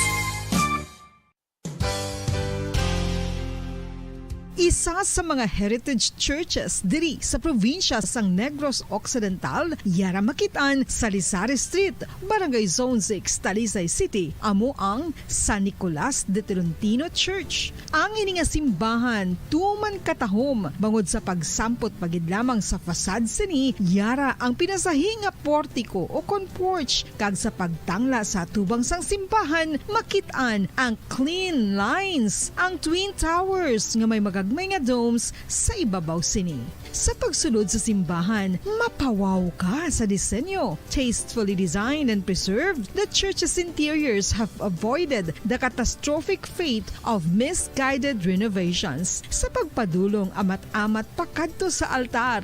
Isa sa mga heritage churches diri sa probinsya sang Negros Occidental, yara makit-an sa Lizares Street, Barangay Zone six, Talisay City, amo ang San Nicolas de Tolentino Church. Ang ini nga simbahan tuman katahom bangod sa pagsampot pa gid lamang sa facade sini, yara ang pinasahi nga portiko o kon porch, kag sa pagtangla sa atubang sang simbahan, makit-an ang clean lines, ang twin towers nga may magagmay nga domes sa ibabaw sini. Sa pagsulod sa simbahan, mapawaw ka sa disenyo. Tastefully designed and preserved, the church's interiors have avoided the catastrophic fate of misguided renovations. Sa pagpadulong amat-amat pakadto sa altar,